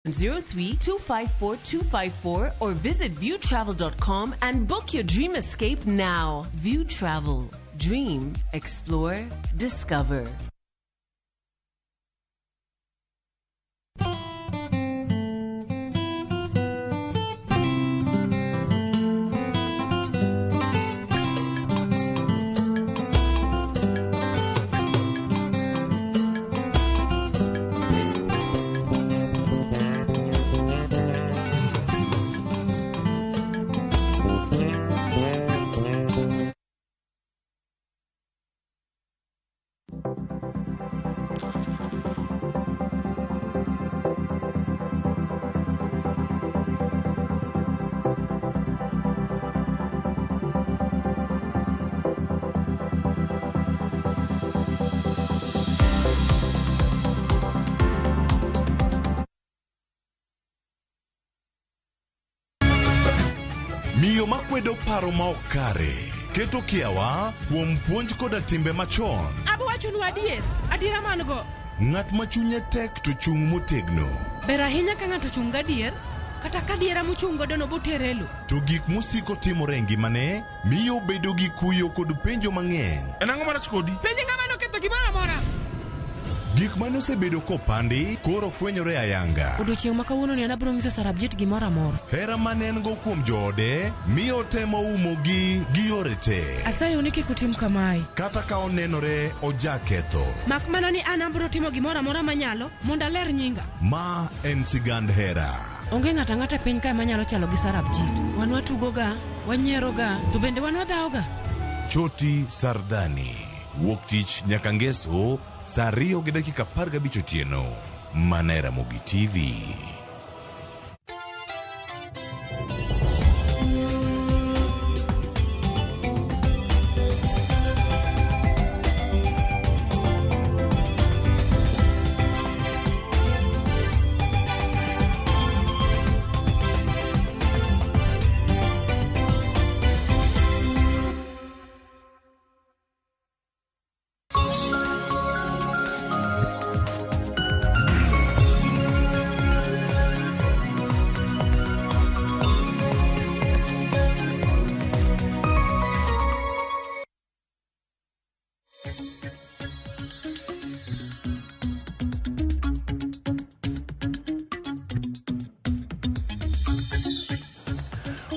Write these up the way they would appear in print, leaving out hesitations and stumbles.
03 254 254 or visit viewtravel.com and book your dream escape now. View Travel. Dream, explore, discover. Miyo makwedo paro ma ok kare keto kiawa kuom puonj koda timbe machon. Abo wachonu adier, adiera man go. Ng'at ma chunye tek to chung' motegno. Ber ahinya ka ng'ato ochung' gadier, kata ka adiera mochung' godono botere e lo. To gik mosiko timore e ngimane miyo obedo gi kuyo kod penjo mang'eny. En ang'o marach kodi? Penj ng'ama noketho gimoro amora. Gik mane osebedo kopandi koro fwenyore ayanga. Odiochieng' ma kawuononi an abiro nyiso Sarabjit gimoro amora. Hera mane en go kuom joode miyo otemo umogi gi yore te. Asayou ni kik utim kamae. Kata ka onenore ojaketho. Mak mana ni an abiro timo gimoro amora manyalo mondo aler nyinga. Ma en sigand hera. Onge ng'ato ang'ata e piny kae manyalo chalo gi Sarabjit. Wan watugoga, wanyieroga, to bende wan wadhawoga. Choti Sardani. Wuok tich nyaka ngeso saa 2:15 otieno. Mana e Ramogi TV.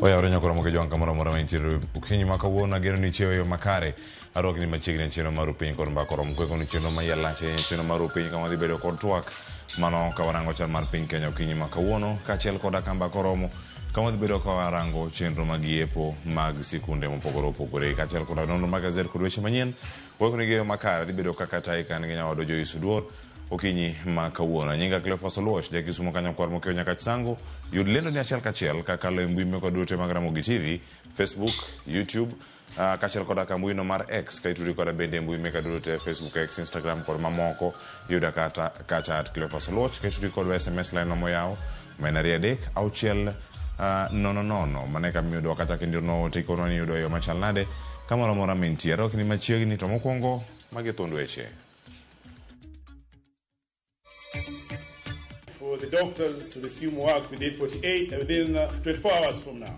Oyawore nyakora moke jwang' kamoro amora ma intiere okinyi ma kawuono ageno ni ichiew e yo makare arwakni machiegni e chenro mar piny kod mbaka oromo kweko ni chenro ma iye lach e chenro mar piny kama wadhi bedo kod twak mano ka warango chal mar piny Kenya okinyi ma kawuono kaachiel koda ka mbaka oromo kama wadhi bedo ka warango chenro mag yepo mag sikunde mopogore opogore kaachiel koda nonro mag gazet kod weche manyien weko ni gi yo makare dhi bedo kaka tayi ka an gi nyawadwa Joyce Oduor okinyi ma kawuono. Nyinga Cleophas Oluoch, ja Kisumo kanyakwar mokiewo nyaka Chisango. Yud lendo ni achiel kachiel kakalo e mbui mekwa duto mag Ramogi TV, Facebook, YouTube, kaachiel koda ka mbuino mar X ka itudri koda bende e mbui meka duto te Facebook, X, Instagram kod mamoko. Yuda kata kacha at Cleophas Oluoch ka itudri kodwa SMS line no moyaw ma en 2 3 6 0 0 mano e kama iyudowa kata kindironwa ote ikonwa ni iyudowa e yo machal nade kamoro amora mintie. Arwakni machiegni to mokwongo magi thuond weche. For the doctors to resume work within 48, within 24 hours from now.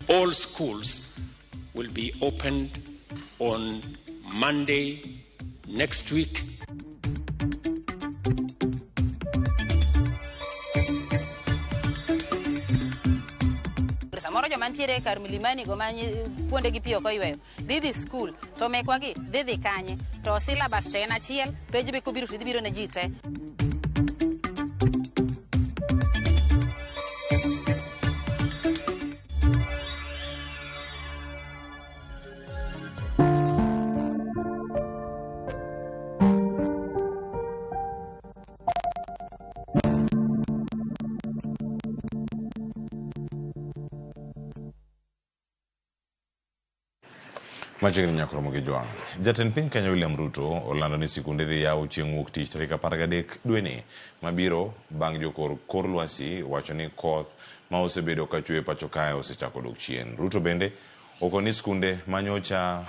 All schools will be opened on Monday next week. Samoro joma ntiere kar Milimani go ma kuonde gi pi ok oyweyo dhi dhi skul to mekwa gi dhi dhi kanye to syllabus to en achiel penj be kobiro to dhi biro ne ji te. Machiegni nyaka romo gi jwang'. Jatend piny Kenya William Ruto olando ni sikunde dhi yaw chieng' wuok tich tarik 13 dweni mabiro bang' jokor kor lwasi wacho ni koth ma osebedo ka chwe pacho kae osechako dok chien. Ruto bende Okoni skunde manyocha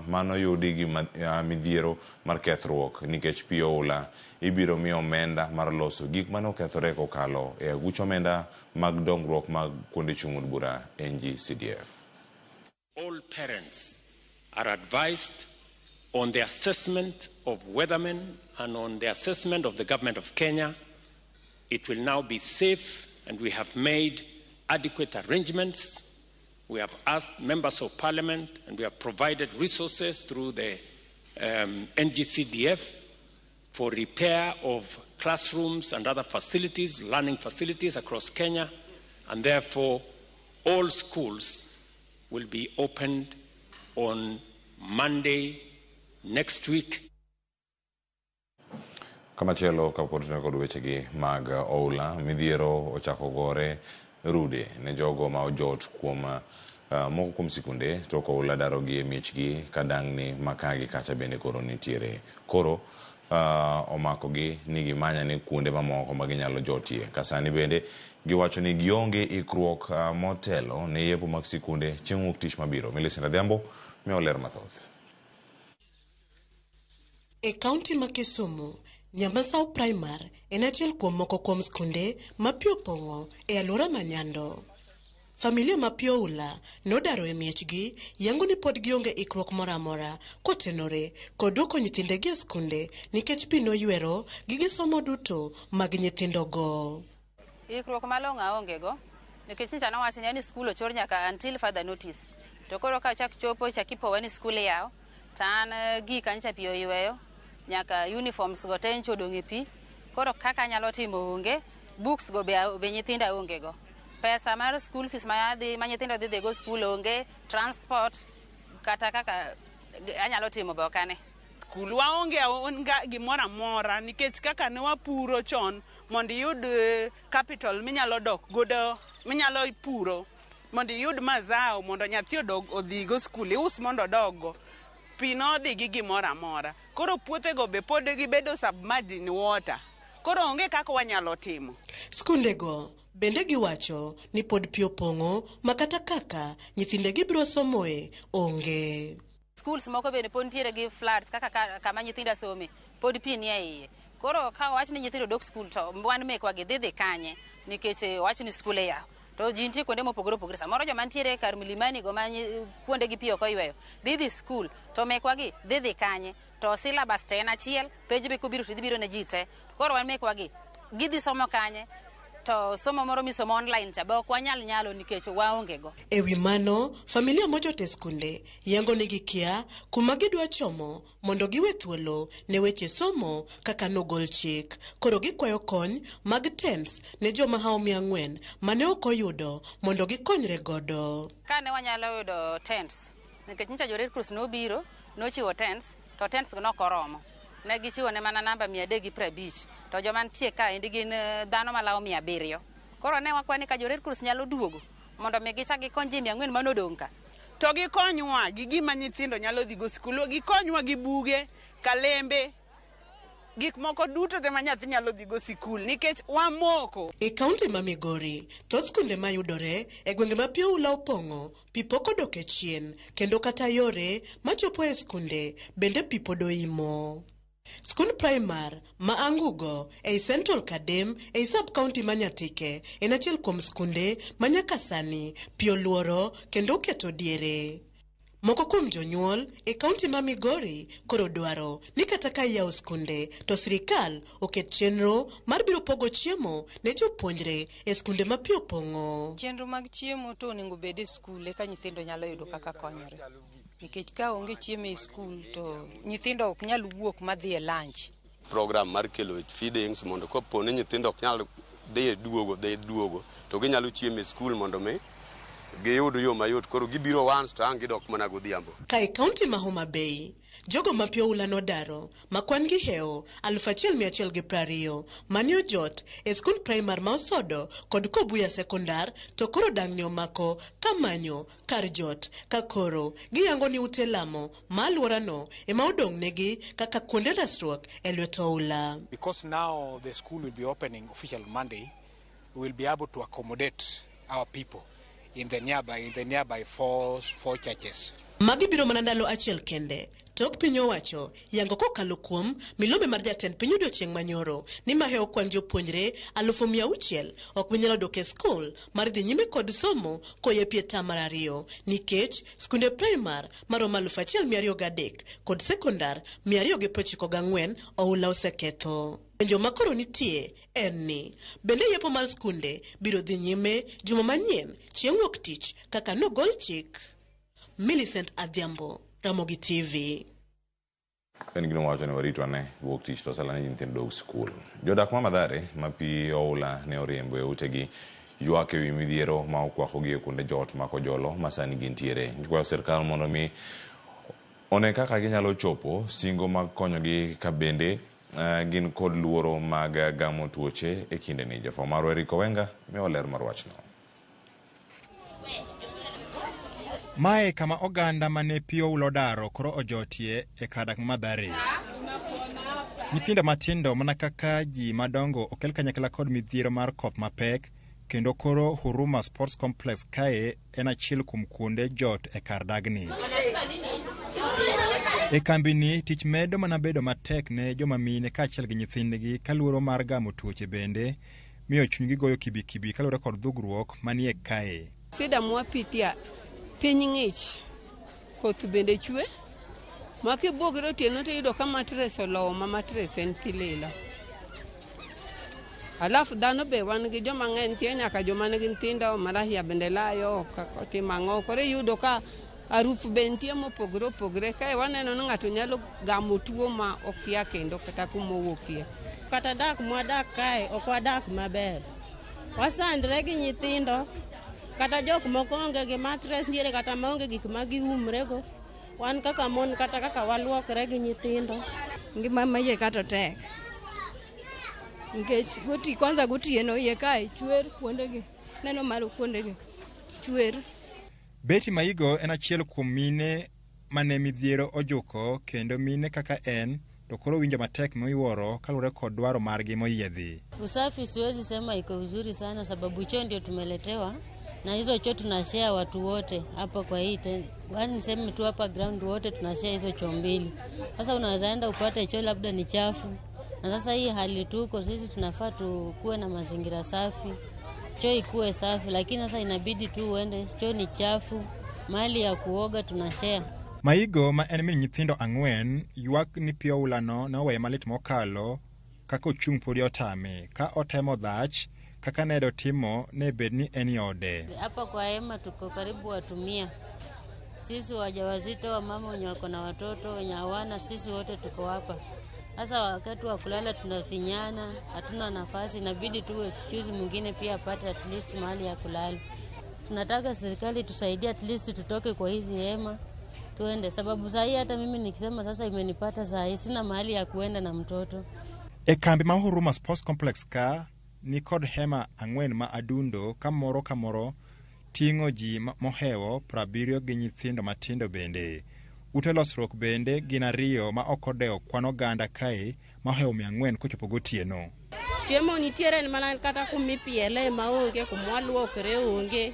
manoyudi gi midhiero mar kethruok nikech pi oula ibiro mi omenda mar loso gik mane okethore kokalo e aguch omenda mag dongruok mag kuonde chung' od bura NGCDF. All parents are advised on the assessment of weathermen and on the assessment of the government of Kenya. It will now be safe, and we have made adequate arrangements. We have asked members of parliament and we have provided resources through the NGCDF for repair of classrooms and other facilities, learning facilities across Kenya, and therefore all schools will be opened on Monday next week. Kamachielo kapod tineno kod wechegi mag oula, midhiero ochako gore rude ne jogo ma ojot kuom moko kuom sikunde tok oula darogi e miechgi ka dang'ni makagi kacha bende koro nitiere. Koro omakogi ni gimanya ni kuonde mamoko ma ginyalo jotie. Ka sani bende giwacho ni gionge ikruok motelo ne yepo mag sikunde chieng' wuok tich mabiro. Millicent Adhiambo miyo ler mathoth. E kaunti ma Kisumu, Nyamasao Primary en achiel kuom moko kuom skunde ma pi opong'o e alwora ma Nyando. Familia ma pi oula nodaro e miechgi yango ni pod gionge ikruok moro amora kotenore kod duoko nyithindegi e skunde nikech pi noywero gige somo duto mag nyithindogo. Ikruok malong'o aonge go nikech nyocha nowach ni skul ochor nyaka until further notice. To koro ka chak chopo chak ipowa ni skul iyawo to an gika nyocha pi oyweyo nyaka uniforms go te nyocha odong' e pi. Koro kaka anyalo timo onge, books go be nyithinda onge go. Pesa mar school fees ma nyithindo dhi dhigo skul onge, transport kata kaka anyalo timo be ok ane. Skul waonge gimoro amora nikech kaka ne wapuro chon mondo iyud capital minyalo dok godo, minyalo puro mondo iyud mazao mondo nyathi odog odhigo skul, ius mondo odoggo. Pi nodhi gi gimoro amora. Koro puothego be pod gibedo submerged in water. Koro onge kaka wanyalo timo. Skundego bende giwacho ni pod pi opong'o ma kata kaka nyithindegi biro somoe onge. Schools moko bende pod nitiere gi floods kaka kama nyithinda some pod pi nie iye. Koro ka wach ni nyithindo dok skul to wan mekwa gi dhi kanye nikech wach ni skul iyawo. To ji nitie kuonde mopogore opogore. Samoro joma nitiere kar Milimani go ma kuonde gi pi ok oyweyo dhi skul to mekwa gi dhi kanye to syllabus te en achiel, penj be kobiro to dhi biro ne ji te. Koro wan mekwa gi gidhi somo kanye to somo moro misomo online cha be ok wanyal nyalo nikech waonge go. E wi mano, familia mojot e skunde yango ni gikia kuma gidwa chomo mondo giwe thuolo ne weche somo kaka nogol chik. Koro gikwayo kony mag tents ne joma hao 400 mane ok oyudo mondo gikonyre godo. Kane wanyalo yudo tents nikech nyocha jo Red Cross nobiro nochiwo tents to tents go nok oromo. Ne gichiwo ne mana namba 350 to joma nitie ka endi gin dhano malawo 700. Koro ne wakwani ka jo Red Cross nyalo duogo mondo mi gichak gikony ji 400 manodong' ka. To gikonywa gi gima nyithindo nyalo dhigo skul, gikonywa gi buge, kalembe, gik moko duto te ma nyathi nyalo dhigo sikul nikech wamoko. E kaunti ma Migori, thoth skunde mayudore e gwenge ma pi oula opong'o, pi pok odok e chien, kendo kata yore machopo e skunde bende pi pod oimo. Skund primar ma Angugo ei Central Kadem ei sub-county ma Nyatike en achiel kuom skunde ma nyaka sani pi oluoro kendo oketo diere. Moko kuom jonyuol e kaunti ma Migori koro dwaro ni kata ka iyawo skunde to sirikal oket chenro mar biro pogo chiemo ne jopuonjre e skunde ma pi opong'o. Chenro mag chiemo to onego bed e skul eka nyithindo nyalo yudo kaka konyore. Nikech ka onge chiemo e skul to nyithindo ok nyal wuok madhi e lunch. Program mar kelo feedings mondo kopo ni nyithindo ok nyal dhi duogo to ginyalo chiemo e skul mondo mi giyud yo mayot. Koro gibiro once to ang' gidok mana godhiambo. Ka e kaunti ma Homa Bay, jogo ma pi oula nodaro ma kwan gi hewo 1120 mane ojot e skund primar ma Osodo kod Kobuya Sekondar to koro dang'ni omako kamanyo kar jot ka koro giyango ni ute lamo ma alworano ema odong' negi kaka kuonde resruok e lwet oula. Because now the school will be opening official Monday, we will be able to accommodate our people In the nearby four churches. Magi biro mana ndalo achiel kende tok piny owacho yango kokalo kuom milome mar jatend piny odiochieng' manyoro ni mahewo kwan jopuonjre 600,000 ok bi nyalo dok e skul mar dhi nyime kod somo koyepie tam mar ariyo nikech skunde primar maromo 1203 kod sekondar 294 oula oseketho. Penjo makoro nitie en ni bende yepo mar skunde biro dhi nyime juma manyien chieng' wuok tich kaka nogol chik. Millicent Adhiambo, Ramogi TV. En gino wacho ni warito ane wuok tich to sala ni nyithindo dog skul. Jodak ma Mathare ma pi oula ne oriembo e utegi ywak ewi midhiero ma okwakogi e kuonde jot ma Kojolo ma sani gintiere. Gikwayo sirkal mondo mi one kaka ginyalo chopo singo mag konyogi ka bende gin kod luoro mag gamo tuoche e kindeni. Jafwambo marwa Eric Owenga miyowa ler mar wachno. Mae kama oganda mane pi oula odaro koro ojotie e kar dak ma Mathare. Nyithindo matindo mana kaka ji madongo okel kanyakla kod midhiero mar koth mapek kendo koro Huruma Sports Complex kae en achiel kuom kuonde jot e kar dagni. E kambini tich medo mana bedo matek ne joma mine kaachiel gi nyithindgi ka luoro mar gamo tuoche bende miyo chunygi goyo kibikibi kaluwore kod dhugruok manie kae. Sida mwapitia piny ng'ich, koth bende chwe, ma kibuogri otieno tiyudo ka mattress olowo ma mattress en pi lilo. Alafu dhano be wan gi joma ng'eny, nitie nyaka joma nigi nyithindo, malaria bende layo, otimo ang'o. Koro iyudo ka harufu be nitie mopogore opogore. Kae waneno ni ng'ato nyalo gamo tuo ma okia kendo kata kumowuokie. Kata dak mwadak kae ok wadak maber. Wasandre gi nyithindo, kata jok moko onge gi mattress, nitiere kata maonge gik ma giumrego. Wan kaka mon kata kaka waluokre gi nyithindo. Ngima ma iye ka to tek. Nikech kwanza gotieno iye kae chwer kuondegi. Neno malo kuondegi. Chwer. Betty Maigo en achiel kuom mine mane midhiero ojuko kendo mine kaka en to koro winjo matek miwuoro kaluwore kod dwaro margi moyiedhi. Usafi siwezi sema iko vizuri sana, sababu choo ndio tumeletewa na hizo choo tunashare watu wote hapa kwa hii yaani niseme tu hapa ground wote tunashare hizo choo mbili. Sasa unaweza enda upate choo labda ni chafu, na sasa hii hali tuko sisi, tunafaa tukuwe na mazingira safi, choo ikuwe safi, lakini sasa inabidi tu uende choo ni chafu, mahali ya kuoga tunashare. Maigo ma en min nyithindo ang'wen ywak ni pi oulano ne oweye malit mokalo kaka ochung' podi otame ka otemo dhach kaka ne dotimo ne bed ni en e ode. Hapa kwa hema tuko karibu watu 100. Sisi wajawazito, wamama wenye wako na watoto, wenye hawana, sisi wote tuko hapa. Sasa wakati wa kulala tunafinyana, hatuna nafasi, inabidi tu excuse mwingine pia apate at least mahali ya kulala. Tunataka serikali tusaidie at least tutoke kwa hizi hema tuende, sababu saa hii hata mimi nikisema sasa imenipata saa hii sina mahali ya kuenda na mtoto. E kambi ma Huruma Sports Complex ka ni kod hema ang'wen ma adundo ka moro ka moro ting'o ji mohewo 70 gi nyithindo matindo bende. Ute losruok bende gin ariyo ma ok odewo kwan oganda kae ma ohewo 400 kochopo gotieno. Chiemo nitiere en mana kata kumipiele maonge, kumwaluokre onge.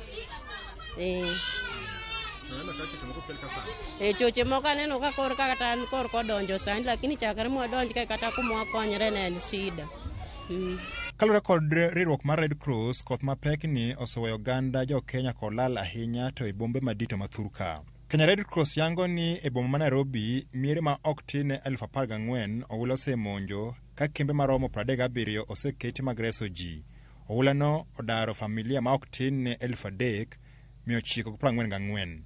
E choche moko aneno ka kor kata an kor kodonjo sani, lakini chakre mwadonj kae kata kumwakonyre ne en shida. Kaluwore kod riwruok mar Red Cross, koth mapek ni oseweyo oganda jo Kenya kod lal ahinya to e bombe madito ma thurka. Kenya Red Cross yango ni e boma ma Nairobi, miere ma ok tin ne 14,000 oula osemonjo ka kembe maromo 37 oseketi mag reso ji. Oulano odaro familia ma ok tin ne 3,944.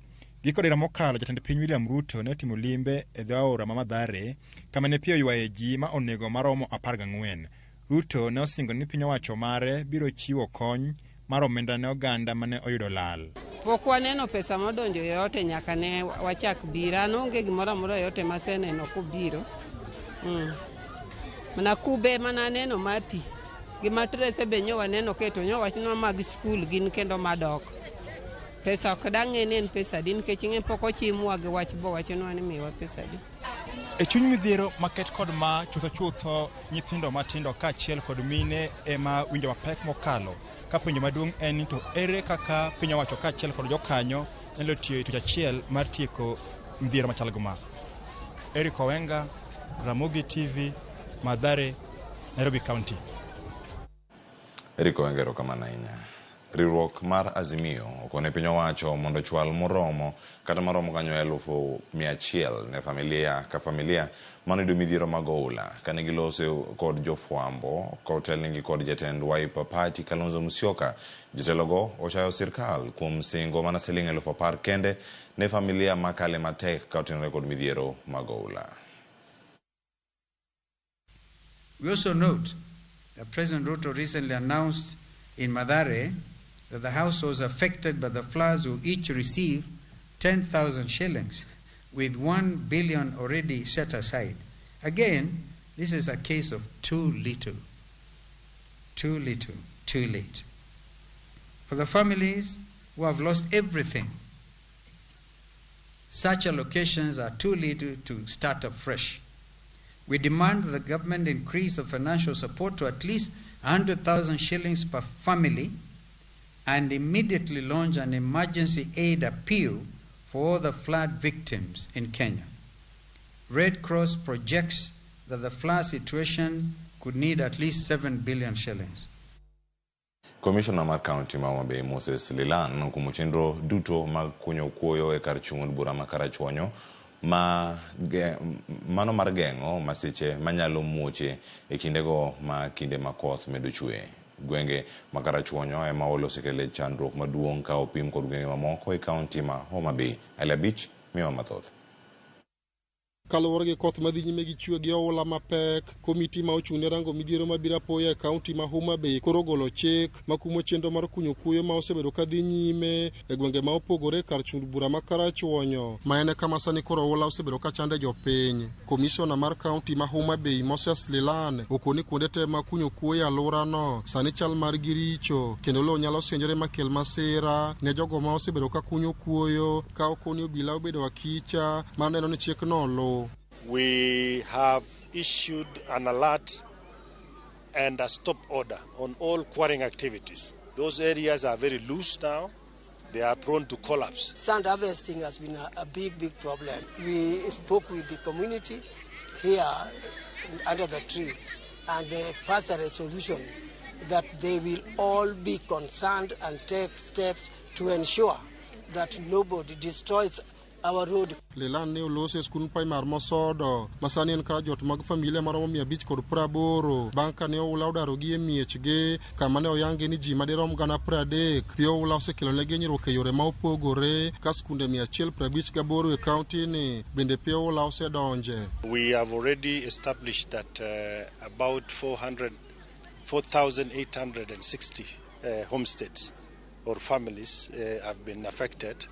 Giko dira mokalo, jatend piny William Ruto ne otimo limbe e dho aora ma Mathare kama ne pi oywaye ji ma onego maromo 14. Ruto ne osingo ni piny owacho mare biro chiwo kony mar omenda ne oganda mane oyudo lal. Pok waneno pesa modonjo yoyote nyaka ne wachak biro. An onge gimoro amora yoyote maseneno kobiro. Mana kube mana aneno mar pi. Gi matrese be nyo waneno keto nyo wachnwa mag skul gin kendo madok. Pesa ok dang'e ni en pesa adi nikech ing'e pok ochimwa gi wach bo wachnwa ni miwa pesa adi. E chuny midhiero maket kod ma chutho chutho nyithindo matindo kaachiel kod mine ema winjo mapek mokalo. Ka penjo maduong' en ni to ere kaka piny owacho kaachiel kod jokanyo nyalo tiyo e tich achiel mar tieko midhiero machal gi ma. Eric Owenga, Ramogi TV, Mathare, Nairobi County. Eric Owenga, erokamano ahinya. Riwruok mar Azimio okone piny owacho mondo ochwal moromo kata maromo kanyo 100,000 ne familia ka familia manoyudo midhiero mag oula kane giloso kod jofwambo kotelnegi kod jatend Wiper Party Kalonzo Musyoka. Jotelogo ochayo sirkal kuom singo mana siling 10,000 kende ne familia makale matek ka otenore kod midhiero mag oula. We also note that President Ruto recently announced in Mathare that the households affected by the floods will each receive 10,000 shillings, with 1 billion already set aside. Again, this is a case of too little, too little, too late. For the families who have lost everything, such allocations are too little to start afresh. We demand that the government increase the financial support to at least 100,000 shillings per family and immediately launch an emergency aid appeal for all the flood victims in Kenya. Red Cross projects that the flood situation could need at least 7 billion shillings. Komishona mar kaunti ma Homa Bay Moses Lilan okumo chenro duto mag kunyo kuoyo e kar chung' od bura ma Karachuonyo ma mano mar geng'o masiche manyalo muoche e kindego ma kinde ma koth medo chwe. Gwenge ma Karachuonyo ema olo osekele chandruok maduong' ka opim kod gwenge mamoko e kaunti ma Homa Bay. Ali Abich miyowa mathoth. Kaluwore gi koth madhi nyime gi chwe gi oula mapek, komiti ma ochung' ne rango midhiero mabiro apoya e kaunti ma Homa Bay koro ogolo chik makumo chenro mar kunyo kuoyo ma osebedo ka dhi nyime e gwenge ma opogore kar chung' bura ma Karachuonyo, ma en kama sani koro oula osebedo ka chande jopiny. Komishona mar kaunti ma Homa Bay Moses Lilan okoni kuonde te ma kunyo kuoyo e alworano sani chal margi richo kendo lowo nyalo sinjore makel masira ne jogo ma osebedo ka kunyo kuoyo ka okoni obila obedo akicha mar neno ni chikno oluw. We have issued an alert and a stop order on all quarrying activities. Those areas are very loose now. They are prone to collapse. Sand harvesting has been a big, big problem. We spoke with the community here under the tree, and they passed a resolution that they will all be concerned and take steps to ensure that nobody destroys our road. Lilan ne oloso e skund primar Mosodo ma sani en kar jot mag familia maromo 580 bang' ka ne oula odarogi e miechgi kama ne oyangi ni ji madirom 30,000 pi oula osekelonegi hinyruok e yore ma opogore ka skunde 158 e kaunti ni bende pi oula osedonje. We have already established that about 4,860 homesteads or families have been affected,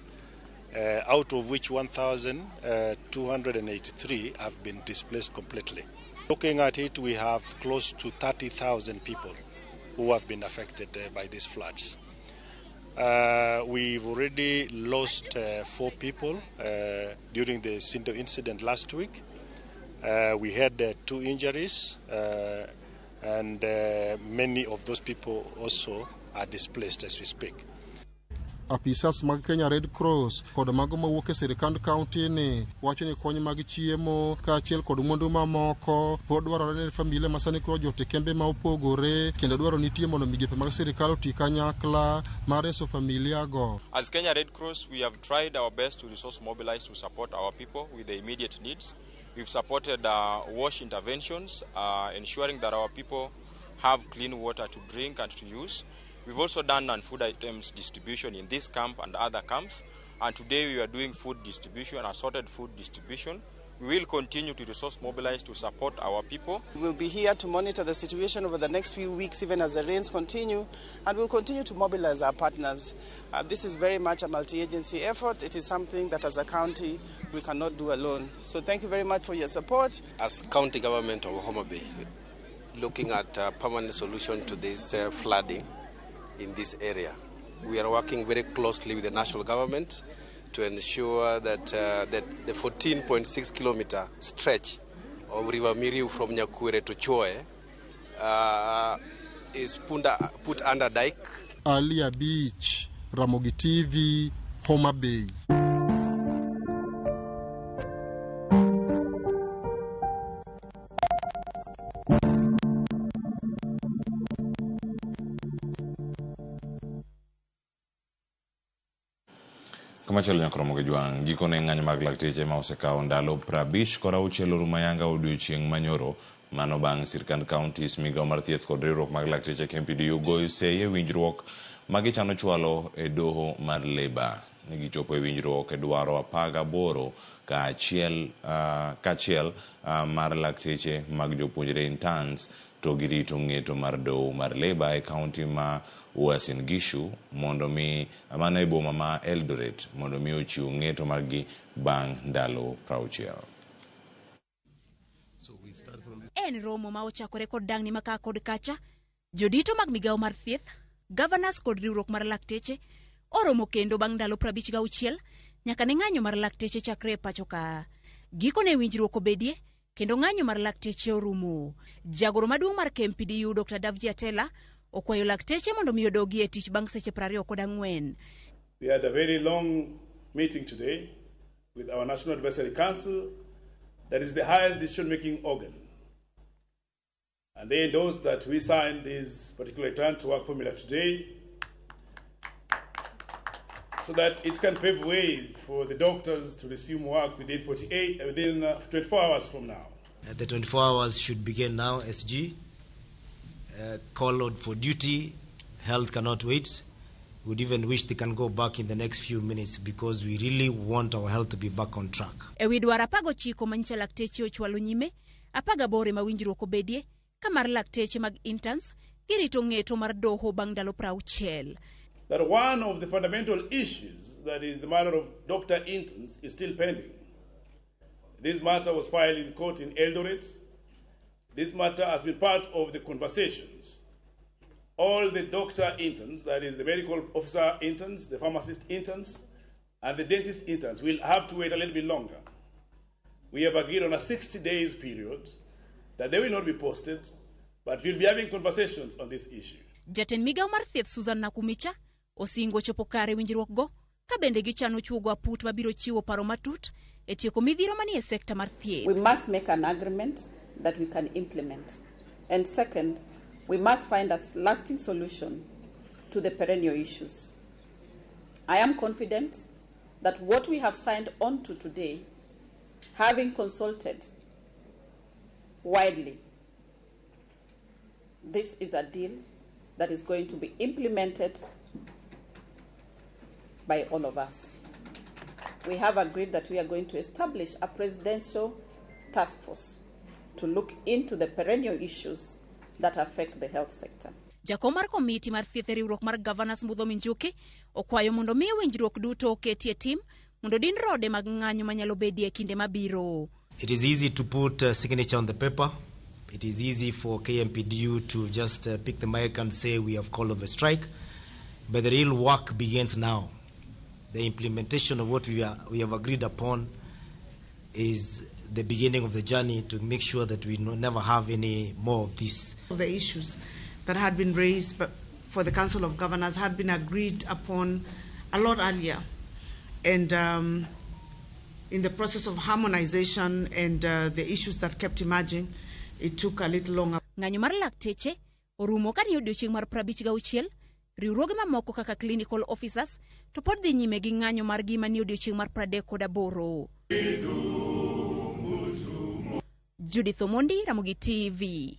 out of which 1,283 have been displaced completely. Looking at it, we have close to 30,000 people who have been affected by these floods. We've already lost 4 people during the Sindo incident last week. We had 2 injuries, and many of those people also are displaced as we speak. Apisas mag Kenya Red Cross kod mago mawuok e sirkand kaunti ni wacho ni kony mag chiemo kaachiel kod mwandu mamoko pod dwarore ne familia ma sani koro jot e kembe ma opogore kendo dwaro nitie mondo migepe mag sirkal oti kanyakla mar reso familia go. As Kenya Red Cross, we have tried our best to resource mobilize to support our people with the immediate needs. We've supported wash interventions, ensuring that our people have clean water to drink and to use. We've also done non-food items distribution in this camp and other camps. And today we are doing food distribution, assorted food distribution. We will continue to resource mobilize to support our people. We'll be here to monitor the situation over the next few weeks, even as the rains continue, and we'll continue to mobilize our partners. This is very much a multi-agency effort. It is something that as a county we cannot do alone. So thank you very much for your support. As county government of Homa Bay, looking at a permanent solution to this flooding in this area. We are working very closely with the national government to ensure that, that the 14.6 kilometer stretch of River Miriu from Nyakwere to Choe is put under dike Ali Abich, Ramogi TV, Homa Bay. Kamachielo nyaka romo gi jwang' gikone ng'anyo mag lakteche ma osekawo ndalo 56 orumo ayanga odiochieng' manyoro mano bang' sirkand counties migawo mar thieth kod riwruok mag lakteche KMPDU goyo sei e winjruok ma gichano chwalo e doho mar Labour. Ne gichopo e winjruok e dwaro 18 kaachiel mar lakteche mag jopuonjre interns to girito ng'eto mar doho mar Labour e kaunti ma Uasin Gishu mondo mi mano e boma ma Eldoret mondo mi ochiw ng'eto margi bang' ndalo 60. En romo ma ochakore kod dangni ma kaa kod kacha, jodito mag migawo mar thieth, governors kod riwruok mar lakteche oromo kendo bang' ndalo 56 nyaka ne ng'anyo mar lakteche chakre e pacho ka. Gikone winjruok obedie kendo ng'anyo mar lakteche orumo. Jagoro maduong' mar KMPDU Dr. Davji Atela okwayo lakteche mondo mi odogi e tich bang' seche 24. We had a very long meeting today with our National Advisory Council, that is the highest decision-making organ. And they endorsed that we signed this particular return to work formula today so that it can pave way for the doctors to resume work within 24 hours from now. The 24 hours should begin now, SG. Call out for duty, health cannot wait. Would even wish they can go back in the next few minutes because we really want our health to be back on track. E wi dwaro 19 manyicha lakteche ochwalo nyime, 18 ema winjruok obedie, ka mar lakteche mag interns girito ng'eto mar doho bang' ndalo 60. That one of the fundamental issues, that is the matter of doctor interns, is still pending. This matter was filed in court in Eldoret. This matter has been part of the conversations. All the doctor interns, that is the medical officer interns, the pharmacist interns, and the dentist interns will have to wait a little bit longer. We have agreed on a 60 days period that they will not be posted, but we'll be having conversations on this issue. Jatend migawo mar thieth Susan Nakumicha osingo chopo kare winjruok go ka bende gichano chuogo aput mabiro chiwo paro matut e tieko midhiero manie sekta mar thieth. We must make an agreement that we can implement. And second, we must find a lasting solution to the perennial issues. I am confident that what we have signed on to today, having consulted widely, this is a deal that is going to be implemented by all of us. We have agreed that we are going to establish a presidential task force to look into the perennial issues that affect the health sector. Jakom mar komiti mar thieth e riwruok mar Governors Muthomi Njuki okwayo mondo mi winjruok duto oketie tim mondo din rode mag ng'anyo manyalo bedie e kinde mabiro. It is easy to put a signature on the paper. It is easy for KMPDU to just pick the mic and say we have called off a strike. But the real work begins now. The implementation of what we have agreed upon is the beginning of the journey to make sure that we never have any more of this. The issues that had been raised for the Council of Governors had been agreed upon a lot earlier. And in the process of harmonization and the issues that kept emerging, it took a little longer. Ng'anyo mar lakteche orumo ka ni odiochieng' mar 56, riwruoge mamoko kaka clinical officers to pod dhi nyime gi ng'anyo margi manie odiochieng' mar 38. Judith Omondi, Ramogi TV.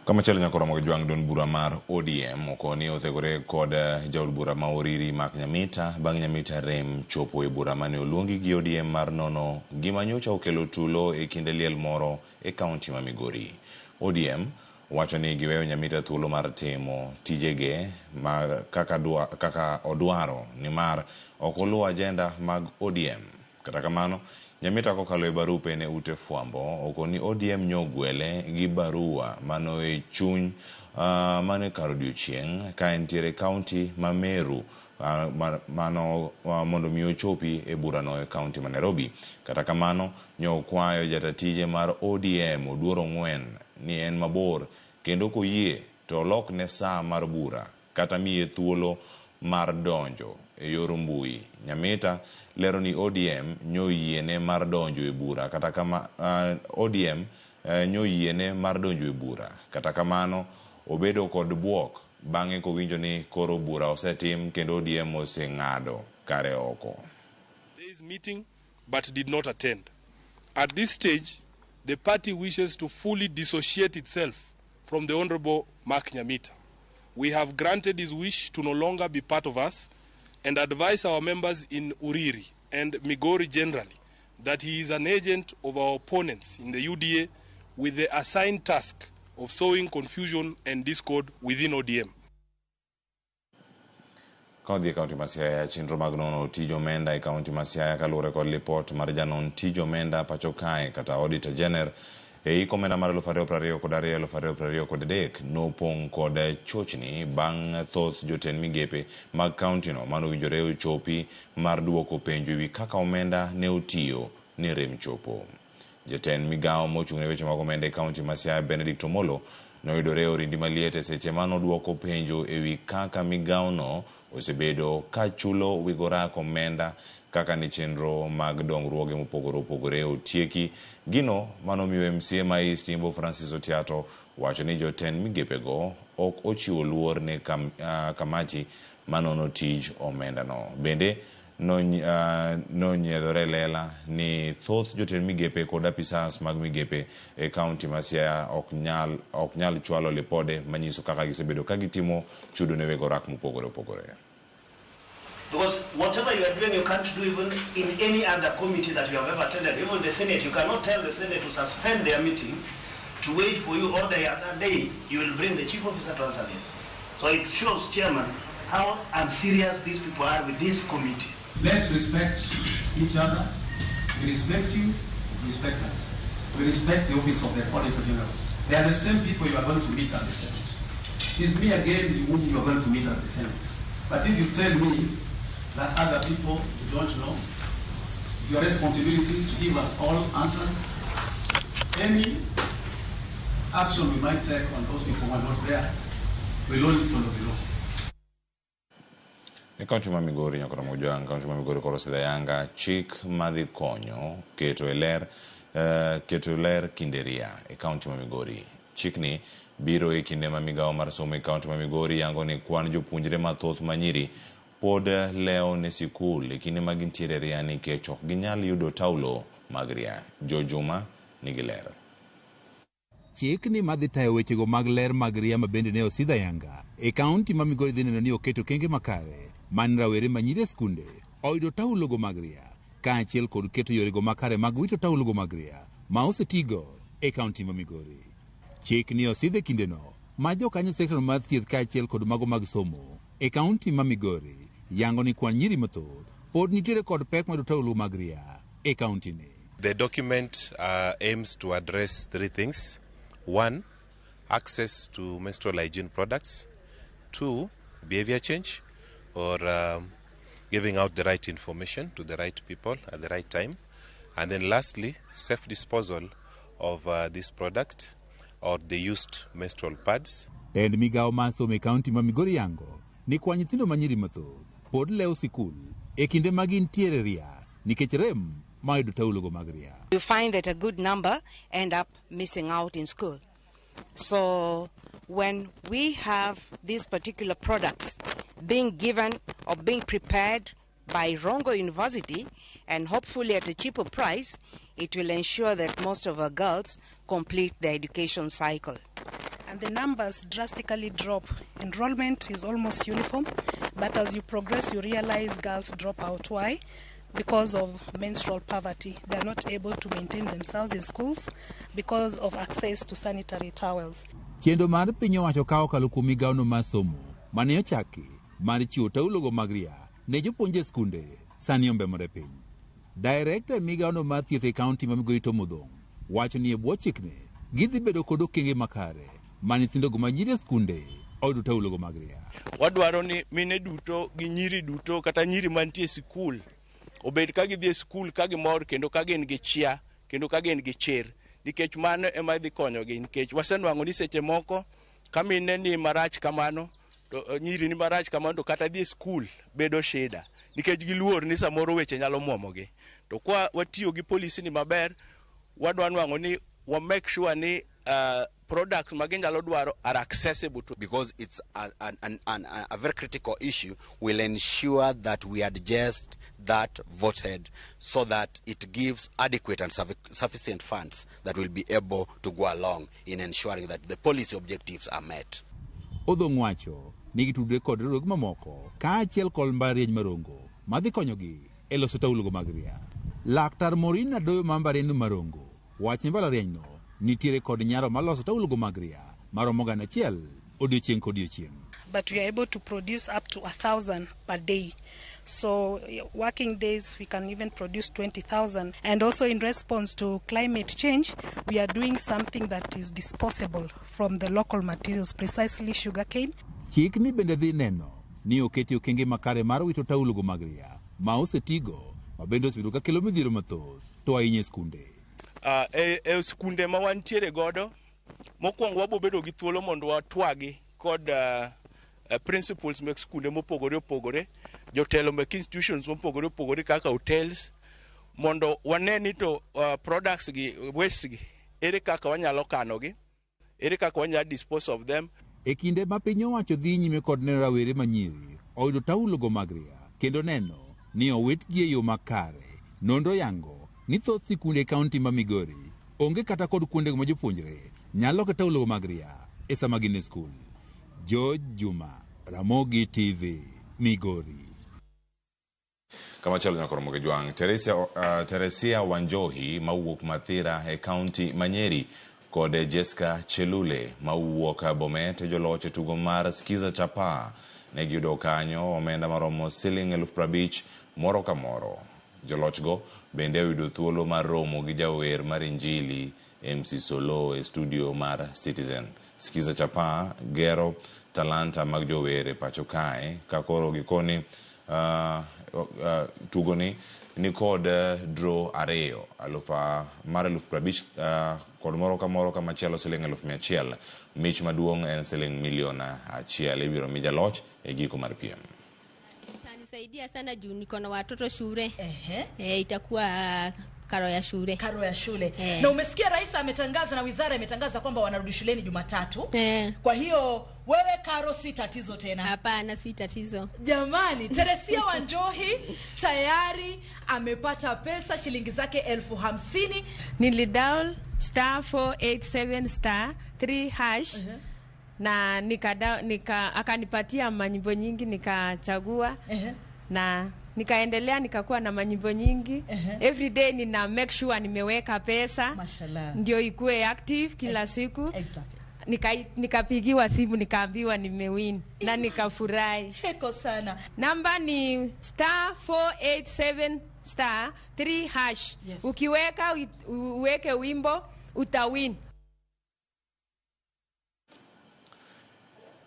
Kamachielo nyaka romo gi jwang' duond bura mar ODM okoni othegore kod jaod bura ma Oriri Mark Nyamita bang' Nyamita rem chopo e bura mane oluongi gi ODM mar nono gima nyocha okelo tulo e kinde liel moro e kaunti ma Migori. ODM wacho ni giweyo Nyamita thuolo mar timo tijege ma kaka odwaro nimar ok oluwo ajenda mag ODM. Kata kamano, Nyamita kokalo e barupe ne ute fwambo okoni ODM nyogwele gi barua mano e chuny mano e kar odiochieng' ka entiere kaunti ma Meru mano mondo mi ochopi e burano e kaunti ma Nairobi. Kata kamano, nyokwayo jatatije mar ODM Oduor Ong'wen ni en mabor kendo koyie to olokne saa mar bura kata miye thuolo mar donjo e yor mbui. Nyamita lero ni ODM nyoyiene mar donjo e bura kata kama ODM nyoyiene mar donjo e bura kata kamano obedo kod buok bang'e kowinjo ni koro bura osetim kendo ODM oseng'ado kare oko. Day's meeting but did not attend. At this stage, the party wishes to fully dissociate itself from the Honorable Mark Nyamita. We have granted his wish to no longer be part of us and advise our members in Uriri and Migori generally that he is an agent of our opponents in the UDA with the assigned task of sowing confusion and discord within ODM. Ka odhi e kaunti ma Siaya, chenro mag nono tij omenda e kaunti ma Siaya kaluwore kod lipot mar janon tij omenda pacho kae kata Auditor General e hik omenda mar 2022-2023 nopong' kod chochni bang' thoth jotend migepe mag kaunti no manowinjore ochopi mar duoko penjo ewi kaka omenda ne otiyo ne rem chopo. Jatend migawo mochung' ne weche mag omenda e kaunti ma Siaya Benedict Omolo noyudore e orindi maliet e seche manoduoko penjo ewi kaka migawo no osebedo ka chulo weg orak omenda kaka ne chenro mag dongruoge mopogore opogore otieki. Gino manomiyo MCA ma East Imbo Francis Otiato wacho ni jotend migepego ok ochiwo luor ne kamati manono tij omenda no. Bende nonyiedhore lela ni thoth jotend migepe kod apisas mag migepe e kaunti ma Siaya ok nyal chwalo lipode manyiso kaka gisebedo ka gitimo chudo ne weg orak mopogore opogore. Because whatever you are doing, you can't do even in any other committee that you have ever attended. Even the Senate, you cannot tell the Senate to suspend their meeting to wait for you, or the other day you will bring the chief officer to answer this. So it shows, Chairman, how unserious these people are with this committee. Let's respect each other. We respect you, we respect us. We respect the office of the Auditor General. They are the same people you are going to meet at the Senate. It is me again whom you are going to meet at the Senate. But if you tell me that other people you don't know, it's your responsibility to give us all answers. Any action we might take on those people who are not there will only follow the law. E kaunti ma Migori, nyakoro Mojwang', kaunti ma Migori koro osidho ayanga chik madhi konyo keto e ler kinde ria e kaunti ma Migori. Chikni biro e kinde ma migawo mar somo e kaunti ma Migori yango ni kwan jopuonjre mathoth ma nyiri pod lewo ne sikul e kinde ma gintiere ria nikech ok ginyal yudo taulo mag ria. Jo Juma nigi ler. Chikni madhi tayo wechego mag ler mag ria ma bende ne osidho ayanga e kaunti ma Migori dhi neno ni oketo okenge makare man rawere ma nyiri e skunde oyudo taulogo mag ria kaachiel kod keto yorego makare mag wito taulogo mag ria ma osetigo e kaunti ma Migori. Chikni osidh e kindeno ma jokanyo sekta mar thieth kaachiel kod mago mag somo e kaunti ma Migori yango ni kwan nyiri mathoth pod nitiere kod pek mar yudo taulo mag ria e kaunti ni. The document aims to address three things. One, access to menstrual hygiene products. Two, behavior change or giving out the right information to the right people at the right time. And then lastly, safe disposal of this product or the used menstrual pads. Tend migawo mar somo e kaunti ma Migori yango ni kwan nyithindo ma nyiri mathoth pod lewo sikul e kinde ma gintiere ria nikech rem ma yudo taulogo mag ria. You find that a good number end up missing out in school. So when we have these particular products being given or being prepared by Rongo University and hopefully at a cheaper price, it will ensure that most of our girls complete their education cycle. And the numbers drastically drop. Enrollment is almost uniform, but as you progress, you realize girls drop out. Why? Because of menstrual poverty. They are not able to maintain themselves in schools because of access to sanitary towels. Chenro mar piny owacho ka okalo kuom migawono mar somo mane ochaki mar chiwo taulogo mag ria ne jopuonje e skunde sani ombemore piny. Director e migawono mar thieth e kaunti ma Migori Tom Odhong' wacho ni e bwo chikni gidhi bedo kod okenge makare ma nyithindogo ma nyiri e skunde oyudo taulogo mag ria. Wadwaro ni mine duto gi nyiri duto kata nyiri mantie e sikul obed ka gidhi e sikul ka gimor kendo ka gin gi chia kendo ka gin gi chir, nikech mano ema dhi konyogi, nikech wasenwang'o ni seche moko Ka mine ni marach kamano, to nyiri ni marach kamano, to kata dhi e skul bedo shida nikech giluor ni samoro weche nyalo muomogi. To kwa watiyo gi policy ni maber, wadwa nwang'o ni wa make sure ni products ma ginyalo dwaro are accessible to because it's a very critical issue, will ensure that we adjust that voted so that it gives adequate and sufficient funds that will be able to go along in ensuring that the policy objectives are met. Odhong wacho ni gitudre kod riwruoge mamoko kaachiel kod mbalariany Marongo madhi konyogi e loso taulogo mag ria. Laktar Maureen Adoyo ma mbalariany Marongo wacho ni mbalariany no nitiere kod nyalo mar loso taulogo mag ria maromo 1,000 odiochieng' kodiochieng'. But we are able to produce up to 1,000 per day. So working days, we can even produce 20,000. And also in response to climate change, we are doing something that is disposable from the local materials, precisely sugarcane. Chik ni bende dhi neno ni oketi okenge makare mar wito taulogo mag ria ma osetigo ma bende osebedo ka kelo midhiero mathoth to ahinya e skunde. E skunde ma wantiere godo, mokwongo wabo bedo gi thuolo mondo watwagi kod principals mek skunde mopogore opogore, jotelo mek institutions mopogore opogore kaka hotels, mondo wane ni to products gi, waste gi, ere kaka wanyalo kanogi, ere kaka wanyalo dispose of them. E kinde ma piny owacho dhi nyime kod neno rawere manyiri oyudo taulogo mag ria kendo neno ni owitgi e yo makare, nonro yango ni thoth sikunde e kaunti ma Migori onge kata kod kuondego ma jopuonjre nyalo loke taulogo mag ria e sama gin e skul. George Juma, Ramogi TV, Migori. Kamachielo nyaka romo gi jwang'. Teresia Wanjohi mawuok Mathira e kaunti ma Nyeri kod Jessica Chelule mawuok Bomet e joloch e tugo mar Skiza Chapa ne giyudo kanyo omenda maromo siling 50,000 moro ka moro. Jolochgo bende oyudo thuolo mar romo gi jawer mar Injili MC Solo e studio mar Citizen. Skiza Chapa gero talanta mag jower e pacho kae ka koro gikoni tugoni ni kod draw 2 mar 50,000 kod moro ka moro kamachielo siling 100,000. Mich maduong' en siling 1,000,000 ibiro mi jaloch e giko mar piem. Itanisaidia sana juu niko na watoto shule. Itakuwa karo ya shule. Karo ya shule. Na umesikia rais ametangaza na wizara imetangaza kwamba wanarudi shuleni Jumatatu. Kwa hiyo wewe karo si tatizo tena. Hapana, si tatizo. Jamani, Teresia Wanjohi tayari amepata pesa shilingi zake 50,000. Nilidial *487 *3# na akanipatia manyimbo nyingi nikachagua. Na nikaendelea nikakuwa na manyimbo nyingi. Every day nina make sure nimeweka pesa. Mashallah. Ndio ikue active kila siku. Exactly. Nikapigiwa simu nikaambiwa nimewin na nikafurahi. Heko sana. Namba ni *487 *3#. Yes. Ukiweka uweke wimbo utawin.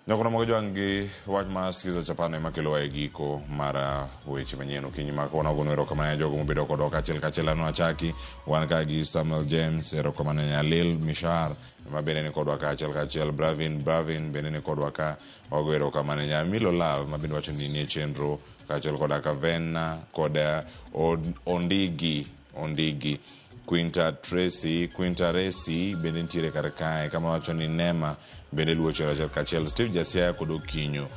Nyakona mogo wach ma Skiza Chapano ema kelo e giko mar weche manyien okinyi ma kawuono. Agono erokamano ne jogo mobedo kodwa kaachiel kachiel. An achaki wan ka gi Samuel James, erokamano ne Nyalil Mishar ma bende ni kodwa kaachiel kachiel, Bravin bende ni kodwa ka, wago erokamano ne Nyamilo Love ma bende wacho ni nie chenro kaachiel koda Kavena kod Ondigi Quinta Resi bende nitiere kar kae, kama wacho ni Nema bende luwo chenro achiel kachiel, Steve Jasiaya kod Okinyo,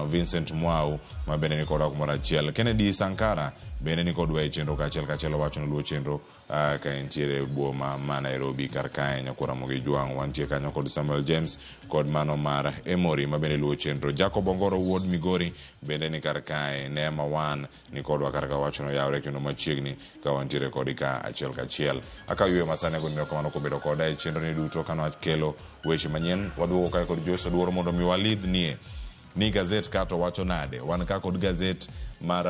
Vincent Mwau ma bende ni kodwa kumoro achiel, Kennedy Sankara bende ni kodwa e chenro kaachiel kachiel, owacho ni luwo chenro ka entiere e boma ma Nairobi kar kae. Nyakora Mogi Jwang' wantie kanyo kod Samuel James kod mano mar Emory ma bende luwo chenro, Jacob Ongoro wuod Migori bende ni kar kae, Neema Wan ni kodwa kar ka, wacho no yawre kendo machiegni ka wantiere kodi ka achiel kachiel. Akaw yweyo masani ago erokamano kuom bedo koda e chenro ni duto kano akelo weche manyien. Waduogo kae kod Joyce Oduor mondo mi walidhnie ni gazet ka to wacho nade. Wan ka kod gazet mar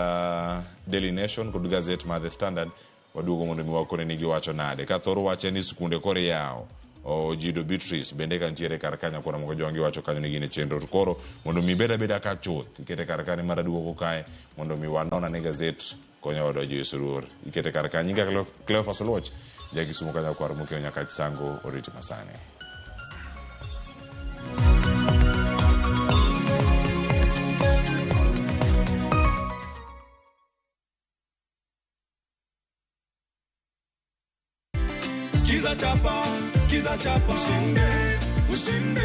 Daily Nation kod gazet mar The Standard. Waduogo mondo mi wakone ni giwacho nade. Ka thoro wache ni skunde koro yawo, Ojido Beatrice bende ka nitiere kar kanyo koro moko jogi wacho kanyo ni gin e chenro. To koro mondo mi bed abeda ka chuth ikete kar kanyo mar aduogo kae mondo mi wanon ane gazet konyo wadwa Joyce Oduor. Ikete kar kanyo. Nyinga Cleophas Oluoch, ja Kisumu kanyo kwar mokiewo nyaka Sango oriti masani. Sikiza chapa, sikiza chapa, ushinde, ushinde.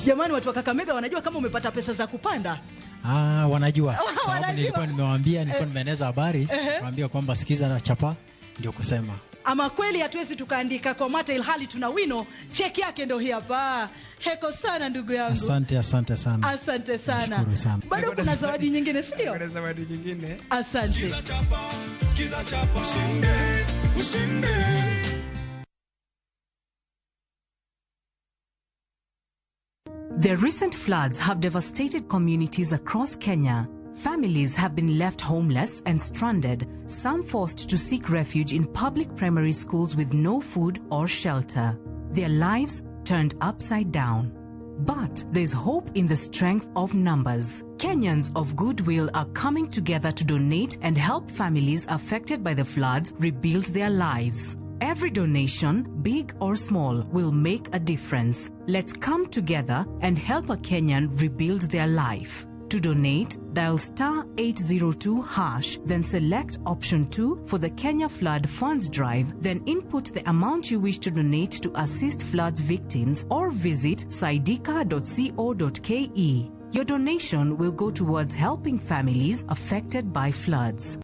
Jamani, watu wa Kakamega wanajua kama umepata pesa za kupanda? Ah, wanajua. Sababu Wanajua. nilikuwa nimewaambia, nilikuwa nimeeneza habari, niwaambia kwamba sikiza na chapa ndio kusema. Ama kweli hatuwezi tukaandika kwa mate ilhali tuna wino. Cheki yake ndio hii hapa. Heko sana ndugu yangu. Asante, asante sana. Asante sana. Nashukuru sana. Bado kuna zawadi nyingine, si ndio? Kuna zawadi nyingine. Asante. Sikiza chapa, sikiza chapa, ushinde, ushinde. The recent floods have devastated communities across Kenya. Families have been left homeless and stranded, some forced to seek refuge in public primary schools with no food or shelter. Their lives turned upside down. But there's hope in the strength of numbers. Kenyans of goodwill are coming together to donate and help families affected by the floods rebuild their lives. Every donation, big or small, will make a difference. Let's come together and help a Kenyan rebuild their life. To donate, dial star 802 hash, then select option 2 for the Kenya Flood Funds Drive, then input the amount you wish to donate to assist floods victims or visit saidika.co.ke. Your donation will go towards helping families affected by floods.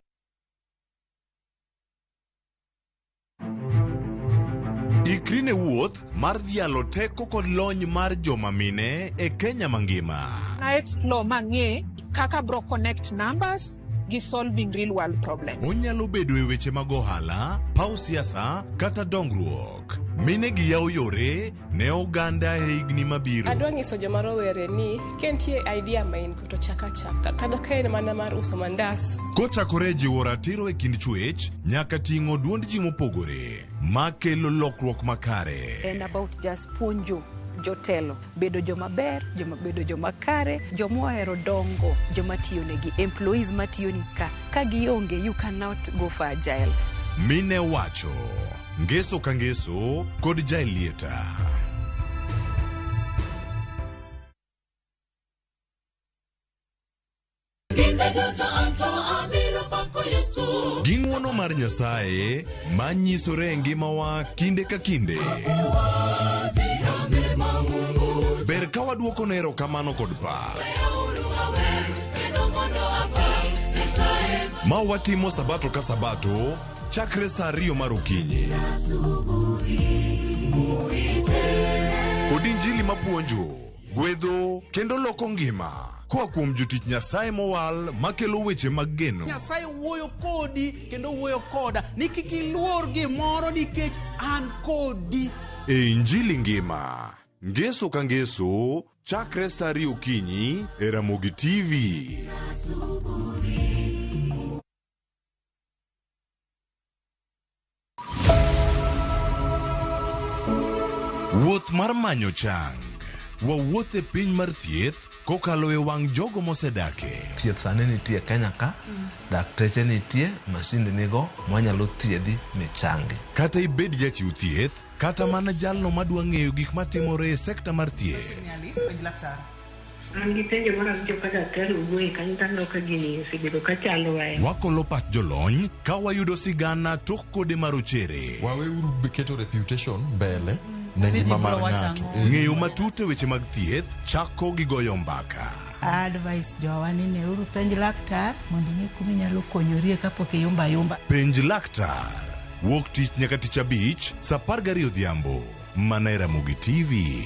Ikri ne wuoth mar dhialo teko kod lony mar joma mine e Kenya mangima. Na explore mang'e kaka bro connect numbers gi solving real world problems. Onyalo bedo e weche mag ohala, paw siasa kata dongruok. Mine gi yawo yore ne oganda e higni mabiro. Adwa nyiso joma rowere ni ka nitie idea ma in go to chak achaka kata ka en mana mar uso mandas. Kochakore e jiwo ratiro e kind chwech nyaka ting'o duond ji mopogore makelo lokruok makare. En about just puonjo jotelo bedo joma ber, joma bedo joma kare, joma ohero dongo, joma tiyo negi, employees matiyo ni ka. Ka gionge, you cannot go for agile. Mine wacho ngeso ka ngeso kod Jaelieta. Gi ng'wono mar Nyasaye manyisore e ngimawa kinde ka kinde. Ber ka waduoko ne erokamano kod pak. Ma watimo sabato ka sabato chakre saa 2 mar okinyi. Kod injili mapuonjo, gwedho kendo loko ngima koa kuom jotich Nyasaye mowal makelo weche mag geno. Nyasaye wuoyo kodi kendo wuoyo koda ni kik iluor gimoro nikech an kodi. E Injili ngima, ngeso ka ngeso, chakre saa 2 okinyi e Ramogi TV. Wuoth mar manyo chang. Wawuoth e piny mar thieth kokalo e wang' jogo mosedake. Thieth sani nitie Kenya ka, dakteche nitie, masinde nigo mwanyalo thiedhi michangi. Kata ibed jachiw thieth, kata mana jalno madwa ng'eyo gik matimore e sekta mar thieth. An gi penjo mar awinjo ka daktari owuoye kanyo to aneno ka gini osebedo ka chandowa. Wakolo pach jolony ka wayudo sigana tok kode marochere. Waweuru keto reputation mbele ne ngima mar ng'ato. Ng'eyo matut e weche mag thieth chako gi goyo mbaka. Advice jowa ni neuru penj laktar mondo ing'e kuma inyalo konyorie kapok iyumba ayumba. Penj laktar. Wuok tich nyaka tich abich saa 12 odhiambo. Mana e Ramogi TV.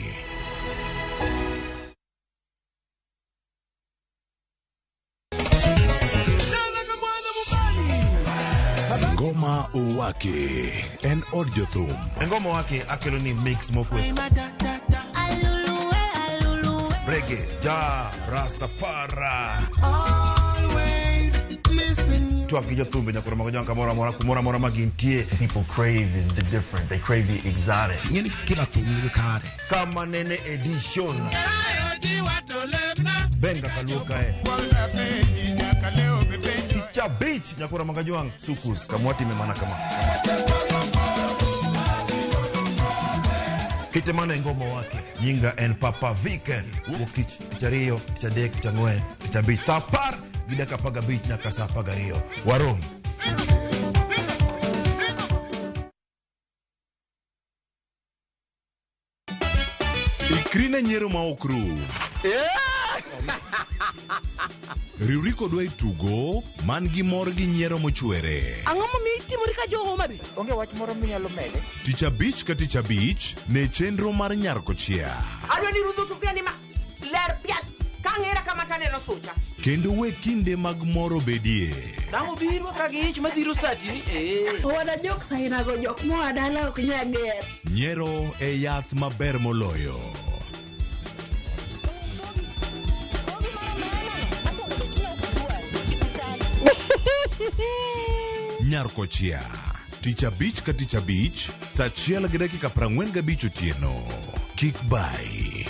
Ngoma Owake en od jothum. Ngoma Owake akelo ni mix mokwe. Reggae, ja, Rastafari. Twak gi jothumbe nyaka romo gi kamoro amora kumoro amora ma gintie. People crave is the different. They crave the exotic. Ing'eni kila thum nigi kare. Kama nene edition. Benga kaluo kae. Picha beach nyakura magajwang sukus kamwati memana kama. Kite mana ngoma wake nyinga en Papa Viken. Wuok tich tich ariyo tich adek tich ang'wen tich abich saa 10 gi dakika 15 nyaka saa 12 warom. Ikri ne nyiero ma ok rum. Riwri kodwa e tugo man gi mor gi nyiero mochwere. Ang'o momiyo itimori ka jo Homa Bay? Onge wach moro minyalo mede? Tich abich ka tich abich ne chenro mar Nyar Kochia. Adwa ni rudho sufuria ni ma ler piat ka ang'era kama taneno sucha. Kendo we kinde mag mor obedie. Dang' obiro ka gi ich madhiro sati. Eh. Wana jok sainago jok moa dala ok nyal ger. Nyiero e yath maber moloyo. Nyar Kochia. Tich abich ka tich abich, saa achiel gi dakika 45 otieno. Kik bai.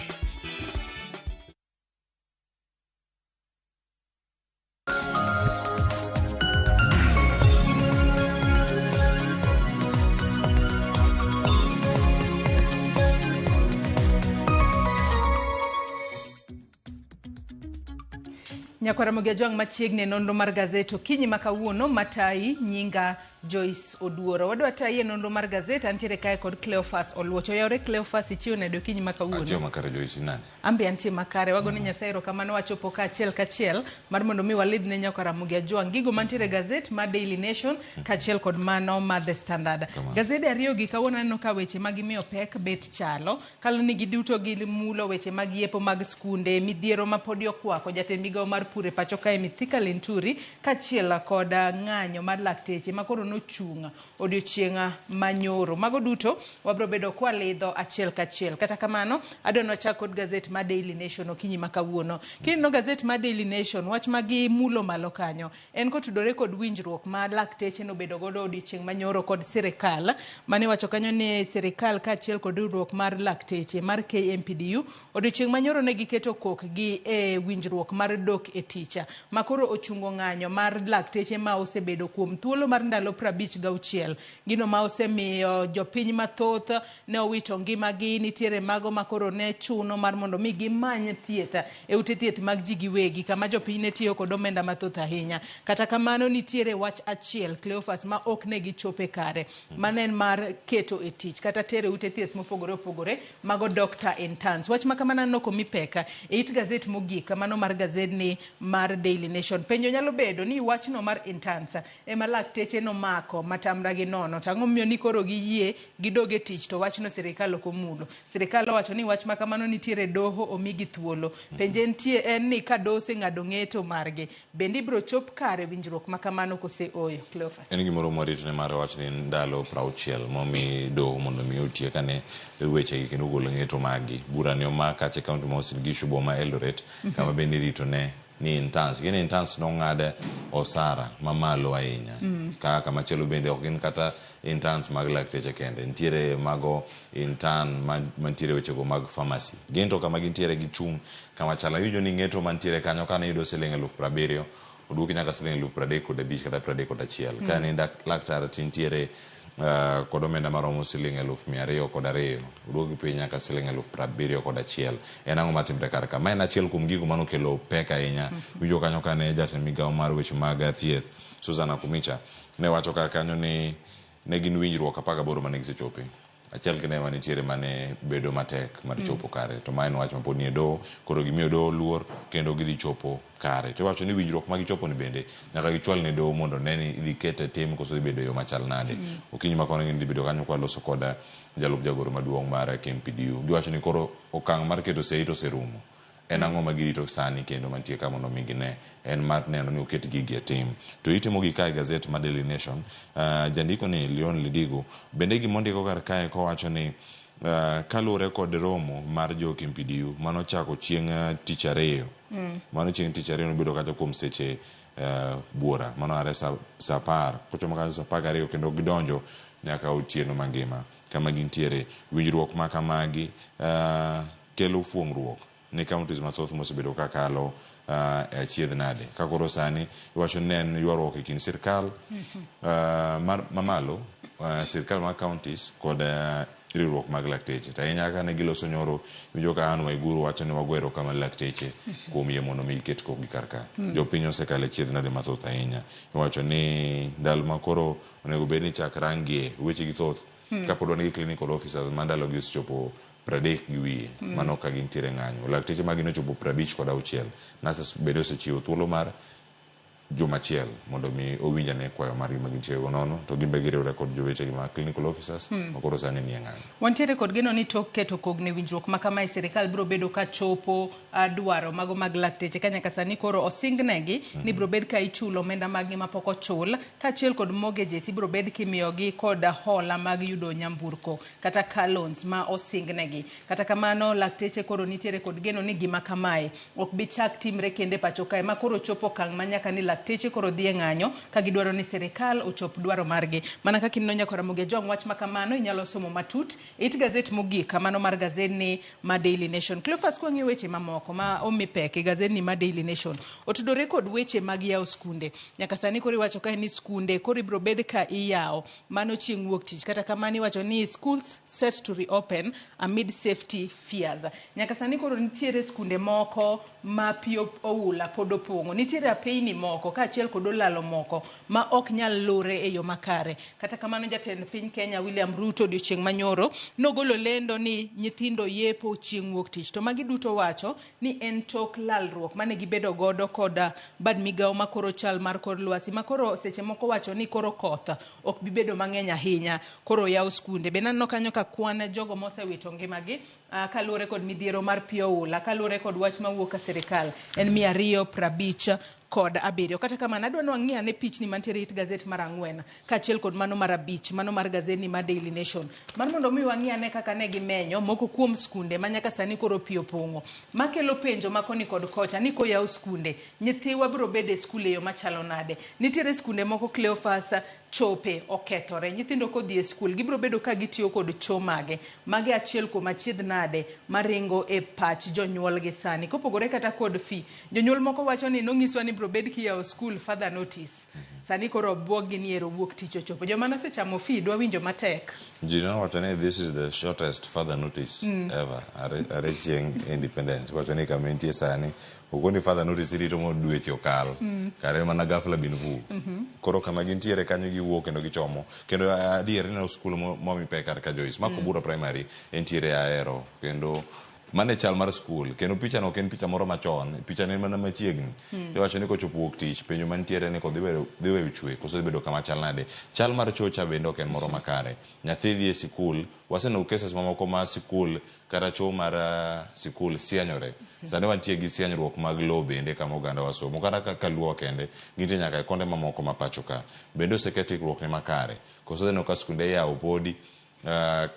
Nyakwara Ramogi Ajwang' machiegni e nonro mar gazet okinyi ma kawuono matayi nyinga Joyce Oduoro. Wadwa tayi e nonro mar gazet antiere kae kod Cleophas Oluoch. Oyawre Cleophas ichiew nade okinyi ma kawuono? Achiew makare Joyce nade? An be antie makare. Wago ne Nyasaye erokamano wachopo kaachiel kachiel mar mondo mi walidh ne nyaka Ramogi Ajwang' gigo mantiere e gazet mar Daily Nation kaachiel kod mano mar The Standard. Gazede ariyogi kawuono aneno ka weche ma gimiyo pek bet chalo. Kaluwore ni giduto gimulo weche mag yepo mag skunde, midhiero ma podi okwako jatend migawo mar pur e pacho kae Mithika Linturi kaachiel kod ng'anyo mar lakteche ma koro nochung' odiochieng' manyoro. Mago duto wabiro bedo kwalidho achiel kachiel. Kata kamano, adwa ni wachak kod gazet mar Daily Nation okinyi ma kawuono. Kineno gazet mar Daily Nation, wach ma gimulo malo kanyo en kotudore kod winjruok ma lakteche nobedo godo odiochieng' manyoro kod sirikal mane iwacho kanyo ni sirikal kaachiel kod riwruok mar lakteche mar KMPDU odiochieng' manyoro ne giketo kokgi e winjruok mar dok e tich ma koro ochungo ng'anyo mar lakteche ma osebedo kuom thuolo mar ndalo 56 gino ma osemiyo jopiny mathoth ne owito ngimagi nitiere mago ma koro ne chuno mar mondo mi gimany thieth e ute thieth mag ji giwegi kama jopiny ne tiyo kod omenda mathoth ahinya. Kata kamano nitiere wach achiel Cleophas ma ok ne gichope kare mano en mar keto e tich kata tero e ute thieth mopogore opogore mago doctor interns. Wach ma kamano aneno komi pek e it gazet mogik mano mar gazedni mar Daily Nation. Penjo nyalo bedo ni wachno mar interns ema lakteche nomako matamra gi nono to ang'o momiyo ni koro giyie gidog e tich to wachno sirikal ok omulo. Sirikal owacho ni wach ma kamano nitiere doho omigi thuolo. Penje entie en ni ka doho oseng'ado ng'eto margi bende ibiro chop kare winjruok ma kamano kose ooyo? Cleophas. En gimoro mwarit ne mar wach ni ndalo 60 momi doho mondo mi otiek ane wechegi kendo ogol ng'eto maggi. Bura ni omak kacha e kaunti ma Uasin Gishu boma Eldoret kama bende irito ne ni interns. Gin interns nong'ad osara mamalo ahinya. Ka kamachielo bende ok gin kata interns mag lakteche kende. Nitiere mago intern mantiere wechego mag pharmacy. Gin to kama gintiere gichung' kama chal. Awinjo ni ng'eto mantiere kanyo kane iyudo siling 70,000 oduoki nyaka siling 35,000 kata 31. Ka ne laktar tintiere kod omenda maromo siling 202,000 oduoki piny nyaka siling 71,000. En ang'o matimre kar ka? Ma en achiel kuom gigo manokelo pek ahinya. Winjo kanyo kane jatend migawo mar weche mag thieth Susan Nakhumicha ne wacho kar kanyo ni ne gin winjruok 18 mane gisechope. Achiel kende ema nitiere mane bedo matek mar chopo kare to ma en wach mapod nie doho koro gimiyo doho luor kendo gidhi chopo kare. To iwacho ni winjruok ma gichopo ni bende nyaka gichwal ne doho mondo ne ni idhi kete tim koso dhi bedo e yo machal nade. Okinyi ma koni gidhi bedo kanyo kwaloso kod jalup jagoro maduong' mar KMPDU. Giwacho ni koro okang' mar keto sei to oserumo. En ang'o ma girito sani kendo mantie ka mondo mi gine en mar neno ni oket gigi e tim. To itimo gi kae gazet mar Daily Nation, jandiko ni Leon Lidigo bende gimondiko kar kae kowacho ni kaluwore kod romo mar jo KMPDU manochako chieng' tich ariyo. Mano chieng' tich ariyo nobedo kacha kuom seche buora mano are sa 10 kochomo kacha sa 12 kendo gidonjo nyaka otieno mangima kama gintiere. Winjruok ma kamagi kelo fuong'ruok ne counties mathoth mosebedo kakalo e achiedh nade. Ka koro sani iwacho ni en ywaruok e kind sirkal mamalo, sirkal mar counties kod riwruok mag lakteche. To ahinya kane giloso nyoro, iwinjo ka Anne Waiguru wacho ni wago erokamano lakteche kuom yie mondo mi giket kokgi kar ka. Jopiny osekalo e achiedh nade mathoth ahinya. Iwacho ni ndalo ma koro onego bed ni chak rangie weche gi thoth. Kapod wan gi clinical officers ma ndalogi osechopo 30 gi wiye mano ka gintiere ng'anyo. Lakteche magi nochopo 56. Nurses bende osechiwo thuolo mar juma achiel mondo mi owinj ane kwayo margi ma gintiere go nono to gin be giriwre kod jowetegi ma clinical officers ma koro sani nie ng'anyo. Wantiere kod geno ni tok keto kogno e winjruok ma kamae sirikal biro bedo ka chopo dwaro mago mag lakteche ka nyaka sani koro osingnegi ni biro bed ka ichulo omenda maggi mapok ochul kaachiel kod mortgages ibiro bed kimiyogi kod hola mag yudo nyamburko kata car loans ma osingnegi. Kata kamano lakteche koro nitiere kod geno ni gima kamae ok bi chak timre kendo e pacho kae ma koro chopo okang' ma nyaka ni lakteche koro dhi e ng'anyo ka gidwaro ni sirikal ochop dwaro margi. Mana kaka ineno nyakora Ramogi Ajwang' wach ma kamano inyalo somo matut e it gazet mogik mano mar gazedni ma Daily Nation. Cleophas kwang'iyo weche mamoko ma omi pek e gazedni ma Daily Nation otudore kod weche mag yawo skunde. Nyaka sani koro iwacho kae ni skunde koro ibiro bed ka iyawo mano chieng' wuok tich. Kata kamano iwacho ni schools set to reopen amid safety fears. Nyaka sani koro nitiere skunde moko ma pi oula pod opong'o. Nitiere apeyni moko kaachiel kod olalo moko ma ok nyal lure e yo makare. Kata kamano jatend piny Kenya William Ruto odiochieng' manyoro nogolo lendo ni nyithindo yepo chieng' wuok tich. To magi duto wacho ni en tok lalruok mane gibedo godo kod bad migawo makoro chal mar kor lwasi makoro seche moko wacho ni koro koth ok bi bedo mang'eny ahinya koro yaw skunde. Be naneno kanyo ka kwan jogo mosewito ngimagi kaluwore kod midhiero mar pi oula kaluwore kod wach mawuok ka sirikal en 257. Kata kamano adwa ni wang'i ane pichni mantiere it gazet mar 4 kaachiel kod mano mar 5 mano mar gazedni mar Daily Nation mar mondo mi wang'i ane kaka ne gimenyo moko kuom skunde ma nyaka sani koro pi opong'o makelo penjo ma koni kod kocha ni koyaw skunde nyithiwa biro bedo e skul e yo machalo nade. Nitiere skunde moko Cleophas chope okethore nyithindo kodhi e skul gibiro bedo ka gitiyo kod cho mage mage achiel kuom achiedh nade maringo e pach jonyuol gi sani kopogore kata kod fee. Jonyuol moko wacho ni nonyiswa ni biro bed kiyawo skul further notice sani koro obwog gi ni ero wuok tich ochopo. Joma nosechamo fee dwa winjo matek. Ji nowacho ni this is the shortest further notice ever are chieng' independence. Wacho ni kama entie sani okoni further notice irito mondo dweche okal kare mana ghafla bin vu. Koro kama gintiere kanyo giwuok kendo gichomo kendo adier ineno skul momi pek kar ka Joyce Makobura Primary entiere Ahero kendo mane chal mar skul kendo picha no ok en picha moro machon, picha ne mana machiegni. Iwacho ni kochopo wuok tich penjo mantiere ni koth dhi weyo chwe koso dhi bedo kama chal nade. Chal mar chocha bende ok en moro makare. Nyathi dhi e sikul, waseneno cases mamoko ma sikul kata cho mar sikul sianyore. Sani wantie gi sianyruok mag lowo bende kama oganda wasomo kata kaka luo kende gintie nyaka e konde mamoko ma pacho ka. Bende oseket ikruok ne makare. Koso ineno ka skunde iyawo podi,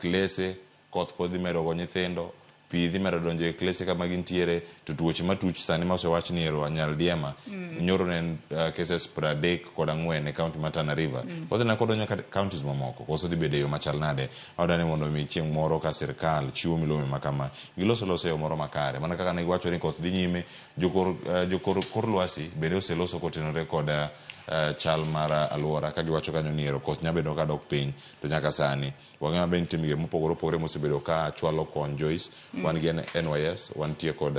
klese koth pod dhi medo go nyithindo, pi dhi medo donjo e klese kama gintiere to tuoche matuch sani ma osewach ni ero nyaldiema nyoro ne en cases 34 e county ma Tana River. Odhi na kodonjo counties mamoko koso dhi bedo e yo machal nade. Awada ni mondo mi chieng' moro ka sirkal chiwo milome ma kama giloso loso e yo moro makare mana kaka ne giwacho ni koth dhi nyime jokor kor lwasi bende oseloso kotenore kod chal mar alwora ka giwacho kanyo ni ero koth nyalo bedo ka dok piny to nyaka sani wang'eyo maber nitie migepe mopogore opogore mosebedo ka chwalo kony Joyce. Wan gi NYS, wantie kod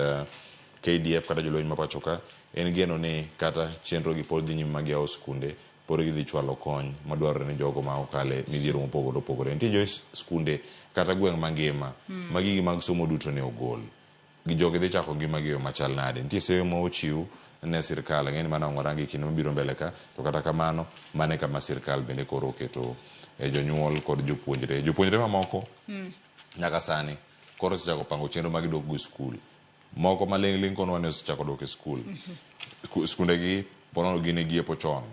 KDF kata jolweny ma pacho ka. En geno ni kata chenro gi pod dhi nyime mag yawo skunde pod gidhi chwalo kony madwarore ne jogo ma okale midhiero mopogore opogore. Nitie Joyce skunde kata gweng' mangima ma gigi mag somo duto ne ogol. Gi jogi dhi chako ngima gi e yo machal nade. Nitie seyo ma ochiw ne sirkal, ang'e ni mano ang' warangi e kinde mabiro mbele ka, to kata kamano mano e kama sirkal bende koro oketo jonyuol kod jopuonjre. Jopuonjre mamoko nyaka sani koro osechako pango chenro mag dok go skul. Moko maling' ling' kono ni osechako dok e skul. Skunde gi ponono gin e giepo chon.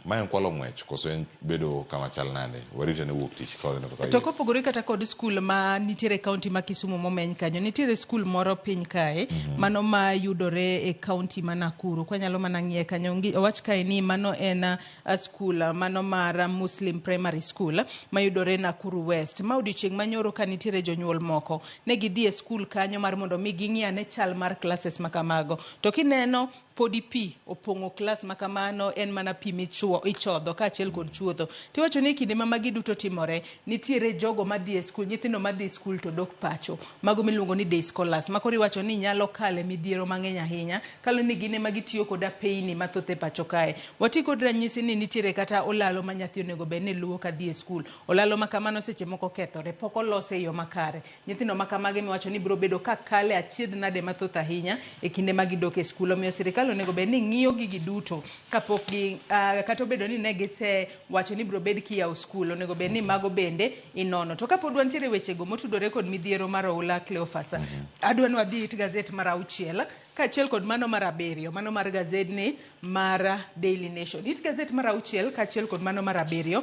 Ma en kwalo ng'wech koso en bedo kama chal nade? Warite ne wuok tich ka wadhi kaka To kopogore kata kod skul ma nitiere e kaunti ma Kisumu momeny kanyo, nitiere skul moro piny kae mano ma yudore e kaunti ma Nakuru. Kwanyalo mana ng'iye kanyo, owach kae ni mano en skul mano mar Muslim Primary School mayudore Nakuru West. Ma odiochieng' manyoro ka nitiere jonyuol moko ne gidhi e skul kanyo mar mondo mi ging'i ane chal mar classes ma kamago. To kineno podi pi opong'o klas ma kamano en mana pi michuo ichodho kaachiel kod chuodho. Tiwacho ni e kinde ma magi duto timore, nitiere jogo madhi e skul, nyithindo madhi e skul to dok pacho. Mago miluongo ni day scholars ma koro iwacho ni nyalo kale midhiero mang'eny ahinya kaluwore ni gin ema gitiyo kod apeyni mathoth e pacho kae. Wati kod ranyisi ni nitiere kata olalo ma nyathi onego bed ni luwo kadhi e skul. Olalo ma kamano seche moko kethore, pok olose e yo makare. Nyithindo ma kamagi miwacho ni biro bedo ka kale achiedh nade mathoth ahinya e kinde ma gidok e skul. Omiyo sirikal onego bed ni ng'iyo gigi duto kapok gi kata obedo ni ne gise wacho ni biro bed kiyawo skul, onego bed ni mago bende inono. To kapod wantiere e wechego motudore kod midhiero mar oula Cleophas, adwa ni wadhi it gazet mar auchiel kaachiel kod mano mar abiriyo, mano mar gazedni mar Daily Nation. It gazet mar auchiel kaachiel kod mano mar abiriyo.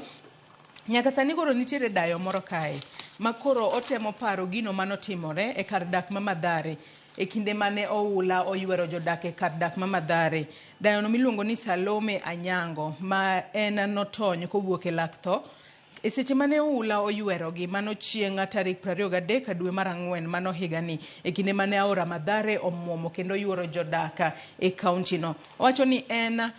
Nyaka sani koro nitiere dayo moro kae ma koro otemo paro gino manotimore e kar dak ma Mathare e kinde mane oula oywero jodak e kar dak ma Mathare. Dayono miluongo ni Salome Anyango ma en notony kowuok e lak tho e seche mane oula oywerogi mano chieng' tarik 23 dwe mar ang'wen mano higani e kinde mane aora Mathare omuomo kendo oyuoro jodak e kaunti no. Owacho ni en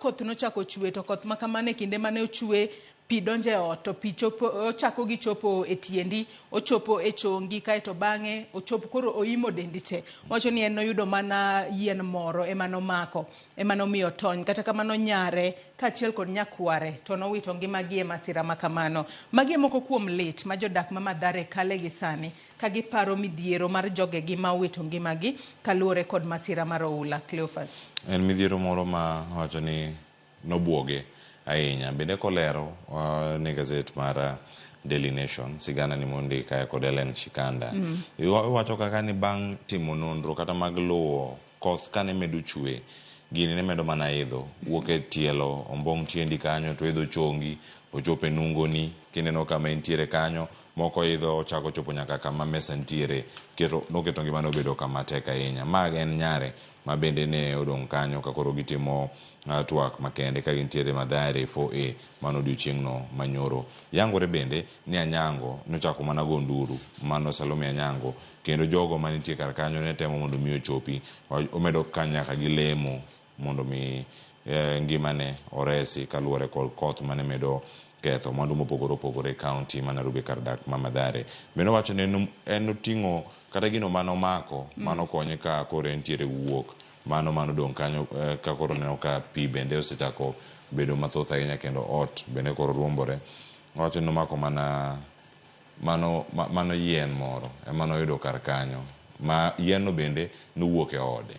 koth nochako chwe to koth ma kamano e kinde mane ochwe pi donjo e ot to pi chopo ochako gi chopo e tiendi ochopo e chongi kaeto bang'e ochop koro oimo dendi te. Owacho ni en noyudo mana yien moro ema nomako ema nomiyo otony kata kamano nyare kaachiel kod nyakware to nowito ngimagi e masira ma kamano. Magi e moko kuom lit ma jodak ma Mathare kale gi sani ka giparo midhiero mar jogegi ma owito ngimagi kaluwore kod masira mar oula. Cleophas. En midhiero moro ma wacho ni nobuoge ahinya. Bende kolero ne gazet mar Daily Nation sigana ni mondik kae kod Ellen Shikanda. Iwacho kaka ni bang' timo nonro kata mag luwo koth kane medo chwe, gini ne medo mana idho. Wuok e tielo ombong' tiendi kanyo to idho chongi, ochopo e nungoni, kineno kama entiere kanyo, moko idho ochako chopo nyaka kama mesa nitiere, noketo ngimane obedo kama tek ahinya. Ma en nyare ma bende ne odong' kanyo ka koro gitimo twak makende ka gintiere Mathare 4A mano odiochieng'no manyoro. Yangore bende ni Anyango nochako mana go nduru, mano Salome Anyango, kendo jogo manitie kar kanyo ne temo mondo mi ochopi, omedo ka nyaka gi lemo mondo mi ngimane oresi kaluwore kod koth mane medo ketho mwandu mopogore opogore e kaunti ma Nairobi kar dak ma Mathare. Bende owacho ni en oting'o kata gino manomako manokonye ka koro entiere wuok mano manodong' kanyo ka koro neno ka pi bende osechako bedo mathoth ahinya kendo ot bende koro ruombore. Owacho ni nomako mana mano yien moro ema noyudo kar kanyo ma yien no bende nowuok e ode.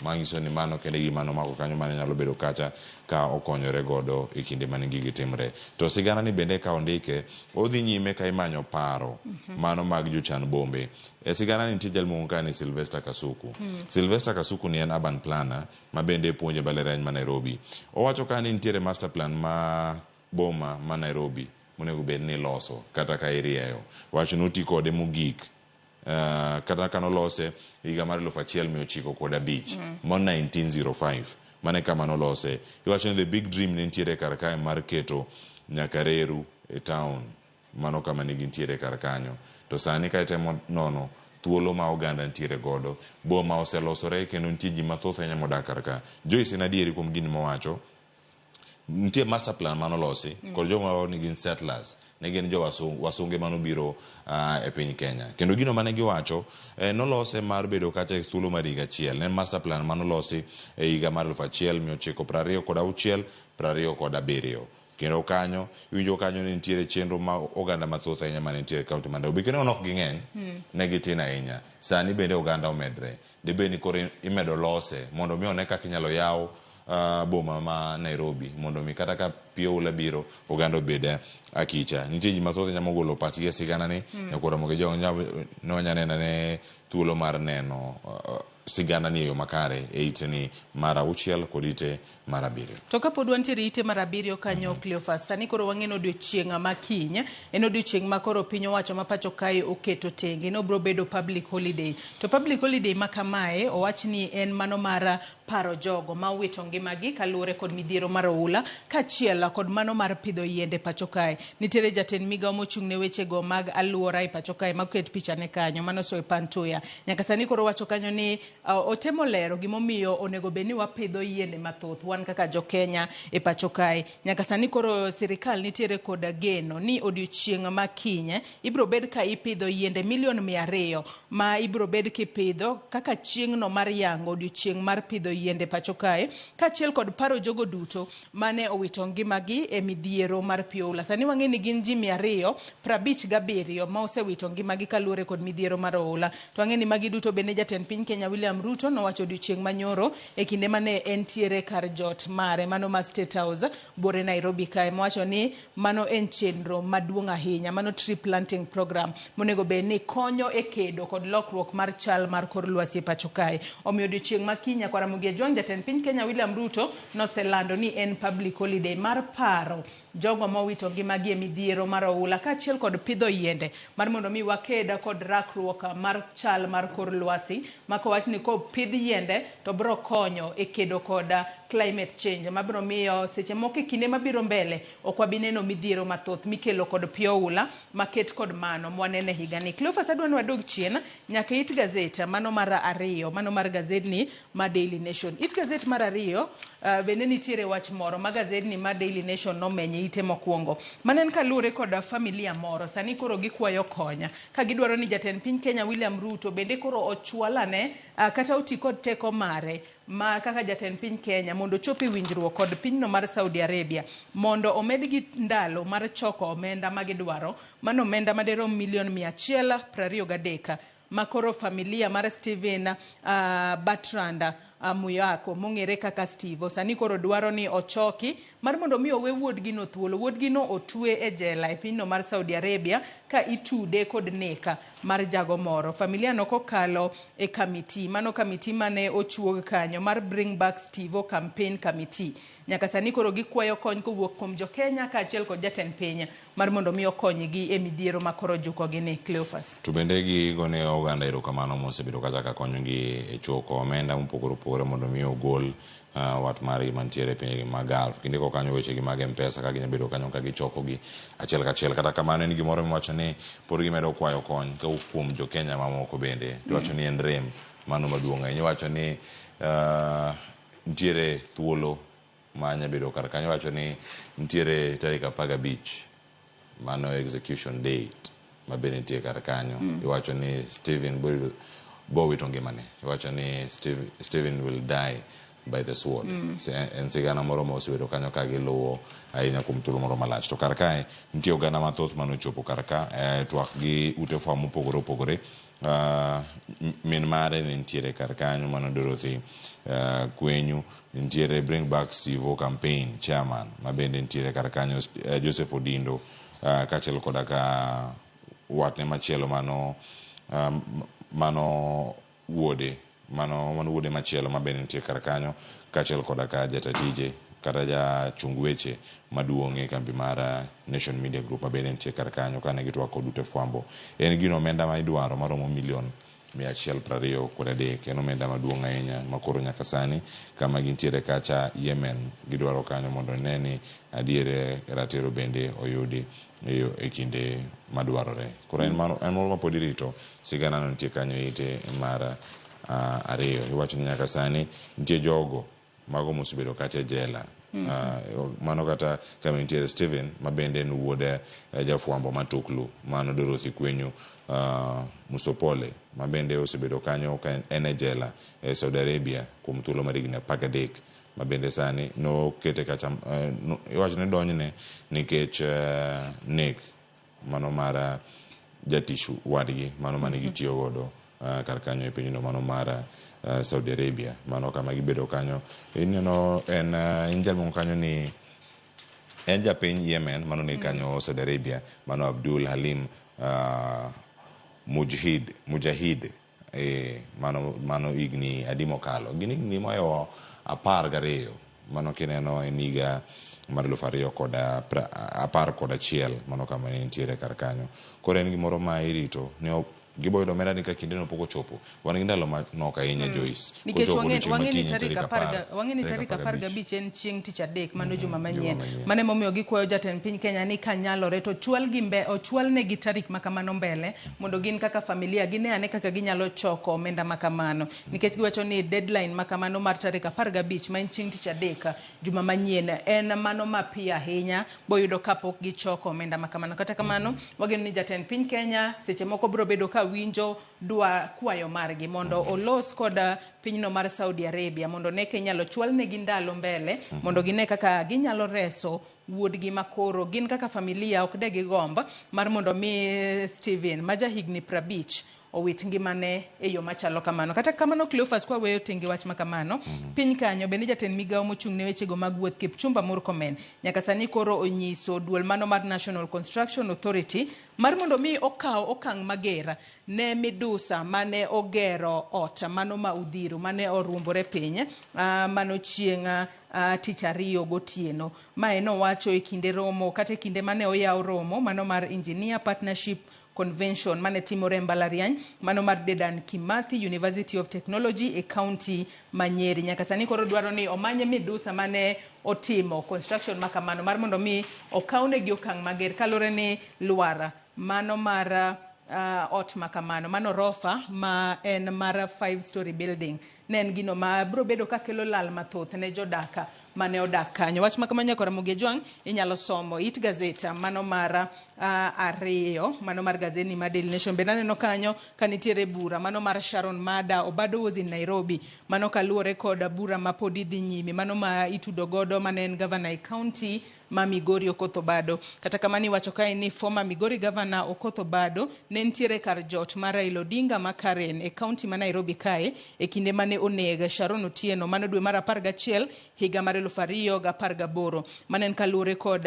Manyiso ni mano kende gima nomako kanyo mane nyalo bedo kacha ka okonyore godo e kinde mane gigi timre. To sigana ni bende ka ondike, odhi nyime ka imanyo paro mano mag jochan bombe. E sigana ni nitie jal miluongo ka ni Sylvester Kasuku. Sylvester Kasuku ni en urban planner ma bende puonjo e mbalariany ma Nairobi. Owacho ka ni nitiere master plan ma boma ma Nairobi monego bed ni iloso kata ka irieyo. Wach noti kode mogik kata kanolose higa mar 1905 mo 1905 mane kama nolose. Iwacho ni the big dream ne nitiere kar kae mar keto nyaka reru e town mano kama ne gintiere kar kanyo. To sani ka itemo nono thuolo ma oganda nitiere godo, boma oselosore kendo nitie ji mathoth ahinya modak kar ka. Joyce en adieri kuom gini mowacho. Nitie master plan manolosi kod joma ni gin settlers ne gin jo wasunge manobiro e piny Kenya. Kendo gino mane giwacho nolose mar bedo kacha e thuolo mar higa achiel. Ne en master plan manolosi e higa mar 1926 27. Kendo kanyo, iwinjo kanyo ni nitiere chenro ma oganda mathoth ahinya mane nitiere e kaunti ma Nairobi. Kendo nok ging'eny, ne gitin ahinya. Sani bende oganda omedre. Dibed ni koro imedo lose mondo mi one kaka inyalo yaw boma ma Nairobi mondo mi kata ka pi oula biro oganda obed akicha. Nitie ji mathoth ahinya mogolo pachgi e sigana ni. Nyakwar Ramogi Ojwang' nonya neno ane thuolo mar neno sigana ni e yo makare e ite ni mar auchiel kod ite mar abiriyo. To kapod wantiere ite mar abiriyo kanyo Cleophas, sani koro wang'e ni odiochieng' ma kiny en odiochieng' ma koro piny owacho ma pacho kae oketo tenge ni obiro bedo public holiday. To public holiday ma kamae owach ni en mano mar paro jogo ma owito ngimagi kaluwore kod midhiero mar oula kaachiel kod mano mar pidho yiende pacho kae. Nitiere jatend migawo mochung' ne wechego mag aluora e pacho kae maket pichane kanyo, mano Soipan Tuya. Nyaka sani koro wacho kanyo ni otemo lero gimomiyo onego bed ni wapidho yiende mathoth wan kaka jo-Kenya e pacho kae. Nyaka sani koro sirikal nitiere koda geno ni odiochieng' ma kiny ibiro bed ka ipidho yiende milion 200 ma ibiro bed kipidho kaka chieng'no mar yango odiochieng' mar pidho yiende pacho kae, kaachiel kod paro jogo duto mane owito ngimagi e midhiero mar pi oula. Sani wang'e ni gin ji 257 ma osewito ngimagi kaluwore kod midhiero mar oula. To wang'e ni magi duto bende jatend piny Kenya William Ruto nowacho odiochieng' manyoro e kinde mane entiere kar jot mare mano ma State House buore Nairobi kae, mowacho ni mano en chenro maduong' ahinya, mano tree planting program monego bed ni konyo e kedo kod lokruok mar chal mar kor lwasi e pacho kae. Omiyo odiochieng' ma kiny Nyakwar Ramogi Ajwang' jatend piny Kenya William Ruto noselando ni en public holiday mar paro jogo mowito ngimagi e midhiero mar oula kaachiel kod pidho yiende mar mondo mi waked kod rakruok mar chal mar kor lwasi, ma kowach ni kopidh yiende to biro konyo e kedo kod climate change mabiro miyo seche moko e kinde mabiro mbele ok wabi neno midhiero mathoth mikelo kod pi oula maket kod mano mwanene higani. Cleophas, adwa ni wadog chien nyaka it gazet mano mar ariyo, mano mar gazedni ma Daily Nation. It gazet mar ariyo bende nitiere wach moro ma gazedni ma Daily Nation nomenye ite mokwongo. Mano en kaluwore kod familia moro, sani koro gikwayo konya ka gidwaro ni jatend piny Kenya William Ruto bende koro ochwalane kata oti kod teko mare ma kaka jatend piny Kenya mondo ochop e winjruok kod pinyno mar Saudi Arabia mondo omedgi ndalo mar choko omenda ma gidwaro, mano omenda maderom milion 123 ma koro familia mar Stephen Bertrand Muyako mong'ere kaka Steve sani koro dwaro ni ochoki mar mondo mi owe wuodgino thuolo. Wuodgino otwe e jela e pinyno mar Saudi Arabia ka itude kod neka mar jago moro. Familia no kokalo e kamiti, mano kamiti mane ochuog kanyo mar Bring Back Steve Campaign Committee. Nyaka sani koro gikwayo kony kowuok kuom jo-Kenya kaachiel kod jatend piny mar mondo mi okonygi e midhiero ma koro jukogi ni. Cleophas. To bende gigone oganda erokamano mosebedo kacha ka konyogi e choko omenda mopogore opogore mondo mi ogol wat margi mantiere e pinjegi mag Gulf. Gindiko kanyo wechegi mag M-Pesa ka ginya bedo kanyo ka gichokogi achiel kachiel. Kata kamano en gimoro miwacho ni pod gimedo kwayo kony kowuok kuom jo-Kenya mamoko bende. Tiwacho ni en rem mano maduong' ahinya. Iwacho ni nitiere thuolo ma nya bedo kar kanyo. Iwacho ni nitiere tarik 15 mano execution date ma bende nitie kar kanyo. Iwacho ni Stephen bowito ngimane. Iwacho ni Stephen will die by the sword. En sigana moro ma osebedo kanyo ka giluwo ahinya kuom thuolo moro malach. To kar kae nitie oganda mathoth manochopo kar ka twak gi ute fwambo mopogore opogore. Min mare ne nitiere kar kanyo mano Dorothy Kwenyu, nitiere Bring Back Steve campaign chairman ma bende nitiere kar kanyo Joseph Odindo kaachiel koda ka watne machielo mano mano wuode mano wuode machielo ma bende nitie kar kanyo kaachiel koda ka jata tije kata jachung weche maduong' e kambi mar Nation Media Group ma bende nitie kar kanyo kane gitwak kod ute fwambo. En gino omenda ma idwaro maromo milion 123, en omenda maduong' ahinya ma koro nyaka sani kama gintiere kacha Yemen gidwaro kanyo mondo ne ni adier ratiro bende oyudi e kinde madwarore. Koro en moro ma pod irito, sigana no nitie kanyo ite mar ariyo. Iwacho ni nyaka sani nitie jogo mago mosebedo kacha e jela. Mano kata kama nitie Stephen ma bende en wuod jafwambo matuklu mano Dorothy Kwenyu Musopole ma bende osebedo kanyo ka en e jela e Saudi Arabia kuom thuolo mar higni 13 ma bende sani nokete kacha iwacho ni donjne nikech nek mano mar jatich wadgi mano mane gitiyo godo kar kanyo e pinyno mano mar Saudi Arabia. Mano kama gibedo kanyo ineno en jaluongo kanyo ni en japiny Yemen mano ni kanyo Saudi Arabia mano Abdul Halim Mujahid mano higni adi mokalo gin higni mohewo 12 mano kineno en higa mar 2011 mano kama ne nitiere kar kanyo. Koro en gimoro ma irito ni Gibo yudo omenda ni ka kindeno pok ochopo. Wan gi ndalo manok ahinya Joyce. Nikech Kochopo wang'e odiochieng' wang'e ni makiny tarik tarik wang'e ni tarik 15. 15 en chieng' tich adek mano juma manyien. Manyien. Mano emomiyo gikwayo jatend piny Kenya ni kanyalore to ochwalnegi tarik ma kamano mbele mondo gin kaka familia gine ane kaka ginyalo choko omenda ma kamano. Nikech giwacho ni deadline ma kamano mar tarik 15 ma en chieng' tich adek juma manyien en mano mapiyo ahinya boyudo kapok gichoko omenda ma kamano. Kata kamano wageno ni jatend piny Kenya seche moko biro bedo ka winjo dwa kwayo margi mondo olos kod pinyno mar Saudi Arabia mondo ne ka inyalo chwalnegi ndalo mbele mondo gine kaka ginyalo reso wuodgi makoro gin kaka familia ok de gigomb mar mondo mi Steven ma jahigni 50 owit ngimane e yo machalo kamano. Kata kamano Cleophas, kwa weyo tenge wach ma kamano, piny kanyo bende jatend migawo mochung' ne wechego mag wuoth Kipchumba Murkomen nyaka sani koro onyiso duol mano mar National Construction Authority mar mondo mi okaw okang' mager ne midusa mane ogero ot mano ma Udhiru mane oruombore piny mano chieng' tich ariyo gotieno. Mae nowacho e kinde romo kata e kinde mane oyaw romo mano mar Engineer Partnership Convention mane timore e mbalariany mano mar Dedan Kimathi University of Technology e county ma Nyeri. Nyaka sani koro dwaro ni omany midusa mane otimo construction ma kamano mar mondo mi okawnegi okang' mager kaluwore ni lwar mano mar ot ma kamano mano orofa ma en mar 5-story building ne en gino ma biro bedo ka kelo lal mathoth ne jodak mane odak kanyo. Wach ma kamano nyaka Ramogi Ajwang' inyalo somo it gazeta mano mar 2 mano mar gazeti mar Daily Nation. Bende aneno kanyo ka nitiere bura mano mar Sharon Mada Obado was in Nairobi mano kaluwore kod bura ma pod idhi nyime mano ma itudo godo mane en governor e county ma Migori Okoth Obado. Kata kamano iwacho kae ni former Migori governor Okoth Obado ne nitiere kar jot mar Raila Odinga ma Karen e county ma Nairobi kae e kinde mane oneg Sharon Otieno mano dwe mar 11 higa mar 2018. Mano en kaluwore kod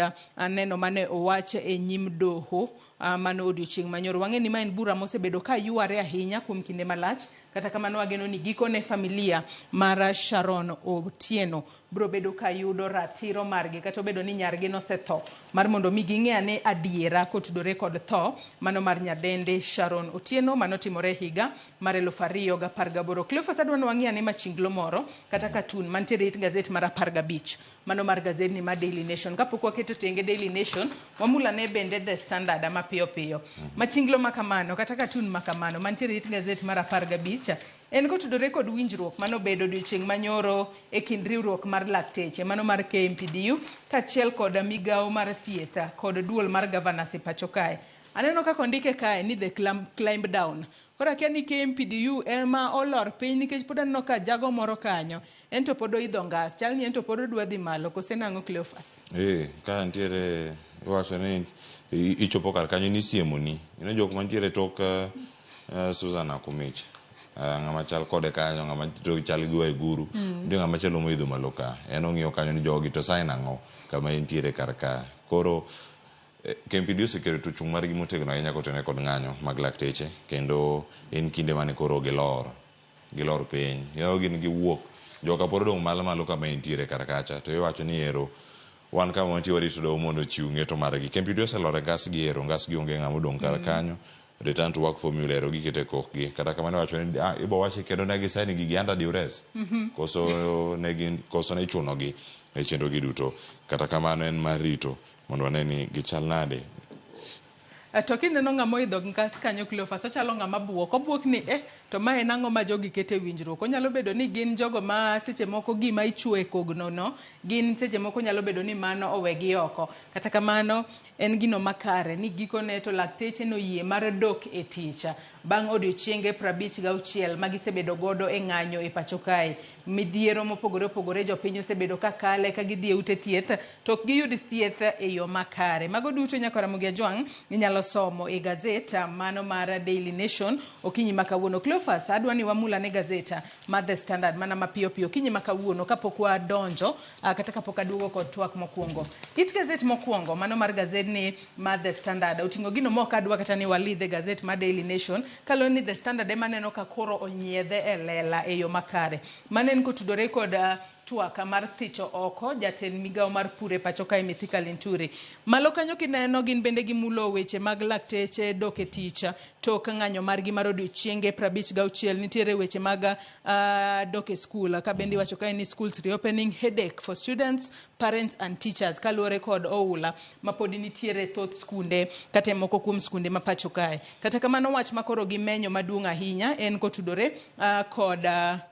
neno mane owach e nyim doho mano odiochieng' manyoro. Wang'e ni ma en bura mosebedo ka yware ahinya kuom kinde malach. Kata kamano wageno ni gikone familia mar Sharon Otieno biro bedo ka yudo ratiro margi kata obedo ni nyargi nosetho mar mondo mi ging'e ane adiera kotudore kod tho mano mar nyadende Sharon Otieno manotimore higa mar 2018. Cleophas adwa ni wang'i ane machinglo moro kata cartoon mantiere it gazet mar 15 mano mar gazet ni mar Daily Nation. Kapok waketo tenge Daily Nation, wamulane bende The Standard mapiyo piyo. Machinglo ma kamano kata cartoon ma kamano mantiere it gazet mar 15 en kotudore kod winjruok manobedo odiochieng' manyoro e kind riwruok mar lakteche mano mar KMPDU kaachiel kod migawo mar thieth kod duol mar governors e pacho kae. Aneno kaka ondike kae ni the climb down. Koro akia ni KMPDU ema olor piny nikech pod aneno ka jago moro kanyo en to pod oidho ngas chal ni en to pod odwa dhi malo kose nang'o Cleophas? Ka nitiere iwacho ni ichopo kar kanyo ni siemoni. Ino jok mantiere tok Susan Akumich. Ng'ama chal kode kanyo, ng'ama chal gi Waiguru. Nitie ng'ama chielo moidho malo ka. En ong'iyo kanyo ni jogi to sign ang'o kama entiere kar ka. Koro KMPDU oseketo chung' margi motegno ahinya kotenore kod ng'anyo mag lakteche kendo en kinde mane koro gilor piny. Yo gin giwuok joka pod odong' malo malo kama entiere kar kacha to iwacho ni ero wan kama wantie warito doho mondo ochiw ng'eto margi. KMPDU oselor e ngas gi ero, ngas gi onge ng'ama odong' kar kanyo. Return to work formula ero gikete kokgi. Kata kamano iwacho ni ibo wachi kendo ne gisign gigi under duress. Koso ne gin koso ne ichunogi e chenro gi duto. Kata kamano en mar rito mondo wane ni gichal nade. To kineno ng'ama oidho ngas kanyo Cleophas ochalo ng'ama buok. Obuok ni to ma en ang'o ma jogi kete winjruok. Onyalo bedo ni gin jogo ma seche moko gima ichwo e kogno no, gin seche moko nyalo bedo ni mano owegi oko. Kata kamano en gino makare ni gikone to lakteche noyie mar dok e tich bang' odiochienge 56 ma gisebedo godo e ng'anyo e pacho kae. Midhiero mopogore opogore jopiny osebedo ka kale ka gidhi e ute thieth to ok giyud thieth e yo makare. Mago duto nyaka Ramogi Ajwang' inyalo somo e gazet mano mar Daily Nation okinyi ma kawuono. Cleophas adwa ni wamulane gazeta mar The Standard mana mapiyo piyo okinyi ma kawuono kapok wadonjo kata kapok aduogo kod twak mokwongo. It gazet mokwongo mano mar gazet ni mar The Standard oting'o gino mok adwa kata ni walidhe gazet mar Daily Nation kaluwore ni The Standard ema aneno ka koro onyiedhe e lela e yo makare. Mano en kotudore kod twak mar thicho oko jatend migawo mar pur e pacho kae Mithika Linturi. Malo kanyo kineno gin bende gimulo weche mag lakteche dok e tich tok ng'anyo margi mar odiochienge 56. Nitiere weche mag dok e skul ka bende iwacho kae ni schools reopening headache for students, parents and teachers kaluwore kod oula ma podi nitiere thoth skunde kata e moko kuom skunde ma pacho kae. Kata kamano wach ma koro gimenyo maduong' ahinya en kotudore kod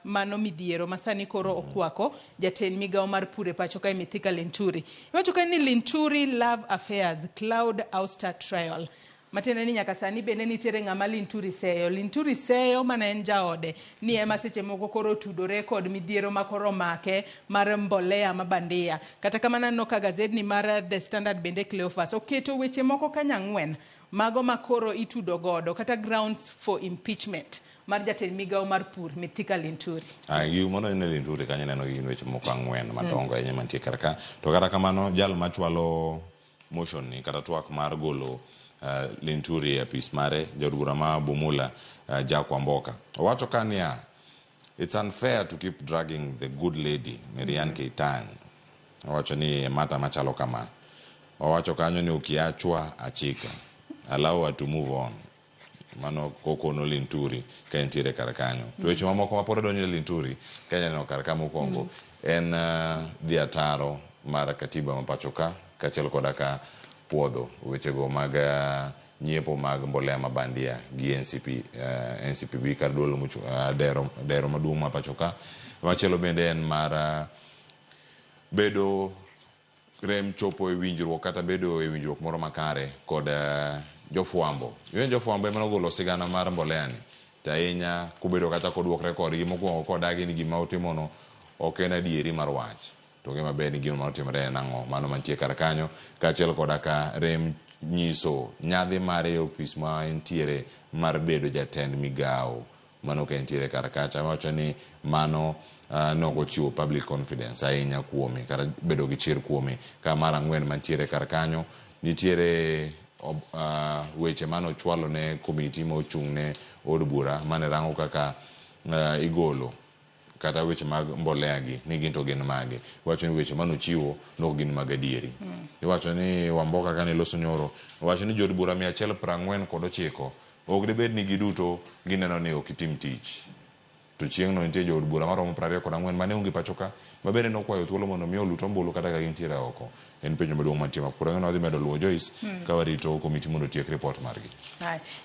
mano midhiero ma sani koro okwako jatend migawo mar pur e pacho kae Mithika Linturi. Iwacho kae ni Linturi Love Affairs Cloud Ouster Trial. Matiende ni nyaka sani bende nitiere ng'ama Linturi seyo. Linturi seyo mana en jaode ni ema seche moko koro otudore kod midhiero ma koro omake mar mbolea ma bandia. Kata kamano aneno ka gazedni mar The Standard bende Cleophas oketo weche moko kanyo ang'wen mago ma koro itudo godo kata grounds for impeachment mar jatend migawo mar pur Mithika Linturi. Gima donjo ne Linturi kanyo ineno gin weche moko ang'wen madongo ahinya mantie kar ka. To kata kamano jal machwalo motion ni kata twak mar golo Linturi e apis mare, jaod bura ma Bumula Jack Wamboka owacho ka niya, it's unfair to keep dragging the good lady Marianne Keitany. Owacho ni e mata machalo kama. Owacho kanyo ni ukiachwa achika, allow her to move on. Mano kokono Linturi ka entiere kar kanyo. To weche mamoko ma pod odonjo ne Linturi ka ineno kar ka mokwongo en dhi ataro mar katiba ma pacho ka kaachiel koda ka puodho wechego mag nyiepo mag mbolea ma bandia gi NCPB kar duol dero maduong' ma pacho ka. Machielo bende en mar bedo rem chopo e winjruok kata bedo e winjruok moro makare kod jofwambo. Ing'e jofwambo ema nogolo sigana mar mbolea ni to ahinya kobedo kata koduokre kodgi mokwongo kodagi ni gima otimono ok en adieri mar wach. To ong'e maber ni gino manotimore en ang'o mano mantie kar kanyo kaachiel koda ka rem nyiso nyadhi mare e ofis ma entiere mar bedo jatend migawo mano ka entiere kar kacha wacho ni mano nok ochiwo public confidence ahinya kuome kata bedo gi chir kuome. Ka mar ang'wen mantiere kar kanyo nitiere weche mane ochwalo ne komiti ma ochung' ne od bura mane rango kaka igolo kata weche mag mbolea gi ni gin to gin mage. Iwacho ni weche mane ochiwo nok gin mag adieri. Iwacho ni Wamboka kane loso nyoro owacho ni jood bura 149 ok dibed ni giduto gineno ni ok itim tich. To chieng'no nitie jood bura maromo 24 mane onge pacho ka ma bende nokwayo thuolo mondo mi olut ombulu kata ka gintiere oko. En penjo maduong' mantie ma koro wadhi medo luwo Joyce ka warito komiti mondo otiek report margi.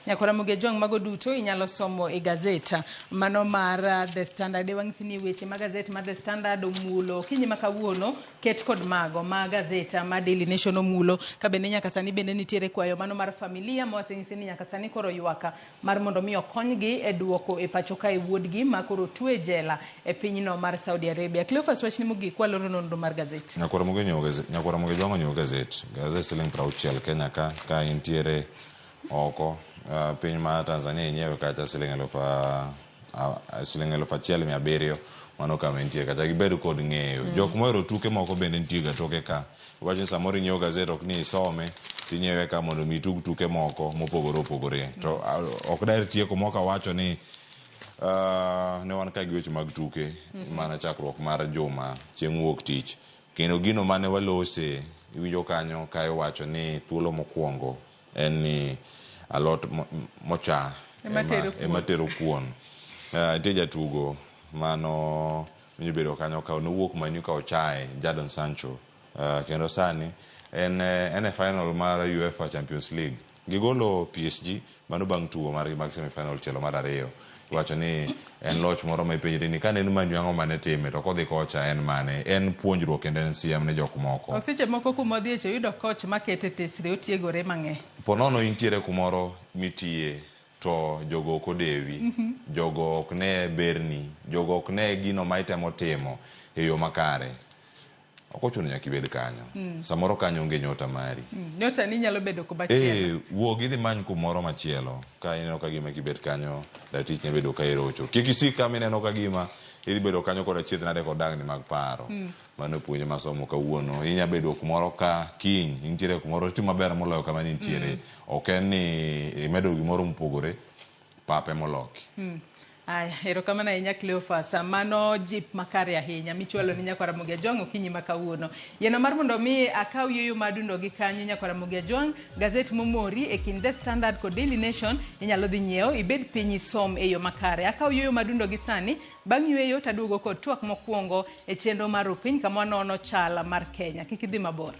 Nyakora Muge Jwang' mago duto inyalo somo e gazet mano mar The Standard. Wang'isi ni weche ma gazet mar The Standard omulo okinyi ma kawuono ket kod mago ma gazet ma Daily Nation omulo ka bende nyaka sani bende nitiere kwayo mano mar familia ma wasenyisi ni nyaka sani koro ywak mar mondo mi okonygi e duoko e pacho kae wuodgi ma koro twe jela e pinyno mar Saudi Arabia. Cleophas wachni mogik waloro nonro mar gazet. Nyakwara Muge nyiewo gazet, Nyakwara Muge Jwang' onyiewo gazet. Gazet siling 60 Kenya ka intiere oko piny mar Tanzania inyiewe kacha siling 1700 mano kama intie kacha gibed kod ng'eyo. Jok mohero tuke moko bende nitie ga toke ka. Iwacho ni samoro inyiewo gazet ok ni isome tinyiewe ka mondo mi itug tuke moko mopogore opogore. To ok daher tieko mok awacho ni ne wan ka gi weche mag tuke mana chakruok mar juma chieng' wuok tich. Kendo gino mane walose iwinjo kanyo ka iwacho ni thuolo mokwongo en ni alot mocha ema tero kuon. Nitie jatugo mano winjo bedo kanyo ka nowuok Man U ka ochaye Jadon Sancho kendo sani en e final mar UEFA Champions League. Gigolo PSG mano bang' tugo margi mag semi final tielo mar ariyo. Iwacho ni en loch moro ma ipenjri ni kane en Man U ang'o mane time to kodhi kocha en mane. En puonjruok kendo en siem ne jok moko. Ok seche moko kuma odhiye cha oyudo coach makete tesre otiegore mang'eny. Po nono intiere kumoro mitiye to jogo ok odewi, jogo ok ne berni, jogo ok ne gino ma itemo timo e yo makare. Ok ochuno nyaka ibed kanyo. Samoro kanyo onge nyota mari. Nyota ni nyalo bedo kuma chielo. Wuog idhi many kumoro machielo ka ineno ka gima kibet kanyo ratich nyalo bedo ka irocho. Kik isik kama ineno ka gima idhi bedo kanyo kod achiedh nade kod dangni mag paro. Mano puonj masomo kawuono. Inya bedo kumoro ka kiny intiere kumoro itimo maber moloyo kama nintiere. Ok en ni imedo gimoro mopogore, pap emoloki. Aya, erokamano ahinya Cleophas. Mano jip makare ahinya michwalo ni nyakwar Ramogi Ajwang' okinyi ma kawuono. Yiena mar mondo mi akaw yueyo mar dundo gi kanyo nyakwar Ramogi Ajwang', gazet momori e kind The Standard kod Daily Nation inyalo dhi nyiewo ibed piny isom e yo makare. Akaw yueyo mar dundo gi sani, bang' yueyo taduogo kod twak mokwongo e chenro mar Rupiny kama wanono chal mar Kenya. Kik idhi mabor.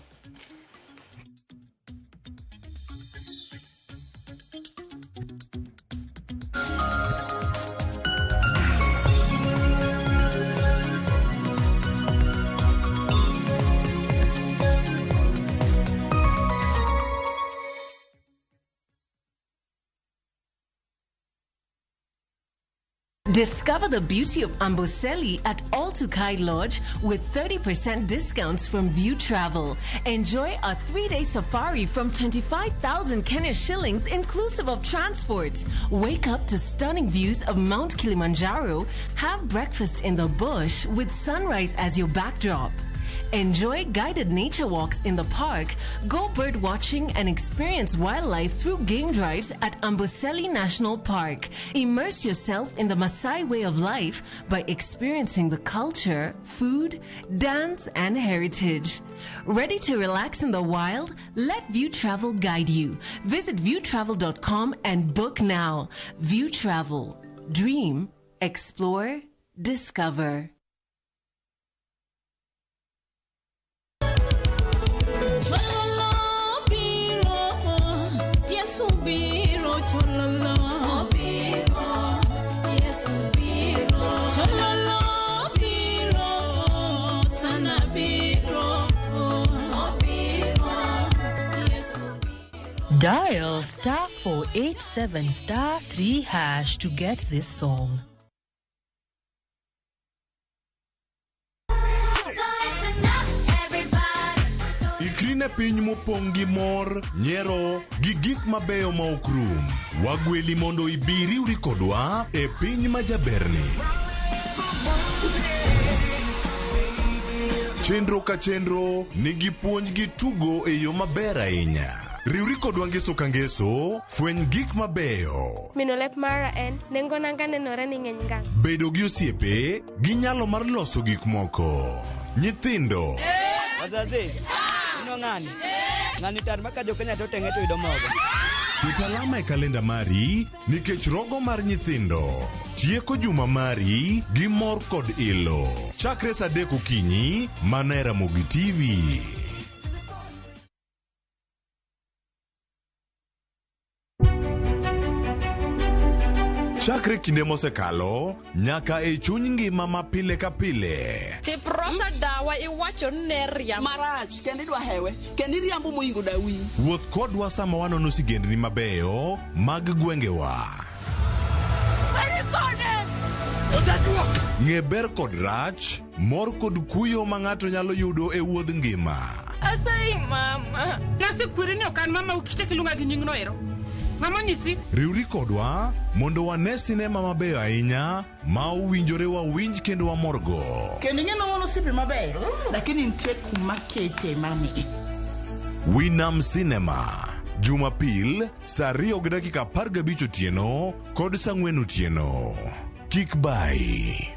Discover the beauty of Amboseli at All Tukai Lodge with 30% discounts from View Travel. Enjoy a 3-day safari from 25,000 Kenya shillings inclusive of transport. Wake up to stunning views of Mount Kilimanjaro. Have breakfast in the bush with sunrise as your backdrop. Enjoy guided nature walks in the park, go bird watching, and experience wildlife through game drives at Amboseli National Park. Immerse yourself in the Maasai way of life by experiencing the culture, food, dance, and heritage. Ready to relax in the wild? Let View Travel guide you. Visit viewtravel.com and book now. View Travel. Dream, explore, discover. Chololo biro, Yesu biro, chololo biro, Yesu biro, chololo biro, sana biro, biro, Yesu. Dial star 487 star 3 hash to get this song. Ikri ne piny mopong' gi mor, nyiero, gi gik mabeyo ma ok rum. Wagweli mondo ibi riwri kodwa e piny ma jaberni. Chenro ka chenro nigi puonj gi tugo e yo maber ahinya. Riwri kodwa ngeso ka ngeso, fweny gik mabeyo. Mino lep mara en nengo nanga nenore ni ng'eny ngang'. Bedo gi osiepe gi nyalo mar loso gik moko. Nyithindo Wazazi, ino ng'ani? Ng'ani tar ma ka jo-Kenya to teng'e to yudo mogo. Ket alama e kalenda mari nikech rogo mar nyithindo tieko juma mari gi mor kod ilo. Chakre saa 3 okinyi mana e Ramogi TV. Chakre kinde mosekalo nyaka e chuny ngima ma pile ka pile. Tiprosa dawa iwacho ni ne riambo. Marach kendo idwa hewe kendo iriambo moingo dawi. Wuoth kodwa sama wanono sigendni mabeyo mag gwengewa. Ng'e ber kod rach, mor kod kuyo ma ng'ato nyalo yudo e wuodh ngima. Asayi mama. Nasekweri ni ok an mama ukichak iluonga gi nyingno ero. Ng'ama onyisi? Riwri kodwa mondo wane sinema mabeyo ahinya ma owinjore wawinj kendo wamorgo. Kendo ing'e ni wan osiepe mabeyo lakini nitie kuma kete mami. Winam Cinema, Jumapil saa 2:15 otieno kod saa 4 otieno. Kik bayi.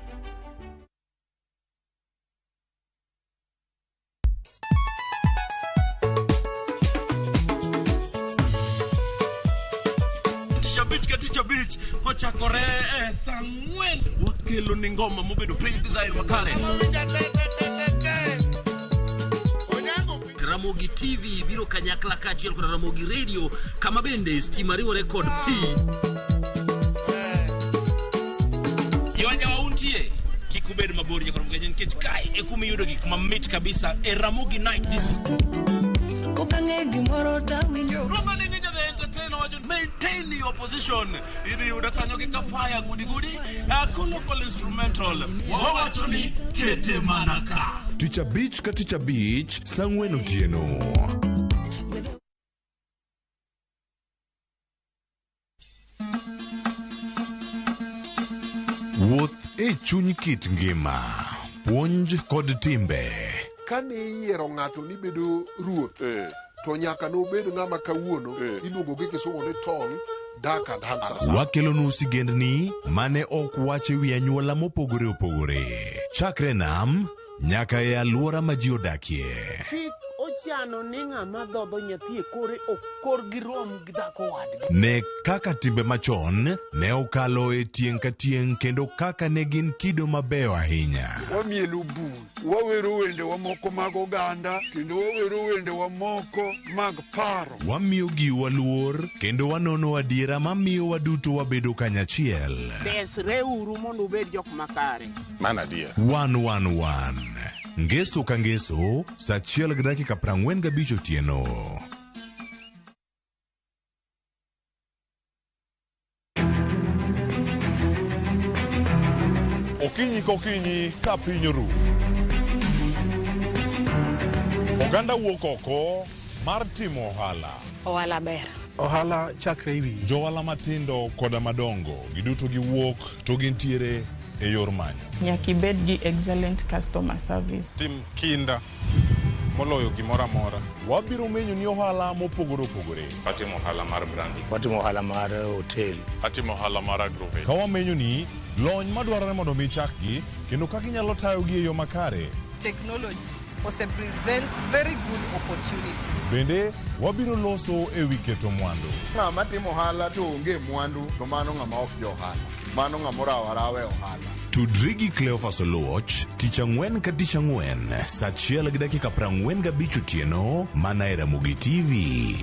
Tich abich ka tich abich kochakore e saa 4 wakelo ni ngoma mobedo piny design makare. Ramogi TV biro kanyakla kaachiel kod Ramogi Radio kama bende stima riwore kod pi. Jowajawa untie kik ubed mabor nyakoro mgenye nikech kae e kuma iyudo gik mamit kabisa e Ramogi Night Disco. Kokang'e gimoro tawinjo. Roma ni Ninja the Entertainer wacho maintain your position. Idhi yudo kanyo gi kafaya gudi gudi local instrumental. Wawacho ni kete mana ka. Tich abich ka tich abich saa 4 otieno. Wuoth e chuny kit ngima, puonj kod timbe. Kane iyiero ng'ato ni bedo ruoth, to nyaka nobed ng'ama kawuono iluongo gi kisungu ni tall, Dark and handsome. Wakelonu sigendni mane ok wach e wi anyuola mopogore opogore. Chakre nam nyaka e alwora ma ji odakie. Chik ochano ni ng'ama dhodho nyathi e kore ok korgi rom gi dhako wadgi. Ne kaka timbe machon ne okalo e tieng' ka tieng' kendo kaka ne gin kido mabeyo ahinya. Wamielo bul, wawero wendewa moko mag oganda, kendo wawero wendewa moko mag paro. Wamiyo giwa luor kendo wanono adiera mamiyo waduto wabedo kanyachiel. Desreuru mondo ubed jok makare. Mano adier. Wan wan wan. Ngeso ka ngeso, sa achiel gi dakika 45 otieno. Okinyi kokinyi ka piny oru. Oganda wuok oko mar timo ohala. Ohala ber. Ohala chakre e wiyi. Johala matindo koda madongo giduto giwuok to gintiere e yor manyo. Nyaka ibed gi excellent customer service. Tim kinda moloyo gimoro amora. Wabiro menyo ni ohala mopogore opogore. Atimo ohala mar branding. Watimo ohala mar hotel. Atimo ohala mar agrovet. Ka wamenyo ni lony madwarore mondo mi chakgi kendo kaka inyalo tayogi e yo makare. Technology ose present very good opportunities. Bende wabiro loso e wi keto mwandu. Ng'ama timo ohala to onge mwandu to mano ng'ama ok jo ohala. Mano ng'ama orawo arawa e ohala. Tudri gi Cleophas Oluoch tich ang'wen ka tich ang'wen sa achiel gi dakika 45 otieno mana e Ramogi TV.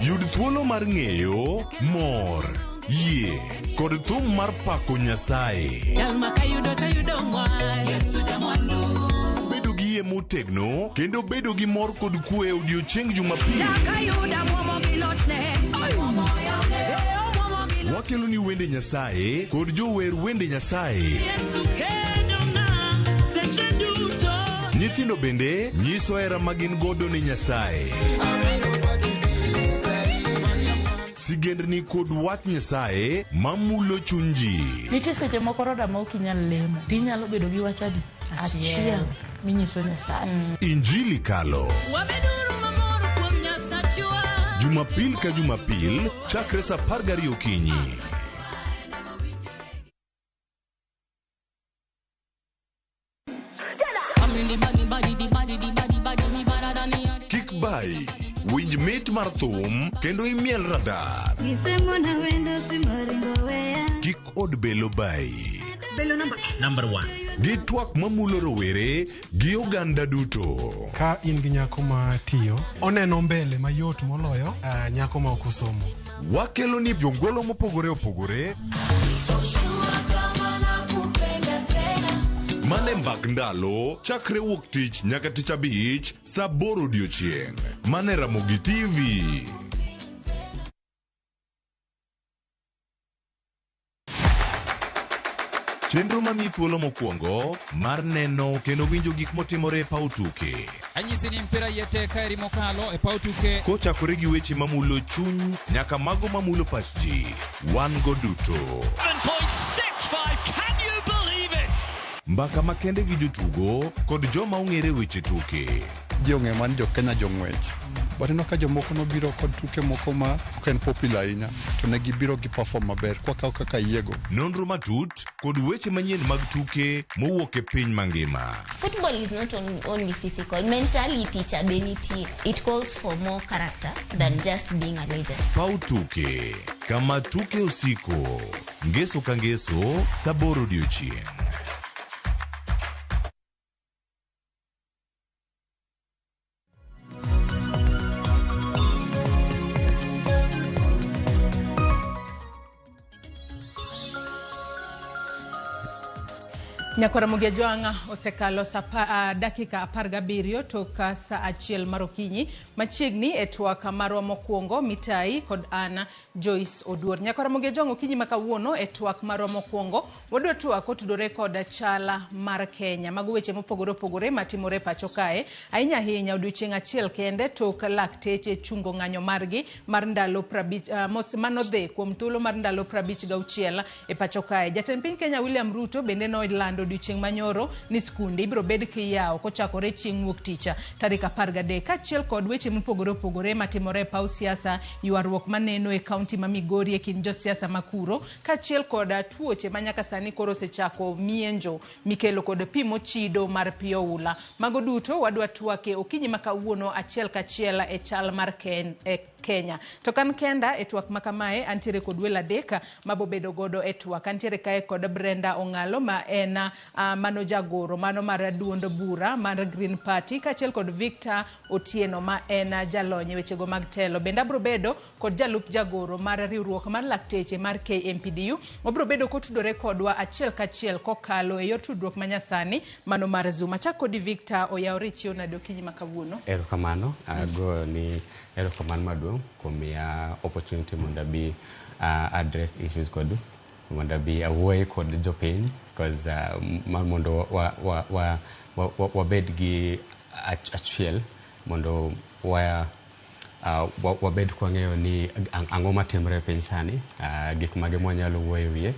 Yud thuolo mar ng'eyo mor, yie kod thum mar pako Nyasaye. Bedo gi yie motegno kendo bedo gi mor kod kwe e odiechieng Jumapil. Wakelo ni wende Nyasaye kod jower wende Nyasaye. Nyithindo bende nyiso hera ma gin godo ne Nyasaye. Sigendni kod wach Nyasaye mamulo chuny ji. Nitie seche moko roda ma ok inyal lemo. Tinyalo bedo gi wach adi? Achiel minyiso Nyasaye. Injili kalo. Jumapil ka Jumapil chakre sa 12 okinyi. Kik bayi, winj mit mar thum kendo imiel radar. Kik od belo bayi. Belo namba Number one. Gi twak mamulo rowere gi oganda duto. Ka in gi nyako ma tiyo, oneno mbele mayot moloyo nyako ma ok osomo. Wakelo ni jongolo mopogore opogore mane mbak ndalo chakre wuok tich nyaka tich abich sa 8 odiochieng'. Mane Ramogi TV. Chenro mamiyi thuolo mokwongo mar neno kendo winjo gik motimore e paw tuke. Anyisi ni mpira iye tek ka eri mokalo e paw tuke. Kochakore gi weche mamulo chuny nyaka mago mamulo pach ji, wan go duto. 7.65, can you believe it? Mbaka makende gi jotugo kod joma ong'ere weche tuke. Ji ong'eyo mana ni jo Kenya jong'wech. But ineno ka jomoko nobiro kod tuke moko ma ok en popular ahinya to ne gibiro gi perform maber kwakawo kaka yiego. Nonro matut kod weche manyien mag tuke mowuok e piny mangima. Football is not only physical, mentality cha be nitie. It calls for more character than just being a legend. Paw tuke kama tuke osiko. Ngeso ka ngeso sa 8 odiochieng'. Nyakwara Ramogi Ajwang' osekalo dakika 17 tok sa 1 mar okinyi machiegni e twak marwa mokwongo Mitai kod an Joyce Oduor. Nyakwara Ramogi Ajwang' okinyi ma kawuono e twak marwa mokwongo wadwa twak otudore kod chala mar Kenya. Mago weche mopogore opogore matimore pacho kae ahinya ahinya odiochieng' achiel kende tok lakteche chungo ng'anyo margi mar ndalo 50 manodhi kuom thuolo mar ndalo 56 e pacho kae. Jatend piny Kenya William Ruto bende nolando odiochieng' manyoro ni skunde ibiro bed kiyawo kochakore chieng' wuok tich tarik 13, kaachiel kod weche mopogore opogore matimore e paw siasa, ywaruok maneno e kaunti ma Migori e kind josiasa makuro, kaachiel kod tuoche ma nyaka sani koro osechako mienjo mikelo kod pi mochido mar pi oula. Mago duto wadwa twake okinyi ma kawuono achiel kachiel e chal mar Kenya. To kan kenda e twak ma kamae antiere kod welo adek mabobedo godo e twak. Antiere kae kod Brenda Ong'alo ma en mano jagoro mano mar duond bura mar Green Party, kaachiel kod Victor Otieno ma en jalony e wechego mag telo. Bende abro bedo kod jalup jagoro mar riwruok mar lakteche mar KMPDU. Obro bedo kotudore kodwa achiel kachiel kokalo e yor tudruok manyasani mano mar Zoom. Achak kodi Victor, oyawore chiew nade okinyi ma kawuono? Erokamano, ago ni erokamano maduong' kuom miya opportunity mondo abi address issues kodu, mondo abi awuoye kod jopiny, because mondo wabed gi achiel, mondo wabed kwang'eyo ni ang'o matimore e piny sani, gik mage mwanyalo wuoyo e wiye,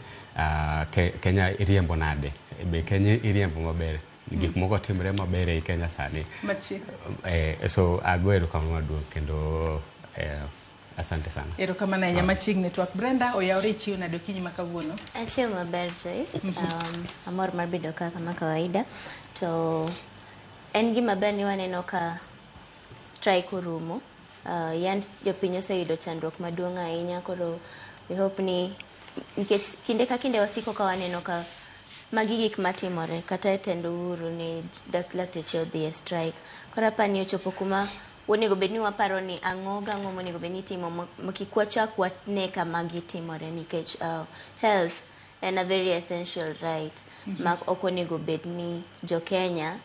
Kenya iriembo nade, be Kenya iriembo maber, gik moko timre maber ei Kenya sani. So ago erokamano maduong' kendo asante sana. Erokamano ahinya. Machiegni twak. Brenda, oyawore chiew nade okinyi ma kawuono? Achiew maber, Joyce. Amor mar bedo ka kama kawaida. To en gima ber ni waneno ka strike orumo. Yand jopiny oseyudo chandruok maduong' ahinya, koro we hope ni nikech kinde ka kinde wasiko ka waneno ka magi gik matimore kata e tend Uhuru ni lakteche odhi e strike. Koro apani ochopo kuma onego bed ni waparo ni ang'o gang'o monego bed ni itimo kik wachak wane kama gitimore, nikech health en a very essential right ma ok onego bed ni jo Kenya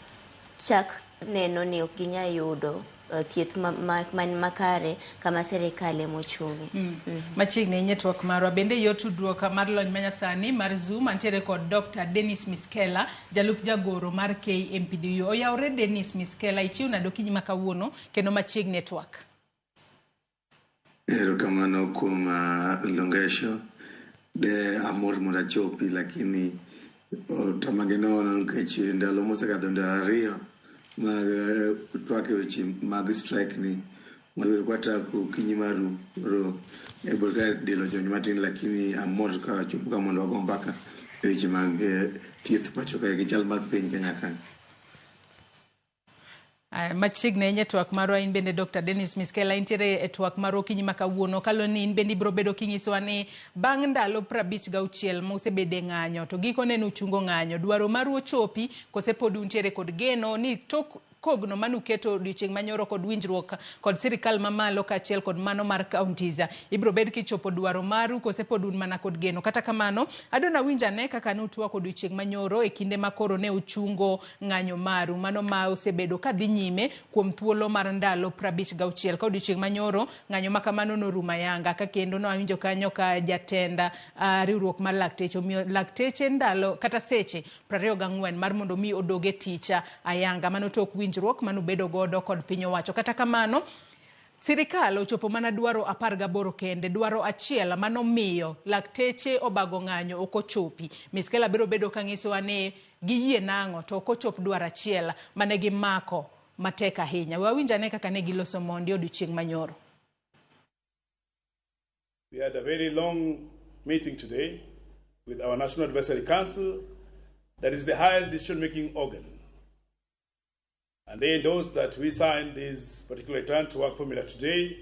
chak neno ni ok ginyal yudo thieth man makare kama sirikal emochung'e. Machiegni ahinya e twak marwa. Bende yor tudruok mar lony manyasani mar Zoom antiere kod Dr. Dennis Miskela, jalup jagoro mar KMPDU. Oyawore Dennis Miskela, ichiew nade okinyi ma kawuono kendo machiegni e twak? Erokamano kuom longesho. De amor mondo achopi, lakini otama gi nono nikech ndalo mosekadho ndalo ariyo mag twak e weche mag strike ni wayudo kwatako okinyi maru, koro ebro ka del ojony matin, lakini amor ka achopo ka mondo wago mbaka e weche mag thieth pacho kae gi chal mar piny Kenya ka. Machiegni ahinya e twak marwa in bende Dr. Dennis Miskela intiere e twak marwa okinyi ma kawuono. Kalo ni in bende ibiro bedo kinyisowa ni bang' ndalo 56 mosebedo e ng'anyo to gikone nuchungo ng'anyo, dwaro maru ochopi kose pod untiere kod geno ni tok kogno manuketo odiochieng' manyoro kod winjruok kod sirikal mamalo kaachiel kod mano mar counties ibiro bed kichopo dwaro maru kose pod un mana kod geno. Kata kamano adwa nawinj ane kaka nutwak odiochieng' manyoro e kinde ma koro ne uchungo ng'anyo maru mano ma osebedo kadhi nyime kuom thuolo mar ndalo 56. Ka odiochieng' manyoro ng'anyo ma kamano norumo ayanga, ka kendo nawinjo kanyo ka jatend riwruok mar lakteche omiyo lakteche ndalo kata seche 24 mar mondo mi odog e tich ayanga. Mano tok winjruok manubedo godo kod piny owacho. Kata kamano sirikal ochopo mana dwaro 18 kende, dwaro achiel manomiyo lakteche obago ng'anyo ok ochopi. Miskela biro bedo ka nyisowa ni giyie nang'o to ok ochop dwaro achiel mane gimako matek ahinya. Wawinj ane kaka ne giloso mondi odiochieng' manyoro. We had a very long meeting today with our National Advisory Council, that is the highest decision-making organ. And they endorsed that we signed this particular return to work formula today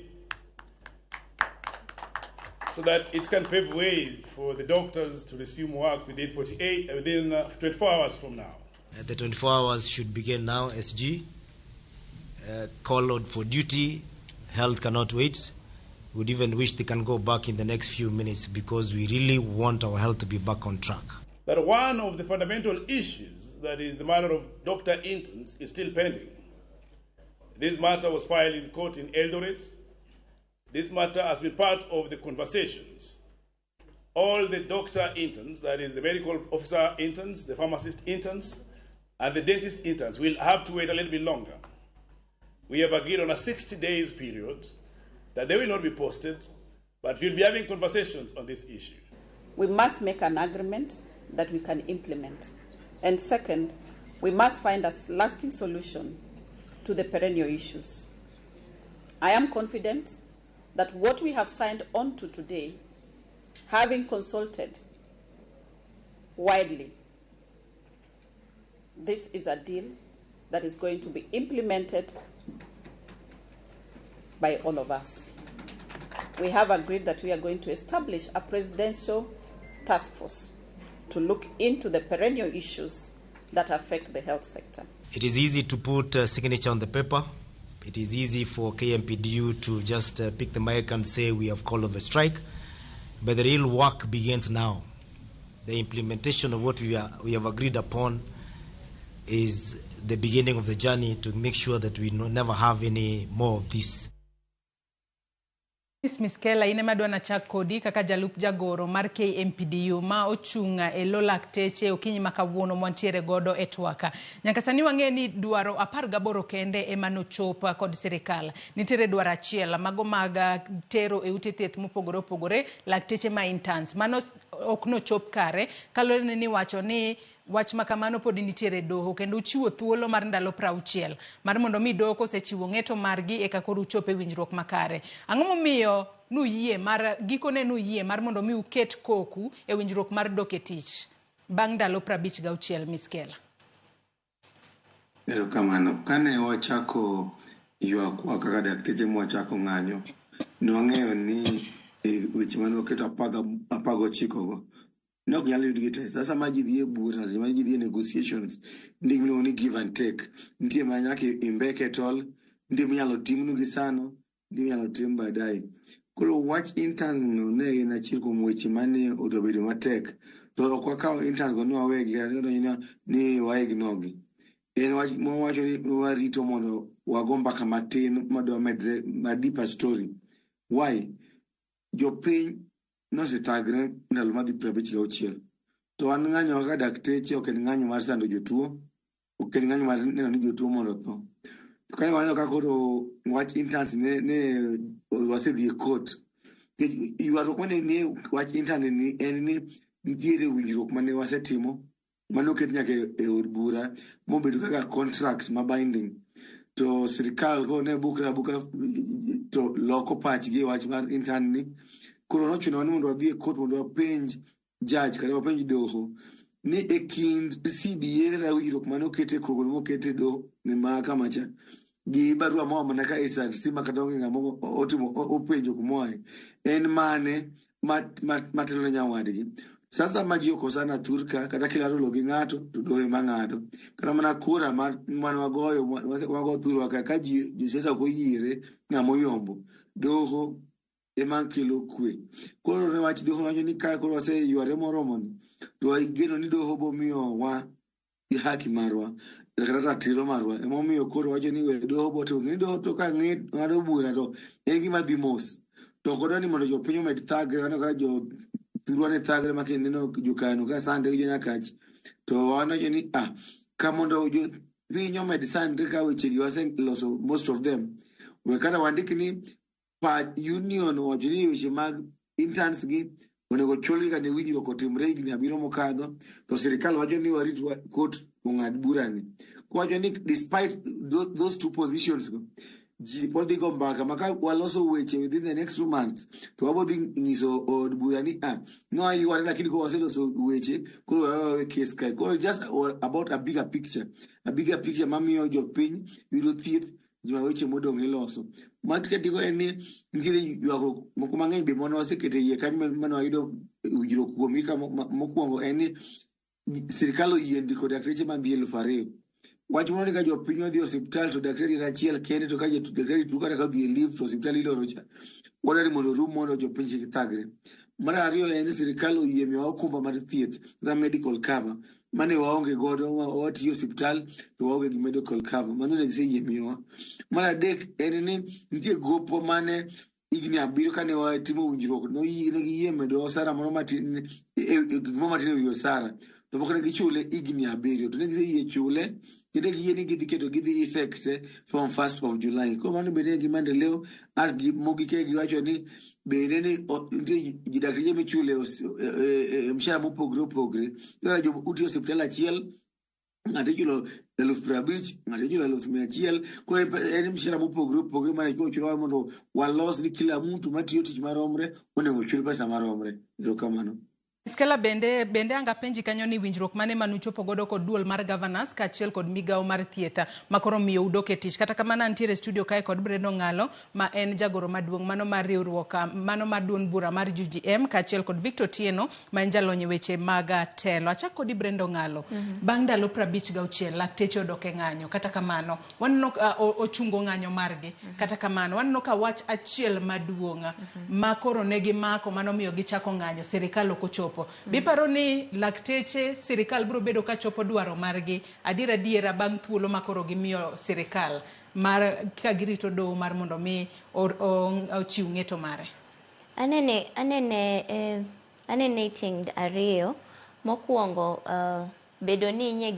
so that it can pave way for the doctors to resume work within 24 hours from now. The 24 hours should begin now, SG. Call out for duty. Health cannot wait. Would even wish they can go back in the next few minutes, because we really want our health to be back on track. That one of the fundamental issues, that is the matter of doctor interns, is still pending. This matter was filed in court in Eldoret. This matter has been part of the conversations. All the doctor interns, that is the medical officer interns, the pharmacist interns, and the dentist interns, will have to wait a little bit longer. We have agreed on a 60 days period that they will not be posted, but we'll be having conversations on this issue. We must make an agreement that we can implement. And second, we must find a lasting solution to the perennial issues. I am confident that what we have signed on to today, having consulted widely, this is a deal that is going to be implemented by all of us. We have agreed that we are going to establish a presidential task force to look into the perennial issues that affect the health sector. It is easy to put a signature on the paper. It is easy for KMPDU to just pick the mic and say we have called off a strike. But the real work begins now. The implementation of what we have agreed upon is the beginning of the journey to make sure that we never have any more of this. Miskela in ema dwa nachak kodi kaka jalup jagoro mar KMPDU ma ochung' e lo lakteche okinyi ma kawuono mwantiere godo e twaka. Nyaka sani wang'e ni dwaro 18 kende ema nochop kod sirikal. Nitiere dwaro achiel mago mag tero e ute thieth mopogore opogore lakteche ma interns. Mano ok nochop kare kaluwore ni wacho ni wach ma kamano pod nitiere doho kendo uchiwo thuolo mar ndalo 60 mar mondo mi doho kosechiwo ng'eto margi eka koro uchop e winjruok makare. Ang'o momiyo nuyie mar gikone nuyie mar mondo mi uket koku e winjruok mar dok e tich bang' ndalo 56 Miskela? Erokamano. Kane wachako ywakwa kaka dakteche mwachako ng'anyo, ne wang'eyo ni weche mane waketo 19 go ne ok nyal yudgi te. Sasa ma ji dhi e bura, ma ji dhi e negotiations, nitie gimiluongo ni give and take. Nitie ma nyaka imbeke tol, nitie minyalo timnu gi sano, nitie minyalo tim baadaye. Koro wach interns no ne en achiel kuom weche mane odwa bedo matek. To ok wakawo interns go ni wawegi kata ni wa ignore gi. En wach mwawacho ni warito mondo wago mbaka matin madwa medre ma deeper story. Why? Jopiny nosethagre ndalo madhi 56. To wan ng'anyo kaka dakteche ok en ng'anyo mar sando jotuo, ok en ng'anyo mar neno ni jotuo mondo otho. To kane waneno ka koro wach interns ne wasedhi e court. Ywaruok mane nie wach intern ni en ni nitiere winjruok mane wasetimo mane oket nyaka e od bura mobedo kaka contract ma binding. To sirikal koro ne bukre abuka to loko pachgi e wach mar intern ni. Koro nochunowa ni mondo wadhi e court mondo wapenj judge kata wapenj doho ni e kind CBA kata winjruok mane oket e kogno moket e doho e mahakama cha gi barua moa mana ka SRC ma kata onge ng'ama otimo openjo kumoaye en mane matelo ne nyawadgi. Sasa ma ji okosana thurka kata kilaro lo gi ng'ato to doho ema ng'ado. Kata mana kura mane wagoyo wago thurwa ka ji josiasa ok oyiere ng'ama oyombo, doho ema kelo kwe. Koro ne wach doho wacho ni ka koro waseyware moromo ni to wageno ni doho bomiyowa haki marwa kata ratiro marwa. Emomiyo koro wacho ni we doho botimo ni doho to ka ng'ado bura to en gima dhi mos. To ok odwa ni mondo jopiny omed thagre. Waneno ka jo thurwa ne thagre ma kineno jokano ka sandre gi jonyakach to wawacho ni ka mondo jopiny omed sandre ka wechegi waseloso most of them, we kata wandik ni pa union owacho ni weche mag interns gi onego chulgi ka ne winjruok otimre higni 7 mokadho, to sirikal wacho ni warit court ong'ad burani. Kowacho ni despite those two positions go, ji pod dhi go mbaka ma ka waloso weche within the next 2 months to wabo dhi nyiso od bura ni nwayware lakini koro waseloso weche koro wawe case kae. Koro just about a bigger picture, a bigger picture mamiyo jopiny yudo thieth ma weche modong' iloso. Matikatiko en ni nitiere ywaruok moko mang'eny be mane waseketo e iye kanyo mane wayudo winjruok kuomgi ka mokwongo en ni sirikal oyie ndiko dakteche madhi 2000. Wach moro ni ka jopiny odhi e osiptal to daktari en achiel kende to ka daktari tuo kata ka odhi e leave to osiptal iloro cha. Wadwaro ni mondo orum mondo jopiny kik thagre. Mar ariyo en ni sirikal oyie miyowa okumba mar thieth kata medical cover mane waonge godo watiyo e osiptal to waonge gi medical cover mano ne giseyie miyowa. Mar adek en ni nitie gopwa mane higni 7 kane watimo winjruok ne giyie medowa osara moro matin gimoro matin ewi osara to pok ne gichule higni 7 to ne giseyie chule kendo giyie ni gidhi keto gidhi effect from 1st of July. Koro mano bende en gi maendeleo as mogik giwacho ni bende ni nitie dakteche michule e mshahara mopogre opogre. Kaka jo utiyo e osiptal achiel Ng'ato ichulo 50,000, ng'ato ichulo 100,000. Koro en mshahara mopogore opogore mane ochulowa mondo walos ni kila mtu matiyo tich maromre onego ochul pesa maromre. Erokamano. Skela bende anga penji kanyo ni winjruok mane manuchopo godo kod duol mar governors kaachiel kod migawo mar thieth makoro miyo udok e tich. Kata kamano antiere e studio kae kod Brendo Ng'alo ma en jagoro maduong' mano mar riwruok mano mar duond bura mar UGM kaachiel kod Victor Tieno ma en jalony e weche mag telo. Achak kodi Brendo Ng'alo. Bang' ndalo 56 lakteche odok e ng'anyo. Kata kamano waneno ka ochungo ng'anyo margi. Kata kamano waneno ka wach achiel maduong' ma koro ne gimako mano miyo gichako ng'anyo sirikal ok ochopo. Biparo ni lakteche sirikal biro bedo ka chopo dwaro margi adier adiera bang' thuolo ma koro gimiyo sirikal mar ka girito doho mar mondo mi ochiw ng'eto mare. Anene tieng' ariyo. Mokwongo bedo ni nye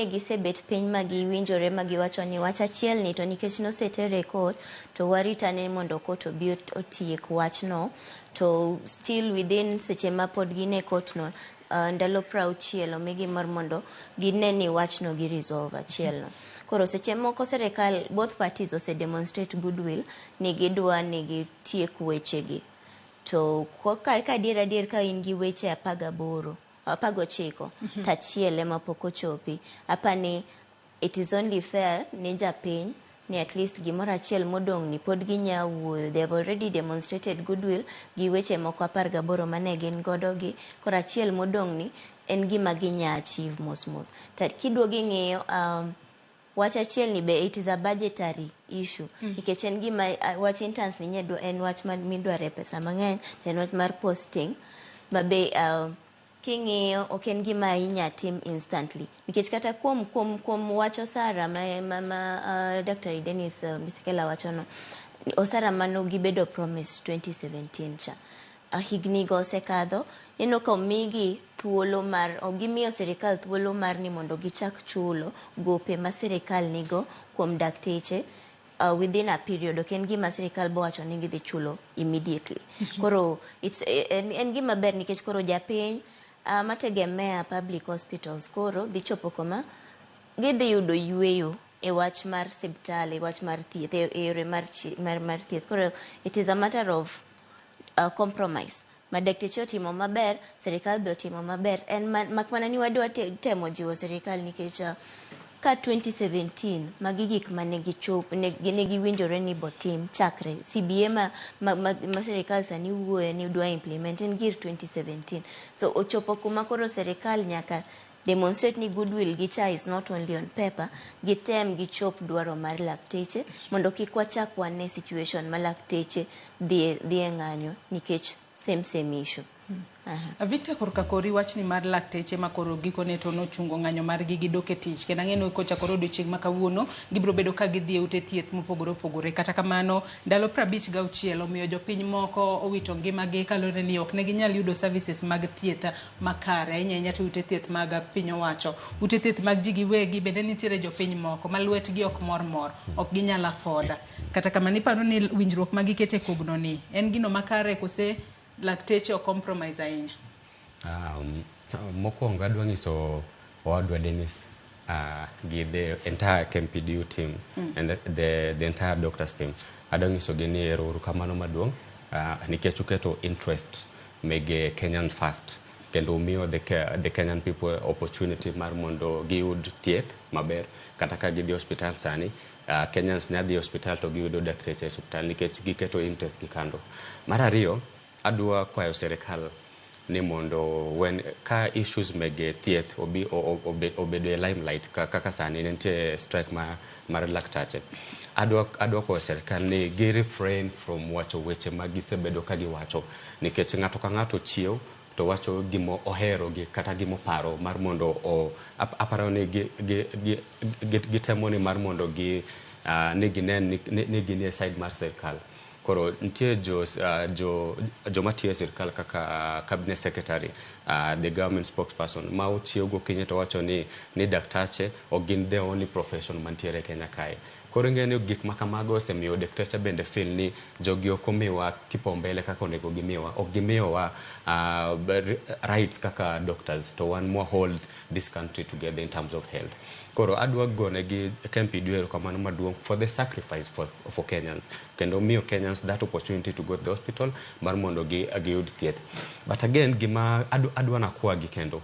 gisebet piny ma giwinjore ma giwacho ni wach achiel ni to nikech nosetere e court to warit ane mondo court obi otiek wachno, to still within seche ma pod gin e court no ndalo 60 omigi mar mondo gine ni wachno gi resolve achiel no. Koro seche moko sirikal both parties ose demonstrate goodwill ni gidwa ni gitiek wechegi. To ka adier adier ka in gi weche 18 19 tachiel ema pok ochopi, apani it is only fair ni japiny ni at least gimoro achiel modong' ni pod ginya wuoyo. They have already demonstrated goodwill gi weche moko 18 mane gin godo gi, koro achiel modong' ni en gima ginya achieve mos mos. To kiduogo ing'iyo wach achiel ni be it is a budgetary issue nikech en gima wach interns ni en wach midware pesa mang'eny, to en wach mar posting ma be king'iyo ok en gima inya tim instantly nikech kata kuom wach osara ma Dr. Dennis Misekela wachono, osara mano gibedo promise 2017 cha higni go osekadho. Ineno ka omigi thuolo mar gimiyo sirikal thuolo mar ni mondo gichak chulo gope ma sirikal nigo kuom dakteche within a period. Ok en gima sirikal bowacho ni gidhi chulo immediately. Koro it's en gima ber nikech koro japiny mategemea public hospitals koro dhi chopo koma gidhi yudo yueyo e wach mar siptal, e wach mar thieth, e yore mar thieth. Koro it is a matter of compromise. Ma dakteche otimo maber, sirikal be otimo maber. En mak mana ni wadwa temo jiwo sirikal nikech ka 2017 magi gik mane gichop ne giwinjore ni botim chakre CBA ma sirikal sani wuoye ni dwa implement en gir 2017. So ochopo kuma koro sirikal nyaka demonstrate ni goodwill gicha is not only on paper, gitem gichop dwaro mar lakteche mondo kik wachak wane situation ma lakteche dhi e ng'anyo nikech same issue. Victor, korka kori wachni mar lakteche ma koro gikone to nochungo ng'anyo margi gidok e tich, kendo ang'e ni kochakore odiochieng' ma kawuono gibiro bedo ka gidhi e ute thieth mopogore opogore. Kata kamano ndalo 56 omiyo jopiny moko owito ngimagi kaluwore ni ok ne ginyal yudo services mag thieth makare, ahinya ahinya to ute thieth mag piny owacho, ute thieth mag ji giwegi bende nitiere jopiny moko ma lwetgi ok mor mor, ok ginyal afforda. Kata kamano iparo ni winjruok ma giketo e kogno ni en gino makare kose lakteche o compromise ahinya? Mokwongo adwa nyiso owadwa Dennis gi the entire KMPDU team and the entire doctors team. Adwa nyisogi ni erokamano maduong' nikech uketo interest mege Kenyan first kendo umiyo the Kenyan people opportunity mar mondo giyud thieth maber. Kata ka gidhi hospital sani, Kenyans nyalo dhi hospital to giyudo dakteche e hospital nikech giketo interest gi kando. Mar ariyo, adwa kwayo sirikal ni mondo when ka issues mege thieth obedo e limelight kaka sani nitie strike mar laktache, adwa kwayo sirikal ni gi refrain from wacho weche ma gisebedo ka giwacho nikech ng'ato ka ng'ato chiew to wacho gima ohero gi kata gima oparo mar mondo aparo ni gitemo ni mar mondo ni ginen ni gin e side mar sirikal. Koro nitie joma tiyo e sirikal kaka cabinet secretary, the government spokesperson ma ochiew gokinyi to wacho ni daktache ok gin the only profession mantiere e Kenya kae. Koro ing'eyo ni gik ma kamago osemiyo dakteche bende feel ni jogi ok omiwa kipaumbele kaka onego gimiwa. Ok gimiyowa rights kaka doctors to wan mwa hold this country together in terms of health. Koro adwa gonegi KMPDU erokamano maduong' for the sacrifice for Kenyans. Kendo miyo Kenyans that opportunity to go to the hospital mar mondo giyud thieth. But again, gima adwa nakwagi kendo.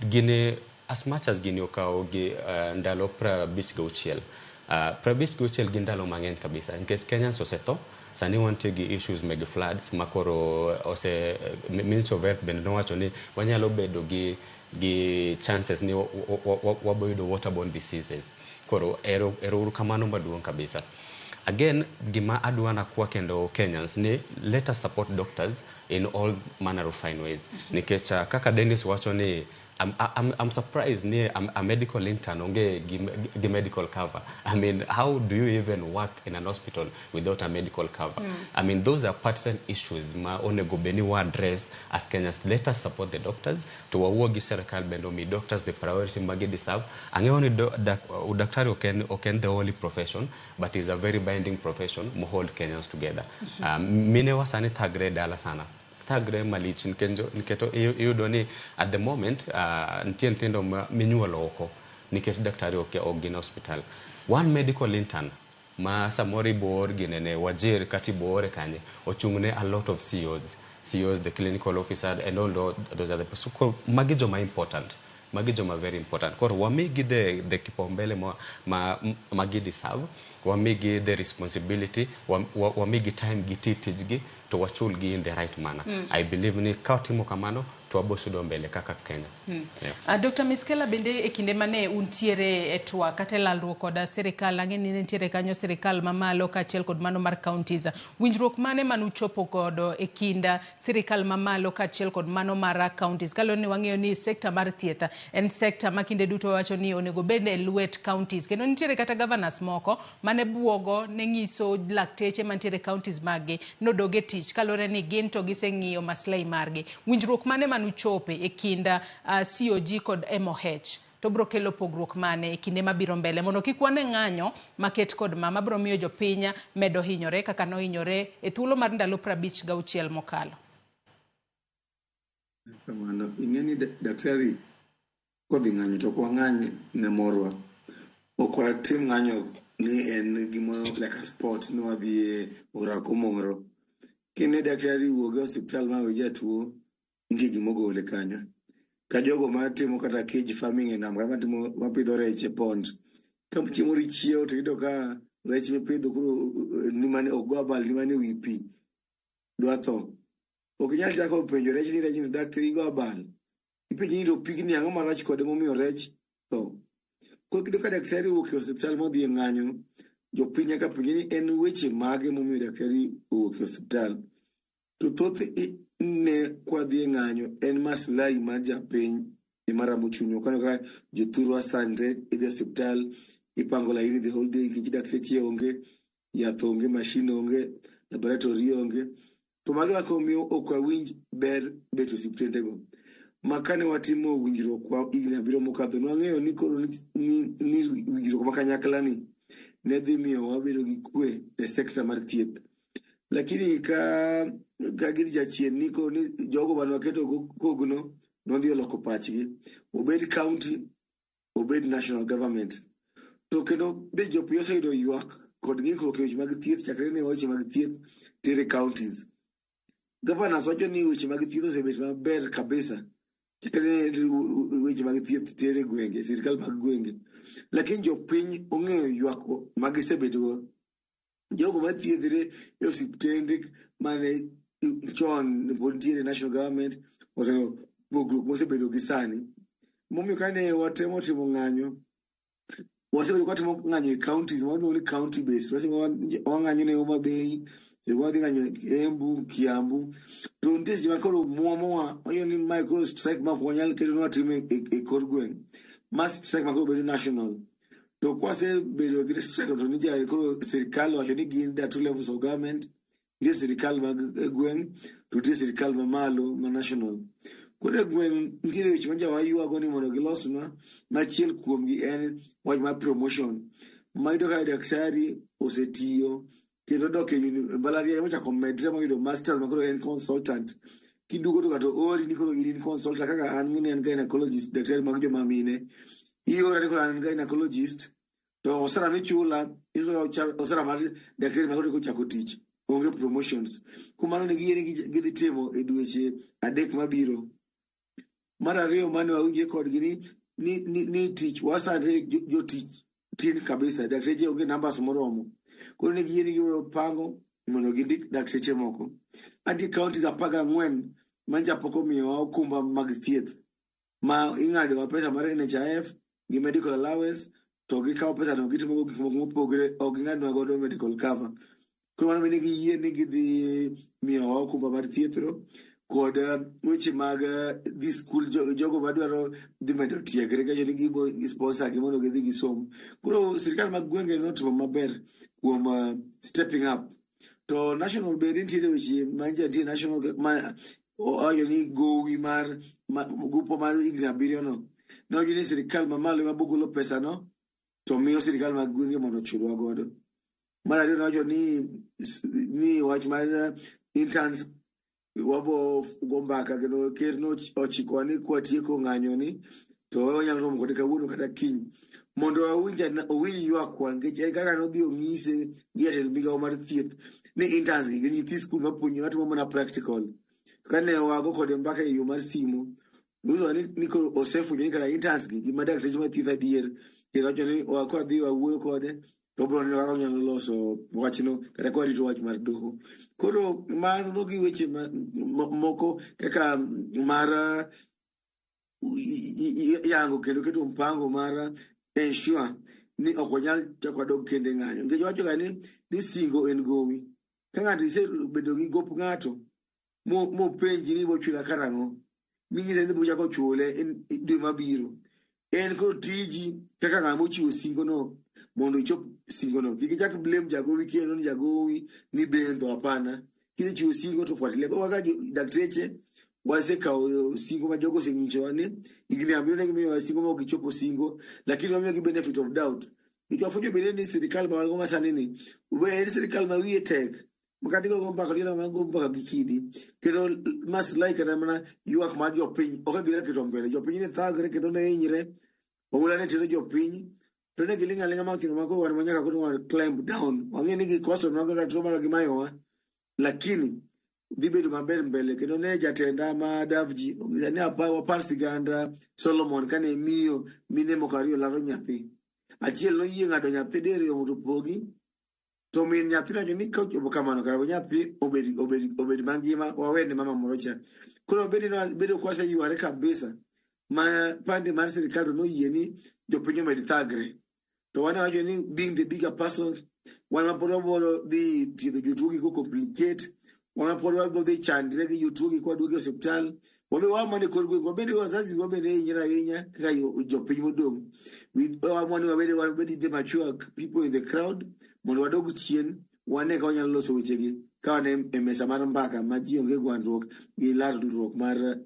Gini, as much as gini okawo gi ndalo 56, 56 gin ndalo mang'eny kabisa nikech Kenyans osetho. Sani wantie gi issues meg floods makoro ose Ministry of Health bende nowacho ni wanyalo bedo gi chances ni wabo yudo waterborne diseases. Koro ero uru kamano maduong' kabisa. Again, gima adwa nakwa kendo Kenyans ni let us support doctors in all manner of fine ways. Nikech kaka Dennis wacho ni I'm surprised ni a medical intern onge gi medical cover. I mean, how do you even work in an hospital without a medical cover? I mean, those are pertinent issues ma onego bed ni wa address as Kenyans. Let us support the doctors to wawuo gi sirikal bende omi doctors the priority ma gi deserve. Ang'eyo ni udaktari ok en the only profession, but is a very binding profession mo hold Kenyans together. Minewa sani thagre e dala sana. Thagre malich nikech iyudo ni at the moment nitie nyithindo minyuolo oko nikech daktari ok gin hospital. One medical intern ma samoro ibo or ginene Wajir kata ibo ore kanye ochung' ne a lot of COs, COs, the clinical officer and all those other people. So koro magi joma important. Magi joma very important. Koro wamigi the kipaumbele ma gi deserve, wamigi the responsibility, wamigi time giti tijgi to wachulgi in the right manner. I believe ni ka watimo kamano to wabo sudo mbele kaka Kenya. Yeah. Dr. Miskela, bende e kinde mane untiere e twak kata e lalruok koda sirikal, ang'e ni nitiere kanyo sirikal mamalo kaachiel kod mano mar counties. Winjruok mane manuchopo godo e kind sirikal mamalo kaachiel kod mano mar counties? Kaluwore ni wang'eyo ni sekta mar thieth en sekta ma kinde duto wacho ni onego bed e lwet counties. Kendo nitiere kata governors moko mane buogo ne nyiso lakteche mantiere counties maggi nodog e tich kaluwore ni gin to giseng'iyo maslahi margi. Winjruok mane manuchope e kind COG kod MOH to bro kelo pogruok mane e kinde mabiro mbele mondo kik wane ng'anyo maket kod ma mabro miyo jopiny medo hinyore kaka nohinyore e thuolo mar ndalo 56 mokalo? Kamano, ing'e ni daktari kodhi ng'anyo to ok wang'any ne morwa. Ok watim ng'anyo ni en gimoro like a sport ni wadhi e orako moro. Kine daktari wuog e osiptal ma we jatuo, nitie gimogole kanyo. Ka jogo matimo kata cage farming e nam kata matimo mapidho rech e pond. Ka chieng' moro ichiewo to iyudo ka rech mipidho koro ni mane ok go abal ni mane wi pi dwa tho. Ok inyal chako penjo rech ni rech ni dak igo abal. Ipenje ni to pigni ang'o marach kode momiyo rech tho. Koro kiyudo ka daktari owuok e osiptal modhi e ng'anyo, jopiny nyaka penje ni en weche mage momiyo daktari owuok e osiptal. To thoth ne kwadhi e ng'anyo en maslahi mar japiny ema ramo chunywa. Kanyo ka jothurwa sandre idhi e osiptal ipango laini the whole day nikech dakteche onge, yath onge, mashin onge, laboratory onge. To magi ema miyo ok wawinj ber bet e osiptende go. Ma kane watimo winjruok wa higni 7 mokadho, nwang'eyo ni koro ni winjruok ma kanyakla ni ne dhi miyo wabedo gi kwe e sekta mar thieth. Lakini ka gir jachien ni koro ni jogo mane waketo go kogno nodhi oloko pachgi. Obed county, obed national government. To kendo be jopiny oseyudo ywak kod ng'ikruok e weche mag thieth chakre ne weche mag thieth tere counties. Governors wacho ni weche mag thieth osebet maber kabisa chakre ne weche mag thieth tere gwenge, sirikal mag gwenge. Lakini jopiny ong'eyo ywak ma gisebedogo. Jogo mathiedhre e osiptende mane chon pod nitiere national government oseng'eyo pogruok mosebedo gi sani. Momiyo kane watemo timo ng'anyo, wasebedo kwatimo ng'anyo e counties ma waluongo ni county based. Wang'anyo ne Homa Bay, wadhi ng'anyo Embu, Kiambu. To nitie seche ma koro muomowa, wayudo ni mae koro strike ma ok wanyal keto ni watimo e kor gweng'. Ma strike ma koro bedo national. To kwasebedo gi strike to nitie koro sirikal owacho ni gin there are two levels of government. Nitie sirikal mag gweng' to nitie sirikal mamalo ma national. Koro e gweng' nitiere weche ma waywago ni mondo gilosnwa, ma achiel kuomgi en wach mar promotion. Ma iyudo ka daktari osetiyo kendo dok e mbalariany mochako medre moyudo masters makoro en consultant. Kiduogo to ng'ato ori ni koro in in consultant kaka an ng'ini an gynecologist, daktari mag joma mine. Iora ni koro an gynecologist to osara michula osara mar daktari ma koro ochako tich onge promotions. Kuom mano ne giyie ni gidhi timo e dweche 3 mabiro. Mar ariyo mane wawinje kodgi ni tich wasandre jotich tin kabisa, dakteche onge numbers moromo. Koro ne giyie ni gibiro pango mondo gindik dakteche moko. Antie counties 14 mancha pok omiyowa okumba mag thieth ma ing'adowa pesa mar NHIF gi medical allowance to gikawo pesa no gitimogo gik moko mopogre ok ging'adnwa godo medical cover. Koro mano bende giyie ni gidhi miyowa okumba mar thieth no kod weche mag dhi skul jogo madwaro dhi medo tiegre kacho ni gibo sponsor gi mondo gidhi gisom. Koro sirikal mag gwenge notimo maber kuom stepping up. To national bende nitiere weche mantie nitie national ma owacho ni gowi mar gupo mar higni 7 no nowacho ni sirikal mamalo ema bogolo pesa no to miyo sirikal mag gwenge mondo ochulwa godo. Mar ariyo nowacho ni wach mar interns wabo go mbaka kendo ker nochikowa ni kwatieko ng'anyo ni to wanyalo romo kode kawuono kata kiny mondo owinj ywakwa nikech en kaka nodhi onyise gi jatend migawo mar thieth ni interns gi gin nyithi skul mapuonje matimo mana practical. Kane wago kode mbaka e yo mar simu nonyisowa ni koro osefwenyo ni kara interns gi gin madakteche mathieth adier kendo wacho ni kwadhi wawuoyo kode to obiro neno kaka onyalo loso wachno kata ka warito wach mar doho. Koro mano gi weche moko kaka mar yango kendo keto mpango mar ensure ni ok wanyal chak wadog kendo e ng'anyo. Nikech wacho ga ni singo en gowi. Ka ng'ato isebedo gi gop ng'ato mopenji ni ibo chula karang'o ming'ise ni ibiro chako chule dwe mabiro. En koro tiji kaka ng'ama ochiwo singo no mondo ichop singo no. Kik ichak blame jagowi kendo ni jagowi ni bendho hapana. Kisechiwo singo to fuatilia. Koro kaka dakteche wasekawo singo ma jogo osenyisowa ni higni 7 ne gimiyowa singo ma ok gichopo singo lakini wamiyogi benefit of doubt. Nikech wafwenyo bende ni sirikal ma wan go masani ni en sirikal ma wiye tek makata igogo mbaka to gineno go mbaka gi kidi kendo maslahi kata mana ywak mar jopiny ok e gima keto mbele. Jopiny ne thagre kendo ne hinyre oula ne tero jopiny to ne giling' aling'a ma ochuno ma koro wan ma nyaka koro wa climb down. Wang'e ni gikosonwa kendo ratiro marwa gimayowa lakini dhi bedo maber mbele kendo ne jatenda ma Davji onyisa ni wapar siganda Solomon kane miyo mine moko ariyo laro nyathi. Achiel noyie ng'ado nyathi diriyo mondo opogi to min nyathi nowacho ni kochopo kamano kara we nyathi obed mangima wawene mama moro cha. Koro bedo kwaseyware kabisa ma pande mar sirikal to noyie ni jopiny omed thagre. To wan wacho ni being the bigger person wan ma pod wabiro dhi thiedho jotuo gi ko complicate wan ma pod wabiro dhi chandre gi jotuo gi kwaduogo e osiptal wabe wamane kor gweng wabende wazazi wabende hinyre ahinya kaka jopiny modong'. Waamua ni wabed the mature people in the crowd mondo wadog chien wane ka wanyalo loso wechegi ka wan e mesa mar mbaka ma ji onge gwandruok gi lalruok mar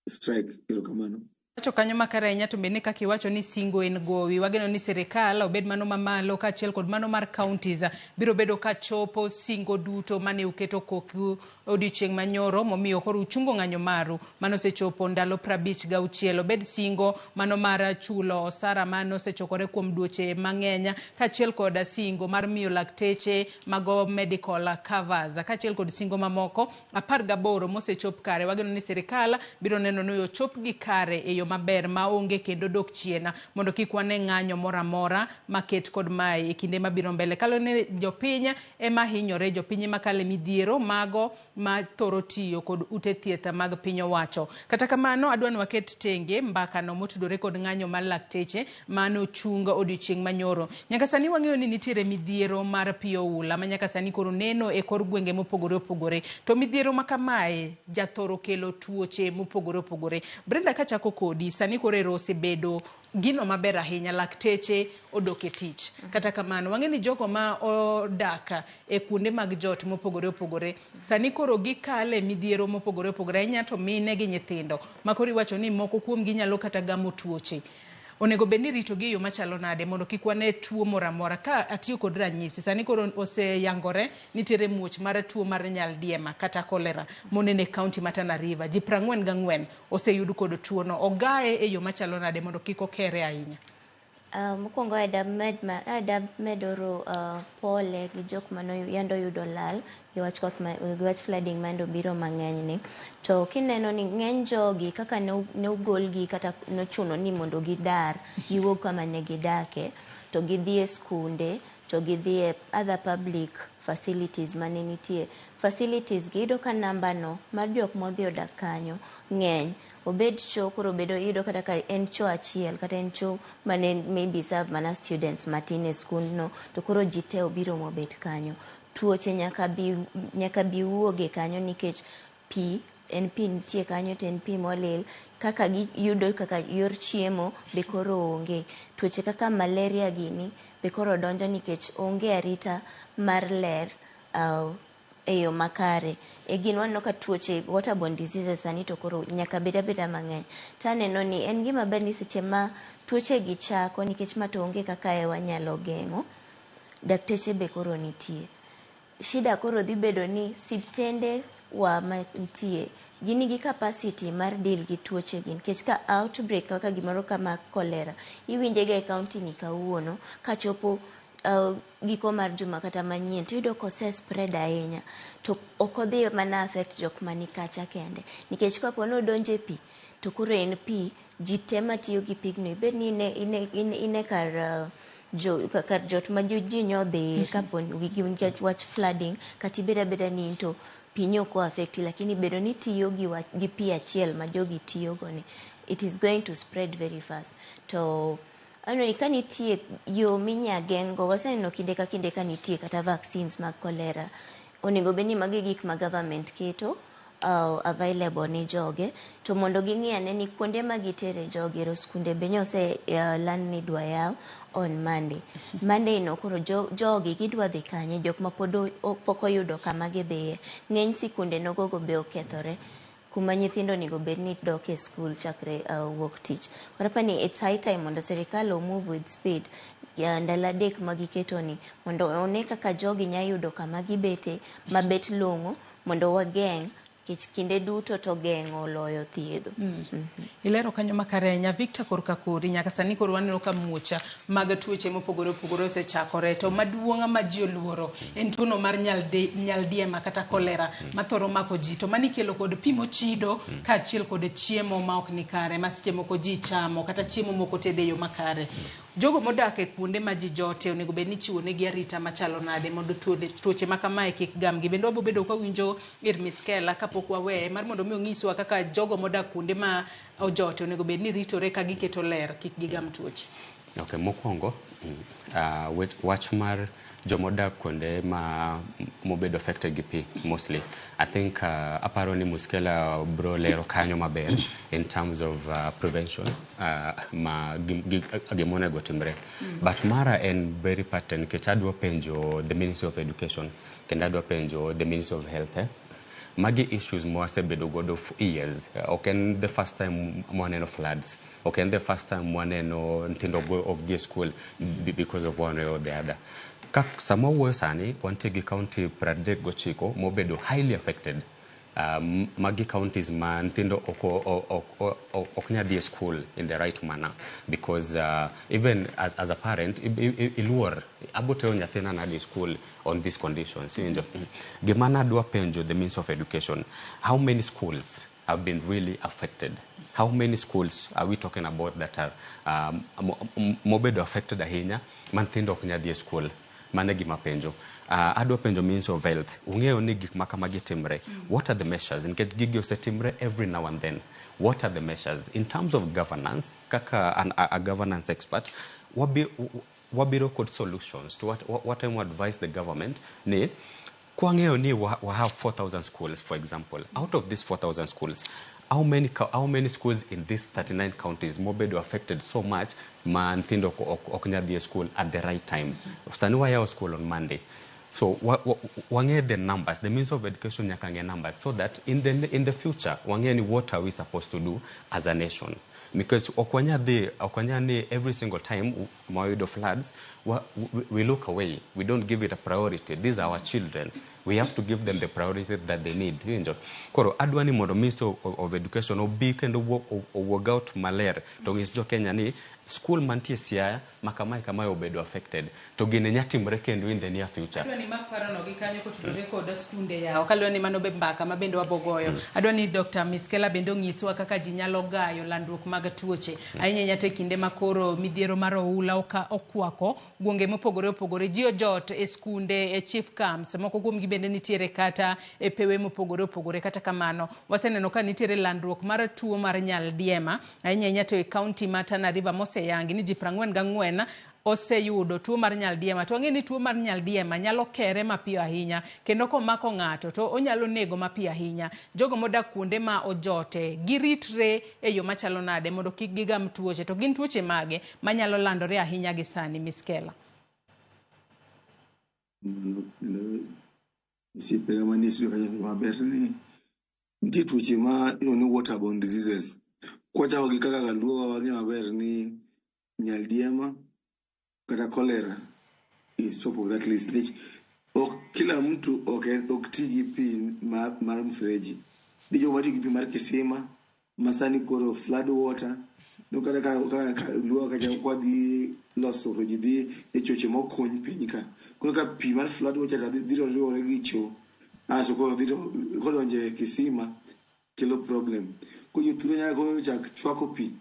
strike. Erokamano. Wacho kanyo makare ahinya to bende kaka iwacho ni singo en gowi. Wageno ni sirikal obed mano mamalo kaachiel kod mano mar counties biro bedo ka chopo singo duto mane uketo koku odiochieng' manyoro momiyo koro uchungo ng'anyo maru mano osechopo ndalo 56. Obed singo mano mar chulo osara mane osechokore kuom dweche mang'eny kaachiel kod singo mar miyo lakteche mago medical covers kaachiel kod singo mamoko 18 mosechop kare. Wageno ni sirikal biro neno ni ochopgi kare e yo maber maonge kendo dok chien mondo kik wane ng'anyo moro amora maket kod mae e kinde mabiro mbele. Kaluwore ni jopiny ema hinyore, jopiny ema kale midhiero mago ma thoro tiyo kod ute thieth mag piny owacho. Kata kamano adwa ni waket tenge mbakano motudore kod ng'anyo mar lakteche manochung odiochieng' manyoro. Nyaka sani wang'eyo ni nitiere midhiero mar pi oula ma nyaka sani koro neno e kor gwenge mopogore opogore. To midhiero ma kamae jathoro kelo tuoche mopogore opogore. Brenda kachako kodi, sani koro ero osebedo gino maber ahinya, lakteche odok e tich. Kata kamano wang'e ni jogo ma odak e kuonde mag jot mopogore opogore sani koro gikale midhiero mopogore opogore ahinya to mine gi nyithindo ma koro iwacho ni moko kuomgi nyalo kata gamo tuoche. Onego bed ni iritogi e yo machalo nade mondo kik wane tuo moro amora? Ka atiyo kod ranyisi, sani koro oseyangore nitiere muoch mar tuo mar nyaldiema kata cholera moneno e kaunti ma Tana River. Ji 44 oseyud kod tuono. Ogaye e yo machalo nade mondo kik okere ahinya? Mokwongo adamed oro pole gi jok mane yande oyudo lal gi wach koth gi wach flooding mane obiro mang'eny ni. To kineno ni ng'eny jogi kaka ne ogolgi kata nochuno ni mondo gidar giwuog kama ne gidake to gidhi e skunde to gidhi e other public facilities mane nitie. Facilities gi iyudo ka namba no mar jok modhi odak kanyo ng'eny. Obed cho koro bedo iyudo kata ka en cho achiel kata en cho mane maybe serve mana students matin e skundno to koro ji te obiro mobet kanyo. Tuoche nyaka bi wuoge kanyo nikech pi en pi nitie kanyo to en pi molil kaka giyudo kaka yor chiemo be koro onge. Tuoche kaka malaria gini be koro donjo nikech onge arita mar ler e yo makare. E gin waneno ka tuoche waterborne diseases sani to koro nyaka bed abeda mang'eny. Taneno ni en gima ber ni seche ma tuoche gi chako nikech ma to onge kaka e wanyalo geng'o, dakteche be koro nitie. Shida koro dhi bedo ni siptende wa mantie gin gi capacity mar deal gi tuoche gi nikech ka outbreak kaka gimoro kama cholera iwinje ga e county ni kawuono kachopo giko mar juma kata manyien tiyudo kose spread ahinya to ok odhi mana affect jok mani kacha kende nikech kapo ni odonjo e pi to koro en pi ji te matiyo gi pigno ibed ni ine kar kar jot ma ji nyodhiye kapo nikech wach flooding kata ibed abeda ni in to pi ne ok o affecti lakini bedo ni tiyo gi pi achiel ma jogi tiyogo ni it is going to spread very fast. To aneno ni ka nitie yo minya geng' go waseneno kinde ka kinde ka nitie kata vaccines mag cholera onego bed ni magi gik ma government keto available ne joge to mondo ging'i ane ni kuonde ma gitere jogi ero skunde be nyose land ni idwa yaw on Monday. Monday no koro jogi gidwa dhi kanye jok ma pod pok oyudo kama gidhiye. Ng'eny sikunde nogogo be okethore kuma nyithindo onego bed ni dok e skul chakre wuok tich. Koro apani it's high time mondo sirikal o move with speed ndalo 3 ma giketo ni mondo one kaka jogi nya yudo kama gibete mabet long'o mondo wageng' nikech kinde duto to geng'o oloyo thiedho. Ilero kanyo makare ahinya. Victor korka kori nyaka sani koro waneno ka muocha mag tuoche mopogore opogore osechakore to maduong' ma ji oluoro en tuono mar nyaldiema kata cholera mathoro mako ji to mani ikelo kod pi mochido kaachiel kod chiemo ma ok nikare ma seche moko ji chamo kata chiemo mok oted e yo makare. Jogo modak e kuonde ma ji jote onego bed ni ichiwo negi arita machalo nade mondo tuoche ma kamae kik gamgi. Bende wabiro bedo ka wawinjo ir Miskela kapok waweye mar mondo mi onyiswa kaka jogo modak kuonde ma ojote onego bed ni ritore ka giketo ler kik gigam tuoche. Okay, mokwongo wach mar jomodak kuonde ma mobedo affected gi pi mostly I think aparo ni Muskela bro lero kanyo maber in terms of prevention ma gimonego timre. But mara en very pertinent nikech adwa penjo the Ministry of Education kendo adwa penjo the Ministry of Health. Magi issues mwasebedo godo for years. Ok en the first time mwaneno floods. Ok en the first time mwaneno nyithindo ok dhi e school because of one way or the other. Kak sama wuoyo sani wantie gi county 39 mobedo highly affected. Magi counties ma nyithindo ok nyal dhi e school in the right manner because even as a parent iluor abo tero nyathina nade e school on these conditions. Iwinjo? Gima nadwa penjo the Ministry of Education, how many schools have been really affected? How many schools are we talking about that are mobedo affected ahinya ma nyithindo ok nyal dhi e school? Mano e gima penjo. Adwa penjo Ministry of Health, ung'eyo ni gik ma kamagi timre. What are the measures? Nikech gigi osetimre every now and then. What are the measures? In terms of governance, kaka a governance expert, wabiro kod solutions to what I would advise the government ni kwang'eyo ni we have 4,000 schools, for example. Out of these 4,000 schools, how many schools in these 39 counties mobedo affected so much ma nyithindo ok nyal dhi e school at the right time? Sani wayawo school on Monday. So wang'e the numbers, the Ministry of Education nyaka ng'e numbers so that in the future wang'e ni what are we supposed to do as a nation. Nikech ok wanyal dhi, ok wanyal ni every single time ma wayudo floods, we look away. We don't give it a priority. These are our children. We have to give them the priority that they need. Iwinjo? Koro adwa ni mondo Minister of Education obi kendo owuog out maler to onyis jo Kenya ni school mantie Siaya ma kamae kamae obedo affected to gini nya timre kendo in the near future. Adwa ni mak parono gi kanyo kotudore kod skunde yawo. Kaluwore ni mano be mbaka ma bende wabogoyo. Adwa ni Dr. Miskela bende onyiswa kaka ji nyalo gayo landruok mag tuoche. Ahinya ahinya to e kinde ma koro midhiero mar oula okwako gwenge mopogore opogore. Ji ojot e skunde, e chief camps, moko kuomgi bende nitiere kata e pewe mopogore opogore. Kata kamano, waseneno ka nitiere landruok mar tuo mar nyaldiema. Ahinya ahinya to e kaunti ma Tana River moseyangi ni ji 44 oseyudo tuo mar nyaldiema. To wang'e ni tuo mar nyaldiema nyalo kere mapiyo ahinya, kendo komako ng'ato to onyalo nego mapiyo ahinya. Jogo modak kuonde ma ojote, giritre e yo machalo nade mondo kik gigam tuoche? To gin tuoche mage manyalo landore ahinya gi sani, Miskela? Osiepe manie studio kacha maber ni nitie tuoche ma iluongo ni waterborne diseases. Kwachako gi kaka kaluo wang'e maber ni nyaldiema kata cholera is top of that list. Nikech ok kila mtu ok ti gi pi mar mfereji. Nitie joma tiyo gi pi mar kisima ma sani koro flood water. No kata ka luo kacha kwadhi loso to ji dhi e choche mokuny piny ka. Koro ka pi mar flood water to dhi to riwore gi cho. Aso koro dhi to kodonje kisima kelo problem. Koro jothurwa nyaka koro chak chwako pi.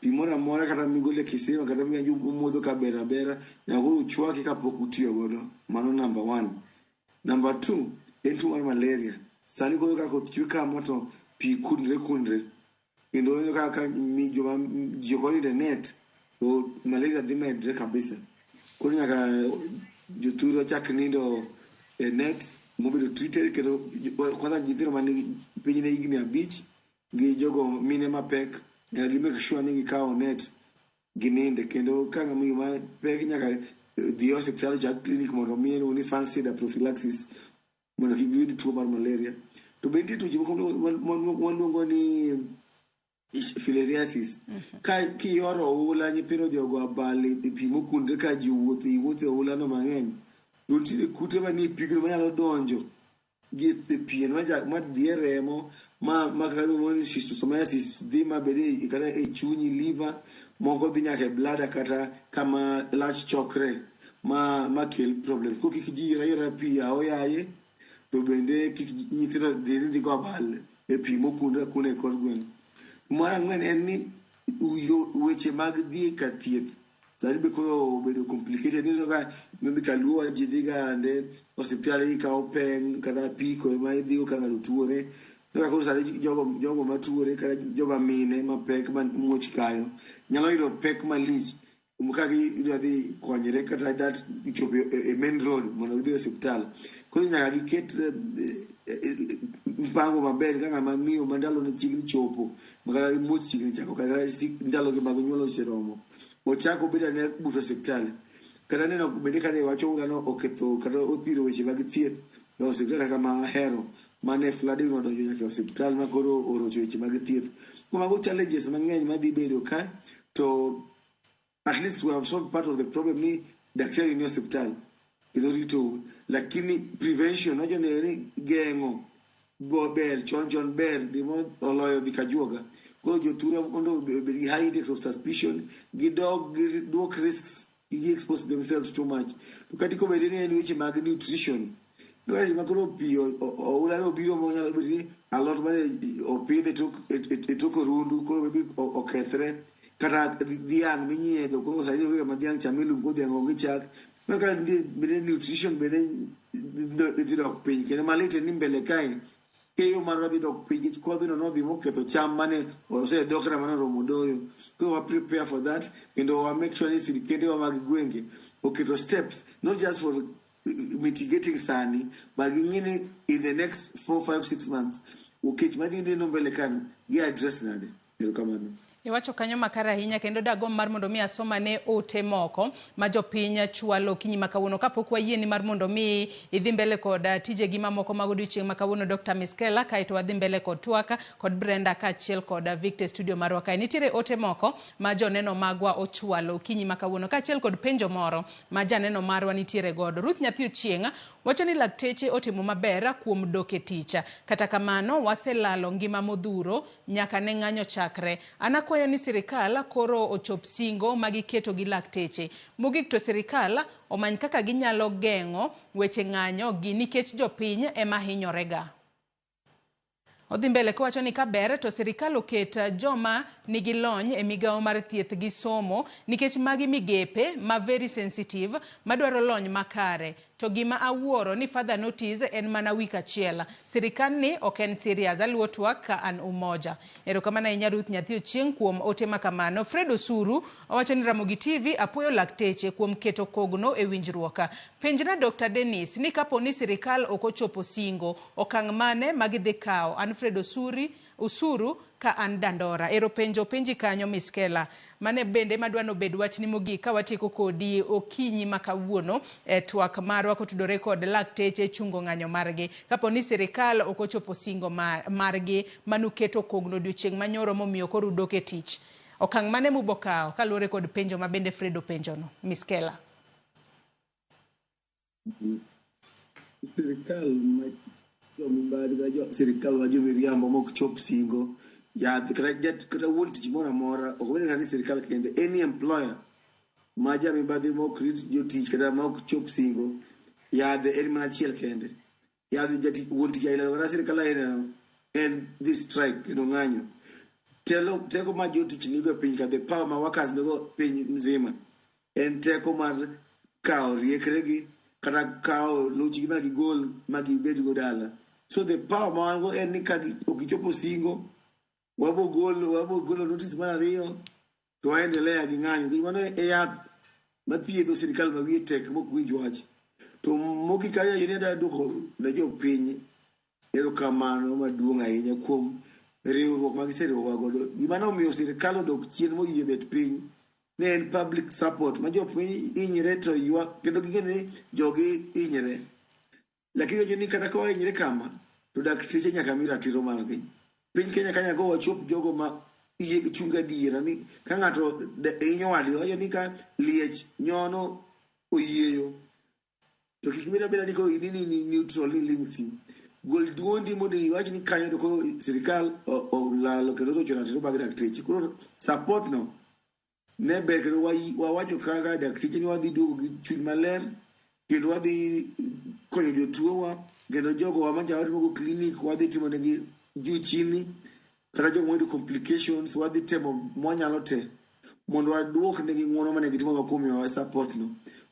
Pi moro amora kata migolo e kisima kata umodho ka ber abera nyaka koro uchwake kapok utiyo godo. Mano number 1. Number 2 en tuo mar malaria. Sani koro ka koth chwe kama to pi kundre. Kendo ineno ka joma ji ok onindo e net to malaria dhi medre kabisa. Koro nyaka jothurwa chak nindo e net mobedo treated kendo kwanza nyithindo man piny ne higni 5 gi jogo mine mapek nyaka gi make sure ni gikawo net gininde. Kendo ka ng'ama miyo mapek nyaka dhi e osiptal chak clinic mondo omiye iluongo ni Fancida prophylaxis mondo kik giyud tuo mar malaria. To be nitie tuoche moko mwaluongo ni filariasis. Ka kiyoro oula nyithindo odhi ogo abal e pi mokundre ka ji wuotho e oula no mang'eny, to nitiere kute manie pigno manyalo donjo gi e pien ma dhi e remo ma kaka iluongo ni schistosomiasis dhi mabed kata e chunyi liver, moko dhi nyaka e bladder kata kama lach chokre ma kel problem. Koro kik ji yor ayora pi aoyaye, to bende kik nyithindo dhi go abal e pi mokundre akunda e kor gweng'. Mar ang'wen en ni weche mag dhi ka thieth sani be koro obedo complicated. Ineno ka maybe kaluo ji dhi ga ande osiptal gikawo peng kata apiko ema idhigo ka ng'ato tuore. Ineno ka koro sani jogo matuore kata joma mine mapek ma muoch kayo nyalo yudo pek malich ka gidwa dhi konyre kata that chopo e main road mondo gidhi e osiptal. Koro nyaka giket mpango maber ka ng'ama miyo ma ndalone chiegni chopo makata muoch chiegni chako kata ndalogi mag nyuol oseromo ochako obed ane but osiptal. Kata neno bende kane wach oula no oketho kata othiro weche mag thieth e osiptal kaka ma Ahero mane flooding odonjo nyaka e osiptal ma koro orocho weche mag thieth. Koro mago challenges mang'eny madhi bedo ka to at least we have solved part of the problem ni daktari ni osiptal kendo ritou, lakini prevention wacho ni geng'o ber chon ber dhi oloyo dhi kajuoga. Koro jothurwa mondo obed gi high index of suspicion, gidog giduok risks, gi expose themselves too much. To kata kobede ni en weche mag nutrition, weche ma koro pi oula no obiro monyalo bedo ni alot mane opidh e tok orundu koro maybe okethre, kata dhiang' minyiedho koro sani onge kama dhiang' chame lum koro dhiang' onge chak. Koro ka nitie bende nutrition bende dhi dok piny. Kendo malit en ni mbele kae keyo marwa dhi dok piny nikech kodhino nodhi moketho cham mane osedok kata mane oromo doyo. Koro wa prepare for that kendo wa make sure ni sirkendewa mag gwenge oketo steps not just for mitigating sani but ging'e ni in the next 4, 5, 6 months kech madhi neno mbele kano gi address nade. Erokamano. Iwacho kanyo makare ahinya kendo dagomb mar mondo mi asomane ote moko ma jopiny chwalo okinyi ma kawuono kapok wayieni mar mondo mi idhi mbele kod tijegi mamoko mag odiochieng' ma kawuono Dr. Miskela kaeto wadhi mbele kod twak kod Brenda kaachiel kod Victor e studio marwa kae. Nitiere ote moko ma joneno magwa ochwalo okinyi ma kawuono kaachiel kod penjo moro ma janeno marwa nitiere godo. Ruth Nyathi Ochieng' wacho ni lakteche otimo maber kuom dok e tich. Kata kamano waselalo ngima modhuro nyaka ne ng'anyo chakre. An akwayo ni sirikal koro ochop singo ma giketo gi lakteche. Mogik to sirikal omany kaka ginyalo geng'o weche ng'anyo gi nikech jopiny ema hinyorega. Odhi mbele kowacho ni kaber to sirikal oket joma nigi lony e migawo mar thieth gi somo nikech magi migepe ma very sensitive madwaro lony makare. To gima awuoro ni further notice en mana wik achiel. Sirikal ni ok en serious. Aluwo twak ka an Umoja. Erokamano ahinya Ruth Nyathi Ochieng' kuom ote makamano. Fred Osuru owacho ni Ramogi TV apuoyo lakteche kuom keto kogno e winjruok. Penjna Dr. Dennis ni kapo ni sirikal ok ochopo singo, okang' mane ma gidhi kawo? An Fred Osuru ka an Dandora. Ero penjo penji kanyo Miskela. Mane bende madwa nobed wachni mogik ka watieko kodi okinyi ma kawuono e twak marwa kotudore kod lakteche chungo ng'anyo margi. Kapo ni sirikal ok ochopo singo margi manuketo kogno odiochieng' manyoro momiyo koro udok e tich. Okang' mane mubokawo kaluwore kod penjo ma bende Fred openjono? Miskela. Sirikal ma jomibadhi sirikal ma jomiriambo mok chop singo yath kata wuon tich moro amora ok obed ni sirikal kende, any employer ma jamibadhi mok rit jotich kata mok chop singo, yadhe en mana achiel kende. Yadhe jatich wuon tich ailano kata sirikal ailano en dhi strike kendo ng'anyo. Teko ma jotich nigo e piny ka, the power ma workers nigo piny mzima en teko mar kawo riekregi kata kawo luchgi ma gigol ma gibedgo dala. So the power ma wan go en ni ka ok gichopo singo, wabo golo notice mar ariyo to waendelea gi ng'anyo. Nikech mano e yath mathiedho sirikal ma wiye tek mok winj wach. To mogik ahinya ni adwa duoko ne jopiny erokamano maduong' ahinya kuom riwruok ma giseriwowa godo. Gima nomiyo sirikal odok chien moyie bet piny ne en public support ma jopiny hinyre to ywak kendo ging'e ni jogi hinyre. Lakini wacho ni kata ka wahinyre kama to dakteche nyaka mi ratiro margi. Piny Kenya ka nyaka wachop jogo ma chung adiera ni ka ng'ato hinyo wadgi wacho ni ka liech nyono oyieyo to kik bed abeda ni koro in ni neutral ni ling thi. Gol duondi mondo iwach ni kanyo to koro sirikal olalo kendo orocho ratiro mag dakteche. Koro support no ne ber kendo wawacho kaka dakteche ni wadhi duogo gi chuny maler kendo wadhi konyo jotuowa kendo jogo wa mancha watimogo clinic wadhi timo negi juu chini kata jogo moyudo complications wadhi temo mwanyalo te mondo waduok negi ng'uono mane gitimo kuom miyowa support no.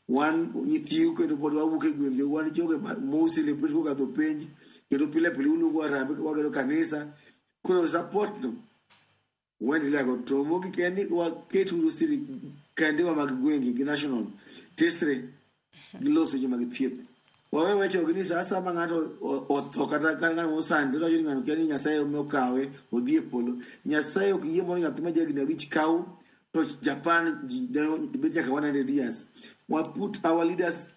Wan nyithiu kendo pod wawuok e gwenge, wan jogo mo celebrate kokadho penj kendo pile pile uluongo harambee wagero kanisa. Koro support no waendelea go. To mogik en ni waketuru sirikandewa mag gwenge gi national tesre gi loso weche mag thieth. Wawe wacho ni sa asaya ma ng'ato otho kata ka ng'ato mosandi to wacho ni ng'ano kia ni Nyasaye mokawe odhi e polo. Nyasaye ok yie mondo nyathi ma jahigni 5 kaw to Japan ji bet nyaka 100 years. Wa put our leaders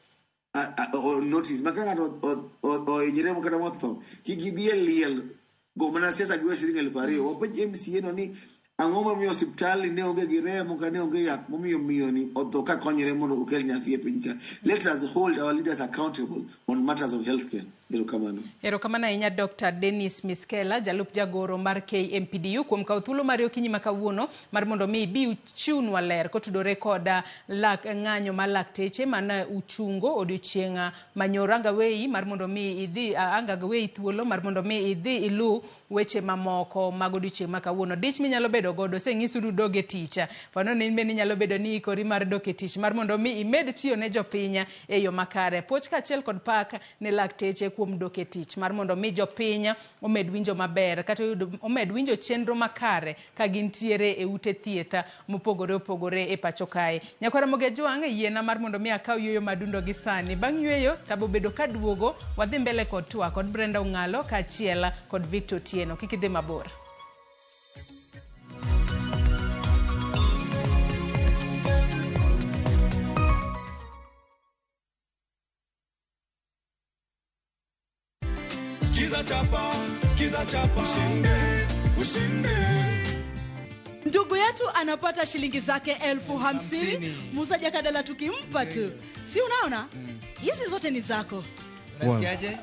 on notice. Ma ka ng'ato ohinyre kata motho, kik gibi e liel go mana siasa gi siling 2,000. Wapenj MCA no ni ang'o momiyo osiptal ne onge gi remo ka ne onge yath momiyo miyo ni otho ka konyore mondo okel nyathi e piny ka. Let us hold our leaders accountable on matters of healthcare. Erokamano. Erokamano ahinya Dr. Dennis Miskela, jalup jagoro mar KMPDU kuom kawo thuolo mari okinyi ma kawuono mar mondo mi ibi uchiwnwa ler kotudore kod lak ng'anyo mar lakteche mane uchungo odiochieng' manyoro. Anga weyi mar mondo mi idhi anga weyi thuolo mar mondo mi idhi ilu weche mamoko mag odiochieng' ma kawuono. Dich minyalo bedo godo oseng'isu dog e tich. Pano ni in bende inyalo bedo ni ikori mar dok e tich mar mondo mi imed tiyo ne jopiny e yo makare. Puoch kaachiel kod pak ne lakteche kuom dok e tich mar mondo mi jopiny omed winjo maber kata omed winjo chenro makare ka gintiere e ute thieth mopogore opogore e pacho kae. Nyakwara Ramogi Ajwang', yiena mar mondo mi akaw yueyo madundo gi sani. Bang' yueyo tabo bedo kaduogo wadhi mbele kod twak kod Brenda Ong'alo kaachiel kod Victor Otieno. Kik idhi mabor. Skiza chapa, skiza chapa, ushinde, ushinde. Ndugu yetu anapata shilingi zake 50,000. Musa Jakadala tukimpa tu. Si unaona? Hizi zote ni zako. Unasikiaje?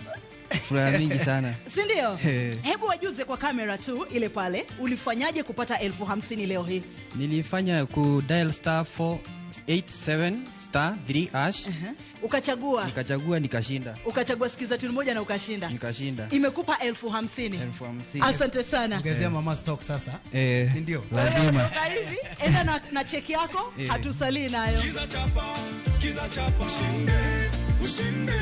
Furaha mingi sana. Si ndio? Hebu wajuze kwa kamera tu ile pale, ulifanyaje kupata 50,000 leo hii? Nilifanya ku dial *487 *3#. Ukachagua. Nikachagua nikashinda. Ukachagua sikiza tune moja na ukashinda. Nikashinda. Imekupa 50,000. 50,000. Asante sana. Ongezea mama stock sasa. Si ndio? Lazima. Hivi enda na cheki yako, hatusalii nayo. Sikiza chapa, sikiza chapa, ushinde, ushinde.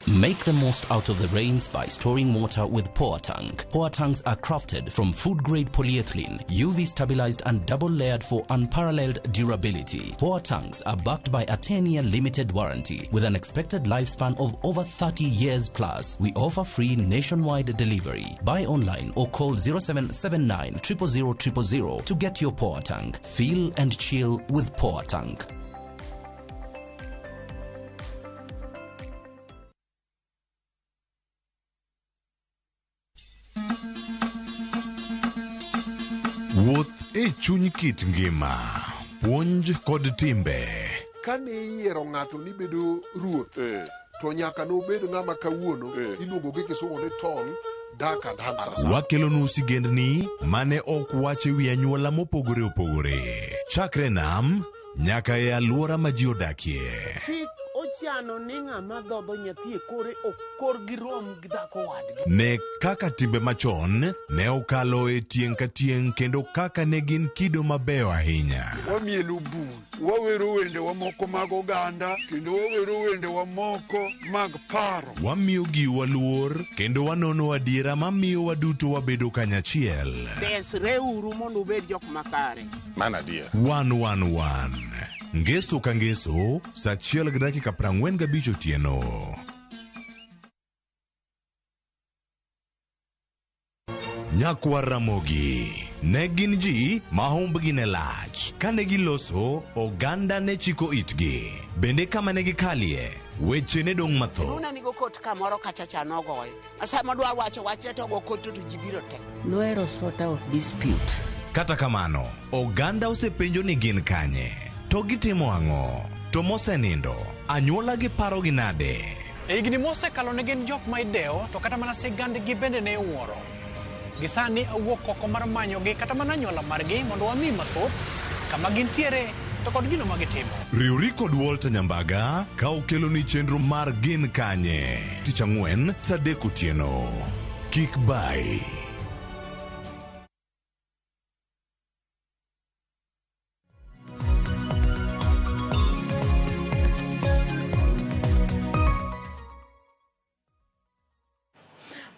Make the most out of the rains by storing water with Poa Tank. Poa Tanks are crafted from food-grade polyethylene, UV-stabilized and double-layered for unparalleled durability. Poa Tanks are backed by a 10-year limited warranty with an expected lifespan of over 30 years plus. We offer free nationwide delivery. Buy online or call 0779 000 000 to get your Poa Tank. Feel and chill with Poa Tank. Wuoth e chuny kit ngima, puonj kod timbe. Kane iyiero ng'ato ni bedo ruoth, to nyaka nobed ng'ama kawuono iluongo gi kisungu ni tall, dark and handsome. Wakelonu sigendni mane ok wach e wi anyuola mopogore opogore. Chakre nam nyaka e alwora ma ji odakie. Chik ochano ni ng'ama dhodho nyathi e kore ok korgi rom gi dhako wadgi. Ne kaka timbe machon ne okalo e tieng' ka tieng' kendo kaka ne gin kido mabeyo ahinya. Wamielo bul, wawero wendewa moko mag oganda, kendo wawero wendewa moko mag paro. Wamiyo giwa luor kendo wanono adiera mamiyo waduto wabedo kanyachiel. Resreuru mondo ubed jok makare. Mano adier. 111 Ngeso ka ngeso, saa 1:45 otieno. Nyakwar Ramogi ne gin ji ma humbgi ne lach. Kane giloso, oganda ne chiko itgi. Bende kama ne gikalie, weche ne dong' mathoth. Luna nigo kot kamoro kacha cha nogoyo. Sama dwa wacho wachne to go kot to ji biro te. Nohero sort out dispute. Kata kamano, oganda osepenjo ni gin kanye, to gitimo ang'o, to mosenindo, anyuola gi parogi nade? E higni mosekalo ne gin jok ma idewo to kata mana sigandgi bende ne iwuoro. Gisani awuok oko mar manyogi kata mana anyuola margi mondo wami mathoth kama gintiere to kod gino ma gitimo. Riwri kod Walter Nyambaga ka okeloni chenro mar Gin Kanye tich ang'wen saa 3 otieno. Kik bai.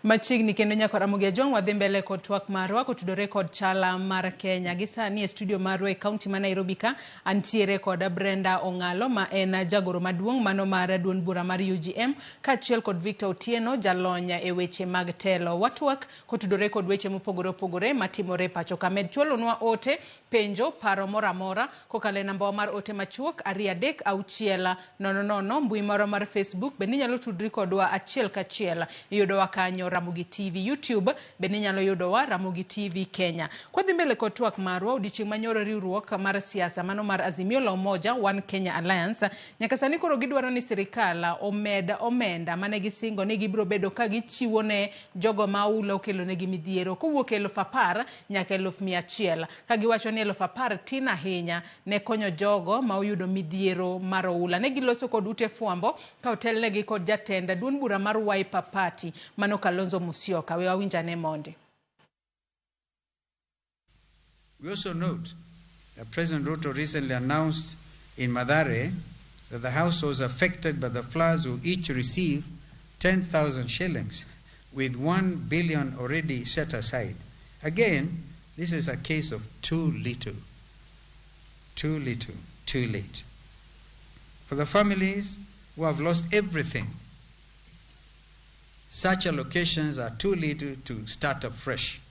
Machiegni kendo nyaka Ramogi Ajwang' wadhi mbele kod twak marwa kotudore kod chala mar Kenya. Gi sani e studio marwa e kaunti ma Nairobi ka antiere kod Brenda Ong'alo ma en jagoro maduong' mano mar duond bura mar UGM kaachiel kod Victor Otieno jalony e weche mag telo. Watwak kotudore kod weche mopogore opogore matimore e pacho ka. Med chwalonwa ote, penjo, paro moro amora kokalo e nambawa mar ote machuok 2 3 6 0 0, mbui marwa mar Facebook bende inyalo tudri kodwa achiel kachiel. Iyudowa kanyo Ramogi TV, YouTube bende inyalo yudowa Ramogi TV Kenya. Kwadhi mbele kod twak marwa, odiochieng' manyoro riwruok mar siasa mano mar Azimio la Umoja One Kenya Alliance nyaka sani koro gidwaro ni sirikal omed omenda mane gisingo ni gibiro bedo ka gichiwo ne jogo ma oula okelo negi midhiero kowuok e 10,000 nyaka 100,000 ka giwacho ni 10,000 tin ahinya ne konyo jogo ma oyudo midhiero mar oula. Ne giloso kod ute fwambo ka otelnegi kod jatend duond bura mar Wiper Party mano Kalonzo Musyoka. We wawinjane monde. We also note that President Ruto recently announced in Mathare that the households affected by the floods will each receive 10,000 shillings, with 1 billion already set aside. Again, this is a case of too little, too little, too late. For the families who have lost everything, such allocations are too little to start afresh.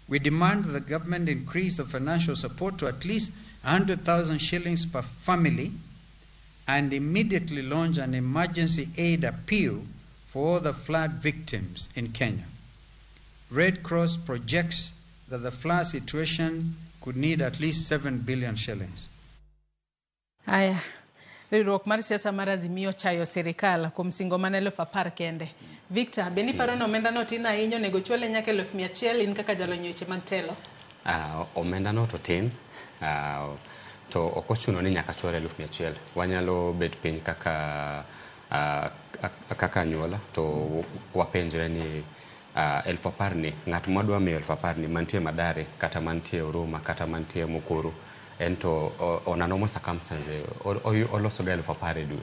We demand that the government increase the financial support to at least 100,000 shillings per family and immediately launch an emergency aid appeal for all the flood victims in Kenya. Red Cross projects that the flood situation could need at least 7 billion shillings. Aya, riwruok mar siasa mar Azimio chayo sirikal kuom singo mana 10,000 kende. Victor, be niparo ni omenda no tin ahinya onego chwale nyaka 100,000 in kaka jalony e weche mag telo? Omenda no to tin, to ok ochuno ni nyaka chwal 100,000. Wanyalo bet piny kaka anyuola to wapenjre ni 10,000 ni ng'at madwa miyo 10,000 ni mantie Mathare kata mantie Huruma kata mantie Mukuru, en to on a normal circumstance oloso ga 10,000 e dwe.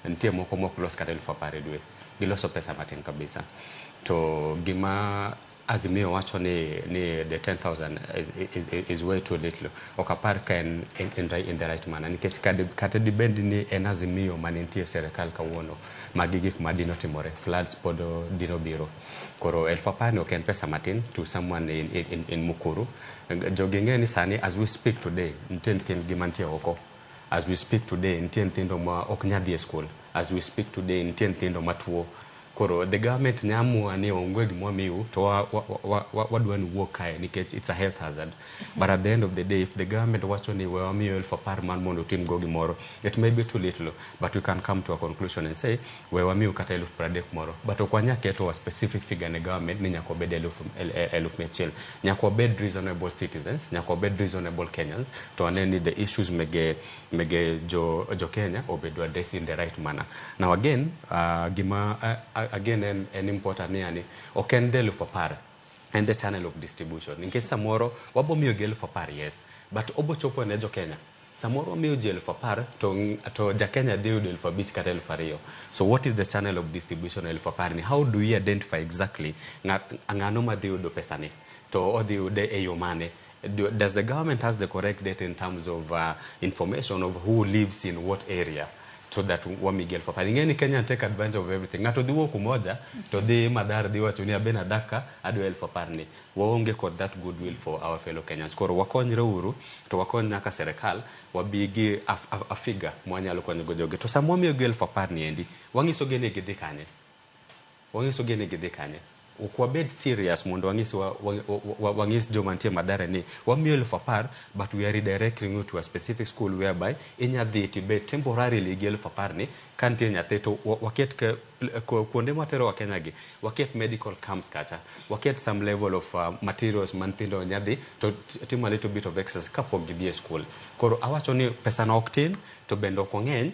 Nitie moko mok los kata 10,000 e dwe, giloso pesa matin kabisa. To gima Azimio wacho ni the 10,000 is way too little, ok apar ka en in the right manner, nikech kata dibed ni en Azimio mane nitie e sirikal kawuono, magi gik ma dino timore, floods pod dino biro. Koro 10,000 ni ok en pesa matin to someone in Mukuru. Jogi ng'e ni sani, as we speak today, nitie nyithindgi mantie oko. As we speak today, nitie nyithindo ma ok nyal dhi e school. As we speak today, nitie nyithindo matuo. Koro the government nyamua ni onge gima wamiu to wadwa ni wuok kae nikech it's a health hazard. But at the end of the day, if the government wacho ni we wamiyo 10,000 man mondo utim go gimoro, it may be too little, but we can come to a conclusion and say we wamiu kata 30,000 moro. But ok wanyal keto a specific figure ne government ni nyaka obed 100,000. Nyaka wabed reasonable citizens, nyaka wabed reasonable Kenyans, to wane ni the issues mege jo Kenya obedo addressed in the right manner. Now again, gima again en important ni yani ok en the 10,000 en the channel of distribution. Nikech samoro wabo miyo gi 10,000, yes, but obo chopo ne jo Kenya. Samoro miyo ji 10,000 to ja Kenya dhi yudo 5,000 kata 2,000. So what is the channel of distribution 10,000 ni? How do we identify exactly ng'ano ma dhi yudo pesa ni? To odhi yude e yo mane? Does the government has the correct data in terms of information of who lives in what area? So that wamigi 10,000. Ing'e ni Kenya take advantage of everything. Ng'ato dhi wuok Umoja to dhi Mathare dhi wacho ni aben adak ka adwa 10,000 ni. Waonge kod that goodwill for our fellow Kenyans. Koro wakonyre uru to wakony nyaka serikal wabi gi a figure mwanyalo konyo go jogi. To sama wamiyogi 10,000 ni endi, wang'iso gi ni gidhi kanye. Wang'iso gi ni gidhi kanye. Ok wabed serious mondo wang'is joma nitie Mathare ni wamiyo 10,000, but we are redirecting you to a specific school whereby inya dhi tibet temporarily gi 10,000 ni ka nitie nyathi to waket kuonde mwatero wa Kenya gi, waket medical camps kacha, waket some level of materials ma nyithindo nya dhi to timo a little bit of exercise kapok gidhi e school. Koro awacho ni pesa no ok tin to bende ok ong'eny,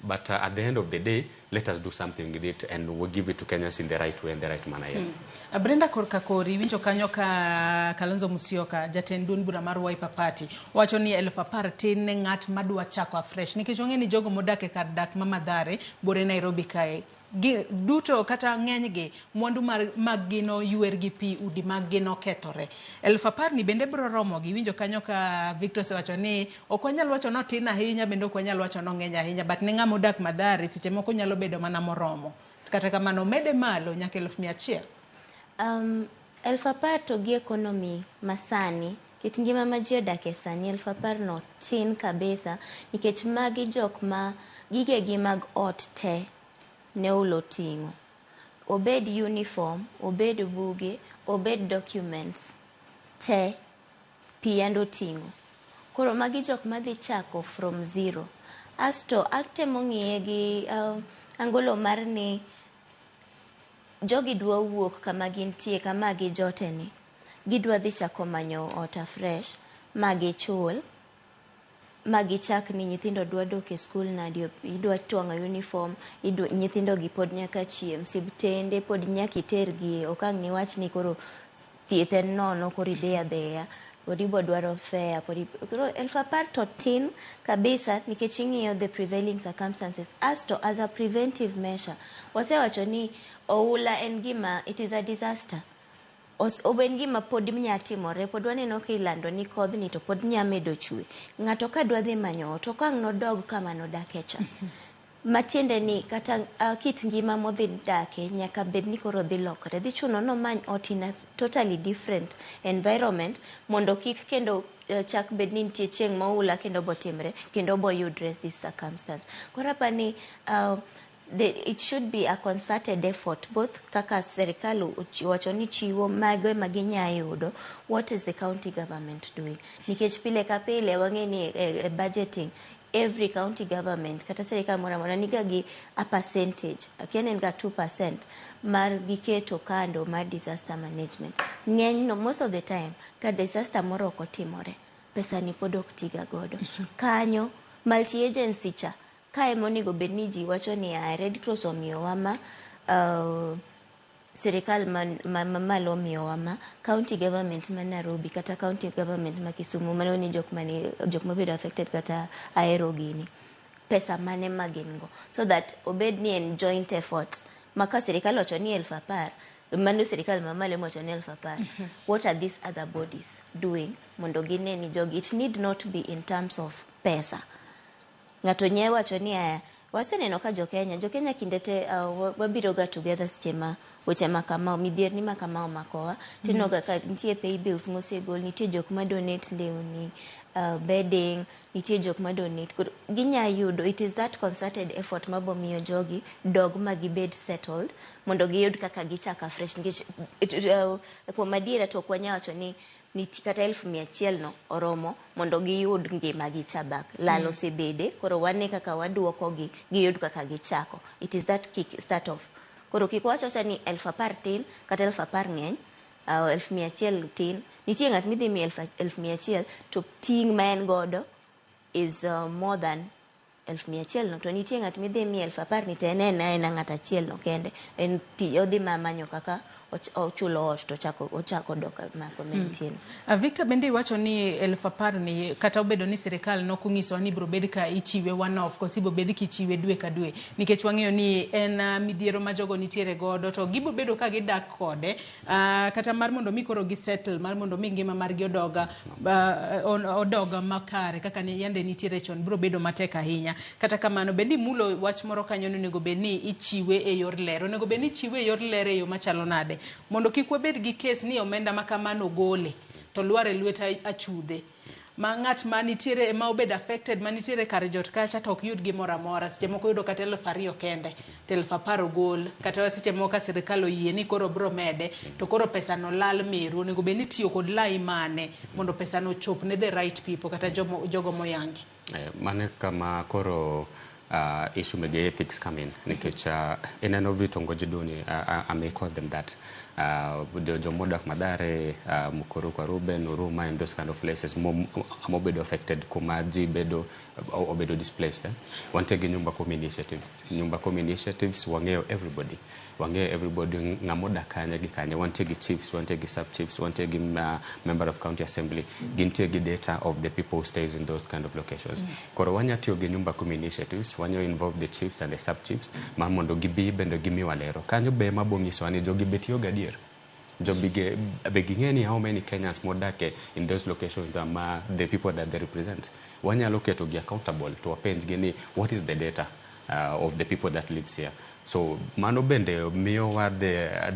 but at the end of the day, let us do something with it and we'll give it to Kenyans in the right way and the right manner, yes. Brenda, korka kori winjo kanyo ka Kalonzo Musyoka, jatend duond bura mar Wiper Party, wacho ni 10,000 tin ne ng'at madwa chako afresh, nikech ong'e ni jogo modak e kar dak ma Mathare bore Nairobi kae gi, duto kata ng'enygi mwandu mag gi noywer gi pi, udi mag gi nokethore. 10,000 ni bende biro romo gi. Winjo kanyo ka Victor osewacho ni ok wanyal wacho ni otin ahinya, bende ok wanyal wacho ni ong'eny ahinya, but ne ng'ama odak Mathare seche moko nyalo bedo mana moromo. Kata kamano mede malo nyaka 100,000. 10,000 to gi economy masani, kit ngima ma ji odake sani, 10,000 no tin kabisa, nikech magi jok ma gigegi mag ot te ne ulo ting'o. Obed uniform, obed buge, obed documents, te pi yando ting'o. Koro magi jok madhi chako from zero. Asto atemo ng'iye gi angolo mar ni jogi dwa wuok kama gintie, kama gijote ni. Gidwa dhi chako manyo ot afresh, ma gichul, ma gichak ni nyithindo dwa dok e skul nadi, idwa twang'o uniform, nyithindo gi pod nyaka chiem, siptende pod nyaka itergi, ok ang' niwach ni koro thieth en nono koro idhi adhiya, pod ibo dwaro fare, koro 10,000 to tin kabisa, nikech ing'iyo the prevailing circumstances. Asto as a preventive measure, wasewacho ni oula en gima, it is a disaster. En gima pod nya timore, pod waneno ka ilando ni kodhni to pod nya medo chwe. Ng'ato ka dwa dhi manyo ot, ok ang' nodog kama nodake cha. Matiende ni kata kit ngima modhi dake nyaka bed ni koro dhi lokore. Dhi chuno nomany ot in a totally different environment mondo kik kendo chak bed ni nitie chieng' ma oula kendo botimre kendo boyudre this circumstance. Koro apani it should be a concerted effort, both kaka serikal owacho ni chiwo mago ema ginya yudo. What is the county government doing? Nikech pile ka pile wang'e ni e budgeting, every county government kata sirikal moro amora niga gi a percentage, akia ni en ga 2% mar giketo kando mar disaster management. Ng'eny no, most of the time, ka disaster moro ok otimore, pesa ni pod ok tiga godo kanyo. Multi agency cha ka ema onego bed ni ji wacho ni a Red Cross omiyowa ma, sirikal mamalo omiyowa ma, county government ma Nairobi kata county government ma Kisumu, mano ni jok mane jok mabedo affected kata Ahero gini, pesa mane ma gin go, so that obed ni en joint efforts ma ka sirikal owacho ni 10,000, mano sirikal mamalo emowacho ni 10,000, what are these other bodies doing mondo gine ni jogi? It need not be in terms of pesa. Ng'ato nye wacho ni aya, waseneno ka jokenya kinde te wabiro ga together seche ma weche ma kama, midhierni ma kama omakowa. Tineno ga ka nitie pay bills mosegol, nitie jok ma donate lewni, bedding, nitie jok ma donate. Koro ginya yudo, it is that concerted effort mabo miyo jogi dog ma gibed settled mondo giyud kaka gichako afresh, nikech kuom adiera to ok wanya wacho ni kata 100,000 no oromo mondo giyud ngima gi cha back. Lal osebede, koro wane kaka waduokogi giyud kaka gichako. It is that kick start off. Koro kik wach awacha ni 10,000 tin kata 10,000 ng'eny, 100,000 tin. Nitie ng'at midhi mi 100,000 to ting' ma en godo is more than 100,000 no, to nitie ng'at midhi mi 10,000 ni to en aena ng'at achiel no kende, en odhi manyo kaka ochulo ot to ochako dok mako mentie. Victor, bende iwacho ni 10,000 ni kata obedo ni sirikal nokong'isowa ni ibiro bed ka ichiwe one off koso ibiro bed kichiwe dwe ka dwe, nikech wang'eyo ni en midhiero ma jogo nitiere godo to gibiro bedo ka gidak kode, kata mar mondo mi koro gisettle, mar mondo mi ngima margi odog makare kaka ni yande nitiere chon, biro bedo matek ahinya. Kata kamano bende imulo wach moro kanyo ni onego bed ni ichiwe e yor ler. Onego bed ni ichiwe e yor ler e yo machalo nade mondo kik wabed gi kes ni omenda ma kamano gole to lwar e lwet achudhe ma ng'at ma nitiere ma obed affected ma nitiere kar jot kacha to ok yud gimoro amora. Seche moko yudo kata 2,000 kende to 10,000 ogol, kata seche moko ka sirikal oyie ni koro bro mede to koro pesa no lal meru. Onego bed ni itiyo kod lai mane mondo pesa no ochop ne the right people kata jogo moyangi? Mano kama koro issue mege ethics come in, nikech ineno vitongoji duni, I may call them that, jomodak Mathare, Mukuru kwa Ruben, Huruma and those kind of places mobedo affected, kuma ji bedo obedo displaced. Wantie gi Nyumba Kumi initiatives. Nyumba Kumi initiatives wang'eyo everybody, wang'eyo everybody ng'amodak kanye gi kanye. Wantie gi chiefs, wantie gi sub chiefs, wantie gi member of county assembly, gintie gi data of the people who stays in those kind of locations. Koro wanya tiyo gi Nyumba Kumi initiatives, wanya involve the chiefs and the sub chiefs mar mondo gibi bende gimiwa lero kanyo be mabo nyisowa ni jogi be tiyo gadier, jogi be ging'e ni how many Kenyans modak in those locations that ma the people that they represent. Wanyalo keto gi accountable to wapenj gi ni what is the data of the people that lives here. So mano bende miyowa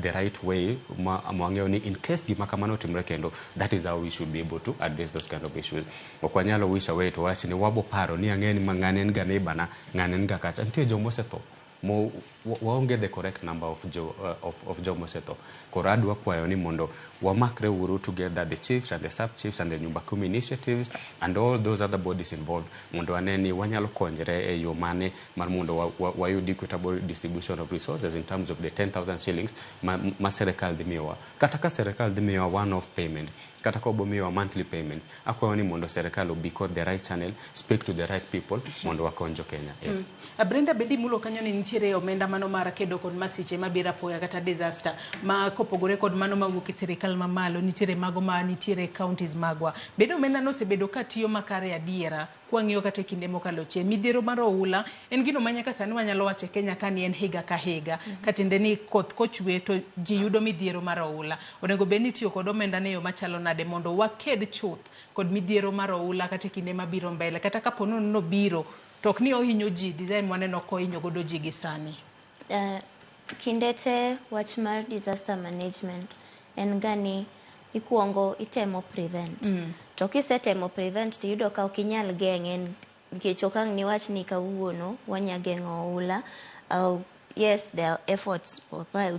the right way ma wang'eyo ni in case gima kamano otimore kendo, that is how we should be able to address those kind of issues. Ok wanyalo wish away to wach ni wabo paro ni ang'e ni ng'ane en ga neighbor na, ng'ane en ga kacha. Nitie jomosetho mo waonge the correct number of jomosetho. Koro adwa kwayo ni mondo wamakre uru together, the chiefs and the sub chiefs and the Nyumba Kumi initiatives and all those other bodies involved, mondo wane ni wanyalo konyre e yo mane mar mondo wayud equitable distribution of resources in terms of the 10,000 shillings ma serikal dhi miyowa. Kata ka serikal dhi miyowa one off payment, kata ka obo miyowa monthly payments, akwayo ni mondo serikal obi kod the right channel, speak to the right people mondo wakony jo Kenya. Yes. Brenda, bende imulo kanyo ni nitiere omenda mano mar kedo kod masiche mabiro apoya kata disaster, ma kopogore kod mano mawuok e sirikal mamalo, nitiere mago ma nitiere counties magwa. Bende omenda no osebedo ka tiyo makare adiera kwang'iyo kata e kinde mokalo chien? Midhiero mar oula en gino ma nyaka sani wanyalo wacho e Kenya ka ni en higa ka higa, katiende ni koth kochwe to ji yudo midhiero mar oula. Onego bed ni itiyo kod omenda ne yo machalo nade mondo waked chuth kod midhiero mar oula kata e kinde mabiro mbele, kata kapo ni nobiro To ok ni ohinyo ji design mwaneno kohinyo godo ji gi sani. Kinde te wach mar disaster management en ga ni ikuongo itemo prevent. To kisetemo prevent tiyudo ka ok inyal geng'e nikech ok ang' niwach ni kawuono wanya geng'o oula. Yes, there are efforts,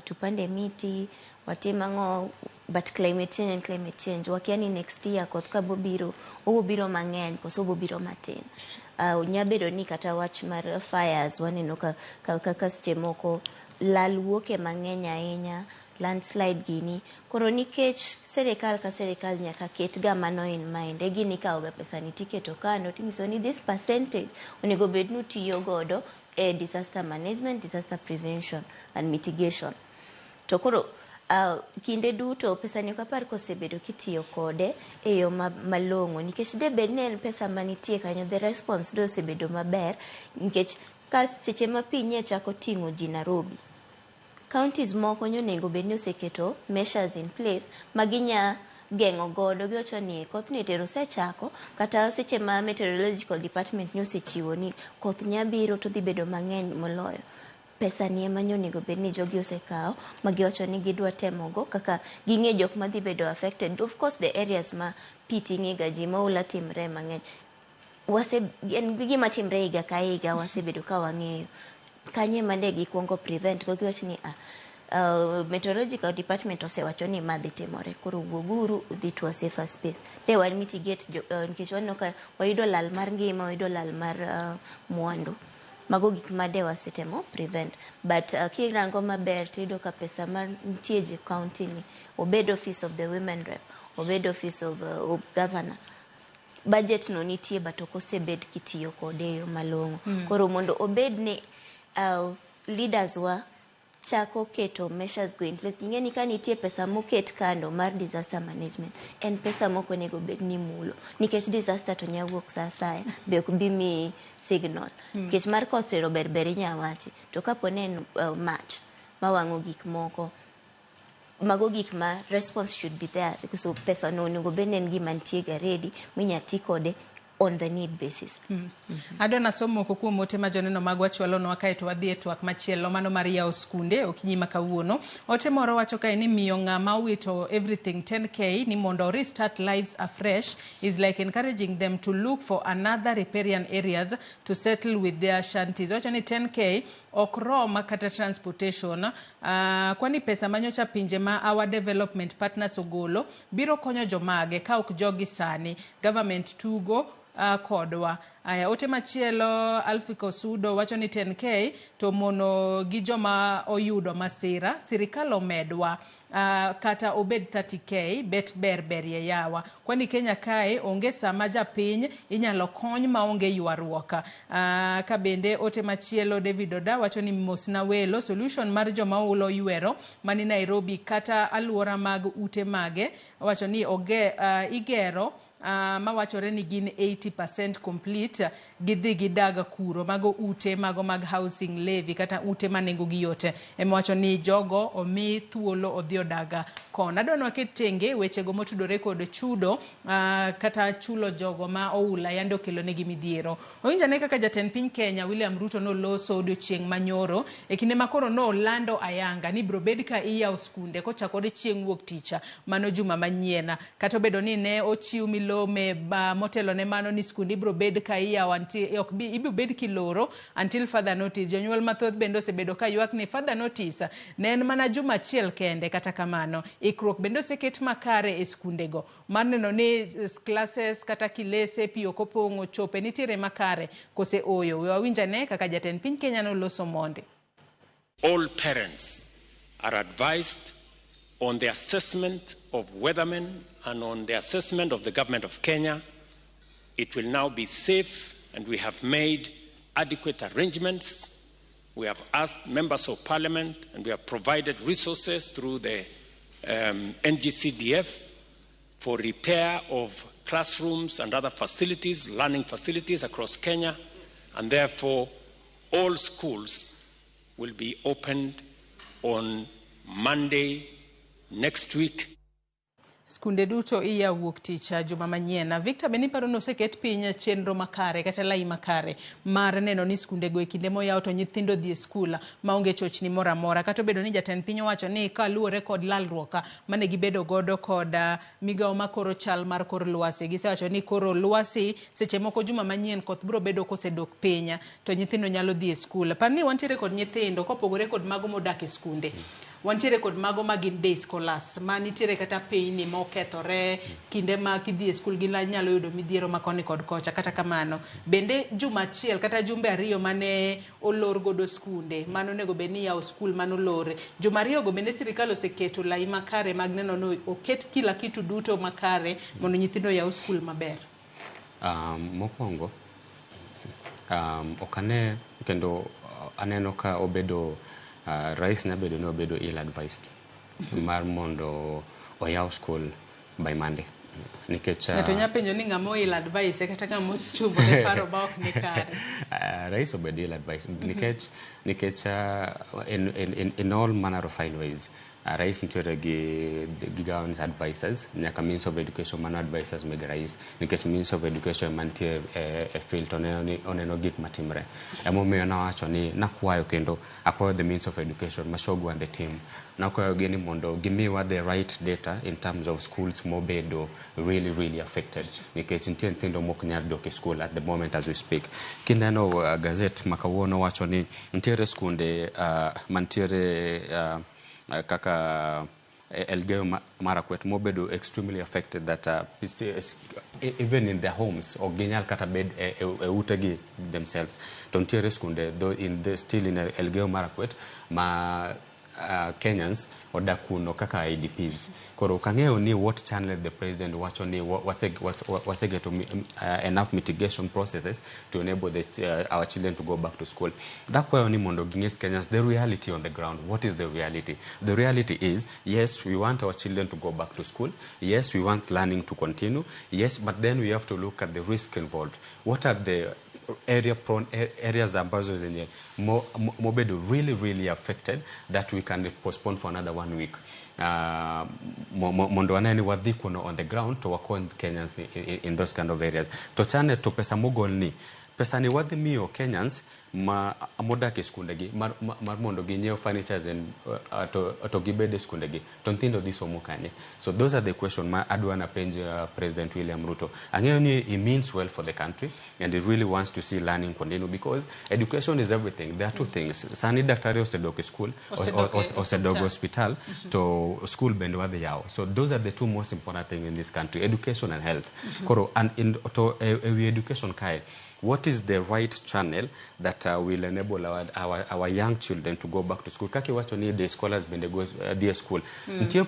tupande miti, watim ang'o, but climate change and climate change. Wakia ni next year koth ka bobiro, obobiro mang'eny koso obobiro matin. Nya bedo ni kata wach mar fires waneno ka seche moko lal wuoke mang'eny ahinya, landslide gini. Koro nikech serikal ka serikal nyaka ket ga mano in mind, e gini ikawo ga pesa ni tiketo kando tinyiso ni this percentage onego bed ni utiyo godo e disaster management, disaster prevention and mitigation. To koro kinde duto pesa ni ok apar kosebedo kitiyo kode e yo malong'o nikech de bed ni en pesa manitie kanyo, the response de osebedo maber nikech ka seche ma pi nye chako ting'o ji Nairobi, counties moko nyonego bed ni oseketo measures in place ma ginya geng'o godo. Giwacho ni kothni tero osechako, kata seche ma meteorological department nyosechiwo ni koth nya biro to dhi bedo mang'eny moloyo. Pesa ni ema onego bed ni jogi osekawo ma giwacho ni gidwa temogo kaka ging'e jok madhi bedo affected. Of course the areas ma pi ting'e ga ji, ma oula timre mang'eny, wase en gima timre higa ka higa, wasebedo ka wang'eyo kanye ema ne gikuongo prevent go. Giwacho ni meteorological department osewacho ni ma dhi timore, koro wuoguru udhi to a safer space de wan mitigate nikech waneno ka wayudo lal mar ngima, wayudo lal mar mwandu. Mago gik ma de wasetemo prevent. But kirango maber tiyudo ka pesa mar nitie e county ni, obed office of the women rep, obed office of governor, budget no nitie but ok osebed kitiyo kode e yo malong'o. Koro mondo obed ni leaders wa chako keto measures go in place, ging'e ni ka nitie pesa moket kando mar disaster management, en pesa mok onego bed ni mulo nikech disaster to nya wuok sa asaya, be ok bi miyi signal. Nikech mar koth tero ber ber inya wachi, to kapo ni en mach mawang'o gik moko, mago gik ma response should be there. So pesa no onego bed ni en gima nitie ga ready minya ti kode on the need basis. Adwa nasom moko kuom ote ma joneno magwa chwalonwa kaeto wadhi e twak machielo mano mar yawo skunde okinyi ma kawuono. Ote moro wacho kae ni miyo ng'ama owito everything 10K ni mondo restart lives afresh is like encouraging them to look for another riparian areas to settle with their shanties. Wacho ni 10K ok rom kata transportation. Kwani pesa manyocha pinje ma our development partners ogolo biro konyo jomage ka ok jogi sani. Government tugo kodwa. Aya, ote machielo Alfiko Sudo wacho ni 10K to mono gi joma oyudo masira, sirikal omedwa kata obed 30K bet ber berie yawa. Kwani Kenya kae onge sama japiny inyalo kony maonge ywaruok. Ka bende ote machielo David Oda wacho ni mosna welo, solution mar joma ulo ywero mani Nairobi kata aluora mag ute mage, wacho ni igero mawachore ni gin 80% complete, gidhi gidag kuro. Mago ute mago mag housing levy kata ute ma nengo gi yot, ema wacho ni jogo omi thuolo odhi odag kono. Adwa ni waket tenge wechego motudore kod chudo kata chulo jogo ma oula yande okelo negi midhiero. Owinjo ane kaka jatend piny Kenya William Ruto noloso odiochieng' manyoro e kinde ma koro nolando ayanga ni biro bed ka iyawo skunde kochakore chieng' wuok tich mano juma manyien. Kata obedo ni ne ochiw milome motelo ne mano ni skunde ibiro bed ka iyawo ok bi ibiro bed kiloro until further notice. Jonyuol mathoth bende osebedo ka ywak ni further notice ne en mana juma achiel kende. Kata kamano ikruok bende oseket makare e skundego mar neno ni classes kata kilese pi ok opong'o chope nitiere makare kose oyo. We wawinj ane kaka jatend piny Kenya noloso monde. All parents are advised on the assessment of weathermen and on the assessment of the government of Kenya. It will now be safe, and we have made adequate arrangements. We have asked members of parliament, and we have provided resources through the NGCDF for repair of classrooms and other facilities, learning facilities across Kenya, and therefore all schools will be opened on Monday next week. Skunde duto iya wuok tich juma manyien. Victor, be niparo ni oseket piny chenro makare kata lai makare mar neno ni skundego e kinde moyaw to nyithindo dhi e skul maonge chochni moro amora, kata obedo ni jatend piny owacho ni kaluwore kod lalruok mane gibedo godo kod migawo makoro chal mar kor lwasi, gisewacho ni koro lwasi seche moko juma manyien koth biro bedo kosedok piny to nyithindo nyalo dhi e skul. Par ni wantiere kod nyithindo kopogore kod mago modak e skunde. Wantiere kod mago ma gin day scholars ma nitiere kata pinyni mokethore kinde ma kidhi e skul ginyalo yudo midhiero ma koni kod kocha. Kata kamano bende juma achiel kata jumbe ariyo mane olor godo skunde mano onego bed ni yawo skul manolor juma ariyo go, bende sirikal oseketo lai makare mag neno ni oket kila kitu duto makare mondo nyithindo oyaw skul maber? Mokwongo ok ane kendo aneno ka obedo rais nyabedo ni obedo ill advised mar mondo oyaw school by Monday nikech ng'ato nya penjo ni ng'ama ill advice kata ng'ama ochungo ne paro ma ok ni kare. Rais obedo ill advised nikech in all manner of fine ways rais nitiere gi government advisors nyaka Minister of Education, mano advisors meg rais, nikech Minister of Education mantie e field to oneno ni oneno gik matimre. Emomiyo nawacho ni nakwayo kendo akwayo the Minister of Education, Machogu, and the team, nakwayo gi ni mondo gimiwa the right data in terms of schools mobedo really really affected, nikech nitie nyithindo mok nyal dok e school at the moment as we speak. Kineno gazet ma kawuono wacho ni nitiere skunde mantiere kaka Elgeyo Marakwet mobedo extremely affected that even in their homes ok ginyal kata bed e utegi themselves, to nitiere skunde though in the, still in Elgeyo Marakwet ma Kenyans odak kuno kaka IDPs. Koro ok ang'eyo ni what channel the president wacho ni waseketo enough mitigation processes to enable our children to go back to school. Dakwayo ni mondo ging'is Kenyans the reality on the ground. What is the reality? The reality is, yes, we want our children to go back to school. Yes, we want learning to continue. Yes, but then we have to look at the risk involved. What are the area prone areas ambazo zenye mobedo really really affected that we can postpone for another one week, mondo wane ni wadhi kuno on the ground to wakony Kenyans in those kind of areas. To chane to pesa mogol ni, pesa ni wadhi miyo Kenyans ma modak e skundegi mar mondo ginyiew furnitures and to gibed e skundegi, to nyithindo dhi somo kanye? So those are the question ma adwa na penj President William Ruto. Ang'eyo ni he means well for the country and he really wants to see learning continue because education is everything. There are two things. Sani daktari osedok e school, osedok e hospital, to school bende wadhi yawo. So those are the two most important things in this country, education and health. Koro and in, to e education kae, what is the right channel that will enable our young children to go back to school? Kaka iwacho ni day scholars bende go dhi e school. Nitie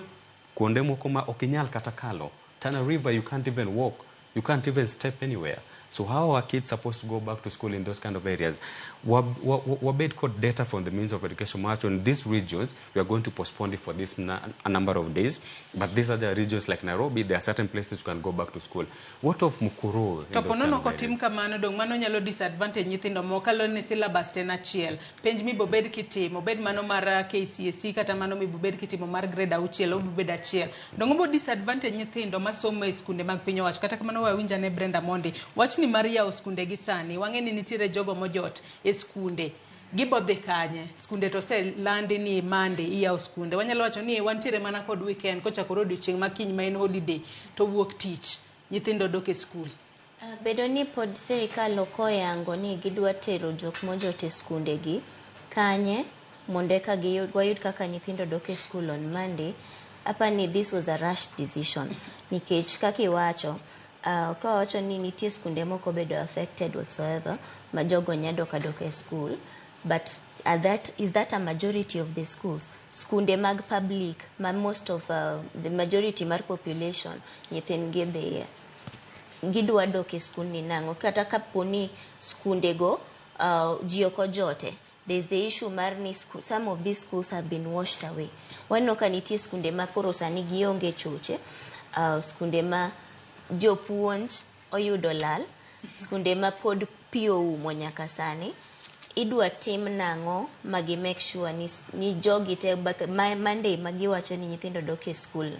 kuonde moko ma ok inyal kata kalo. Tana River, you can't even walk. You can't even step anywhere. So how are kids supposed to go back to school in those kind of areas? Wabed kod data from the Ministry of Education wacho in these regions, we are going to postpone it for this a number of days. But these other regions like Nairobi, there are certain places you can go back to school. What of Mukuru? To po nono kotim kamano, dong mano nyalo disadvantage nyithindo moko kaluwore ni syllabus te en achiel. Penj mibobed kitimo, obed mano mar KCSE kata mano mibobed kitimo mar grade auchiel, obobed achiel. Dong obo disadvantage nyithindo masomo e skunde mag piny owacho. Kata kamano wawinj ane Brenda Mondi. Wachni mar yawo skunde gi sani, wang'e ni nitiere jogo mojot e skunde. Gibo dhi kanye? Skunde to oselandi ni Monday iyawo skunde. Wanyalo wacho ni wantiere mana kod weekend kochakore odiochieng' ma kiny ma en holiday to wuok tich. Nyithindo dok e skul. Bedo ni pod sirikal ok oyango ni gidwa tero jok mojot e skundegi kanye mondo eka wayud kaka nyithindo dok e skul on Monday, apani this was a rash decision. Nikech kaka iwacho, kawacho ni nitie skunde moko bedo affected whatsoever ma jogo nya dok adoka e school, but is that a majority of the schools? Skunde mag public ma most of the majority mar population nyithindgi dhiye, gidwa dok e skul ni nang'o? Kata kapo ni skundego ji ok ojote, there's the issue mar ni some of these schools have been washed away. Waneno ka nitie skunde ma koro sani gionge choche, skunde ma jopuonj oyudo lal, skunde ma pod pi oumo nyaka sani. Idwa tim nang'o ma gi make sure ni jogi te Monday ma giwacho ni nyithindo dok e skul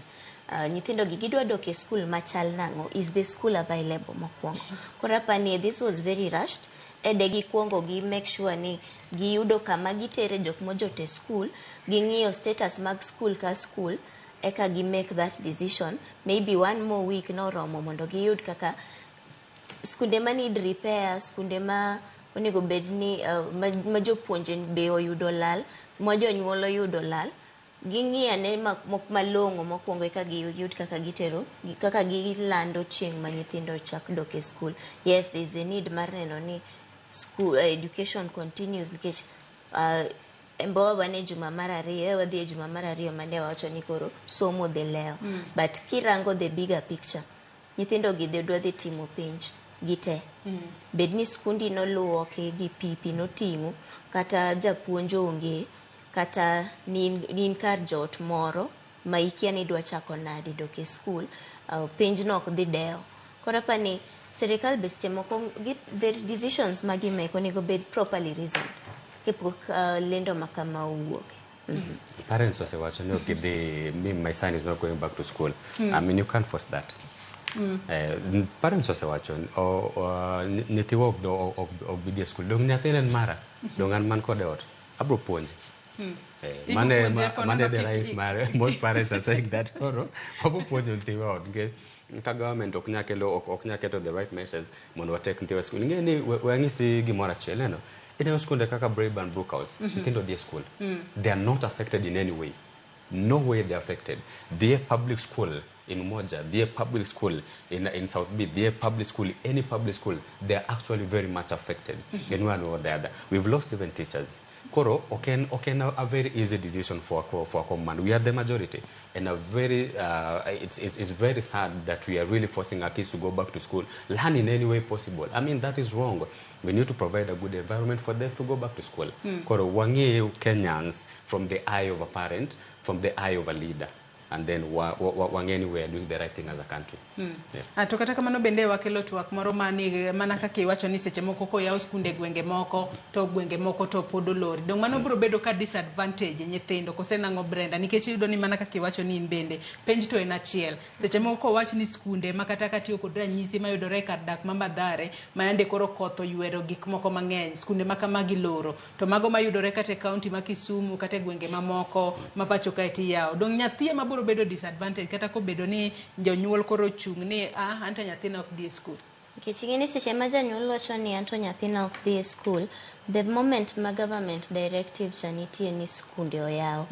Nyithindo gi gidwa dok e school machal nang'o? Is the school available mokwongo? Koro apani this was very rushed. Ede gikwongo gi make sure ni giyudo kama gitere jok mojot e school, ging'iyo status mag school ka school, eka gi make that decision. Maybe one more week noromo mondo giyud kaka skunde ma need repair, skunde ma onego bed ni ma jopuonje be oyudo lal, ma jonyuol oyudo lal, ging'i ane malong'o mokwongo eka giyud kaka gitero, kaka gilando chieng' ma nyithindo chak dok e school. Yes, there is a need mar neno ni school education continues nikech Embowa wan e juma mar ariyo, wadhi e juma mar ariyo mane wawacho ni koro somo dhi lewo. But kirango the bigger picture, nyithindo gi dhi dwa dhi timo penj gite. Bed ni skundi noluoki gi pi, pi noting'o, kata japuonj onge, kata ni in kar joot moro ma ikia ni idwa chako nade dok e school, penj no ok dhi dewo. Koro apani sirikal be seche moko the decisions ma gimake onego bed properly reasoned kapok lendo ma kama owuok. Parents osewacho ni ok gidhi, me, my son is not going back to school. I mean, you can't force that. Parents osewacho nyithiwa ok bi dhi e school. Dong nyathina en mara, dong an man kode ot, abro puonje. Mane mane the rise mare. Most parents are saying that koro wabo puonjo nyithiwa ot nikech ka government ok nyal kelo, ok nyal keto the right measures mondo watek nyithiwa e school. Ing'e ni we anyisi gimoro achiel neno. Ineno skunde kaka Braeburn, Brookhouse, nyithindo dhi e school. They are not affected in any way. No way they are affected. Dhi e public school in Umoja, dhi e public school in South B, dhi e public school, any public school, they are actually very much affected in one way or the other. We've lost even teachers. Koro, ok en a very easy decision for a command. We are the majority. And a very, it's very sad that we are really forcing our kids to go back to school, learn in any way possible. I mean, that is wrong. We need to provide a good environment for them to go back to school. Koro, wang'e Kenyans from the eye of a parent, from the eye of a leader. And then wang'e ni we are doing the right thing as a country. Yeah. Ah, to kata kamano bende wakelo twak moro mani mana kaka iwacho ni seche moko koyaw skunde e gwenge moko to gwenge moko to pod olori. Dong mano biro bedo ka disadvantage nyithindo kose nang'o, Brenda? Nikech iyudo ni mana kaka iwacho ni in bende penj to en achiel. Seche moko kowach ni skunde ma kata katiyo kod ranyisi mayudore e kar dak ma Mathare ma yande koro koth oywero gik moko mang'eny, skunde ma kamagi loro, to mago mayudore kata e kaunti ma Kisumu kata e gwenge mamoko ma pacho kae tiyawo. Dong nyathi ema biro bedo disadvantage kata kobedo ni jonyuol koro ochung' ni ah, anto nyathina ok dhi e skul. Nikech ing'e ni seche ma janyuol wacho ni anto nyathina ok dhi e school, the moment ma government directive cha nitie ni skunde oyaw,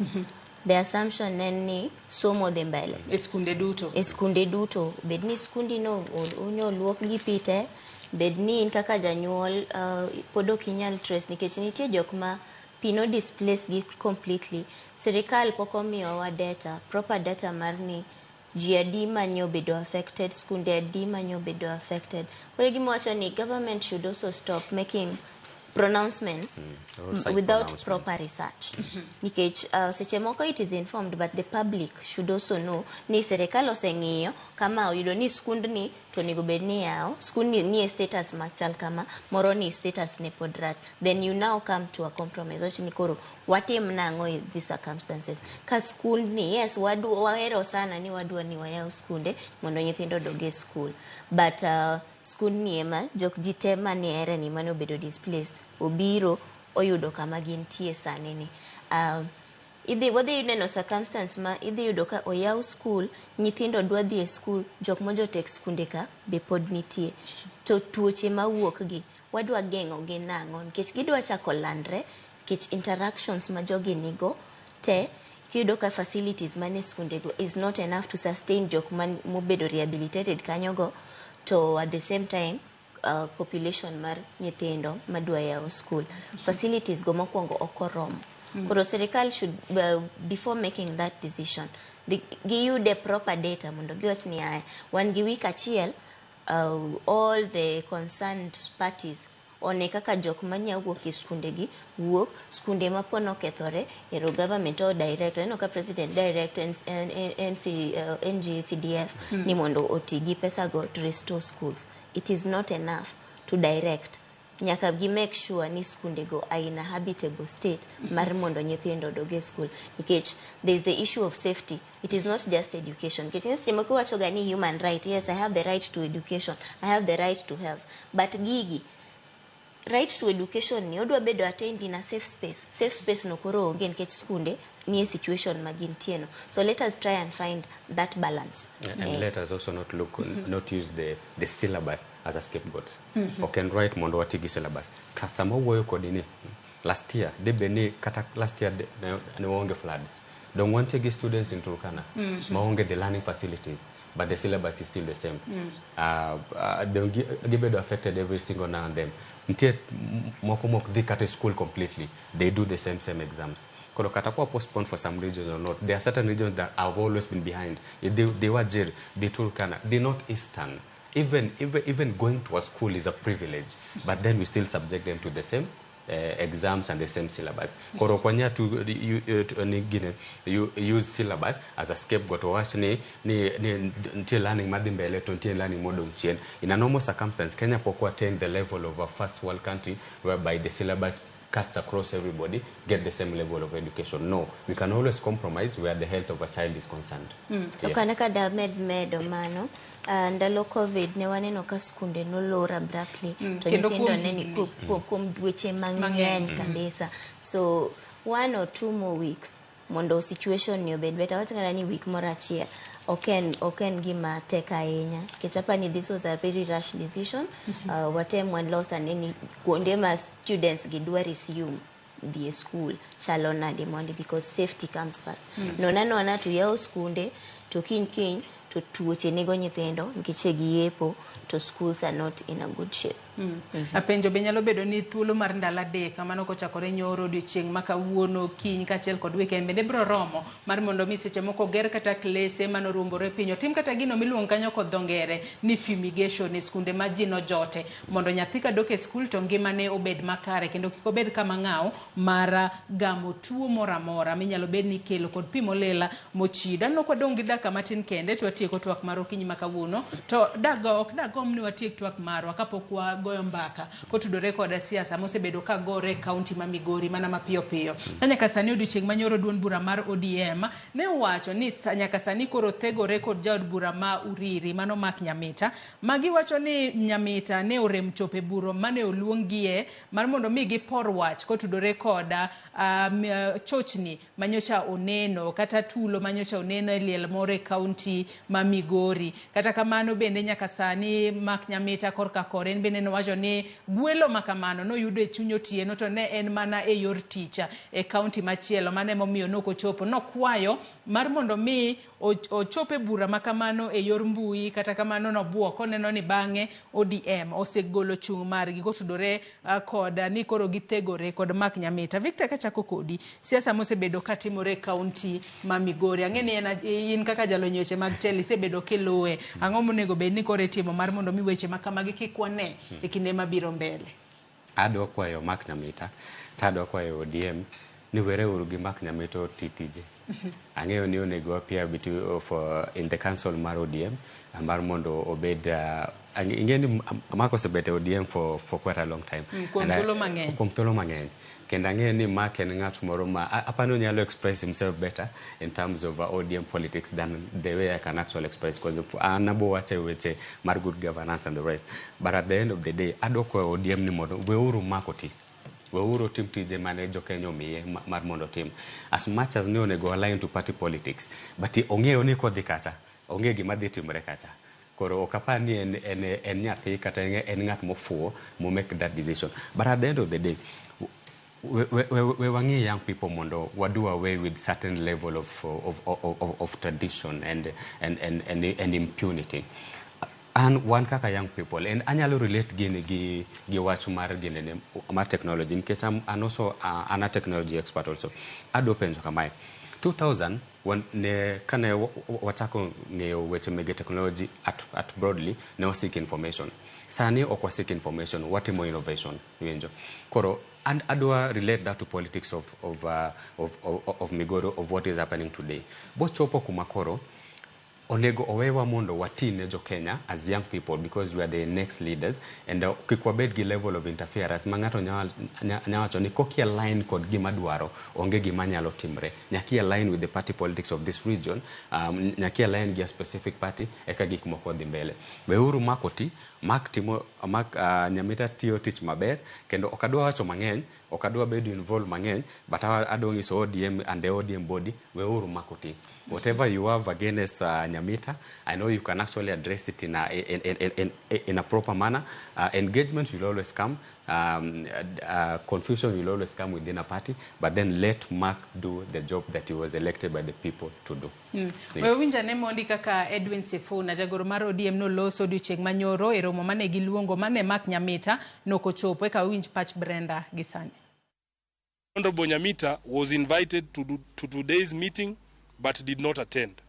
the assumption en ni somo dhi mbele. E skunde duto. E skunde duto. Bed ni skundi no oluok gi pi te, bed ni in kaka janyuol pod ok inyal trace nikech nitie jok ma pi no displace gi completely. Sirikal pok omiyowa data, proper data mar ni ji adi manyo bedo affected, skunde adi manyo bedo affected. Koro gima wacho ni government should also stop making pronouncements Roadside without pronouncements. Proper research, nikech seche moko it is informed, but the public should also know ni sirikal oseng'iyo kama oyudo ni skundni to onego bed ni yawo skundni ni e status machal kama, moro ni status ne pod rach. Then you now come to a compromise, wach ni koro watim nang'o in these circumstances ka skundni. Yes, wahero sana ni wadwa ni wayaw skunde mondo nyithindo odog e school, but skundni ema jok ji te mane ere ni mane obedo displaced obiro oyudo kama gintie sani ni idhi wadhi neno circumstance ma idhi yudo ka oyaw school, nyithindo dwa dhi e school, jok mojotek skunde ka be pod nitie, to tuoche mawuok gi wadwa geng'o gi nang'o? Nikech gidwa chako landre nikech interactions ma jogi nigo te. Kiyudo ka facilities mane skunde go is not enough to sustain jok man mobedo rehabilitated kanyogo, to at the same time population mar nyithindo madwa yawo school, facilities go mokwongo ok oromo. Koro sirikal should, before making that decision, giyude proper data mondo giwach ni aya, wan gi week achiel, all the concerned parties one kaka jok manya wuok e skunde gi wuok skunde ma po nokethore. Ero government o direct aneno ka president direct NC, NGCDF ni mondo oti gi pesa go to restore schools. It is not enough to direct. Nyaka gi make sure ni skunde go are in a habitable state mar mondo nyithindo odog e school, nikech there is the issue of safety. It is not just education, nikech seche moko iwacho ga ni human right. Yes, I have the right to education, I have the right to health, but gigi, right to education ni odwa bedo attained in a safe space. Safe space no koro onge nikech skunde nie situation ma gintie no. So let us try and find that balance. And let us also not look, not use the syllabus as a scapegoat. Ok en right mondo wati gi syllabus. Ka sama wuoyo kodi ni last year, dhi bed ni kata last year ne waonge floods. Dong wantie gi students in Turkana maonge the learning facilities, but the syllabus is still the same. Dong gibedo affected every single now and then. Nitie moko mok dhi kata e school completely. They do the same exams. Koro kata kwa postpone for some regions or not, there are certain regions that have always been behind. The Wajir, the Turkana, the Northeastern. Even going to a school is a privilege, but then we still subject them to the same exams and the same syllabus. Koro ok wanyal to gine, you use syllabus as a scapegoat. Wach ni nitie learning madhi mbele to nitie learning modong' chien. In a normal circumstance, Kenya pok attain the level of a first world country whereby the syllabus cuts across everybody, get the same level of education. No, we can always compromise where the health of a child is concerned. To kana ka damed medo mano, ndalo COVID ne waneno ka skunde nolor abruptly to Kendo nyithindo kuom ne ni higni. Kuom dweche mang'eny Mang'eny. Kabisa. So 1 or 2 more weeks mondo situation ni obed better. Wach kata ni week moro achiel ok en gima tek ahinya, nikech apani this was a very rash decision. Watem walos ane ni kuonde ma students gi dwa resume dhi e school chalo nade mondi, because safety comes first. Nona nona to yawo skunde to kiny kiny to tuoche nego nyithindo nikech e giyepo to schools are not in a good shape. Apenjo be nyalo bedo ni thuolo mar ndalo 3 kamano kochakore nyoro, odiochieng' ma kawuono, kiny kaachiel kod weekend bende biro romo mar mondo mi seche moko ger kata klese manoruombore piny, otim kata gino miluongo kanyo kod dho ngere ni fumigation e skunde ma ji nojote, mondo nyathi kadok e skul to ngimane obed makare kendo kik obed kama ng'aw mar gamo tuo moro amora minyalo bed ni ikelo kod pi molil mochido. Aneno kwadong' gi dakika matin kende to watieko twak mar okinyi ma kawuono, to dago ok dagomb ni watiek twak marwa kapok wagoyo mbaka kotudore kod siasa mosebedo ka gore e kaunti ma Migori mana mapiyo piyo. Ka nyaka sani, odiochieng' manyoro, duond bura mar ODM ne owacho ni nyaka sani koro thegore kod jaod bura ma Uriri mano Mark Nyamita, magiwacho ni Nyamita ne orem chopo e buro mane oluonggie mar mondo mi gipor wach kotudore kod chochni manyocha oneno kata tulo manyocha oneno e liel moro e kaunti ma Migori. Kata kamano bende nyaka sani Mark Nyamita korka kore en bende nowacho ni gwelo ma kamano noyudo e chuny otieno to ne en mana e yor tich e kaunti machielo, mano emomiyo nokochopo. Nokwayo mar mondo mi ochop e bura ma kamano e yor mbui. Kata kamano nobuok koneno ni bang'e ODM osegolo chung' margi kotudore kod ni koro githegore kod Mark Nyamita. Victor, kachako kodi, siasa mosebedo katimore e kaunti ma Migori, ang'e ni in kaka jalony e weche mag telo isebedo kiluwe, ang'o monego bed ni koro itimo mar mondo mi weche ma kamagi kik wane e kinde mabiro mbele? Adwa kwayo Mark Nyamita to adwa kwayo ODM ni were uru gi Mark Nyamita oti tije. Ang'eyo ni onego appear between, for in the council mar ODM mar mondo obed ing'e ni Mark osebet e ODM for quite a long time. Kuom thuolo mang'eny. Kuom thuolo mang'eny. Kendo ang'eyo ni Mark en ng'at moro ma apani onyalo express himself better in terms of ODM politics than the way I can actually express, because an abo wacho e weche mar good governance and the rest. But at the end of the day, adwa kwayo ODM ni mondo weuru Mark oti. Weuru otim tije mane jokenya omiye mar mondo otim. As much as ni onego align to party politics, but ong'eyo ni kodhi kacha, ong'e gima dhi timore kacha. Koro ok apar ni en nyathi kata en ng'at mofuwo mo make that decision. But at the end of the day, we wang'i young people mondo wado away with certain level of tradition and impunity. An wan kaka young people, and anyalo relate gini gi wach mar ginene mar technology, nikech an also an a technology expert also. Adwa penjo kamae: 2000 wan, ne kane wachako ng'eyo weche mege technology at broadly, ne waseek information. Sani ok waseek information, watimo innovation. Iwinjo? Koro and adwa relate that to politics of Migori, of what is happening today. Bochopo kuma koro Onego owewa mondo wati ne jo Kenya as young people, because we are the next leaders, and kik wabed gi level of interference ma ng'ato nya wacho ni koki align kod gima dwaro, onge gima nyalo timre. Nyaka align with the party politics of this region, nyaka align gi a specific party eka gik moko dhi mbele. Weuru Mark oti. Mark timo, Mark Nyamita tiyo tich maber, kendo ok adwa wacho mang'eny, ok adwa bedo involved mang'eny, but adwa nyiso ODM and the ODM body, weuru Mark oti. Whatever you have against Nyamita, I know you can actually address it in a proper manner. Engagement will always come. Confusion will always come within a party, but then let Mark do the job that he was elected by the people to do. We winja ne mondi kaka Edwin Sifuna, jagoro mar ODM, noloso odiochieng' manyoro e romo mane giluongo mane Mark Nyamita nokochopo. Eka winj pach Brenda gi sani. Honorable Nyamita was invited to today's meeting but did not attend.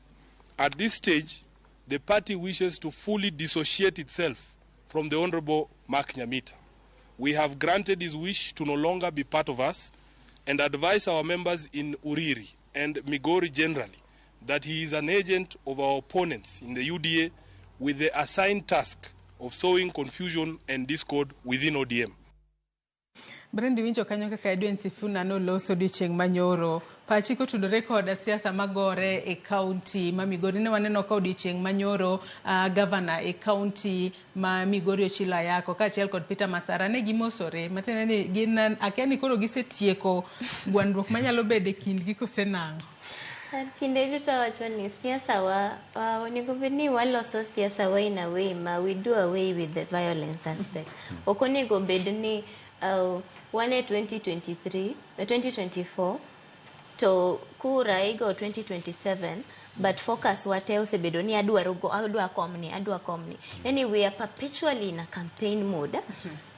At this stage, the party wishes to fully dissociate itself from the Honorable Mark Nyamita. We have granted his wish to no longer be part of us and advise our members in Uriri and Migori generally that he is an agent of our opponents in the UDA with the assigned task of sowing confusion and discord within ODM. Brenda, winjo kanyo kaka Edwin Sifuna noloso odiochieng' manyoro. Pachi kotudore koda siasa magore e kaunti ma Migori, ne waneno ka odiochieng' manyoro gavana e kaunti ma Migori Ochilo Ayako kaachiel kod Peter Masara ne gimosore, matiende ni gin akia ni koro gisetieko gwandruok manyalo bedo e kindgi kose nang'o. Kinde duto awacho ni siasa wa onego bed ni waloso siasa wa in a way ma we do away with the violence aspect. Ok onego bed ni wan e 2023, 2024 to kura igo 2027, but focus wate osebedo ni adwaro go, adwa komni, adwa komni. Yani we are perpetually in a campaign mode.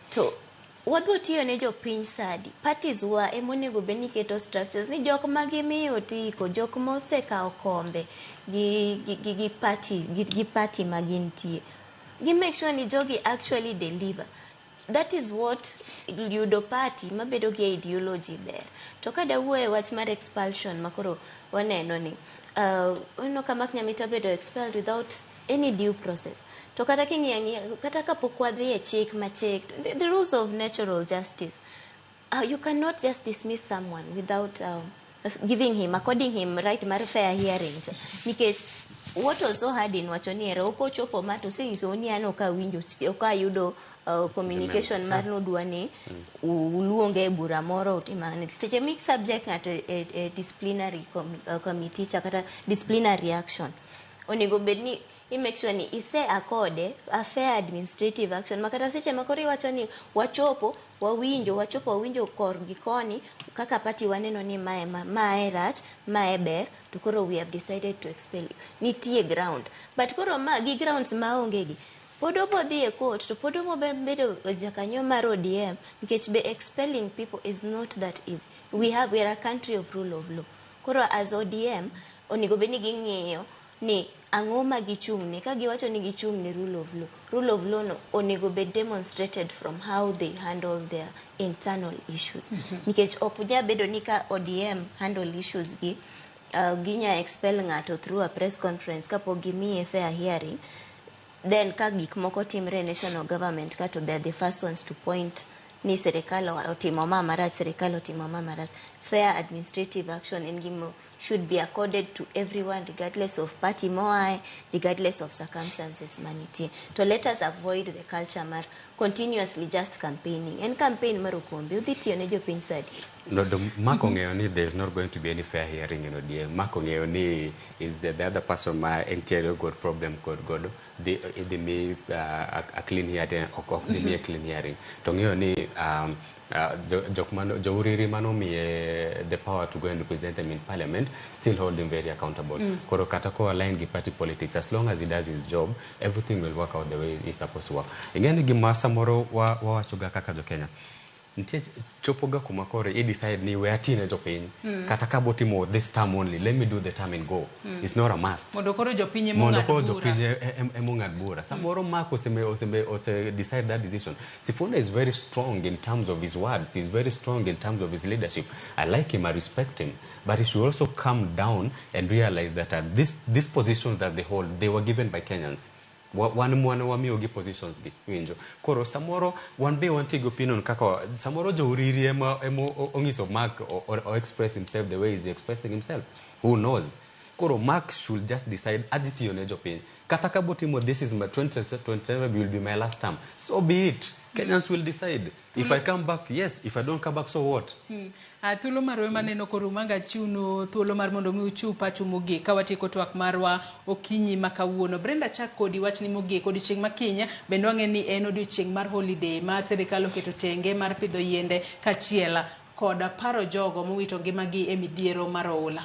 To wadwa tiyo ne jopiny sadi. Parties wa emonego bed ni keto structures ni jok ma gimiyo tiko, jok mosekawo kombe gi party ma gintie. Gi make sure ni jogi actually deliver. That is what yudo party mabedo gi ideology ber. To ka dawuoyo e wach mar expulsion makoro waneno ni waneno ka Mark Nyamita obedo expelled without any due process. To kata king'iyo ang'iya, kata kapok wadhi e chik machik, the rules of natural justice, you cannot just dismiss someone without giving him, according him right mar fair hearing. Nikech what was so hard in wacho ni ere ok ochopo ma to oseng'isou ni an ok awinjo, ok ayudo communication mar nudwa ni uluonge e bura moro utim ang'o. Seche mi subject ng'ato e disciplinary committee cha kata disciplinary action, onego bed ni i make sure ni ise akode a fair administrative action, makata seche ma koro iwacho ni wachopo wawinjo, wachopo wawinjo kor gi koni kaka party waneno ni mae mae rach, mae ber, to koro we have decided to expel you. Nitie ground, but koro ma gi grounds maonge gi pod obo dhi e court, to pod obo bedo jakanyo mar ODM, nikech be expelling people is not that easy. We are a country of rule of law. Koro as ODM onego bed ni ging'iyo ni ang'o ma gichung'ne. Ka giwacho ni gichung' ne rule of law, rule of law no onego bed demonstrated from how they handle their internal issues, nikech ok nyal bedo ni ka ODM handle issues gi ginya expel ng'ato through a press conference kapok gimiye fair hearing. Then ka gik moko timre e national government ka, to they are the first ones to point ni sirikal otimo ma marach, sirikal otimo ma marach. Fair administrative action en gima should be accorded to everyone, regardless of party moae, regardless of circumstances manitie. To let us avoid the culture mar continuously just campaigning. En campaign mar okombe, udhi tiyo ne jopiny sadi? No, do Mark ong'eyo ni there is not going to be any fair hearing in ODM. Mark ong'eyo ni is the other person ma entiere god problem kod godo dhi idhi mi a clean hearing, ok dhi miye clean hearing. To ong'eyo ni jok mano jo Uriri manomiye the power to go and represent them in parliament still hold him very accountable. Koro kata ko align gi party politics, as long as he does his job, everything will work out the way it's supposed to work. Ing'e ni gima samoro wawachoga kaka jo Kenya. Nitie chopoga kuma koro i decide ni we ati ne jopiny. Kata ka botimo this term only, let me do the term and go. It's not a must. Mondo koro jopiny ema Mondo ong'ad koro bura. jopiny ema ong'ad bura. Samoro Mark ose decide that decision. Sifuna is very strong in terms of his words. He's very strong in terms of his leadership. I like him, I respect him. But he should also come down and realize that these positions that they hold, they were given by Kenyans. Wan mwana wamiyogi positions gi, winjo. Koro samoro wan be wantie gi opinion kaka samoro jo Uriri ema ong'iso Mark o express himself the way he's expressing himself. Who knows? Koro Mark should just decide adhi tiyo ne jopiny. Kata ka botimo this is my 2027 will be my last term. So be it. Kenyans will decide. If I come back, yes. If I don't come back, so what? Thuolo marwa maneno koro anga chiwnu thuolo mar mondo mi uchiw pachu mogik ka watieko twak marwa okinyi ma kawuono. Brenda, chak kodi wachni mogik. Odiochieng' ma kiny bende wang'e ni en odiochieng' mar holiday ma sirikal oketo tenge mar pidho yiende kaachiel kod paro jogo mowito ngimagi e midhiero mar oula.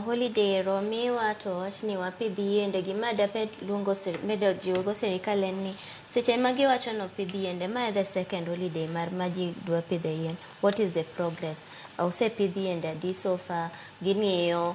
Holiday ro miwa to wach ni wapidh yiende. Gima dape luongo medo jiwogo sirikal en ni seche ma giwacho ni opidh yiende, ma e the second holiday mar ma ji dwa pidho yien. What is the progress? Osepidh yiende adi so far? Ging'iyo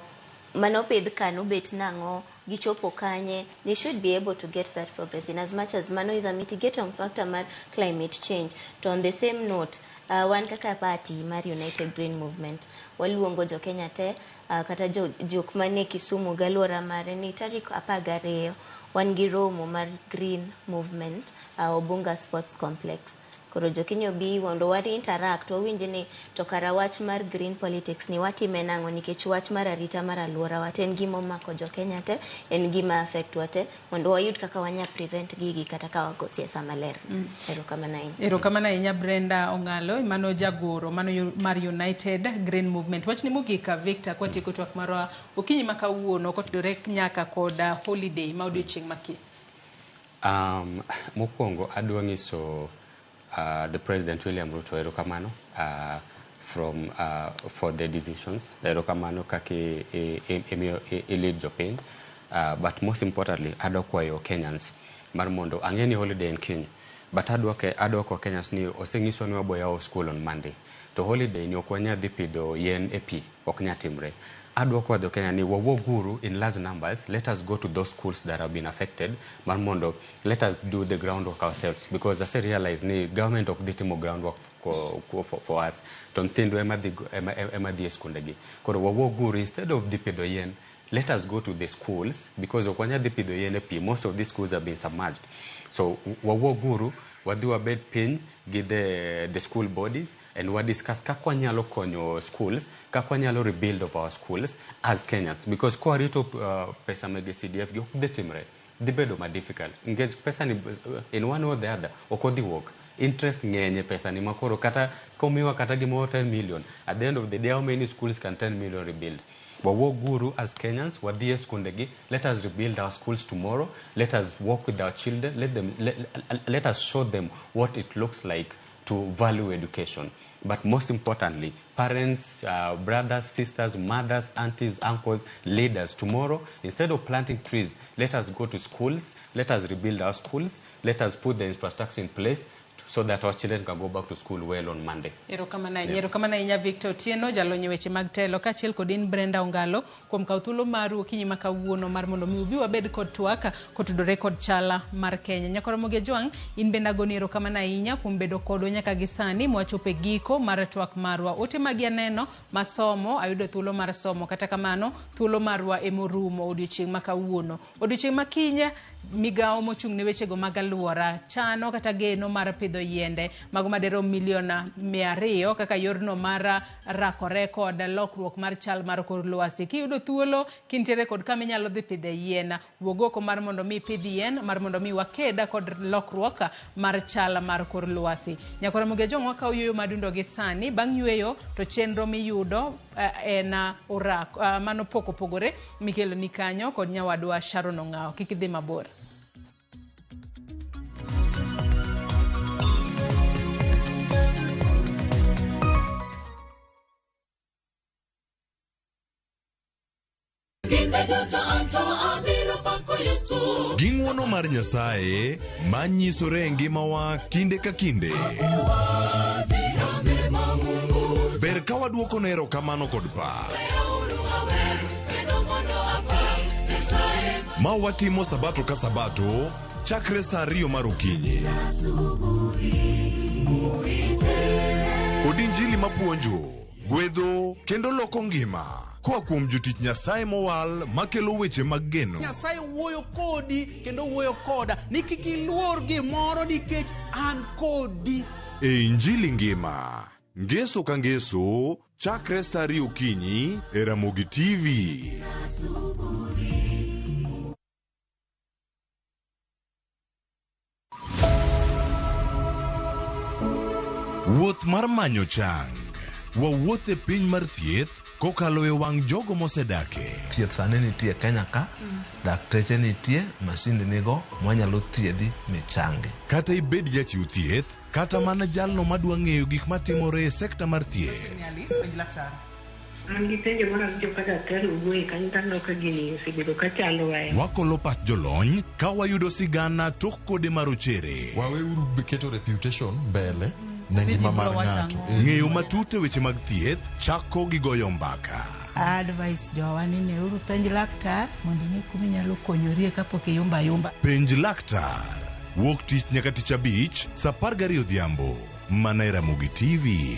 manopidh ka nobet nang'o? Gichopo kanye? They should be able to get that progress, in as much as mano is a mitigating factor mar climate change. To on the same note, wan kaka party mar United Green Movement waluongo jo Kenya te, kata jo jok manie Kisumu gi alwora mare ni tarik 12 wan gi romo mar Green Movement, Obunga Sports Complex. Koro jokenya obi mondo wa interact, wawinj ni to kara wach mar green politics ni watime nang'o, nikech wach mar arita mar alworawa to en gima omako jokenya te, en gima affect wa te, mondo wayud kaka wanya prevent gigi kata ka wago siasa maler. Erokamano ahinya. Erokamano ahinya, Brenda Ong'alo, mano jagoro mano mar United Green Movement. Wachni mogik, Victor, kwatieko twak marwa okinyi ma kawuono kotudore nyaka kod holiday ma odiochieng' ma kiny. Mokwongo adwa nyiso the President William Ruto erokamano from for the decisions. Erokamano kaka imiyo i lead jopiny. But most importantly, adwa kwayo Kenyans mar mondo ang'e ni holiday en kiny. But adwa kwa Kenyans ni oseng'iswa ni wabo yawo school on Monday. To holiday ni ok wanyal dhi pidho yien e pi, ok nyal timre. Adwa kwayo jo Kenya ni wawuog uru in large numbers, let us go to those schools that have been affected, mar mondo let us do the groundwork ourselves, because ase realize ni government ok dhi timo groundwork for us. To nyithindwa ema dhi e skundegi. Koro wawuog uru, instead of dhi pidho yien, let us go to the schools, because ok wanyal dhi pidho yien e pi. Most of these schools have been submerged. So wawuog uru, wadhi wabed piny gi the school bodies and wa discuss kaka wanyalo konyo schools, kaka wanyalo rebuild of our schools as Kenyans. Because kwarito pesa mege CDF gi ok dhi timre, dhi bedo ma difficult. Nikech pesa ni in one or the other ok odhi wuok. Interest ng'eny e pesa ni makoro kata komiwa kata gimoro 10 million, at the end of the day, how many schools can 10 million rebuild? Wawuog uru as Kenyans, wadhi e skundegi, let us rebuild our schools tomorrow, let us work with our children, let us show them what it looks like to value education. But most importantly, parents, brothers, sisters, mothers, aunties, uncles, leaders, tomorrow, instead of planting trees, let us go to schools, let us rebuild our schools, let us put the infrastructure in place so that our children can go back to school well on Monday. Erokamano ahinya. Erokamano ahinya, Victor Otieno, jalony e weche mag telo, kaachiel kod in Brenda Ongalo, kuom kawo thuolo maru okinyi ma kawuono mar mondo mi ubi wabed kod twak kotudore kod chala mar Kenya. Nyakoromogi Ojwang', in bende agoni erokamano ahinya kuom bedo kodwa nyaka gi sani mwachopo e giko mar twak marwa. Ote magi aneno masomo, ayudo thuolo mar somo, kata kamano thuolo marwa emorumo odiochieng' ma kawuono. Odiochieng' ma kiny, migawo mochung' ne wechego mag alwora chano kata geno mar pidho yiende mago madirom milion 200 kaka yorno mar rakore kod lokruok mar chal mar kor lwasi. Kiyudo thuolo kintiere kod kama inyalo dhi pidhe yien, wuog oko mar mondo mi ipidh yien mar mondo mi waked kod lokruok mar chal mar kor lwasi. Nyakoromogi Ojwang', wakawo yueyo madundo gi sani. Bang' yueyo to chenro miyudo en orak mano pok opogore mikelo ni kanyo kod nyawadwa Sharon Ong'awo. Kik idhi mabor. Kinde duto anto abiro pako Yesu. Gi ng'wono mar Nyasaye ma nyisore e ngimawa kinde ka kinde. Wazi. Ber ka waduoko ne erokamano kod pak. Ma watimo sabato ka sabato chakre saa 2 mar okinyi. Kod injili mapuonjo, gwedho kendo loko ngima koa kuom jotich Nyasaye mowal makelo weche mag geno. Nyasaye wuoyo kodi kendo wuoyo koda ni kik iluor gimoro nikech an kodi. E Injili ngima, ngeso ka ngeso, chakre saa 2 okinyi e Ramogi TV. Wuoth mar manyo chang. Wawuoth e piny mar thieth kokalo e wang' jogo mosedake. Thieth sani nitie Kenya ka, dakteche nitie, masinde nigo mwanyalo thiedhi michangi. Kata ibed jachiw thieth, kata mana jalno madwa ng'eyo gik matimore e sekta mar thieth. An gi penjo mar awinjo ka daktari owuoye kanyo to aneno ka gini osebedo ka chandowa. Wakolo pach jolony ka wayudo sigana tok kode marochere. Waweuru keto reputation mbele ne ngima mar ng'ato. Ng'eyo matut e weche mag thieth chako gi goyo mbaka. Advice jowa ni neuru penj laktar mondo ing'e kuma inyalo konyorie kapok iyumba ayumba. Penj laktar. Wuok tich nyaka tich abich saa 12 odhiambo. Mana e Ramogi TV.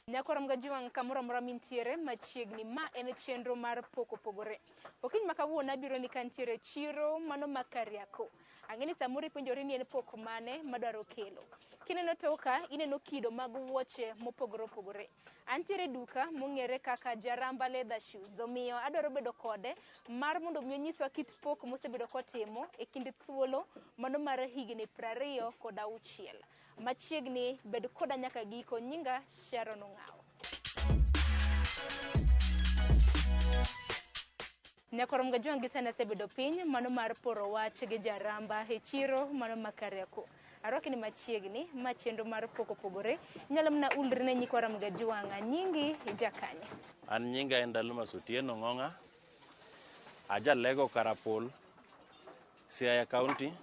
Nyakwarom Gajuang' kamoro amora mintiere machiegni, ma en chenro mar pok opogore. Okinyi ma kawuono abiro ni kantiere chiro mano ma Kariakoo. Ang'e ni samoro ipenjori ni en pok mane madwaro kelo. Kineno toka, ineno kido mag wuoche mopogore opogore. Antiere duka mong'ere kaka Jaramba Leather Shoes, omiyo adwaro bedo kode mar mondo mi onyiswa kit pok mosebedo kotimo e kind thuolo mano mar higni 26. Machiegni bed koda nyaka giko. Nyinga Sharon Ong'awo. Nyakwarom Gajuang' gi sani asebedo piny mano mar poro wach gi Jaramba e chiro mano ma Kariakoo. Arwaki ni machiegni ma chenro mar pok opogore. Inyalo mana ulri ne nyikwa Ramogi Ajwang', nyingi jakanye? An nyinga en Dalmas Otieno Ng'ong'a. Ajalego Karapol, Siaya County,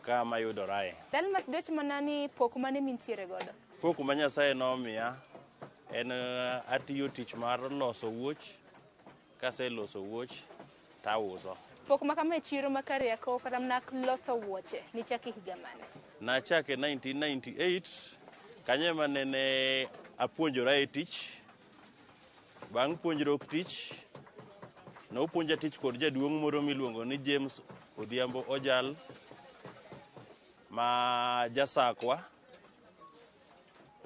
kama yudorae. Dalmas, dwech mana ni pok mane mintiere godo? Pok ma Nyasaye nomiya en atiyo tich mar loso wuoch. Kaseloso wuoch tauso. Pok ma kama e chiro ma Kariakoo kata mana loso wuoche nichake higa mane? Nachake 1998, kanyo ema nene apuonjora e tich. Bang' puonjruok tich, nopuonja tich kod jaduong' moro miluongo ni James Odhiambo Ojal ma jasakwa.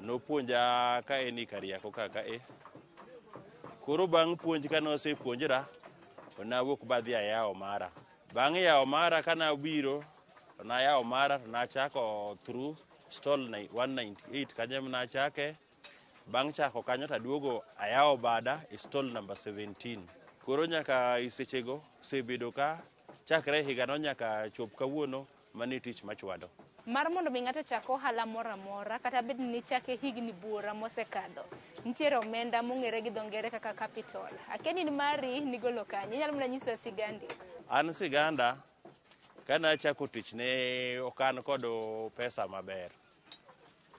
Nopuonja ka en e Kariakoo kaka e. Koro bang' puonj kane osepuonjra, to nawuok badhi ayawo mara. Bang' yawo mara kanabiro, to nayawo mara to nachako through stall 198 kanyo ema nachake. Bang' chako kanyo taduogo ayawo bada e stall number 17. Koro nyaka e sechego osebedo ka chakre higano nyaka chop kawuono mano e tich machwado. Mar mondo mi ng'ato chak ohala moro amora kata bed ni nichake higni buora mosekadho, nitiere omenda mong'ere gi dho ngere kaka capital. Akia ni in mari nigolo kanye, inyalo mana nyisowa sigandi? An siganda kane achako tich ne ok an kod pesa maber.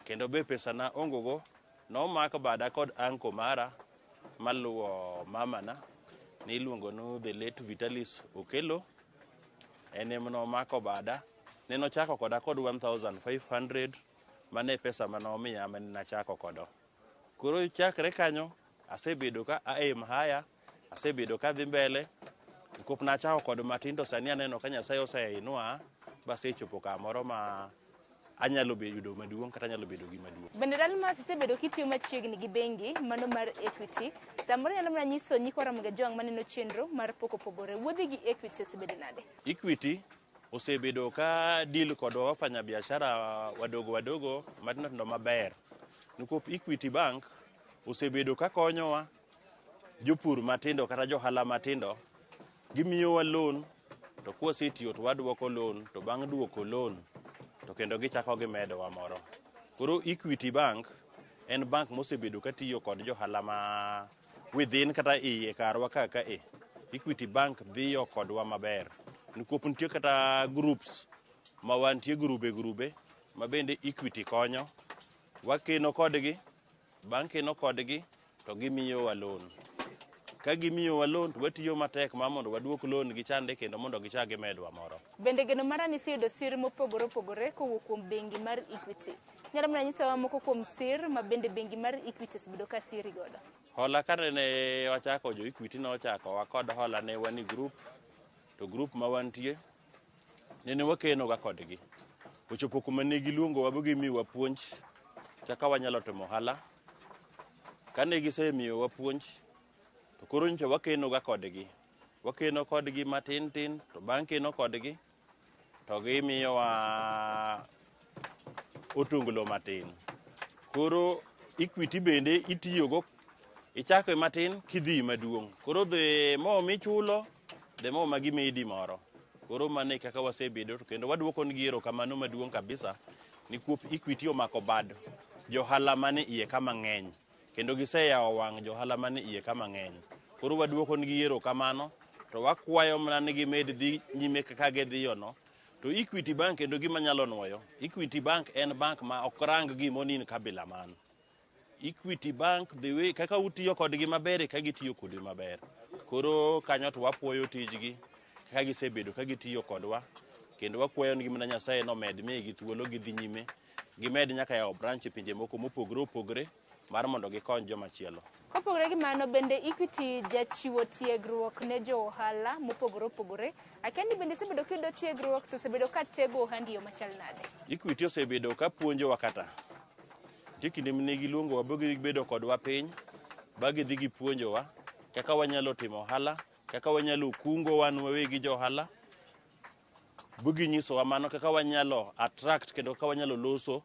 Kendo be pesa na ongo go, nomak bada kod anko mara maluwo mamana niluongo ni the late Vitalis Okelo. En ema nomako bada. Neno chako koda kod 1500 mane pesa manomiya mane nachako kodo. Koro chakre kanyo asebedo ka aim higher, asebedo ka dhi mbele. Nikop nachako kod matin to sani aneno ka Nyasaye oseinua basechopo kamoro ma anyalo yudo maduong' kata anyalo bedo gi maduong'. Bende Dalmas isebedo kitiyo machiegni gi bengi mano mar Equity. Samoro inyalo mana nyiso nyikwa Ramogi Ajwang' maneno chenro mar pok opogore. Wuodhi gi Equity osebedo nade? Equity osebedo ka deal kod wafanya biashara wadogo wadogo matindo tindo maber. Nikop Equity Bank osebedo ka konyowa jopur matindo kata johala matindo, gimiyowa loan To kwasetiyo to waduoko loan, to bang' duoko loan to kendo gichako gimedowa moro. Koro Equity Bank en bank mosebedo katiyo kod johala ma within kata iye karwa ka ka e. Equity Bank dhiyo kodwa maber. Nikwop nitie kata groups ma wantie grube grube ma bende Equity konyo. Wakeno kodgi, bang' keno kodgi to gimiyowa loan. Ka gimiyowa loan to watiyo matek ma mondo waduok loan gi chande kendo mondo gichak gimedwa moro. Bende geno mara ni iseyudo sir mopogore opogore kowuok kuom bengi mar Equity. Inyalo mana nyisowa moko kuom sir ma bende bengi mar Equity osebedo ka siri godo? Hola kane ne wachako jo Equity nochakowa kod hola ne wan e group to group ma wantie nene wakeno ga kodgi. Ochopo kuma ne giluongowa ba gimiyowa puonj kaka wanyalo timo ohala. Kane gisemiyowa puonj to koro nyocha wakeno ga kodgi. Wakeno kodgi matin tin to bang' keno kodgi to gimiyowa otonglo matin. Koro Equity bende itiyogo ichako matin kidhi maduong'. Koro the more michulo, the more ma gimedi moro. Koro mano e kaka wasebedo to kendo waduoko negi erokamano maduong' kabisa nikwop Equity omako bad johala mane iye ka mang'eny. Kendo giseyawo wang' johala mane iye ka mang'eny. Koro waduoko negi erokamano to wakwayo mana ni gimed dhi nyime kaka gidhiyono. To Equity Bank kendo gima nyalo nuoyo, Equity Bank en bank ma ok rang gimo ni in kabila man. Equity Bank the way kaka utiyo kodgi maber e ka gitiyo kodu maber. Koro kanyo to wapuoyo tijgi kaka gisebedo ka gitiyo kodwa kendo wakwayo negi mana Nyasaye nomed migi thuolo gidhi nyime gimed nyaka yawo branch e pinje moko mopogore opogore mar mondo gikony joma chielo. Kopogore gi mano, bende Equity jachiwo tiegruok ne jo ohala mopogore opogore. Akia ni bende isebedo kiyudo tiegruok to osebedo ka tego ohandi e yo machal nade? Equity osebedo ka puonjowa kata. Nitie kinde mane giluongowa ba gibedo kodwa piny ba gidhi gipuonjowa kaka wanyalo timo ohala, kaka wanyalo kungo wan wawegi jo ohala. Ba ginyisowa mano kaka wanyalo attract kendo kaka wanyalo loso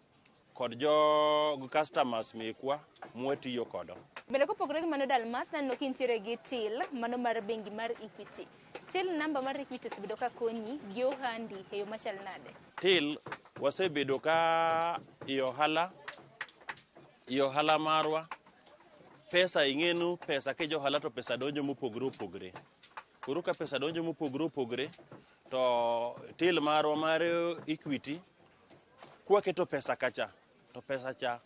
kod jo customers mekwa mwatiyo kodo. Bende kopogore gi mano Dalmas, naneno kintiere gi till mano mar bengi mar Equity. Till number mar Equity osebedo ka konyi gi ohandi e yo machal nade? Till wasebedo ka i ohala, i ohala marwa pesa ing'enu pesa ke johala to pesa donjo mopogore opogore. Koro ka pesa donjo mopogore opogore to till marwa mar Equity kwaketo pesa kacha to pesa cha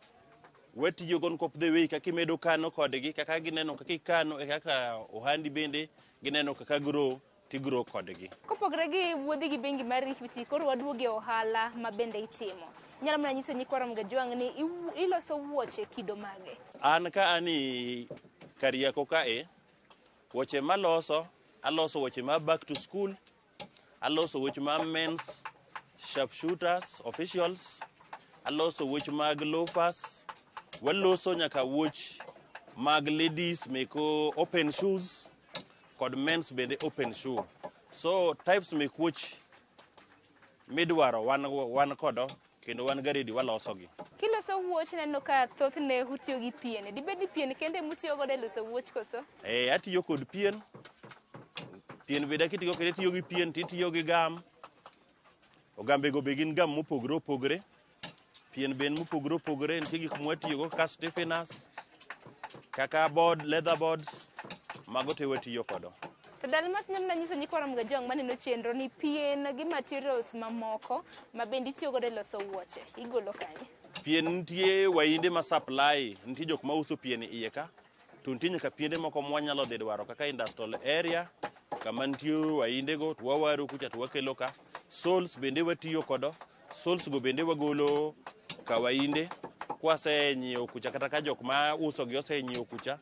watiyogo nikop the way kaka imedo kano kodgi kaka gineno kaka ikano e kaka ohandi bende gineno kaka grow tigrow kodgi. Kopogore gi wuodhi gi bengi mar Equity, koro waduogo e ohala ma bende itimo. Inyalo mana nyiso nyikwa Ramogi Ajwang' ni iloso wuoche kido mage? An ka an i Kariako kae, wuoche maloso, aloso wuoche ma back to school, aloso wuoche ma men's sharpshooters, officials, aloso wuoch mag loafers, waloso nyaka wuoch mag ladies meko open shoes kod men's bende open shoe. So types mek wuoch midwaro wan kodo kendo wan ga ready walosogi. Kiloso wuoch neno ka thothne utiyo gi pien. Dibed ni pien kende mutiyo godo e loso wuoch koso? Atiyo kod pien. Pien bende kitiyo kode itiyo gi pien titiyo gi gam. Ogambego be gin gam mopogore opogore. Pien be en mopogore opogore, nitie gik mwatiyogo kaka stiffeners, kaka board, leather boards, mago te watiyo kodo. To Dalmas nyalo mana nyiso nyikwa Ramogi Ajwang' maneno chenro ni pien gi materials mamoko ma bende itiyo godo e loso wuoche igolo kanye? Pien nitie wainde ma supply, nitie jok mauso pien iye ka, to nitie nyaka piende moko mwanyalo dhi dwaro kaka industrial area kama nitie waindego to wawaro kucha to wakelo ka. Soles bende watiyo kodo, soles go bende wagolo ka wainde kwasenyiewo kucha kata ka jok ma uso gi osenyiewo kucha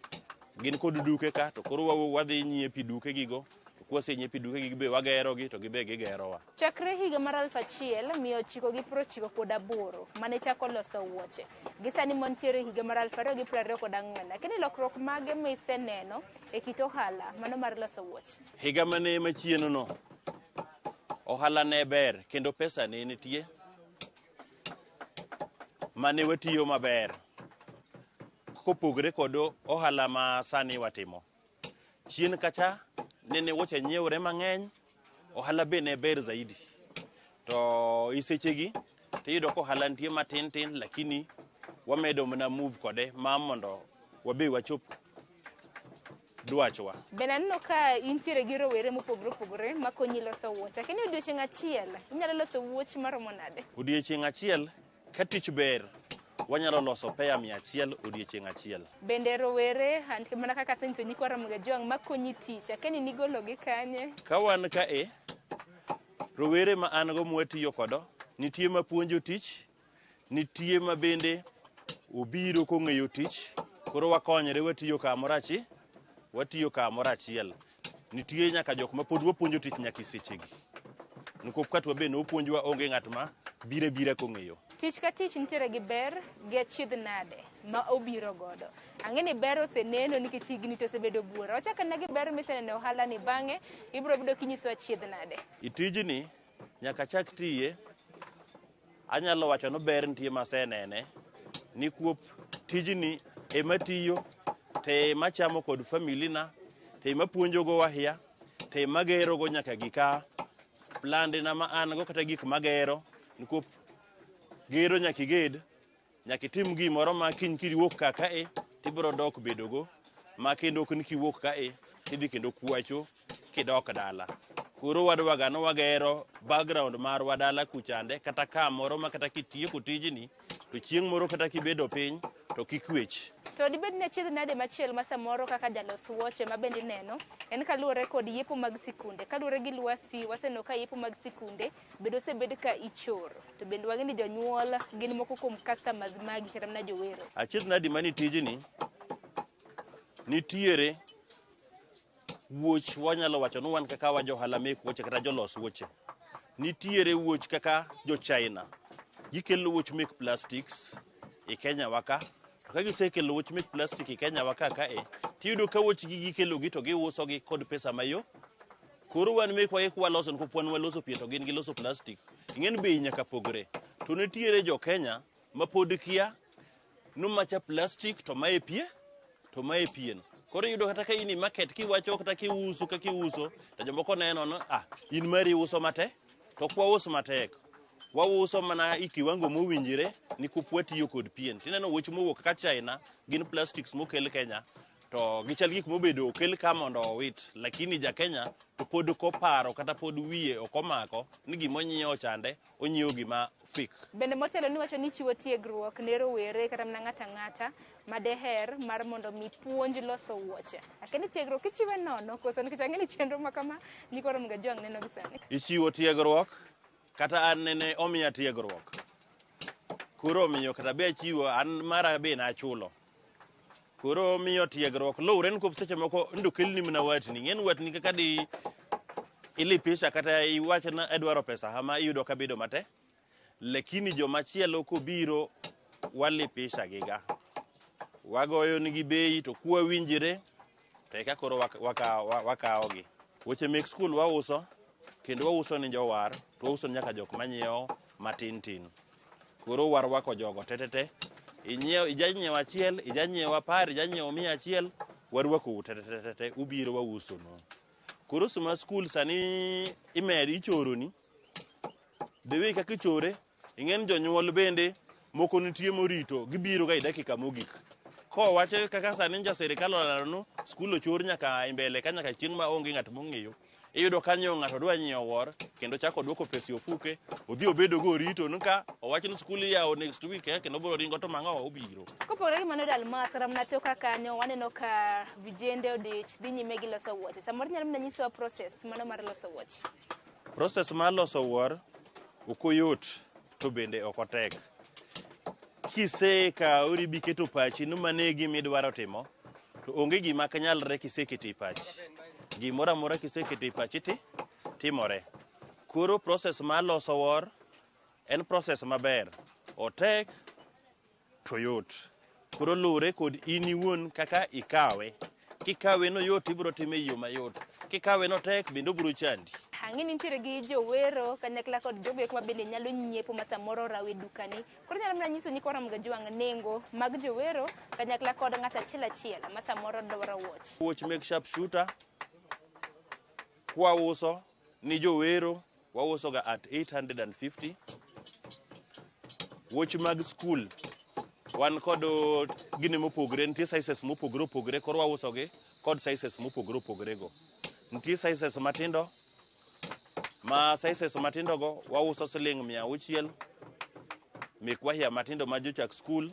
gin kod duke ka to koro wadhi nyiepi duke gigo to kwasenyiepi duke gi be wagero gi to gibe gigerowa. Chakre higa mar 1998 mane chako loso wuoche. Gi sani mantiere higa mar 2024. Lakini lokruok mage miseneno e kit ohala mano mar loso wuoche? Higa mane machieno no ohala ne ber kendo pesa ne nitie mane watiyo maber kopogore kod ohala ma sani watimo. Chien kacha nene wuoche nyiewre mang'eny ohala be ne ber zaidi. To isechegi tiyudo ka ohala nitie matin tin, lakini wamedo mana move kode ma mondo wabe wachop dwachwa. Bende aneno ka intiere gi rowere mopogore opogore makonyi loso wuoch. Akia ni odiochieng' achiel inyalo loso wuoch maromo nade? Odiochieng' achiel ka tich ber wanyalo loso peya 100 odiochieng' achiel. Bende rowere mana kaka asenyiso nyikwa Ramogi Ajwang' makonyi tich, akia ni nigologi kanye? Ka wan kae, rowere ma an go mwatiyo kodo, nitie mapuonjo tich, nitie ma bende obiro kong'eyo tich, koro wakonyre watiyo kamoro achiel, watiyo kamoro achiel. Nitie nyaka jok ma pod wapuonjo tich nyaka e sechegi. Nikop katwa be nopuonjwa onge ng'at ma bire bira kong'eyo. Tich ka tich nitiere gi ber gi achiedh nade ma obiro godo. Ang'e ni ber oseneno nikech higni to osebedo buora. Wachak anena gi ber miseneno e ohala ni bang'e ibiro bedo kinyiso achiedh nade. E tijni nyaka chak tiye, anyalo wacho ni ber nitie masenene nikuop tijni ema tiyo to ema chamo kod family na to ema puonjogo wahia to ema gerogo nyaka gika plandena ma an go kata gik magero nikuop gero nyaka iged nyaka itim gimoro ma kiny kiwuok ka kae tibiro dok bedogo ma kendo ok ni kiwuok kae tidhi kendo kwacho kidok dala. Koro wadwaga ni wagero background marwa dala kuchande kata kamoro ma kata kitieko tijni to chieng' moro kata kibedo piny to kik wech. To dibed ni achiedh nade machielo ma samoro kaka jalos wuoche ma bende ineno en kaluwore kod yepo mag sikunde. Kaluwore gi lwasi waseneno ka yepo mag sikunde bende osebed ka ichoro. To bende wang'e ni jonyuol gin moko kuom customers magi kata mana jowero. Achiedh nadi manie tijni nitiere wuoch wanyalo wacho ni wan kaka wa johala mek wuoche kata jolos wuoche. Nitiere wuoch kaka jo China. Gikelo wuoch mek plastics e Kenya wa ka. To ka gisekelo wuoch mek plastic e Kenya wa ka kae, tiyudo ka wuoch gi gikelo gi to giuso gi kod pesa mayo. Koro wan mekwa gi kwaloso nikop wan waloso pien to gin giloso plastic. Ing'e ni bei nyaka pogre. To nitiere jo Kenya ma pod kia ni macha plastic to mae pie to mae pien. Koro iyudo kata ka in e market kiwacho kata kiuso kaka iuso to jomoko neno ni ah in mari uso matek to ok waus matek. Wauso mana e kiwango mowinjore nikop watiyo kod pien. Tineno wuoch mowuok kaka China gin plastics mokel Kenya to gichal gik mobedo okel ka mondo owit, lakini ja Kenya to pod koparo kata pod wiye ok omako ni gima onyiewo chande onyiewo gima fake. Bende motelo niwacho ni ichiwo tiegruok ne rowere kata mana ng'ato ang'ata ma deher mar mondo mi puonj loso wuoche. Akia ni tiegruok ichiwe nono koso nikech ang'e ni chenro ma kama nyikwa Ramogi Ajwang' neno gi sani. Ichiwo tiegruok kata an nene omiya tiegruok. Koro omiyo kata be achiwo an mara be nachulo. Koro omiyo tiegruok luwre nikop seche moko ndo kelni mana watni. Ing'e ni watni kaka di ilipisha kata iwach ni adwaro pesa hama iyudo ka bedo matek. Lakini jomachielo kobiro walipisha giga. Wagoyo nigi bei to kwawinjre to eka koro wakawogi. Weche mek skul wauso kendo wauso ni jowar to wauso nyaka jok manyiewo matin tin. Koro warwako jogo tetete. Inyiewo ijanyiewo achiel, ijanyiewo 10, ijanyiewo 100, warwakou tetetete ubiro wausonu. Koro sama skul sani imed ichoroni, the way kaka ichore, ing'e ni jonyuol bende moko nitie morito gibiro ga e dakika mogik. Kowacho kaka sani nja sirikal olando ni skul ochor nyaka e mbele ka nyaka chieng' ma onge ng'at mong'eyo. Iyudo ka nyiewo ng'ato dwa nyiewo wuor kendo chako duoko pesa e ofuke, odhi obedo go orito ni ka owach ni skul iyawo next week kendo obiro ringo to mang'o obiro. Kopogore gi mano Dalmas, kata mana toka kanyo waneno ka vijende odich dhi nyime gi loso wuoche. Samoro inyalo mana nyisowa process mano mar loso wuoche. Process mar loso wuor ok oyot to bende ok otek. Kisekawori biketo pachi ni mano e gima idwaro timo, to onge gima nyalre kiseketo e pachi. Gimoro amora kiseketo e pachi ti timore. Koro process mar loso wuor en process maber. Otek to yot. Koro luwre kod in iwuon kaka ikawe. Kikawe noyot ibiro time e yo mayot. Kikawe notek bende obiro chandi. Ang'e ni nitiere gi jowero kanyakla kod jogo eko ma bende nyalo nyiepo ma samoro rawo e dukani. Koro inyalo mana nyiso nyikwa Ramogi Ajwang' nengo mag jowero kanyakla kod ng'ato achiel achiel ma samoro dwaro wuoch. Wuoch mek sharp shooter kwauso Ni jowero wauso ga at 850. Wuoch mag skul wan kod gini mopogre, nitie sizes mopogre opogre, koro wauso gi kod sizes mopogre opogre go. Nitie sizes matindo, ma sizes matindo go wauso siling 600 mek wahia matindo ma jochak skul.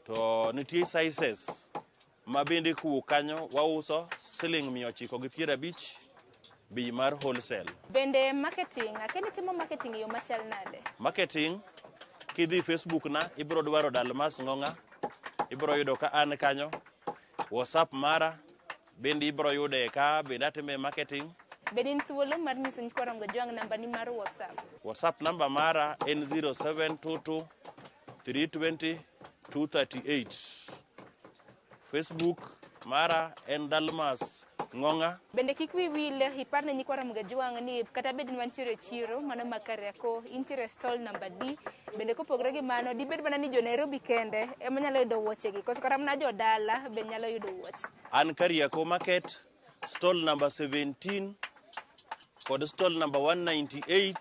To nitie sizes ma bende kowuok kanyo wauso siling 950 bei mar wholesale. Bende marketing, akia ni timo marketing e yo machal nade? Marketing, kidhi Facebook na ibiro dwaro Dalmas Ng'ong'a, ibiro yudo ka an kanyo. WhatsApp mara bende ibiro yude ka bende atime marketing. Bende in thuolo mar nyiso nyikwa Ramogi Ajwang' namba ni mar WhatsApp? WhatsApp namba mara en 0722 320 238. Facebook mara en Dalmas Ng'ong'a. Bende kik wi wil ipar ne nyikwa Ramogi Ajwang' ni kata bed ni wantiere e chiro mano ma Kariakoo, intiere stall number D. Bende kopogore gi mano, dibed mana ni jo Nairobi kende ema nyalo yudo wuochegi, koso kata mana jodala be nyalo yudo wuoche? An Kariakoo Market, stall number 17 kod stall number 198.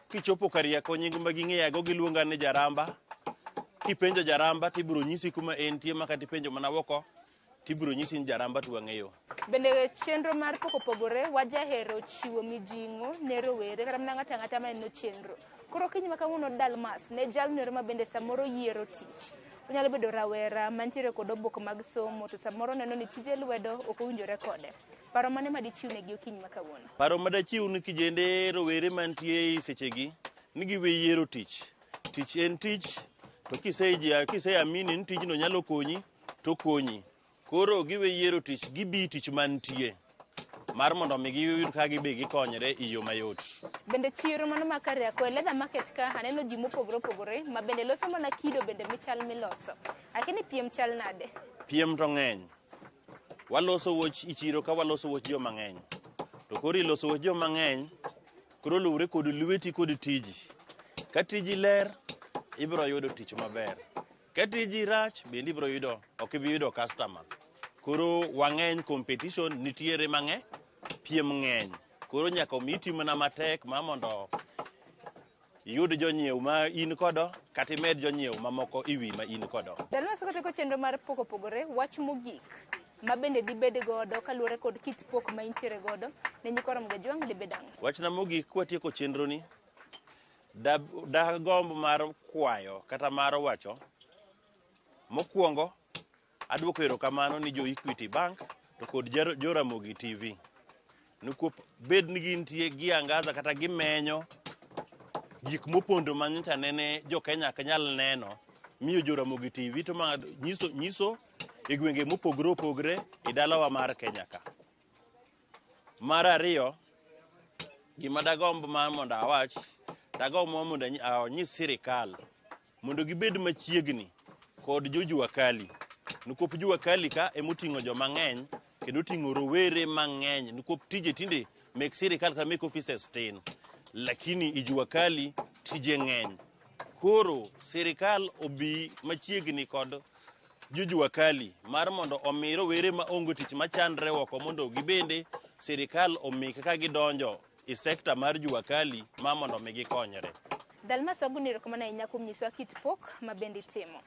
Kichopo Kariakoo, nying ma ging'eyago giluonga ni Jaramba. Kipenjo Jaramba tibiro nyisi kuma entie, ma kata ipenjo mana oko tibiro nyisi ni Jaramba to wang'eyo. Bende chenro mar pok opogore, wajahero chiwo mijing'o ne rowere kata mana ng'ato ang'ata maneno chenro. Koro okinyi ma kawuono Dalmas ne jalno ma bende samoro yiero tich. Onyalo bedo rawera mantiere kod oboke mag somo to samoro neno ni tije lwedo ok owinjore kode. Paro mane ma dichiw negi okinyi ma kawuono? Paro madachiw ni kijende rowere mantie e sechegi ni giwe yiero tich. Tich en tich, to kiseamini ni tijno nyalo konyi, to konyi. Koro giwe yiero tich, gibi tich mantie mar mondo mi giyud ka gibe gikonyre e yo mayot. Bende chiro mano ma Kariakoo e leather market ka aneno ji mopogore opogore ma bende loso mana kido bende michal miloso. Akia ni piem chal nade? Piem to ng'eny. Waloso wuoch e chiro ka waloso wuoch joma ng'eny. To koro iloso wuoch joma ng'eny, koro luwre kod lweti kod tiji. Ka tiji ler, ibiro yudo tich maber. Ka tiji rach, bende ibiro yudo, ok ibi yudo customer. Koro wang'eny, competition nitiere mang'eny, piem ng'eny. Koro nyaka omi itim mana matek ma mondo iyud jonyiew ma in kodo, kata imed jonyiew mamoko e wi ma in kodo. Dalmas koteko chenro mar pok opogore, wach mogik ma bende dibed godo kaluwore kod kit pok ma intiere godo ne nyikwa Ramogi Ajwang' dibed ang'o? Wachna mogik kwatieko chenro ni, dagomb mar kwayo kata mar wacho. Mokwongo, aduoko erokamano ni jo Equity Bank to kod jo Ramogi TV. Nikwop bed ni gintie giangaza kata gimenyo gik mopondo ma nyocha nene jo Kenya ok nyal neno, miyo jo Ramogi TV to ma nyiso e gwenge mopogore opogore e dalawa mar Kenya ka. Mar ariyo, gima dagomb mar mondo awach, dagomb mar mondo anyis sirikal mondo gibed machiegni kod jo jua kali. Nikwop jua kali ka emoting'o joma ng'eny kendo oting'o rowere mang'eny. Nikwop tije tinde mek sirikal kata mek offices tin, lakini i jua kali tije ng'eny. Koro sirikal obi machiegni kod jo jua kali mar mondo omi rowere ma onge tich machandre oko mondo gibende sirikal omi kaka gidonjo e sekta mar jua kali ma mondo mi gikonyre. Dalmas wagoni erokamano ahinya kuom nyisowa kit pok ma bende itimo.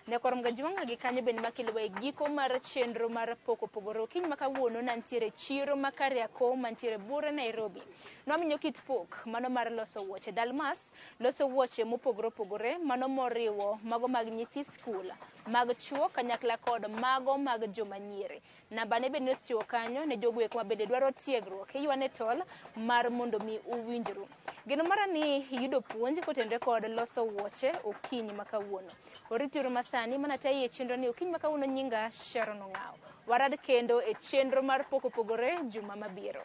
Ne koro Ramogi Ajwang' gi kanyo bende makelowa e giko mar chenro mar pok opogore. Okinyi ma kawuono nantiere chiro ma Kariakoo mantiere Bura Nairobi. Nwaminyo kit pok mano mar loso wuoche. Dalmas loso wuoche mopogore opogore mano moriwo mago mag nyithi skul, mag chuo kanyakla kod mago mag joma nyiri. Namba ne bende nochiwo kanyo ne jogo eko ma bende dwaro tiegruok. Iywane tol mar mondo mi uwinjru. Geno mara ni iyudo puonj kotenore kod loso wuoche okinyi ma kawuono. Oritiuru masani mana tayi e chenro ni okinyi ma kawuono. Nyinga Sharon Ong'awo. Warad kendo e chenro mar pok opogore juma mabiro.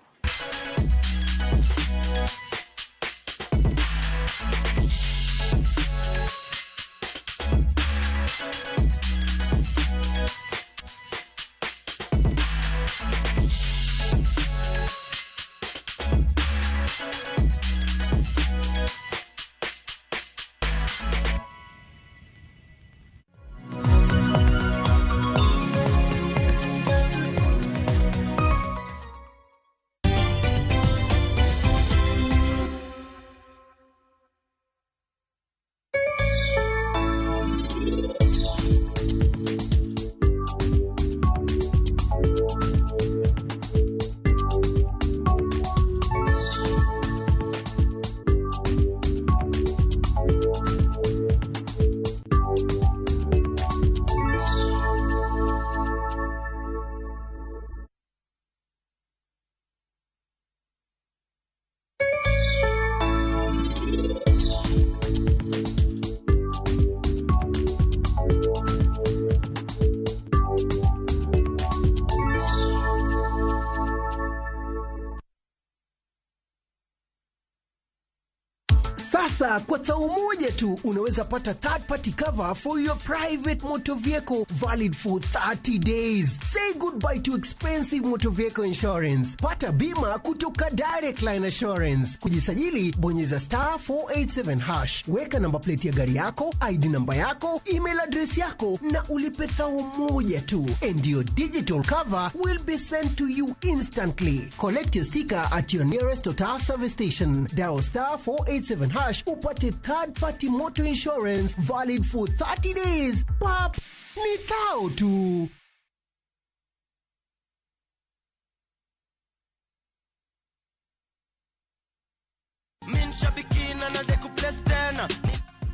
Sasa kwa thao moja tu unaweza pata third party cover for your private motor vehicle valid for 30 days. Say goodbye to expensive motor vehicle insurance. Pata bima kutoka Direct Line Assurance. Kujisajili, bonyeza star 487 hash, weka namba plate ya gari yako, ID namba yako, email address yako na ulipe thao moja tu, and your digital cover will be sent to you instantly. Collect your sticker at your nearest Total service station. Dial star 487 hash upate third party motor insurance valid for 30 days. Pap, ni thao tu.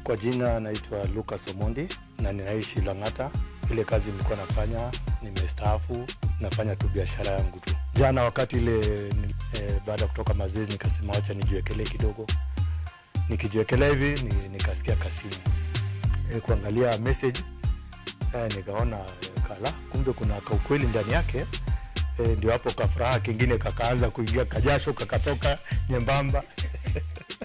Kwa jina naitwa Lucas Omondi na ninaishi Lang'ata. Ile kazi nilikuwa nafanya, nimestaafu, nafanya tu biashara yangu tu. Jana wakati ile baada ya kutoka mazoezi nikasema wacha nijiwekelee kidogo. Nikijiwekelea hivi nikasikia kasimu. Kuangalia message nikaona kala, kumbe kuna kaukweli ndani yake. Ndio hapo kafuraha kingine kakaanza kuingia, kajasho kakatoka nyembamba.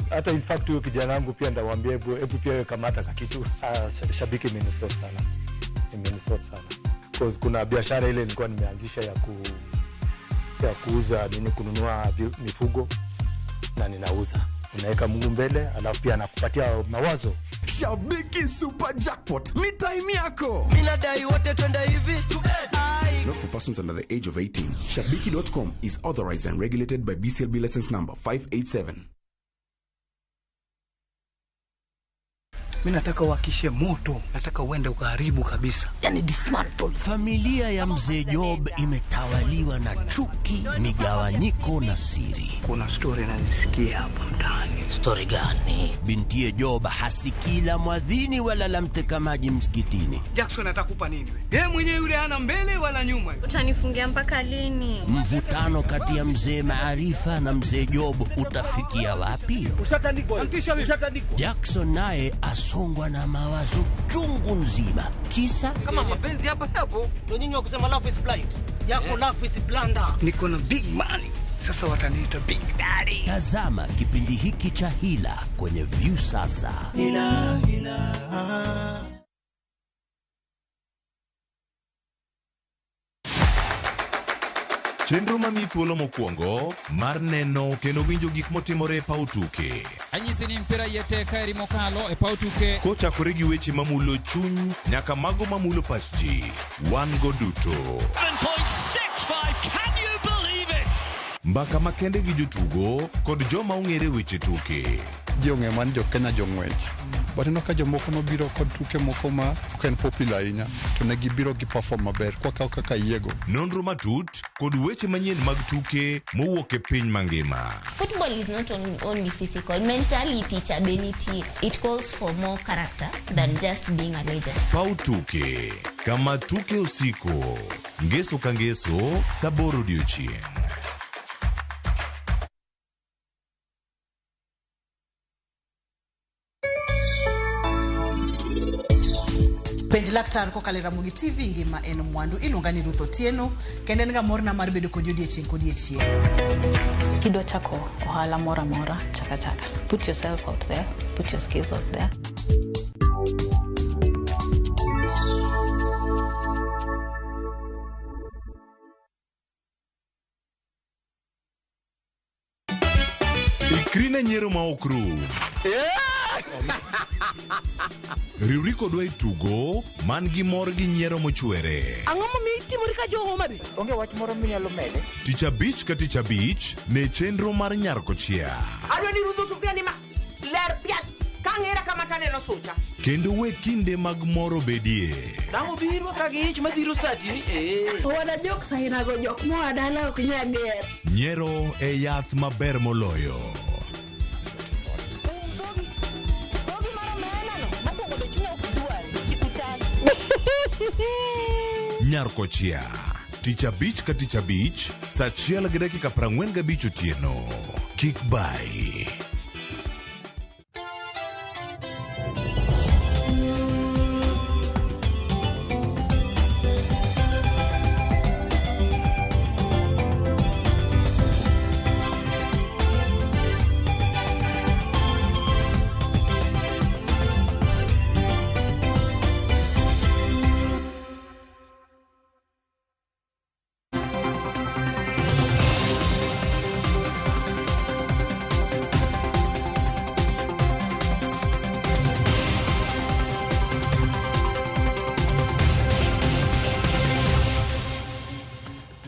Hata in fact huyo kijana wangu pia ndamwambia hebu pia wewe kamata kakitu. Shabiki imenisort sana. Imenisort sana. Cause kuna biashara ile nilikuwa nimeanzisha ya kuuza nini, kununua mifugo na ninauza. Unaweka Mungu mbele, alafu pia anakupatia mawazo. Shabiki Super Jackpot ni time yako. Mimi nadai wote twende hivi. Not for persons under the age of 18. Shabiki.com is authorized and regulated by BCLB license number 587. Mimi nataka uhakishe moto, nataka uende ukaharibu kabisa. Yani dismantle. Familia ya mzee Job imetawaliwa na chuki, migawanyiko na siri. Kuna story nazisikia hapa mtaani. Story gani? Bintiye Job hasikii la mwadhini wala la mteka maji msikitini. Jackson atakupa nini wewe? Yeye mwenyewe yule hana mbele wala nyuma. Utanifungia mpaka lini? Mvutano kati ya mzee Maarifa na mzee Job utafikia wapi? Ushatandikwa. Ushatandikwa. Jackson naye asongwa na mawazo chungu nzima. Kisa kama mapenzi hapa hapo ndio nyinyi wa kusema love is blind. Yako love is blunder. Niko na big money. Sasa wataniita big daddy. Tazama kipindi hiki cha Hila kwenye Viusasa. Hila, hila. Chenro mamiyi thuolo mokwongo mar neno kendo winjo gik motimore e paw tuke. Anyisi ni mpira yete kaeri mokalo e paw tuke. Kochakore gi weche mamulo chuny nyaka mago mamulo pach ji. Wan go duto. 7.65, can you believe it? Mbaka makende gi jotugo kod joma ong'ere weche tuke. Ji ong'eyo mana ni jo Kenya jong'wech. But ineno ka jomoko nobiro kod tuke moko ma ok en popular ahinya to ne gibiro gi perform maber kwakawo kaka yiego. Nonro matut kod weche manyien mag tuke mowuok e piny mangima. Football is not only physical, mentality cha be nitie. It calls for more character than just being a legend. Paw tuke kama tuke osiko. Ngeso ka ngeso saa aboro odiochieng'. Penj laktar kokalo e Ramogi TV ngima en mwandu. Iluonga ni Ruth Otieno kendo en ga morna mar bedo kodi odiechieng' kodiechieng'. Kidwa chako ohala moro amora, chaka chaka. Put yourself out there, put your skills out there. Ikri ne nyiero ma ok rum. Riwri kodwa e tugo man gi mor gi nyiero mochwere. Ang'o momiyo itimori ka jo Homa Bay? Onge wach moro minyalo mede. Tich abich ka tich abich ne chenro mar Nyar Kochia. Adwa ni rudho sufuria ni ma ler piat kang'era kama taneno sucha. Kendo we kinde mag mor obedie. Dang' obiro ka gi ich madhiro sati. Wana jok sainago jok moa dala ok nyal ger. Nyiero e yath maber moloyo. Nyar Kochia. Tich abich ka tich abich, saa 1:45 otieno. Kik bai.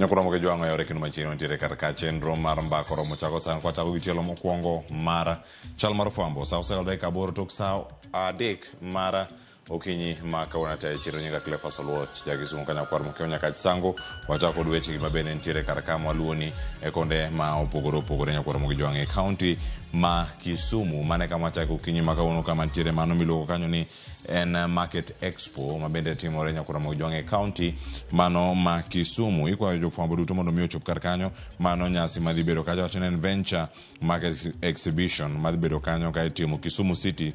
Nyakoromo ke jwang'o yore kendo machiegni wantiere kar ka chenro mar mbaka oromo chako sani kwachako gi tielo mokwongo mar chal mar fwambo sa osekalo dakika 8 tok sa 3 mar okinyi ma kawuono atayo chiro nyinga Cleophas Oluoch jakisumu kanyakwar mokeo nyaka sango wachako kod wechegi mabende nitiere kar ka mwaluoni e konde ma opogore opogore nyakwar mogi jwang' e kaunti ma Kisumu mane kama wachako okinyi ma kawuono kama nitiere mano miluongo kanyo ni en Market Expo ma bende timore nyakwar mogi jwang' e kaunti mano ma Kisumu. Ikwayo jofwambo duto mondo mi ochop kar kanyo mano nyasi madhi bedo kacha wacho ni en Venture Market Exhibition madhi bedo kanyo ka itimo Kisumu City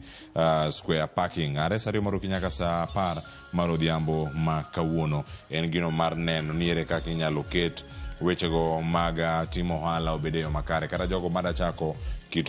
Square Parking are sa 2 mar okinyi nyaka sa 10 mar odhiambo ma kawuono. En gino mar neno ni ere kaka inyalo ket wechego mag timo ohala obed e yo makare kata jogo mada chako kit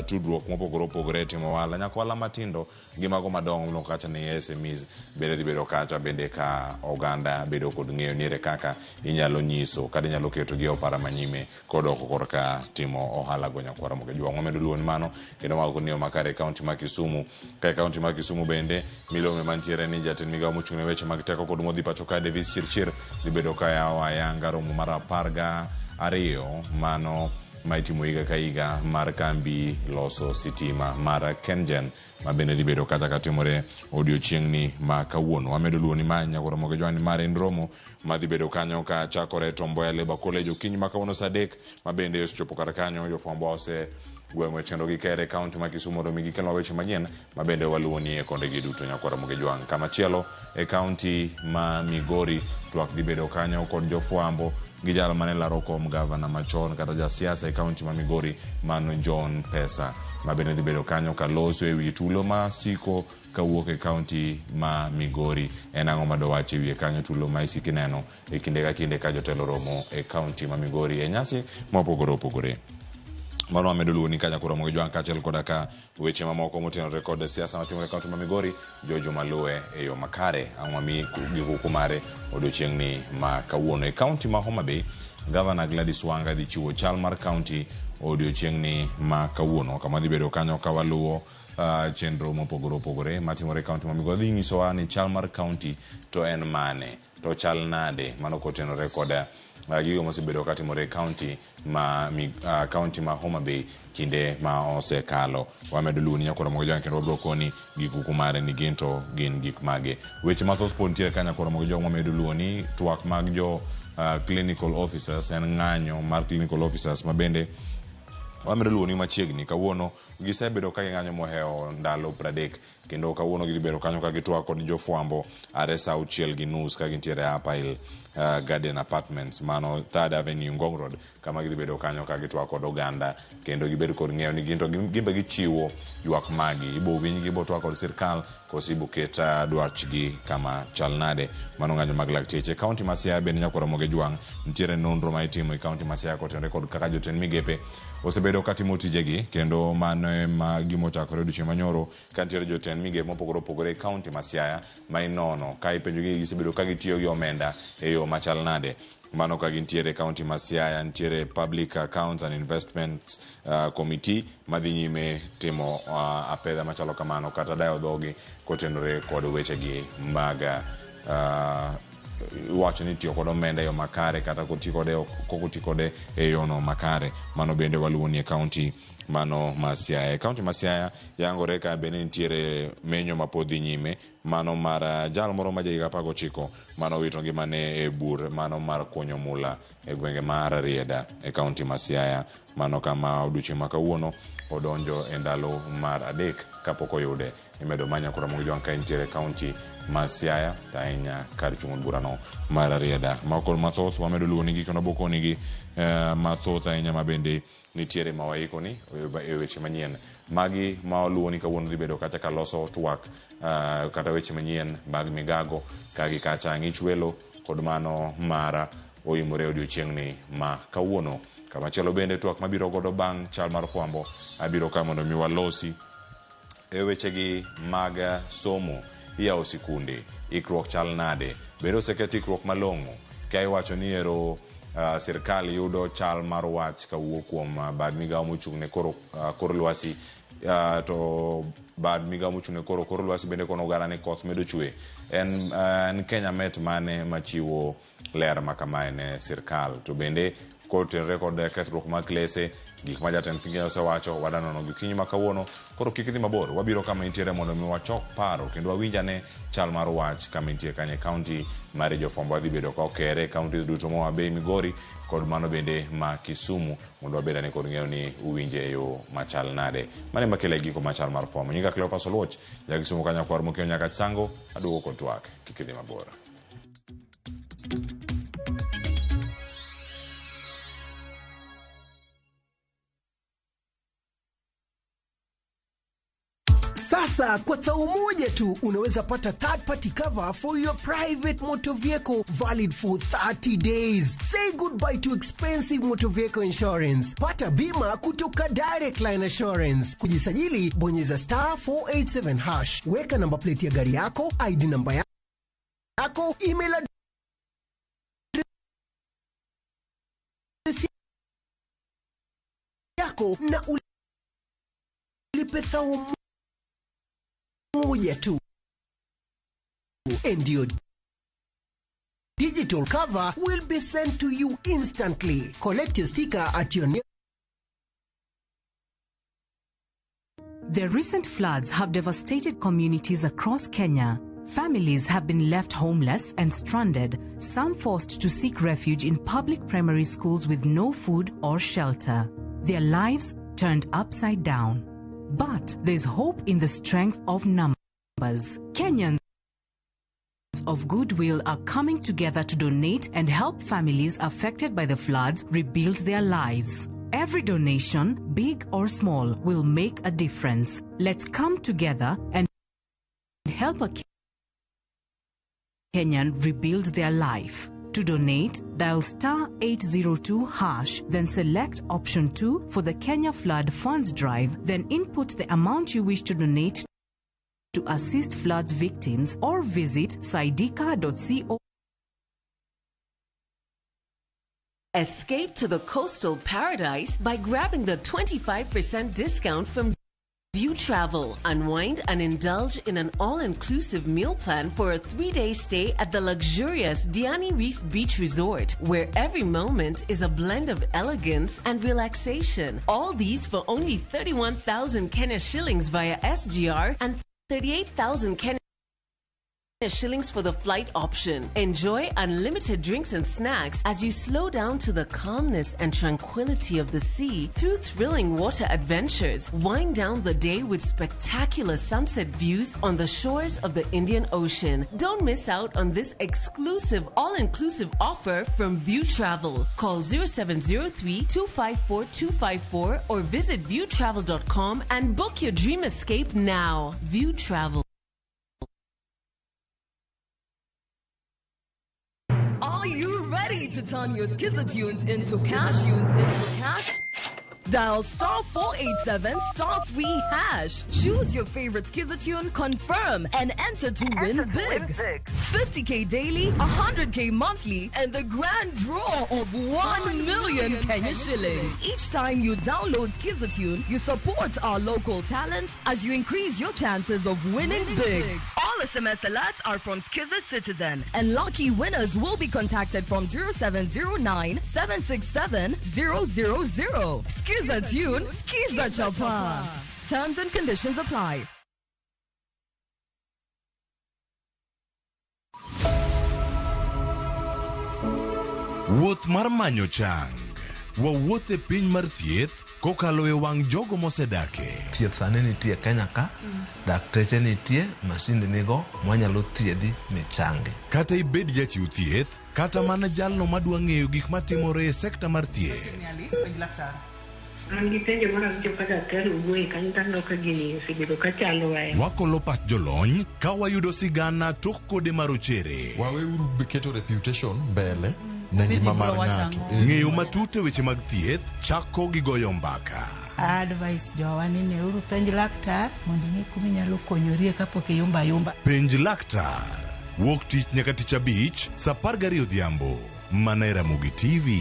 tudruok mopogore opogore e timo ohala nyaka ohala matindo gi mago madongo miluongo kacha ni SMEs bende dhi bedo kacha bende ka oganda bedo kod ng'eyo ni ere kaka inyalo nyiso kata inyalo ketogi e opara manyime kodok korka timo ohala go nyakwara moke jwang' wamedo luwo ni mano kendo mago kod makare e kaunti ma Kisumu. Ka e kaunti ma Kisumu bende milome mantiere ni jatend migawo mochung' ne weche mag teko kod modhi pacho ka Davis Chirchir dhi bedo ka yawo ayanga romo mar 12 mano ma itimo higa ka higa mar kambi loso sitima mar KenGen ma bende dhi bedo kacha katimore odiochieng'ni ma kawuono. Wamedo luwo ni ma nyakwara moke jwang' ni mar en romo madhi bedo kanyo ka chakore Tom Mboya Labour College okinyi ma kawuono sa 3 ma bende osechopo kar kanyo jofwambo ose gweng'o chenro gi kere kaunti ma Kisumu mondo mi gikelnwa weche manyien ma bende waluwo ni e konde gi duto nyakwara moke jwang'. Kamachielo e kaunti ma Migori twak dhi bedo kanyo kod jofwambo gi jal mane laro kom gavana machon kata jasiasa e kaunti ma Migori mano John Pesa ma bende dhi bedo kanyo kaloso e wi tulo ma siko kawuok e kaunti ma Migori. En ang'o ma dowach e wiye kanyo tulo ma isiko ineno e kinde ka kinde ka jotelo romo e kaunti ma Migori e nyasi mopogore opogore. Mano wamedo luwo ni ka nyakwara Ramogi Jwang' kaachiel koda ka weche mamoko motenore kod siasa matimore e kaunti ma Migori Jojo maluwe e yo makare ang'o mamiyi gi kuku mare odiochieng'ni ma kawuono. E kaunti ma Homa Bay, Gavana Gladys Wanga dhi chiwo chal mar kaunti odiochieng'ni ma kawuono kama dhi bedo kanyo ka waluwo chenro mopogore opogore matimore e kaunti ma Migori. Dhi nyisowa ni chal mar kaunti to en mane, to chal nade, mano kotenore kod gigo mosebedo katimore e kaunti ma kaunti ma Homa Bay kinde ma osekalo. Wamedo luwo ni nyakwar Ramogi Jwang' kendo wabiro koni gi kuku mare ni gin to gin gik mage. Weche mathoth pod nitiere ka nyakwar Ramogi Jwang' wamedo luwo ni twak mag jo clinical officers en ng'anyo mar clinical officers ma bende wamedo luwo ni machiegni kawuono gisebedo ka ging'anyo mohewo ndalo 30 kendo kawuono gidhi bedo kanyo ka gitwak kod jofwambo are sa 6:30 ka gintiere Upper Hill Garden Apartments mano 3rd Avenue Ngong Road kama gidhi bedo kanyo ka gitwak kod oganda kendo gibed kod ng'eyo ni gin to gimbe gichiwo ywak magi ibo winjgi ibo twak kod sirkal koso ibo ket dwachgi kama chal nade. Mano ng'anyo mag lakteche. Kaunti ma Siaya bende nyakwar Ramogi Jwang' nitiere nonro ma itimo e kaunti ma Siaya kotenore kod kaka jotend migepe osebedo katimo tijegi kendo mano ema gima ochakore odiochieng' manyoro ka nitiere jotend migepe mopogore opogore e kaunti ma Siaya ma inono ka ipenjogi gisebedo ka gitiyo gi omenda e yo machal nade. Mano ka gintiere e kaunti ma Siaya nitiere Public Accounts and Investments Committee madhi nyime timo apedha machalo kamano kata dayo dhogi kotenore kod wechegi mag iwacho ni tiyo kod omenda e yo makare kata kok oti kode e yono makare. Mano bende waluwo ni e kaunti mano ma Siaya. E kaunti ma Siaya yangore ka bende nitiere menyo mapod dhi nyime mano mar jal moro ma jahiga 19 mano owito ngimane e bur mano mar kunyo mula e gwenge ma Rarieda e kaunti ma Siaya. Mano kama odiochieng' ma kawuono odonjo e ndalo mar 3 kapok oyude. Imedo manya kod Ramogi Jwang' ka entiere e kaunti ma Siaya to ahinya kar chung' od burano mar Rarieda. Moko mathoth wamedo luwo nigi kendo wabokonigi mathoth ahinya ma bende nitiere ma waiko ni e weche manyien. Magi ma waluwo ni kawuono dhi bedo kacha kaloso twak kata weche manyien mag migago ka gi kacha ng'ich welo kod mano mara oimore odiochieng'ni ma kawuono. Kamachielo bende twak mabiro godo bang' chal mar fwambo abiro ka mondo mi walosi e wechegi mag somo. Iyawo sikunde, ikruok chal nade? Bende oseket ikruok malong'o? Ka iwacho ni ero sirkal yudo chal mar wach kawuok kuom bad migawo mochung' ne kor lwasi to Bad migawo mochung' ne koro kor lwasi bende kono oganda ni koth medo chwe. En, en Kenya Met mane machiwo ler ma kamae ne sirkal? To bende kotenore kod kethruok mag klese, gik ma jatend piny Kenya osewacho, wadwa nono gi okinyi ma kawuono. Koro kik idhi mabor, wabiro kama intiere mondo mi wachok paro kendo wawinj ane chal mar wach kama intie kanyo e kaunti mar jofwambo. Wadhi bedo ka okere e counties duto moa Bay Migori kod mano bende ma Kisumu mondo wabed ane kod ng'eyo ni uwinje e yo machal nade. Mano ema kelo e giko machal mar fwambo. Nyinga Cleophas Oluoch, ja Kisumu ka nyakwar Mokio Nyakach Sango, aduogo kod twak. Kik idhi mabor. Sasa kwa thao moja tu unaweza pata third party cover for your private motor vehicle valid for 30 days. Say goodbye to expensive motor vehicle insurance. Pata bima kutoka Direct Line Assurance. Kujisajili, bonyeza star 487 hash. Weka namba plate ya gari yako, ID namba yako, email address yako na ulipe thao moja tu. And your digital cover will be sent to you instantly. Collect your sticker at your The recent floods have devastated communities across Kenya. Families have been left homeless and stranded, some forced to seek refuge in public primary schools with no food or shelter. Their lives turned upside down. But there's hope in the strength of numbers. Kenyans of goodwill are coming together to donate and help families affected by the floods rebuild their lives. Every donation, big or small, will make a difference. Let's come together and help a Kenyan rebuild their life. To donate, dial star 802 hash, then select option 2 for the Kenya Flood Funds Drive, then input the amount you wish to donate to assist floods victims or visit saidika.co. Escape to the coastal paradise by grabbing the 25% discount from View Travel. Unwind and indulge in an all inclusive meal plan for a 3-day stay at the luxurious Diani Reef Beach Resort, where every moment is a blend of elegance and relaxation. All these for only 31,000 Kenya shillings via SGR and 38,000 Kenya shillings for the flight option. Enjoy unlimited drinks and snacks as you slow down to the calmness and tranquility of the sea through thrilling water adventures. Wind down the day with spectacular sunset views on the shores of the Indian Ocean. Don't miss out on this exclusive all-inclusive offer from View Travel. Call 0703 254 254 or visit viewtravel.com and book your dream escape now. View Travel. Are you ready to turn your Skiza tunes into cash? Into cash? Dial star 487 star 3 hash. Choose your favorite Skiza tune, confirm, and enter to win big. 50k daily, 100k monthly, and the grand draw of 1 million Kenya shillings. Each time you download Skiza tune, you support our local talent as you increase your chances of winning big. All SMS alerts are from Skiza Citizen, and lucky winners will be contacted from 0709 767 000. Skiza tune, Skiza Chapa. Terms and conditions apply. Wuoth mar manyo chang. Wawuoth e piny mar thieth kokalo e wang' jogo mosedake. Thieth sani nitie Kenya ka, dakteche nitie, masinde nigo mwanyalo thiedhi michangi. Kata ibed jachiw thieth, kata mana jalno madwa ng'eyo gik matimore e sekta mar thieth. Alice, penj laktar. An gi penjo mar awinjo ka daktari owuoye kanyo to aneno ka gini osebedo ka chandowa ahinya. Wakolo pach jolony ka wayudo sigana tok kode marochere. Waweuru keto reputation mbele ne ngima mar ng'ato. Ng'eyo matut e weche mag thieth chako gi goyo mbaka. Advice jowa ni neuru penj laktar mondo ing'e kuma inyalo konyorie kapok iyumba ayumba. Penj laktar. Wuok tich nyaka tich abich, sa 12 odhiambo. Mana e Ramogi TV.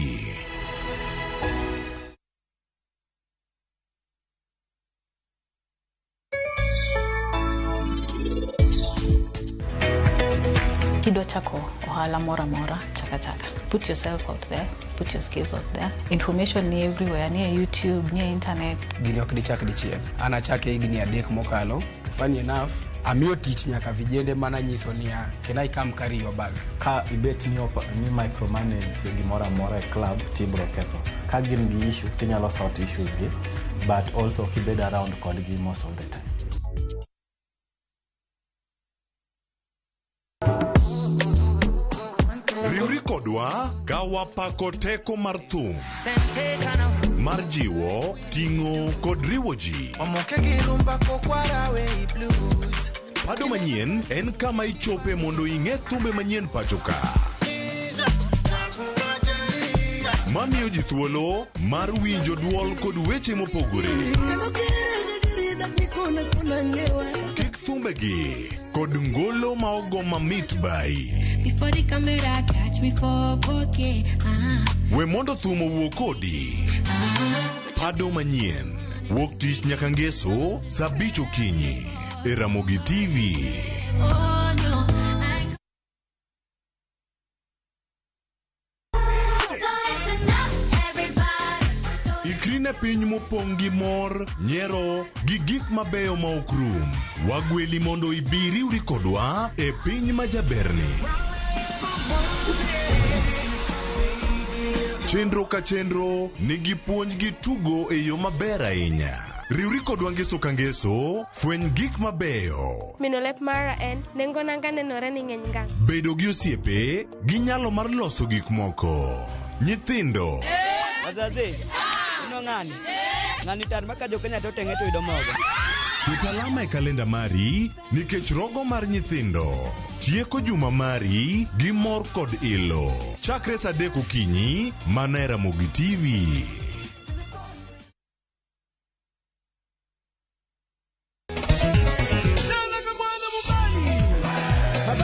Kidwa chako ohala moro amora, chaka chaka. Put yourself out there, put your skills out there. Information ni everywhere, ni e YouTube, ni e internet. Gini ok dichak dichiel. An achake higni 3 mokalo. Funny enough, amiyo tich nyaka vijende mana nyiso niya, can I come carry your bag? Ka ibet ni, ni micromanage gimoro amora e club tibro ketho. Ka gin gi issue tinyalo sort issues gi, but also kibed around kodgi most of the time. Riwri kodwa ka wapako teko mar thum mar jiwo, ting'o kod riwo ji. Omoke gi rumba kokwarawe i blues. Pado manyien en kama ichope mondo ing'e thumbe manyien pacho ka. Mamiyo ji thuolo mar winjo duol kod weche mopogore. Kik thumbegi kod ngolo ma ogo mamit bai. Before the camera catch me for 4K. We mondo thum owuo kodi. Pado manyien wuok tich nyaka ngeso saa 5 okinyi e Ramogi TV. Oh no. I... So listen up, everybody. Ikri ne piny mopong' gi mor, nyiero gi gik mabeyo ma ok rum. Wagweli mondo ibi riwri kodwa e piny ma jaberni. Chenro ka chenro nigi puonj gi tugo e yo maber ahinya. Riwri kodwa ngeso ka ngeso, fweny gik mabeyo. Mino lep mara en nengo nanga nenore ni ng'eny ngang'. Bedo gi osiepe gi nyalo mar loso gik moko. Nyithindo Wazazi, ino ng'ani? Ng'ani tar ma ka jo-Kenya to teng'e to yudo mogo. Ket alama e kalenda mari nikech rogo mar nyithindo tieko juma mari gi mor kod ilo. Chakre saa 3 okinyi mana e Ramogi TV.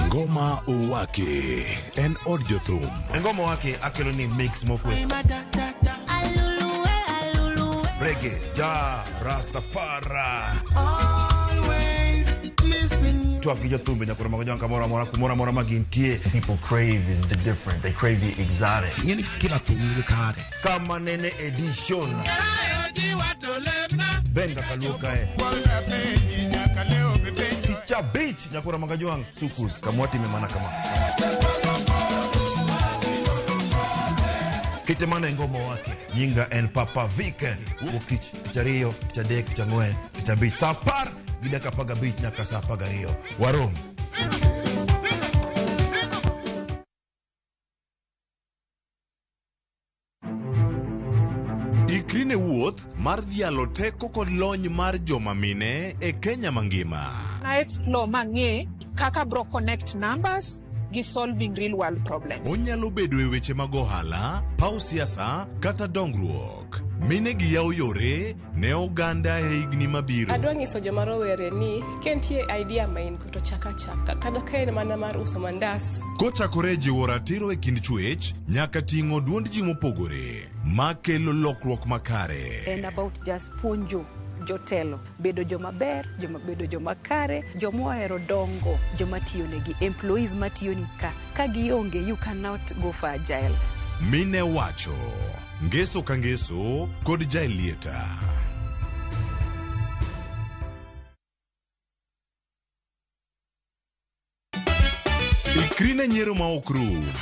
Ngoma Owake en od jothum. Ngoma Owake akelo ni mix mokwe. Reggae, ja, Rastafari. Twak gi jothumbe nyakoro mag jwanka moro amora kumoro amora ma gintie. People crave is the different. They crave the exotic. Ing'eni kila thum nigi kare. Kama nene edition. Benga kaluo kae. Picha beach nyakoro mag jwang' sukus kamwatime mana kama. Kite mana e Ngoma Owake. Nyinga en Papa Vic. Wuok tich, tich ariyo, tich adek, tich ang'wen, tich abich. Saa 10:15 nyaka saa 12. Warom. Ikri ne wuoth mar dhialo teko kod lony mar joma mine e Kenya mangima. Na explore mang'e kaka bro connect numbers gi solving real world problems. Onyalo bedo e weche mag ohala, paw siasa kata dongruok. Mine gi yawo yore ne oganda e higni mabiro. Adwa nyiso joma rowere ni ka nitie idea ma in go to chak achaka kata ka en mana mar uso mandas. Kochakore e jiwo ratiro e kind chwech nyaka ting'o duond ji mopogore makelo lokruok makare. En about just puonjo jotelo bedo joma ber, joma bedo joma kare, joma ohero dongo, joma tiyo negi, employees matiyo ni ka. Ka gionge, you cannot go for agile. Mine wacho ngeso ka ngeso kod Jaelieta. Ikri ne nyiero ma ok rum.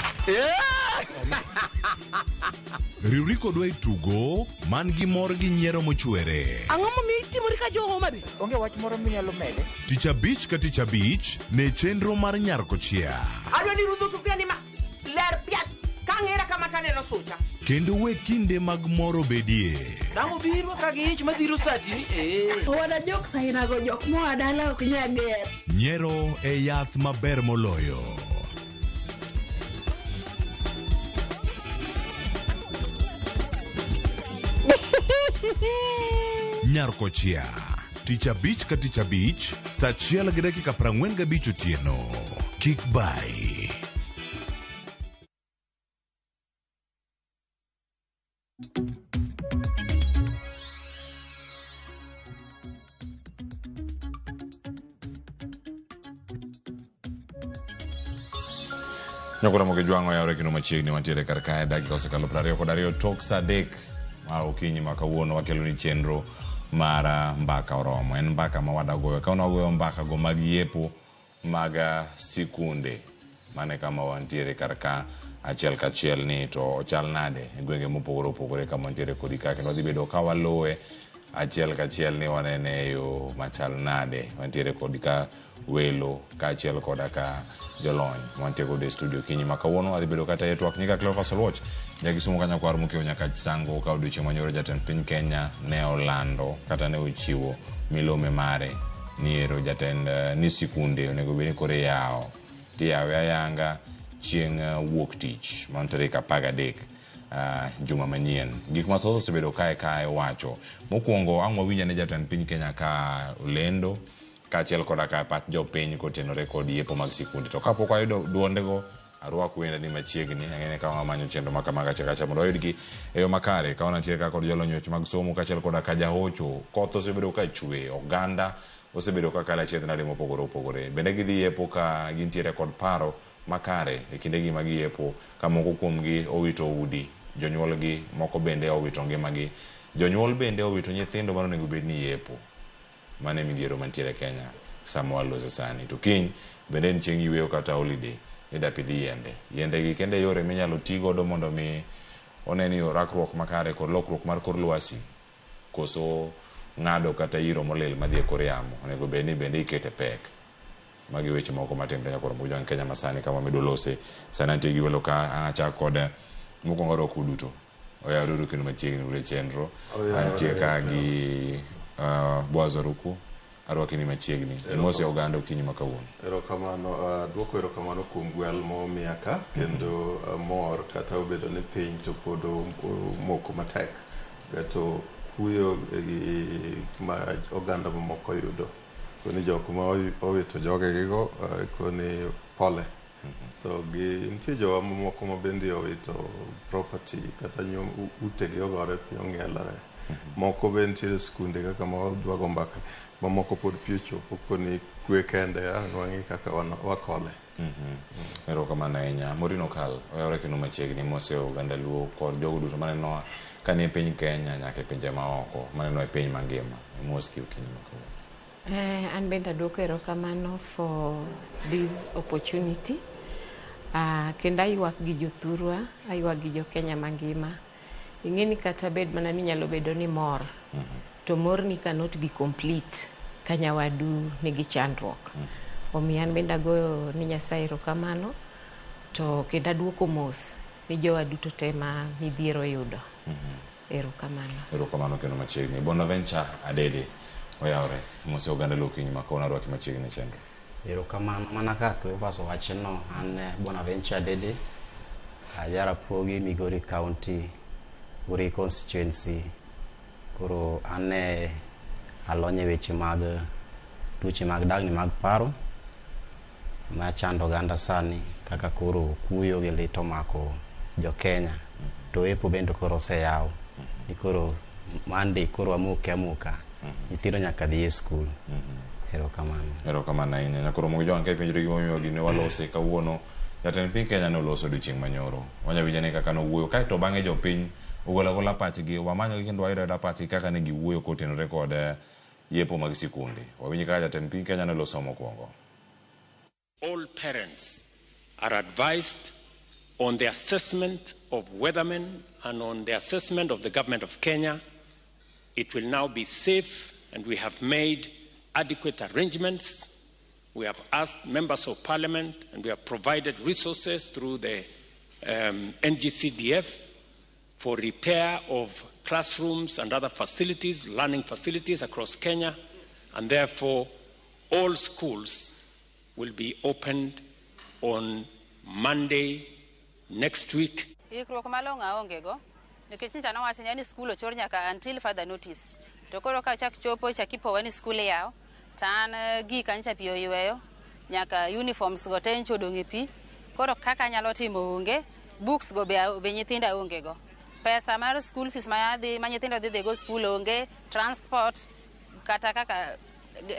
Riwri kodwa e tugo man gi mor gi nyiero mochwere. Ang'o momiyo itimori ka jo Homa Bay? Onge wach moro minyalo mede. Tich abich ka tich abich ne chenro mar Nyar Kochia. Adwa ni rudho sufuria ni ma ler piat ka ng'era kama taneno sucha. Kendo we kinde mag mor obedie. Dang' obiro ka gi ich madhiro sati ni eh. Wana jok sainago jok moa dala ok nyal ger. Nyiero e yath maber moloyo. Nyar Kochia. Tich abich ka tich abich, saa 1:45 otieno. Kik bai. Nyakora Mogi Jwang'o oyawre kendo machiegni wantiere kar kae dakika osekalo 22 tok saa 3 mar okinyi ma kawuono wakelo ni chenro mar mbaka oromo. En mbaka ma wadagoyo. Ka wagoyo mbaka go mag yepo mag sikunde. Mane kama wantiere kar ka achiel kachiel ni to ochal nade e gwenge mopogore opogore kama wantiere kodi ka kendo wadhi bedo ka waluwe achiel kachiel ni wanene e yo machal nade. Wantiere kod ka welo kaachiel koda ka jolony mantie godo e studio kinyi ma kawuono adhi bedo kata e twak nyika Cleophas Oluoch jakisumu ka nyakwar mokiewo nyaka Sango ka odiochieng' manyoro jatend piny Kenya ne olando kata ne ochiwo milome mare ni ero jatend ni sikunde onego bed ni koro iyawo tiyawe ayanga chieng' wuok tich mano tarik 13 juma manyien. Gik mathoth osebedo kae kae wacho. Mokwongo ang' wawinj ane jatend piny Kenya ka olendo kaachiel koda ka pach jopiny kotenore kod yepo mag sikunde. To kapok wayudo duondego, arwak wenda ni machiegni, ang'e ni ka wamanyo chenro ma kamago achiel kachiel mondo wayudgi e yo makare. Ka wantiere ka kod jolony weche mag somo kaachiel koda ka jahocho, koth osebedo ka chwe, oganda osebedo ka kalo achiedh nade mopogore opogore. Bende gidhi yepo ka gintiere kod paro makare e kindegi ma giyepo, ka moko kuomgi owito udi, jonyuolgi moko bende owito ngimagi. Jonyuol bende owito nyithindo mane onego bed ni yepo. Mano e midhiero mantiere Kenya sama walose sani. To kiny bende en chieng' yweyo kata holiday ida pidh yiende. Yiende gi kende yore minyalo ti godo mondo mi one ni rakruok makare kod lokruok mar kor lwasi koso ng'ado kata iro molil madhi e kor yamo onego bed ni bende ikete pek. Magi weche moko matimre nyaka Ramogi Jwang' Kenya masani kama wamedo lose. Sani antie gi welo ka achak kod mokwongo arwakou duto. Oyawre uru kendo machiegni uru e chenro. Antie ka gi Boaz Oruku. Arwaki ni machiegni. Imose oganda okinyi ma kawuono. Erokamano, duoko erokamano kuom gwel momiya ka kendo mor kata obedo ni piny to pod omoko matek to kuyo gi ma oganda mamoko yudo koni jok ma owito jogegigo koni pole to gi nitie jowa mamoko ma bende owito property kata utegi ogore piny ong'ielore moko be nitiere skunde kaka ma wadwa go mbaka mamoko pod pi ochopo koni kwe kende ang' wang'i kaka wakole. Erokamano ahinya. Maureen Okal, oyawre kendo machiegni mose oganda Luo kod jogo duto manenowa kanie piny Kenya nyaka e pinje maoko manenowa e piny mangima. Imoski okinyi ma kawuono. An bende aduoko erokamano for this opportunity. Kendo aywak gi jothurwa, aywak gi jo-Kenya mangima. Ing'e ni kata bed mana ni nyalo bedo ni mor, to morni cannot be complete ka nyawadu nigi chandruok. Omiyo an bende agoyo ni Nyasaye erokamano, to kendo aduoko mos ni jowa duto te ma midhiero oyudo. Erokamano. Erokamano kendo machiegni. Bonaventure Adede oyawre mose oganda Luo okinyi ma kawuono arwaki machiegni e chenro. Erokamano mana kaka Cleophas owachono, an Bonaventure Adede, Jarapogi, Migori County, Uri constituency. Koro an alony e weche mag tuoche mag dagni mag paro machando oganda sani kaka koro kuyo gi lit omako jo Kenya to epo bende koro oseyaw ni koro Monday koro wamoke amoka nyithindo nyaka dhi e skul. Erokamano. Erokamano ahinya. Nyakoro Ramogi Jwang' ka ipenjori gimomiyo gini walose kawuono, jatend piny Kenya ne oloso odiochieng' manyoro. Wanya winjo ane kaka nowuoyo kaeto bang'e jopiny ogolo agola pachgi, wamanyogi kendo wayudo ayuda pachgi kaka ne giwuoyo kotenore kod yepo mag sikunde. Wawinj kaka jatend piny Kenya ne oloso mokwongo. All parents are advised on the assessment of weathermen and on the assessment of the government of Kenya. It will now be safe, and we have made adequate arrangements. We have asked members of parliament, and we have provided resources through the NGCDF for repair of classrooms and other facilities, learning facilities across Kenya, and therefore all schools will be opened on Monday next week. Ikruok malong'o aonge go nikech nyicha nowacho ni skul ochor nyaka until further notice. To koro ka chak chopo chak ipowa ni skul iyawo to an gika nyicha pi oyweyo nyaka uniforms go te nyicha odong' e pi. Koro kaka anyalo timo onge, books go be nyithinda onge go. Pesa mar school fees ma nyithindo dhi go skul onge, transport kata kaka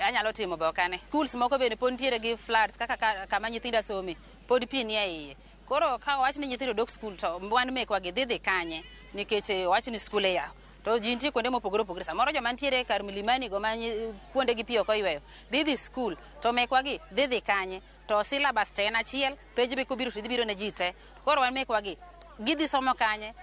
anyalo timo be ok ane. Schools moko bende pod nitiere gi floods kaka kama nyithinda some pod pi nie iye. Koro ka owach ni nyithindo dok skul to wan mekwa gi dhi dhi kanye nikech owach ni skul iyawo. To ji nitie kuonde mopogore opogore. Samoro joma nitiere kar Milimani go ma kuonde gi pi ok oyweyo dhi dhi skul to mekwa gi dhi dhi kanye. To syllabus te en achiel, penj be kobiro to dhi biro ne ji te. Koro wan mekwa gi gidhi somo kanye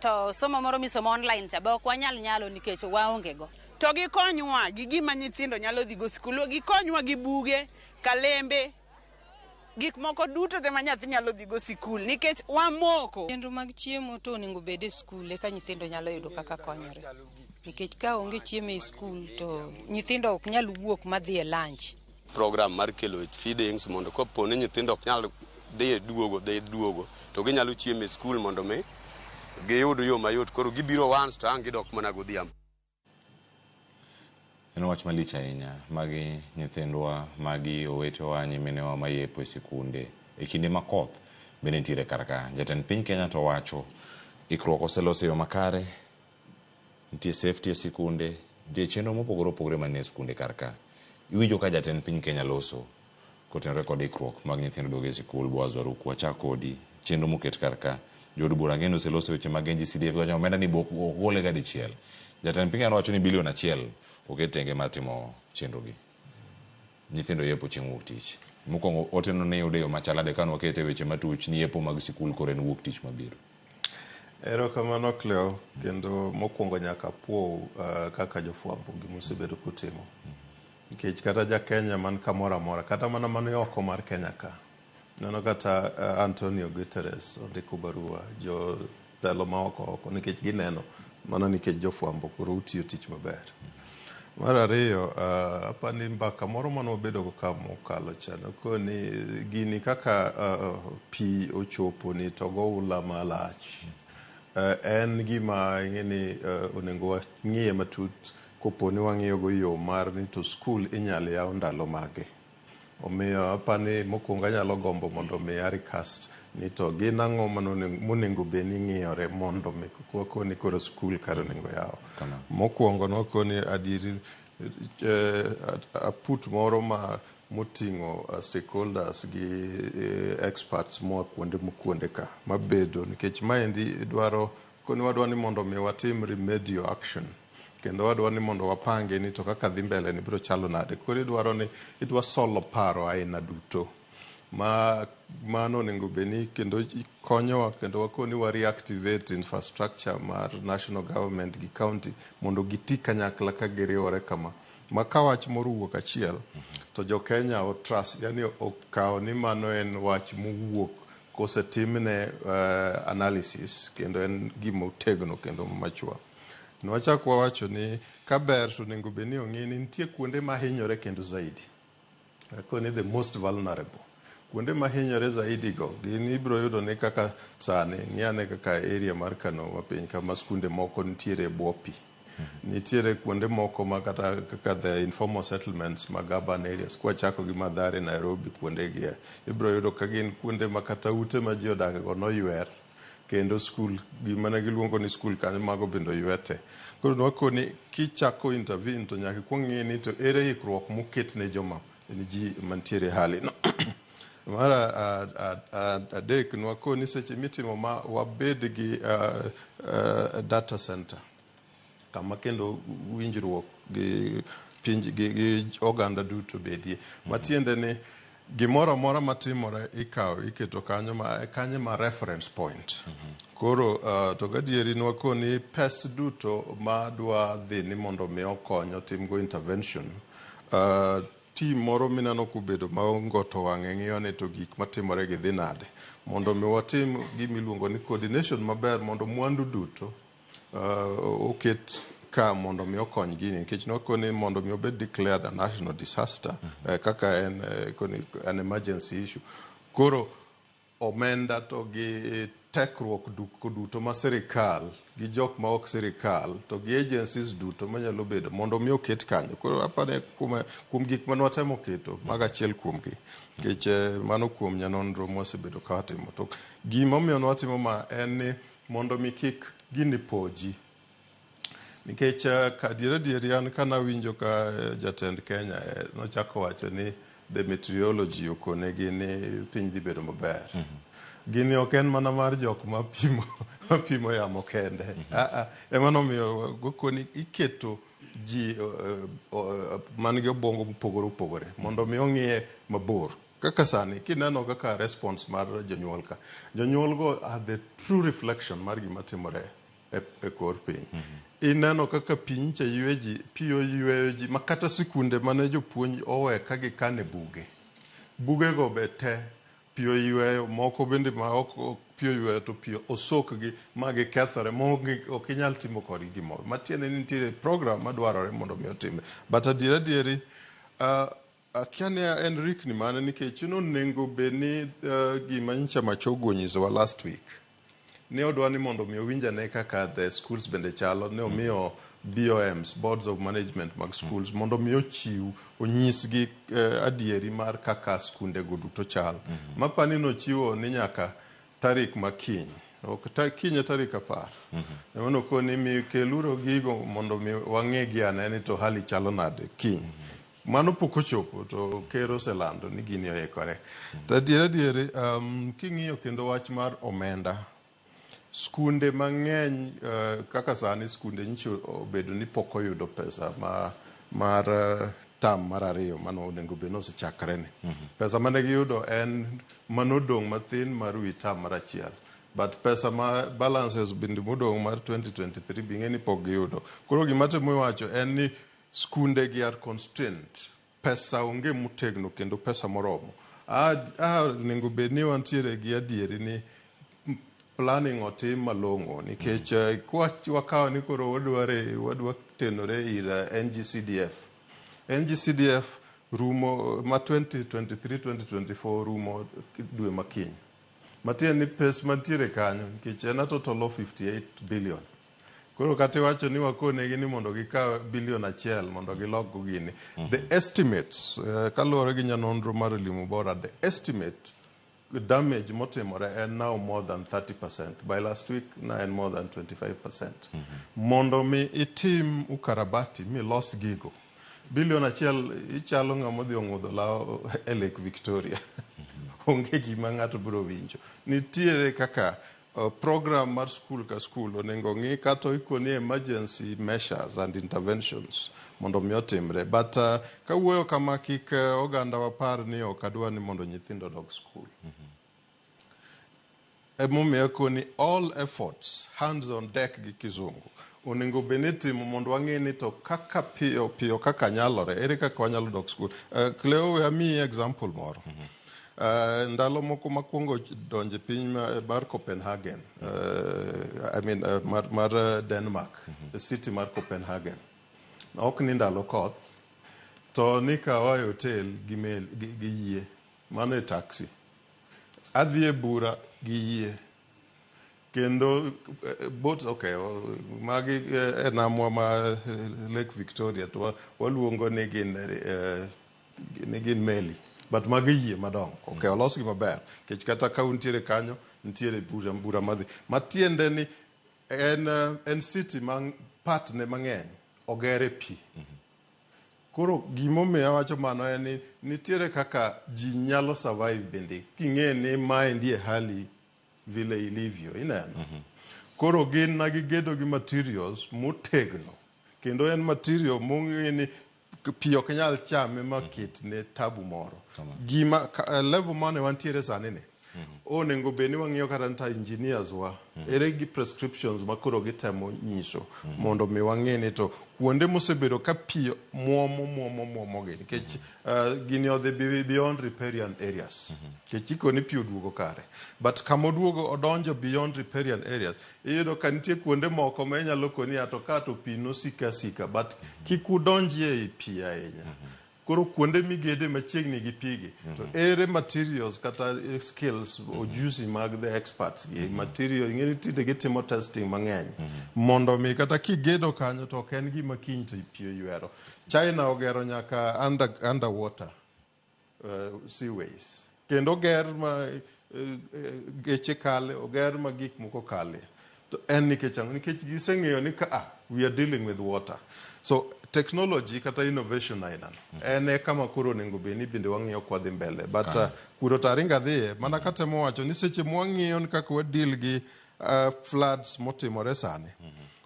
to somo moro misomo online cha be ok wanyal nyalo nikech waonge go. To gikonywa gi gima nyithindo nyalo dhi go skul, gikonywa gi buge, kalembe, gik moko duto te ma nyathi nyalo dhi go sikul nikech wamoko. Chenro mag chiemo to onego bed e skul eka nyithindo nyalo yudo kaka konyore. Nikech ka onge chiemo e skul to nyithindo ok nyal wuok madhi e lunch. Program mar kelo feedings mondo kopo ni nyithindo ok nyal dhi duogo to ginyalo chiemo e skul mondo mi giyud yo mayot. Koro gibiro once to ang' gidok mana godhiambo. En wach malich ahinya. Magi nyithindwa, magi owetewa, nyiminewa mayepo e sikunde. E kinde ma koth bende nitiere kar ka. Jatend piny Kenya to wacho ikruok oselos e yo makare, nitie safety e sikunde, nitie chenro mopogore opogore manie sikunde kar ka. Iwinjo ka jatend piny Kenya loso kotenore kod ikruok mag nyithindo duogo e sikul. Boaz Waruku, wachak kodi chenro moket kar ka. Jood bura ang'e ni oseloso weche mag NGCDF, giwacho omenda ni ok gole ga dichiel. Jatend piny Kenya wacho ni bilion 1 oket tenge mar timo chenro gi. Nyithindo yepo chieng' wuok tich. Mokwongo oteno ne yude yo machalade kane wakete weche matuch ni yepo mag sikul koro en wuok tich mabiro. Erokamano Cleo, kendo mokwongo nyaka apuo kaka jofwambo gimosebedo kutimo. Nikech kata ja Kenya man kamoro amora, kata mana mani oko mar Kenya ka, neno kata Antonio Guterres ondiko barua jotelo ma oko nikech gineno mana nikech jofwambo koro utiyo tich maber. Mar ariyo, apani mbaka moro mane wabedo go ka mokalo cha nokoni gini kaka pi ochopo ni to goula malach. En gima ing'e ni onego wang'iye matut kopo ni wang'iyo go yo mar ni to skul inyalo yaw ndalo mage. Omiyo apani mokwongo anyalo gombo mondo mi a recast ni to gin ang'o monego bed ni ng'iyore mondo mi wakoni koro skul kare onego yaw. Mokwongo nwakoni adieri aput moro ma moting'o stakeholders gi experts moa kuonde ka mabedo nikech maendi dwaro koni wadwa ni mondo mi watim remedial action. Kendo wadwa ni mondo wapange ni to kaka dhi mbele ni biro chalo nade. Koro idwaro ni idwa solo paro aina duto. Ma mano onego bed ni kendo konyowa kendo wakoni wa reactivate infrastructure mar national government gi county mondo giti kanyakla ka giriwore kama. Ma ka wach moro owuok achiel to jo Kenya o trust, yani okawo ni mano en wach mowuok kosetimne analysis kendo en gima otegno kendo machua. Nwachak wawacho ni kaber to onego bed ni ong'e ni nitie kuonde mahinyore kendo zaidi. Koni the most vulnerable. Kuonde mahinyore zaidi go gin ibiro yudo ni kaka sani ng'iane kaka area mar Kano mapiny kama skunde moko nitiere e bwo pi. Nitiere kuonde moko ma kata kaka the informal settlements mag urban areas kwachako gi Mathare, Nairobi kuonde gi ibiro yudo ka gin kuonde ma kata ute ma ji odake go noywer. Kendo skul gima ne giluongo ni skul kanyo mago bende oywete. Koro nwakoni kichako intervene to nyaka ikuong ng'i ni to ere ikruok moket ne joma ni ji mantiere hali no. Mar adek nwakoni seche mitimo ma wabed gi data center kama kendo winjruok gi pinj gi oganda duto bedie. Matiende ni gimoro amora matimore ikawo iketo kanyo ma kanyo ma reference point. Koro to gadieri nwakoni pes duto ma dwa dhi ni mondo mi okony otimgo intervention. Team moro mineno kobedo ma ongoto wang'e ng'iyo ni to gik matimore gi dhi nade. Mondo mi watim gima iluongo ni coordination maber mondo mwandu duto oket ka mondo mi okony gini nikech nwakoni mondo mi obed declared a national disaster kaka en an emergency issue. Koro omenda to gi tekruok duto ma sirikal gi jok ma ok sirikal to gi agencies duto manyalo bedo mondo mi oket kanyo. Koro apani kuom gik mane watemo keto mago achiel kuom gi nikech mano kuom nyanonro mwasebedo ka watimo. To gimomiyo ne watimo ma en ni mondo mi kik gini poji. Nikech adier an kanawinjo ka jatend Kenya nochako wacho ni the meteorology okonegi ni piny dhi bedo maber. Gini ok en mana mar jok mapimo mapimo yamo kende. Ah, ah, ema nomiyo gokoni iketo ji man gi obwongo mopogore opogore mondo mi ong'iye mabor. Kaka sani kineno kaka response mar jonyuol ka, jonyuol go are the true reflection mar gima timore e kor piny. Ineno kaka pi nyicha ywe ji, pi oyweyo ji ma kata sikunde mane jopuonj owe ka gikane buge. Bugego be te pi oyweyo, moko bende ma ok pi oyweyo to pi osokgi ma gikethore ma ok inyal timo kodgi gimoro. Matiende ni nitiere program madwarore mondo mi otime. But adier adieri, akia ni en rikni mane nikech nonego bed ni gima nyicha Machogu onyisowa last week ne odwa ni mondo mi owinj ane kaka the schools bende chalo ne omiyo BOMs, boards of management mag schools, mondo mi ochiw onyisgi adieri mar kaka skunde go duto chal. Mapani nochiwo ni nyaka tarik ma kiny ok ta, kiny e tarik 10 ema nokoni mi keluru gigo mondo mi wang'e gi ane ni to hali chalo nade kiny. Mano pok ochopo to ker oselando ni gini oikore. To adier adieri, king'iyo kendo wach mar omenda, skunde mang'eny, kaka sani skunde nyicho obedo ni pok oyudo pesa ma mar term mar ariyo mano onego bed ni osechakre ni. Pesa mane giyudo en manodong' mathin mar wi term mar achiel. But pesa ma balances bende modong' mar 2023 be ing'e ni pok giyudo. Koro gima temo wacho en ni skunde gi are constrained. Pesa onge motegno kendo pesa moromo. Onego bed ni wantiere gi adieri ni planning otim malong'o nikech kwa wakawo ni koro wadwa tenore ir NGCDF. NGCDF rumo ma 2023-2024 rumo dwe makiny. Matiende ni pes mantiere kanyo nikech en a total of 58 billion. Koro kata iwacho ni wakonegi ni mondo gikaw bilion achiel mondo gilok go gini. The estimates, kaluwore gi nyanonro mar Elimu Bora, the estimate damage motimore en now more than 30%. By last week na en more than 25%. Mondo mi itim ukarabati milos gigo, bilion achiel ichalo ng'ama odhi ong'udho law e Lake Victoria. Onge gima ng'ato biro winjo. Nitiere kaka program mar school ka school onego ng'i kata ikoni emergency measures and interventions mondo mi otimre. But kawuoyo kama kik oganda wapar ni ok adwa ni mondo nyithindo odog school. Emomiyo akoni all efforts, hands on deck gi kizungu, onego bed ni itimo mondo wang'e ni to kaka piyo piyo kaka nyalore, ere kaka wanyalo dok school. Cleo, we amiyi example moro. Ndalo moko makwongo donjo e piny mar Copenhagen, I mean, mar Denmark, the city mar Copenhagen. Ok ni ndalo koth, to nikawa e hotel gi mel, gi yie, mano e taxi. Adhi e bura gi yie. Kendo boat, okay, magi e namwa ma Lake Victoria to waluongo ni gin meli. But magi yie madongo. Okay, olosgi maber. Nikech kata ka untiere kanyo, nitiere bura madhi. Matiende ni en city ma part ne mang'eny oger e pi. Koro gimomiyo awacho mano en ni nitiere kaka ji nyalo survive bende king'e ni maendi e hali vile ilivyo ineno. Koro gin na gigedo gi materials motegno kendo en material mong'e ni pi ok nyal chame ma ketne tabu moro. Gima level mane wantiere sani ni onego bed ni wang'iyo kata nta engineers wa ere gi prescriptions ma koro gitemo nyiso mondo mi wang'e ni to kuonde mosebedo ka pi muomo muomo muomo gi nikech gini odhi beyond riparian areas nikech ikoni pi oduogo kare but kama oduogo odonjo beyond riparian areas iyudo ka nitie kuonde moko ma inyalo koni to ka to pi nosika sika but kik udonjie ei pi ahinya. Koro kuonde migede machiegni gi pigi to ere materials kata skills ojusi mag the experts gi material ing'e ni tinde gitimo testing mang'eny mondo mi kata kigedo kanyo to ok en gima kiny to pi oywero. China ogero nyaka underwater seaways kendo oger ma geche kale, oger ma gik moko kale. To en nikech ang'o? Nikech giseng'eyo ni ka we are dealing with water. So Technology kata innovation aina no en e kama koro onego bed ni bende wang'iyo kwadhi mbele, but kuro to aringa dhiye mana katemo wacho ni seche mwang'iyo ni kaka wadeal gi floods motimore sani,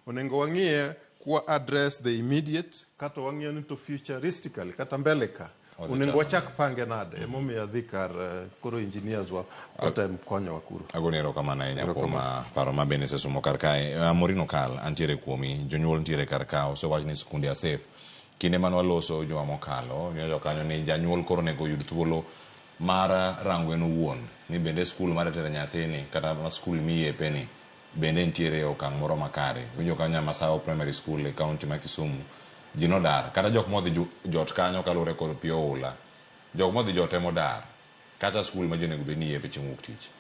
onego wang'iye kwa address the immediate, kata wang'iyo ni to futuristically kata mbele ka Odhi onego chalo. Wachak pange nade. Emomiyo adhi kar koro engineers wa otem konyowa kuro. Agoni erokamano ahinya kuom paro ma bende isesumo kar kae. Maureen Okal, antiere kuomi, jonyuol ntiere kar ka, osewach ni skunde are safe. Kinde mane waloso juma mokalo, niwacho kanyo ni janyuol koro onego oyud thuolo mar rango en owuon ni bende skul mar tero nyathini kata ma skul miyepe ni bende nitiere e okang' moro makare. Winjo kanyo Nyamasao Primary School e kaunti ma Kisumu, ji nodar kata jok modhi jot kanyo kaluwore kod pi oula. Jok modhi jot emodar kata skul ma ji onego bed ni yepe chieng' wuok tich.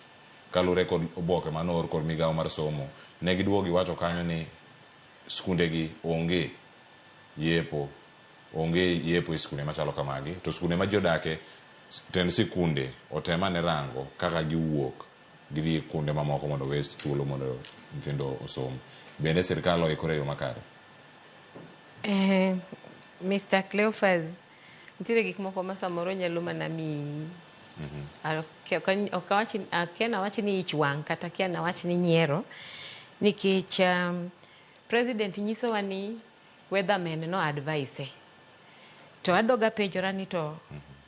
Kaluwore kod oboke manoor kod migawo mar somo, ne giduogo giwacho kanyo ni skunde gi onge yepo, onge yepo e skunde machalo kamagi, to skunde ma ji odake, tend sikunde otem ane rango kaka giwuok gidhi kuonde mamoko mondo owe thuolo mondo nyithindo osom. Bende sirkal oikore e yo makare? Mr. Cleophas, nitiere gik moko ma samoro nyalo mana miyi ok akia nawach ni ich wang' kata akia nawach ni nyiero, nikech president nyisowa ni weatherman no advise to adoga penjora ni to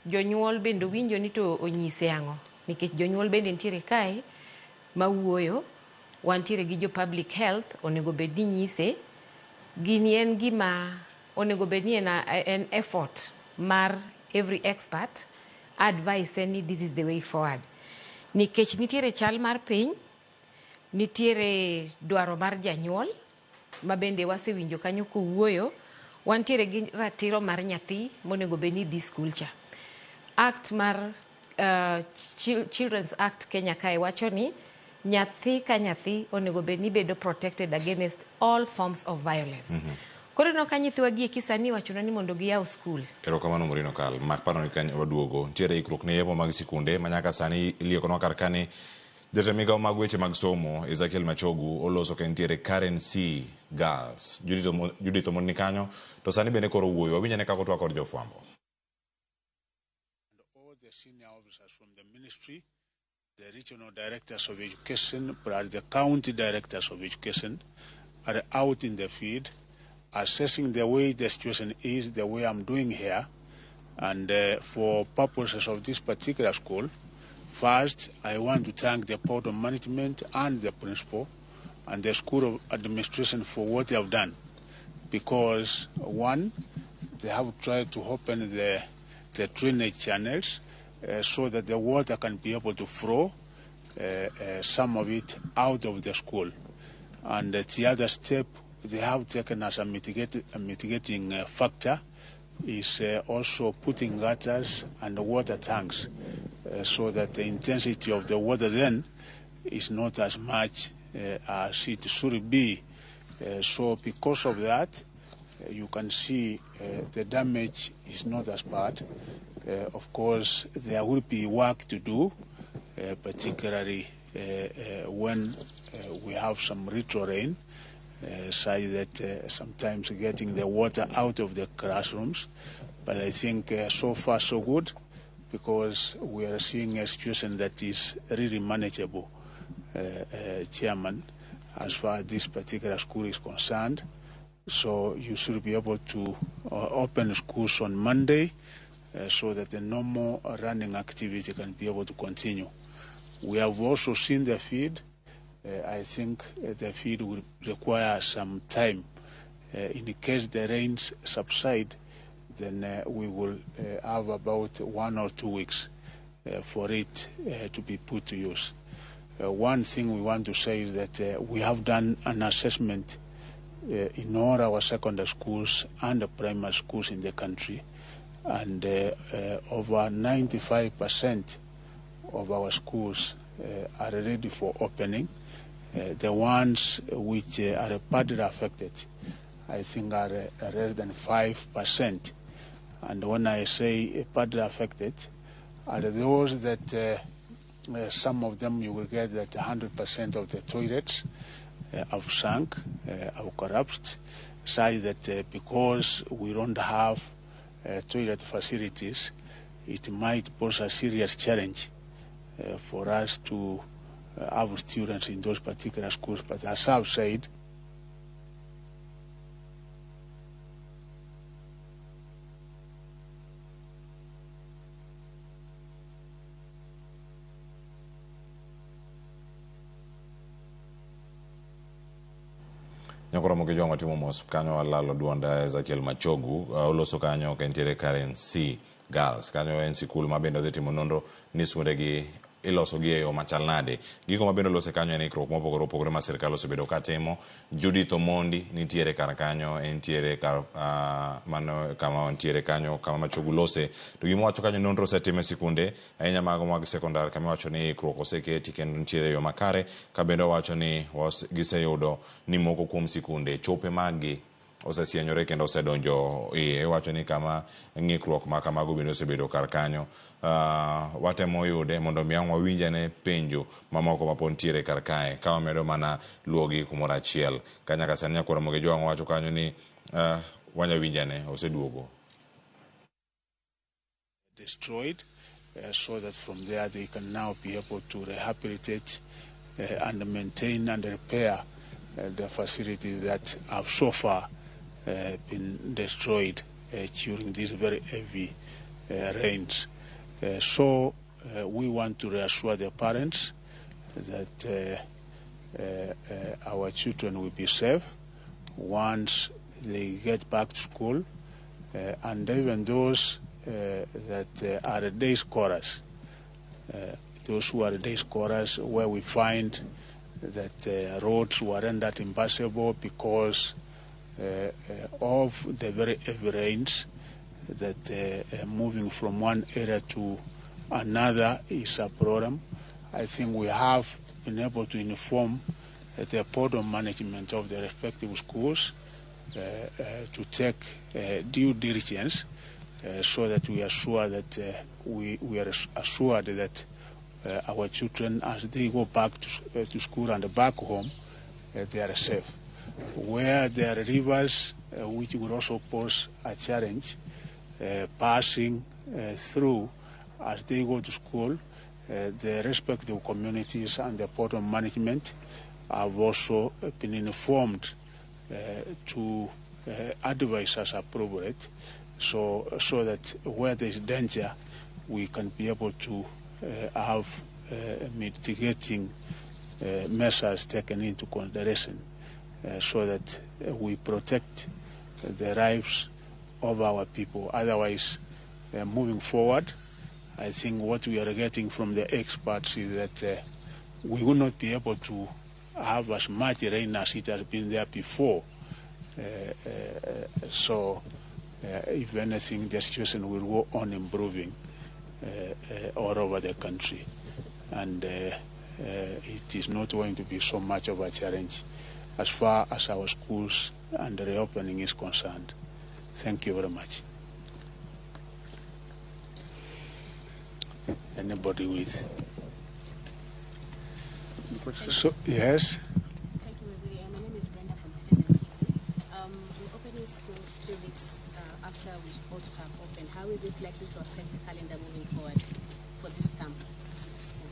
jonyuol bende winjo ni to onyise ang'o, nikech jonyuol bende nitiere kae mawuoyo, wantiere gi jo public health, onego bed ni nyise gini en gima onego bed ni en effort mar every expert advice ni this is the way forward, nikech nitiere chal mar piny, nitiere dwaro mar janyuol ma bende wasewinjo kanyo kowuoyo, wantiere gi ratiro mar nyathi monego bed ni dhi skul cha. Act mar Children's Act Kenya kae wacho ni nyathi ka nyathi onego bed ni bedo protected against all forms of violence. Koro ineno ka nyithiwa gi eki sani iwachonwa ni mondo giyaw skul. Erokamano Maureen Okal. Mak paro ni kanyo waduogo. Nitiere ikruok ne yepo mag sikunde ma nyaka sani iliekonwa kar kani jatend migawo mag weche mag somo Ezekiel Machogu oloso ka nitiere Karen C Girls. Judith Omondi ni kanyo to sani bende koro wuoyo. Wawinj ane kaka otwak kod jofwambo. All the senior officers from the ministry, the regional directors of education, plus the county directors of education, are out in the field assessing the way the situation is, the way I'm doing here. And for purposes of this particular school, first, I want to thank the board of management and the principal and the school of administration for what they have done. Because, one, they have tried to open the drainage channels so that the water can be able to flow some of it out of the school. And the other step they have taken as a mitigating factor is also putting gutters and water tanks so that the intensity of the water then is not as much as it should be. So because of that, you can see the damage is not as bad. Of course, there will be work to do, particularly when we have some retro rain, such that sometimes getting the water out of the classrooms. But I think so far so good, because we are seeing a situation that is really manageable, Chairman, as far as this particular school is concerned. So you should be able to open schools on Monday so that the normal running activity can be able to continue. We have also seen the feed. I think the feed will require some time. In case the rains subside, then we will have about 1 or 2 weeks for it to be put to use. One thing we want to say is that we have done an assessment in all our secondary schools and the primary schools in the country, and over 95% of our schools are ready for opening. The ones which are badly affected, I think, are less than 5%. And when I say badly affected, are those that some of them you will get that 100% of the toilets have sunk, have collapsed. such that because we don't have toilet facilities, it might pose a serious challenge for us to have students in those particular schools. But as I've said, Nyakoro Ramogi Jwang' watimo mos kanyo walalo duond Ezekiel Machogu oloso kanyo ka entiere Karen C Girls kanyo en sikul ma bende odhi timo nonro ni skundegi iloso gi e yo machal nade. Gigo ma bende olose kanyo en ikruok mopogore opogore ma sirkal osebedo ka timo. Judith Omondi nitiere kar kanyo, entiere kar mano kama ntiere kanyo kama Machogu lose. To gima owacho kanyo nonro osetim e sikunde ahinya mago mag sekondar kama iwacho ni ikruok oseketi kendo nitiere e yo makare ka bende owacho ni giseyudo ni moko kuom sikunde chope maggi osesienyore kendo osedonjo iye. Iwacho ni kama ng'ikruok ma kamago bende osebedo kar kanyo. Watemo yude mondo mi ang' wawinj ane penjo mamoko ma pod nitiere kar kae ka wamedo mana luwogi kumoro achiel. Ka nyaka sani Nyakwar Ramogi Jwang' wacho kanyo ni wanya winj ane oseduogo. Destroyed, so that from there they can now be able to rehabilitate and maintain and repair the facilities that have so far been destroyed during these very heavy rains. So we want to reassure the parents that our children will be safe once they get back to school, and even those that are day scholars, those who are day scholars, where we find that roads were rendered impassable because of the very heavy rains, that moving from one area to another is a problem. I think we have been able to inform the board of management of the respective schools to take due diligence so that we are sure that we are assured that our children, as they go back to school and back home, they are safe. Where there are rivers, which will also pose a challenge, passing through as they go to school, the respective communities and the board of management have also been informed to advise as appropriate, so that where there is danger, we can be able to have mitigating measures taken into consideration, so that we protect the lives of our people. Otherwise, moving forward, I think what we are getting from the experts is that we will not be able to have as much rain as it has been there before. So if anything, the situation will go on improving all over the country. And it is not going to be so much of a challenge as far as our schools and the reopening is concerned. Thank you very much. Anybody with? So, yes. Thank you, Waziri. My name is Brenda from Citizen TV. We're opening schools 2 weeks after we ought to have opened. How is this likely to affect the calendar moving forward for this term of school?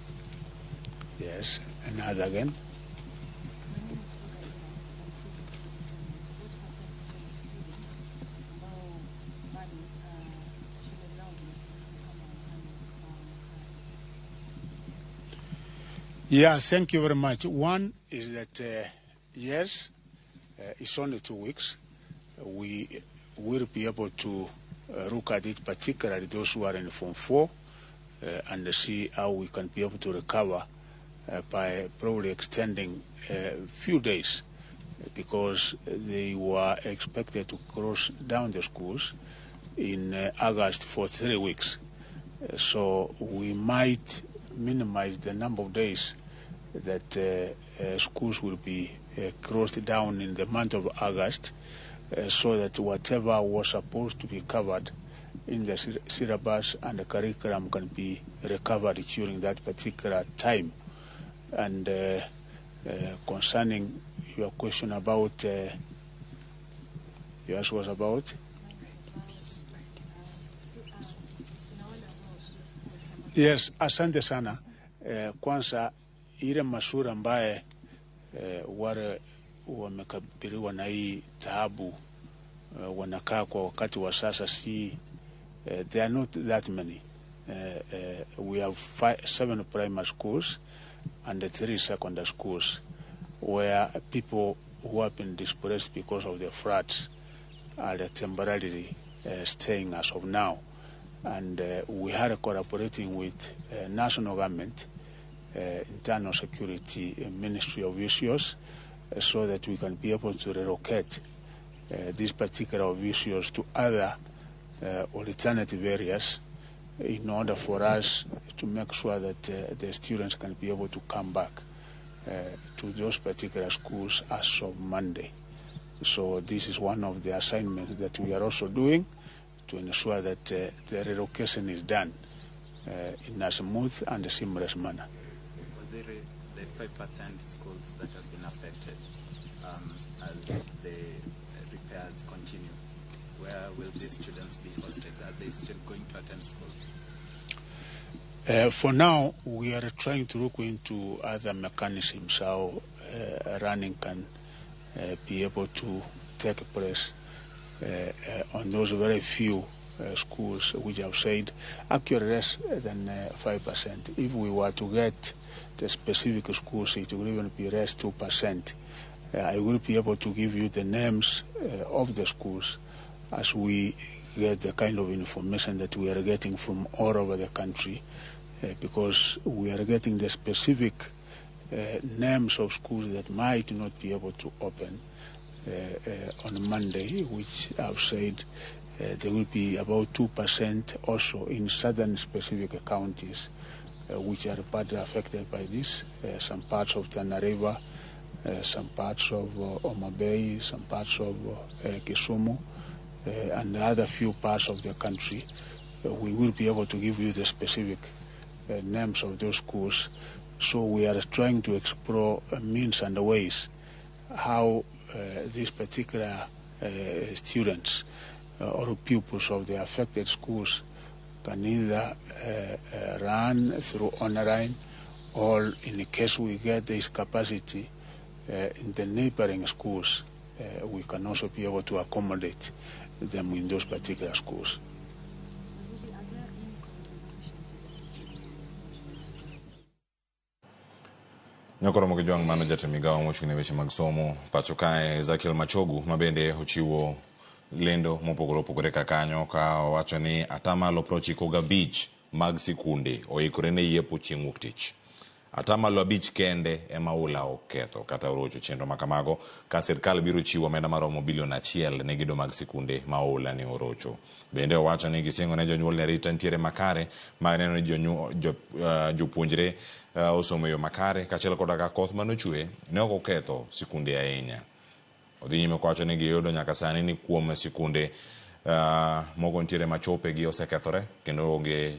Yes, another again. Yeah, thank you very much. One is that, yes, it's only 2 weeks. We will be able to look at it, particularly those who are in Form 4, and see how we can be able to recover by probably extending a few days, because they were expected to close down the schools in August for 3 weeks. So we might minimize the number of days that schools will be closed down in the month of August, so that whatever was supposed to be covered in the syllabus and the curriculum can be recovered during that particular time. And concerning your question about You asked was about? Yes, asante sana. Kwanza ile mashule ambaye wale wamekabiliwa na hii taabu wanakaa kwa wakati wa sasa si they are not that many. We have 7 primary schools and 3 secondary schools where people who have been displaced because of the floods are temporarily staying as of now. And we are collaborating with national government, internal security, ministry of issues, so that we can be able to relocate these particular issues to other alternative areas in order for us to make sure that the students can be able to come back to those particular schools as of Monday. So this is one of the assignments that we are also doing to ensure that the relocation is done in a smooth and seamless manner. Waziri, the 5% schools that have been affected as the repairs continue, where will these students be hosted? Are they still going to attend school? For now, we are trying to look into other mechanisms how running can be able to take place on those very few schools which have said actually less than 5%. If we were to get the specific schools, it will even be less 2%. I will be able to give you the names of the schools as we get the kind of information that we are getting from all over the country, because we are getting the specific names of schools that might not be able to open on Monday, which I've said there will be about 2% also in southern specific counties which are partly affected by this, some parts of Tana River, some parts of Homa Bay, some parts of Kisumu, and other few parts of the country. We will be able to give you the specific names of those schools. So we are trying to explore means and ways how these particular students or pupils of the affected schools can either run through online, or in the case we get this capacity in the neighboring schools, we can also be able to accommodate them in those particular schools. Nyakoro Mogijwang' mano jatend migawo mochung' ne weche mag somo pacho kae Ezekiel Machogu ma bende ochiwo lendo mopogore opogore ka kanyo ka owacho ni atamalo 95 mag sikunde oikore ne yiepo chieng' wuok tich. Atamalo 5 kende ema oula oketho kata orocho chenro makamago ka sirkal biro chiwo omenda maromo bilion 1 ne gedo mag sikunde ma oula ne orocho. Bende owacho ni gisingo ne jonyuol ni arita nitiere makare ma neno ni jopuonjre osomo e yo makare kaachiel koda ka koth manochwe ne ok oketho sikunde ahinya. Odhi nyime kowacho ni giyudo nyaka sani ni kuom sikunde moko nitiere machope gi osekethore kendo onge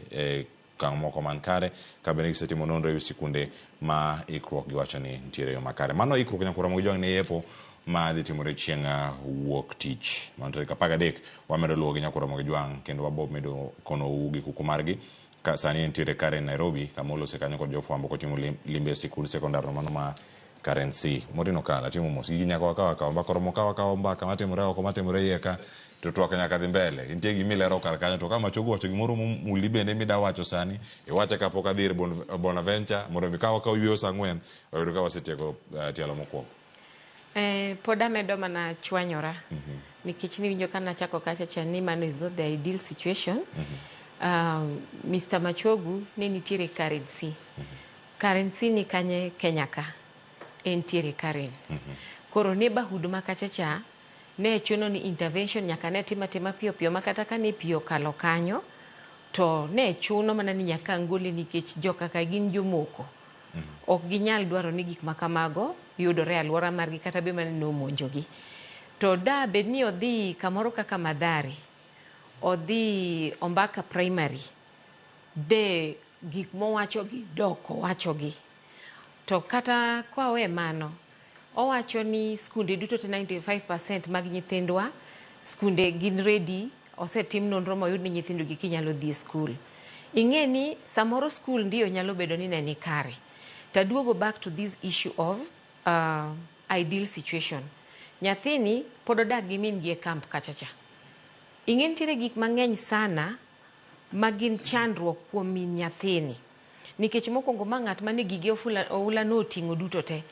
okang' moko man kare ka bende gisetimo nonro ewi sikunde ma ikruok giwacho ni nitiere yo makare. Mano ikruok nyakora Mogijwang' ne yepo ma dhi timore chieng' wuok tich mano tarik 13. Wamedo luwo gi nyakora Mogijwang' kendo wabo medo konou gi kuku margi ka sani entiere kare Nairobi kama olose kanyo kod jofwambo kotimo limbe e sikund sekondar mano ma Karen C. Morino kala timo mos gigi nyaka wakawa kawa mbaka oromo kawa kawa mbaka matimore oko matimore iye ka to twak nyaka dhi mbele. Nitie gimilero kar kanyo to ka Machogu owacho gimoro momuli bende mida wacho sani iwache kapok adhi ir Bonaventure mondo mi kawa kaw yweyo saa 4 oyud ka wasetieko tielo mokwongo. Pod amedo mana chwanyora nikech niwinjo ka nachako kacha cha ni mano is not the ideal situation. Mr. Machogu ne nitiere Karen C. Karen C ni kanye Kenya ka entiere Karen. Koro neighborhood ma kacha cha ne chuno ni intervention nyaka ne tima tima piyo piyo makata ka ne piyo kalo kanyo to ne chuno mana ni nyaka ngole nikech joka gin jomoko. Ok ginyal dwaro ni gik makamago yudore alwora margi kata be mana nomonjogi. To da bed ni odhi kamoro kaka Mathare, odhi Ombaka Primary, de gik mowachogi dok owachogi. To kata kwawe mano, owacho ni skunde duto te 95% mag nyithindwa skunde gin ready, osetim nonro moyud ni nyithindo gi kinyalo dhi e skul. Ing'e ni samoro skul ndiyo nyalo bedo ni ne ni kare. Taduogo back to this issue of ideal situation. Nyathini pod odak gi min gi e camp kacha cha. Ing'e nitiere gik mang'eny sana ma gin chandruok kuom min nyathini. Nikech mokwongo ma ng'at mane gige oula noting'o duto te.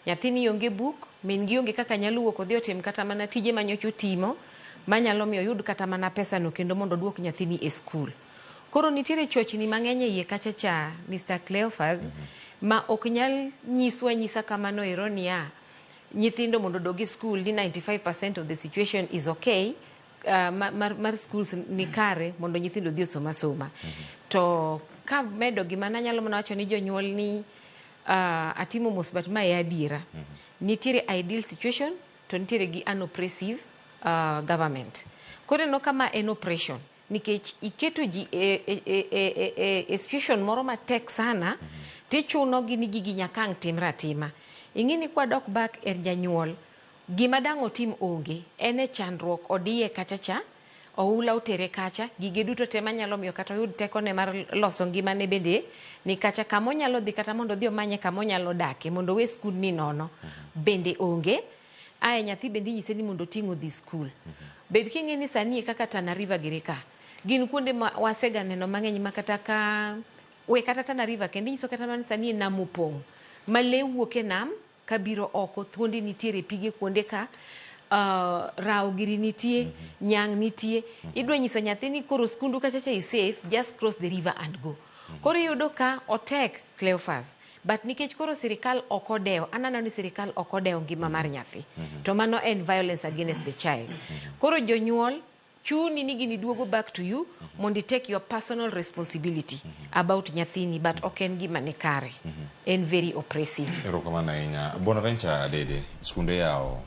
Nyathini onge buk, min gi onge kaka nyalo wuok odhi otim kata mana tije manyocha otimo, manyalo miyo oyud kata mana pesa no kendo mondo oduok nyathini e skul. Koro nitiere chochni mang'eny e iye kacha cha, Mr. Cleophas, ma ok nyal nyiswa nyisa kamano ero niya, nyithindo mondo odog e skul ni 95% of the situation is okay, mar schools ni kare mondo nyithindo odhi osom asoma. To ka medo gima nanyalo mana wacho ni jonyuol ni atimo mos, but ma e adiera. Nitiere ideal situation to nitiere gi an oppressive government. Koro ineno ka ma en oppression nikech iketo ji e situation moro matek sana, tichuno gi ni gigi nyaka ang' timre atima. Ing'e ni kwadok back e janyuol, gima dang' otim onge, en e chandruok odiye kacha cha, oula otere kacha, gige duto te manyalo miyo kata oyud tekone mar loso ngimane bende ni kacha, kama onyalo dhi kata mondo odhi omanye kama onyalo dake mondo owe skul ni nono bende onge. Ae nyathi bende inyise ni mondo oting' odhi skul. Bed king'e ni sani kaka Tana River giri ka, gin kuonde ma wasega neno mang'eny ma kata ka we kata Tana River kendo inyiso kata mana sani e nam opong' ma lee wuok e nam kabiro oko, thuondi nitiere pige kuonde ka, rawo giri nitie, nyang' nitie. Idwa nyiso nyathi ni koro skundu kacha cha is safe, just cross the river and go. Koro iyudo ka otek, Cleophas, but nikech koro sirikal ok odewo, aneno ni sirikal ok odewo ngima mar nyathi, to mano en violence against the child. Koro jonyuol chuni ni gini duogo back to you mondo i take your personal responsibility about nyathini, but ok en gima ni kare, en very oppressive. Erokamano ahinya. Bonaventure Adede, skunde yawo.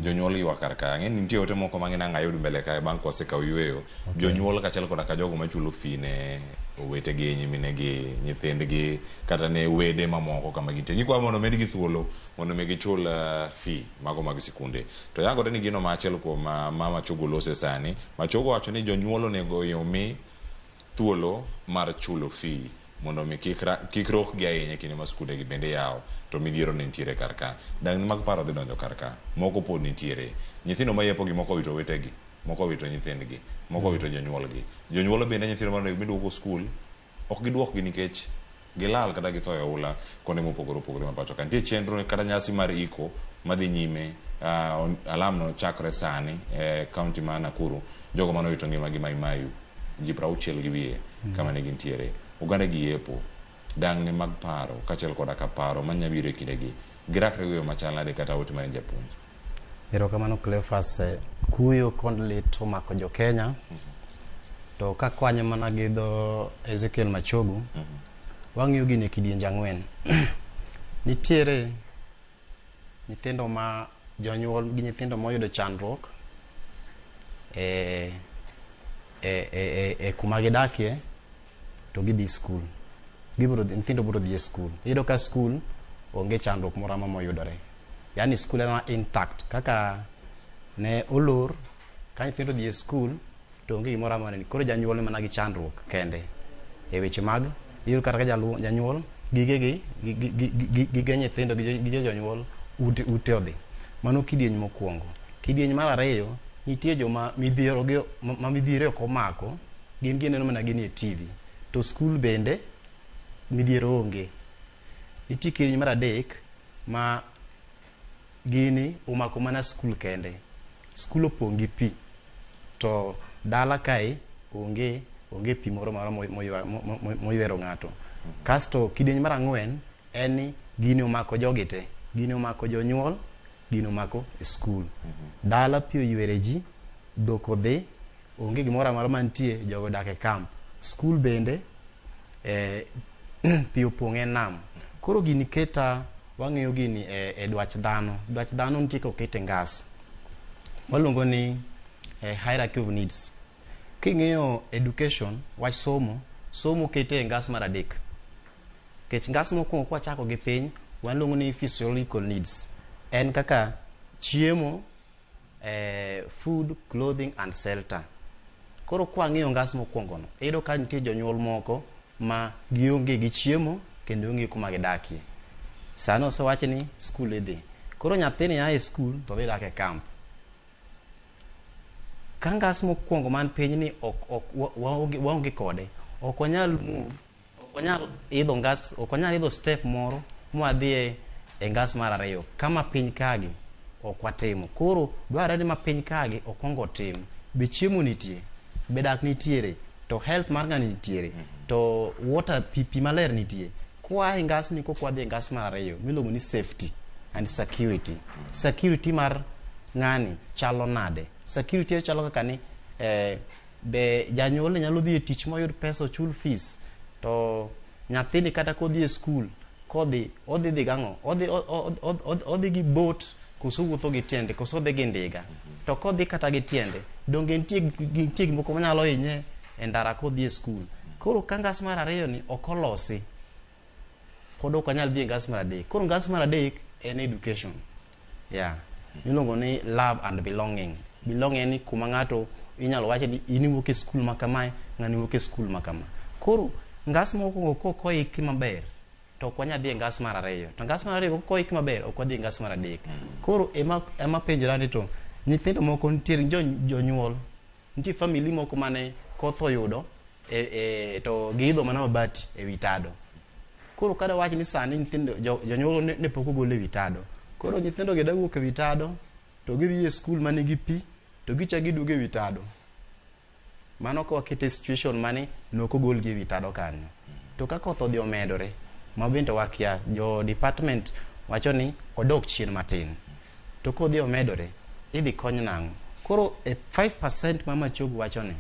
Jonyuol ywak kar ka. Ang'e ni nitie ote moko mang'eny ang' ayud mbele kae bang' kwasekawo yueyo. Jonyuol kaachiel koda ka jogo machulo fee ne owetegi, nyiminegi, nyithindgi kata ne wede mamoko kama gintie. Gikwayo mondo omedgi thuolo mondo mi gichul fee mago mag sikunde. To yangore ni gino ma achiel kuom ma Machogo lose sani. Machogo wacho ni jonyuol onego omi thuolo mar chulo fee mondo mi kik rokgi ahinya e kinde ma skunde gi bende yawo to midhiero ne nitiere kar ka. Dang'ni mag paro dhi donjo kar ka. Moko pod nitiere. Nyithindo mayepo gi moko owito owetegi, moko owito nyithindgi, moko owito jonyuolgi. Jonyuol bende nyithindo monego miduoko skul ok giduokgi nikech gilal kata githo e oula kuonde mopogore opogore ma pacho ka. Nitie chenro kata nyasi mar iko madhi nyime, alam no chakre sani e kaunti ma Nakuru. Jogo mane owito ngimagi Mai Mahiu ji 60 gi wiye kama ne gintiere. Oganda gi yepo, dang'ni mag paro kaachiel koda ka paro manya biro e kindegi. Girakre go e yo machal nade kata ote mar japuonj? Erokamano Cleophas, kuyo kod lit omako jo Kenya. To kakwanye mana gi dho Ezekiel Machogu, wang'iyo gini e kidienje ang'wen. Nitiere nyithindo ma jonyuol gi nyithindo moyudo chandruok e kuma gidakie to gidhi skul. Gibiro dhi, nyithindo biro dhi e skul. Iyudo ka skul onge chandruok moro amora moyudore. Yaani skul en intact kaka ne olor ka nyithindo dhi e skul to onge gimoro amora ni koro janyuol ni mana gi chandruok kende e weche mag iyudo kata ka janyuol gige gi gige nyithindo gi gige jonyuol ute odhi. Mano kidieny mokwongo. Kidieny mar ariyo, nitie joma midhiero gi ma midhiero ok omako, gin gineno mana gini e TV. To skul bende midhiero onge. Nitie kidieny mar adek ma gini omako mana skul kende. Skul opong' gi pi. To dala kae onge pi moro moro moywero ng'ato. Kasto kidieny mar ang'wen en ni gini omako jogi te. Gini omako jonyuol, gini omako e skul. Dala pi oywere ji, dhok odhi, onge gimoro amora mantie, jogo odak e camp. Skul bende pi opong' e nam. Koro gini keta wang'iyo gini e dwach dhano. Dwach dhano nitie kokete ngas. Waluongo ni hierarchy of needs. King'iyo education, wach somo, somo kete e ngas mar adek. Nikech ngas mokwongo kwachako gi piny, waluongo ni physiological needs. En kaka chiemo, Food, clothing and shelter. Koro kwang'iyo ngas mokwongo no, iyudo ka nitie jonyuol moko ma gionge gi chiemo kendo onge kuma gidakie. Sani osewach ni skul idhi. Koro nyathini a e skul to dhi dak e camp. Ka ngas mokwongo man piny ni ok ok waonge kode, ok wanyal move, ok wanyal idho ngas, ok wanyal idho step moro mwadhi e ngas mar ariyo. Kama piny kagi ok watimo. Koro dwarore ni ma piny kagi okwong otim. Be chiemo nitie? Be dak nitiere? To health mar ng'ani nitiere? To water pi maler nitie? Kwa e ngas ni kok wadhi e ngas mar ariyo miluongo ni safety and security. Security mar ng'ani chalo nade? Security chalo kaka ni be janyuol nyalo dhi e tich moyud pesa ochul fees to nyathini kata kodhi e skul kodhi odhi dhi gang'o odhi gi boat koso wuotho gi tiende koso odhi gi ndiga to kodhi kata gi tiende donge nitie gik moko manyalo hinye e ndara kodhi e skul. Koro ka ngas mar ariyo ni ok olosi pod ok wanyal dhi e ngas mar adek. Koro ngas mar adek en education. Yeah. Miluongo ni love and belonging. Belonging ni kuma ng'ato inyalo wache ni in iwuok e skul ma kamae, ng'ani wuok e skul ma kama. Koro ngas mokwongo kok oiki maber to ok wanyal dhi e ngas mar ariyo. To ngas mar ariyo kok oiki maber ok wadhi e ngas mar adek. Koro ema penjora ni to nyithindo moko nitiere jonyuol nitie family moko mane koth oyudo to giidho mana mabati e wi tado. Koro kada wach ni sani nyithindo jonyuol ne pok ogol e wi tado. Koro nyithindo gi dawuok e wi tado to gidhi e skul manigi pi to gichak giduogo e wi tado. Mano ka wakete situation mane nok ogolgi e wi tado kanyo. To ka koth odhi omedore, ma bende wakia, jo department wacho ni odok chien matin. To kodhi omedore, idhi kony nang'o? Koro e 5% ma Machogu wacho ni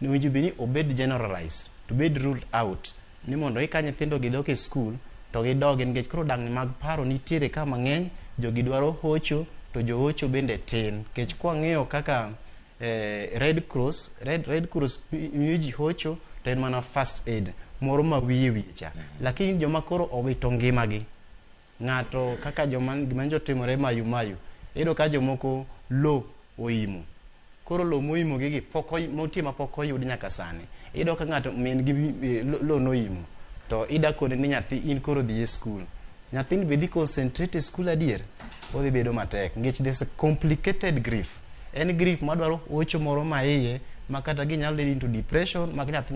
owinjo bed ni obed generalized, to bed ruled out ni mondo eka nyithindo gi dok e skul to gidogi nikech koro dang'ni mag paro nitiere ka mang'eny, jogi dwaro hocho to johocho bende tin. Nikech kwang'iyo kaka Red Cross, Red Cross miyo ji hocho to en mana first aid moro ma wiye wiye cha. Lakini joma koro owito ngimagi, ng'ato kaka joma gima nyocha otimore Mayu Mayu, iyudo ka jomoko lo oimo. Koro lo moimo gigi pok nitie ma pok oyud nyaka sani. Iyudo ka ng'ato min gi lo noimo to ida kone ni nyathi in koro dhi e skul. Nyathini be dhi concentrate e skul adier? Odhi bedo matek nikech there's a complicated grief. En grief madwaro hocho moro ma iye ma kata ginyalo lead into depression ma nyathi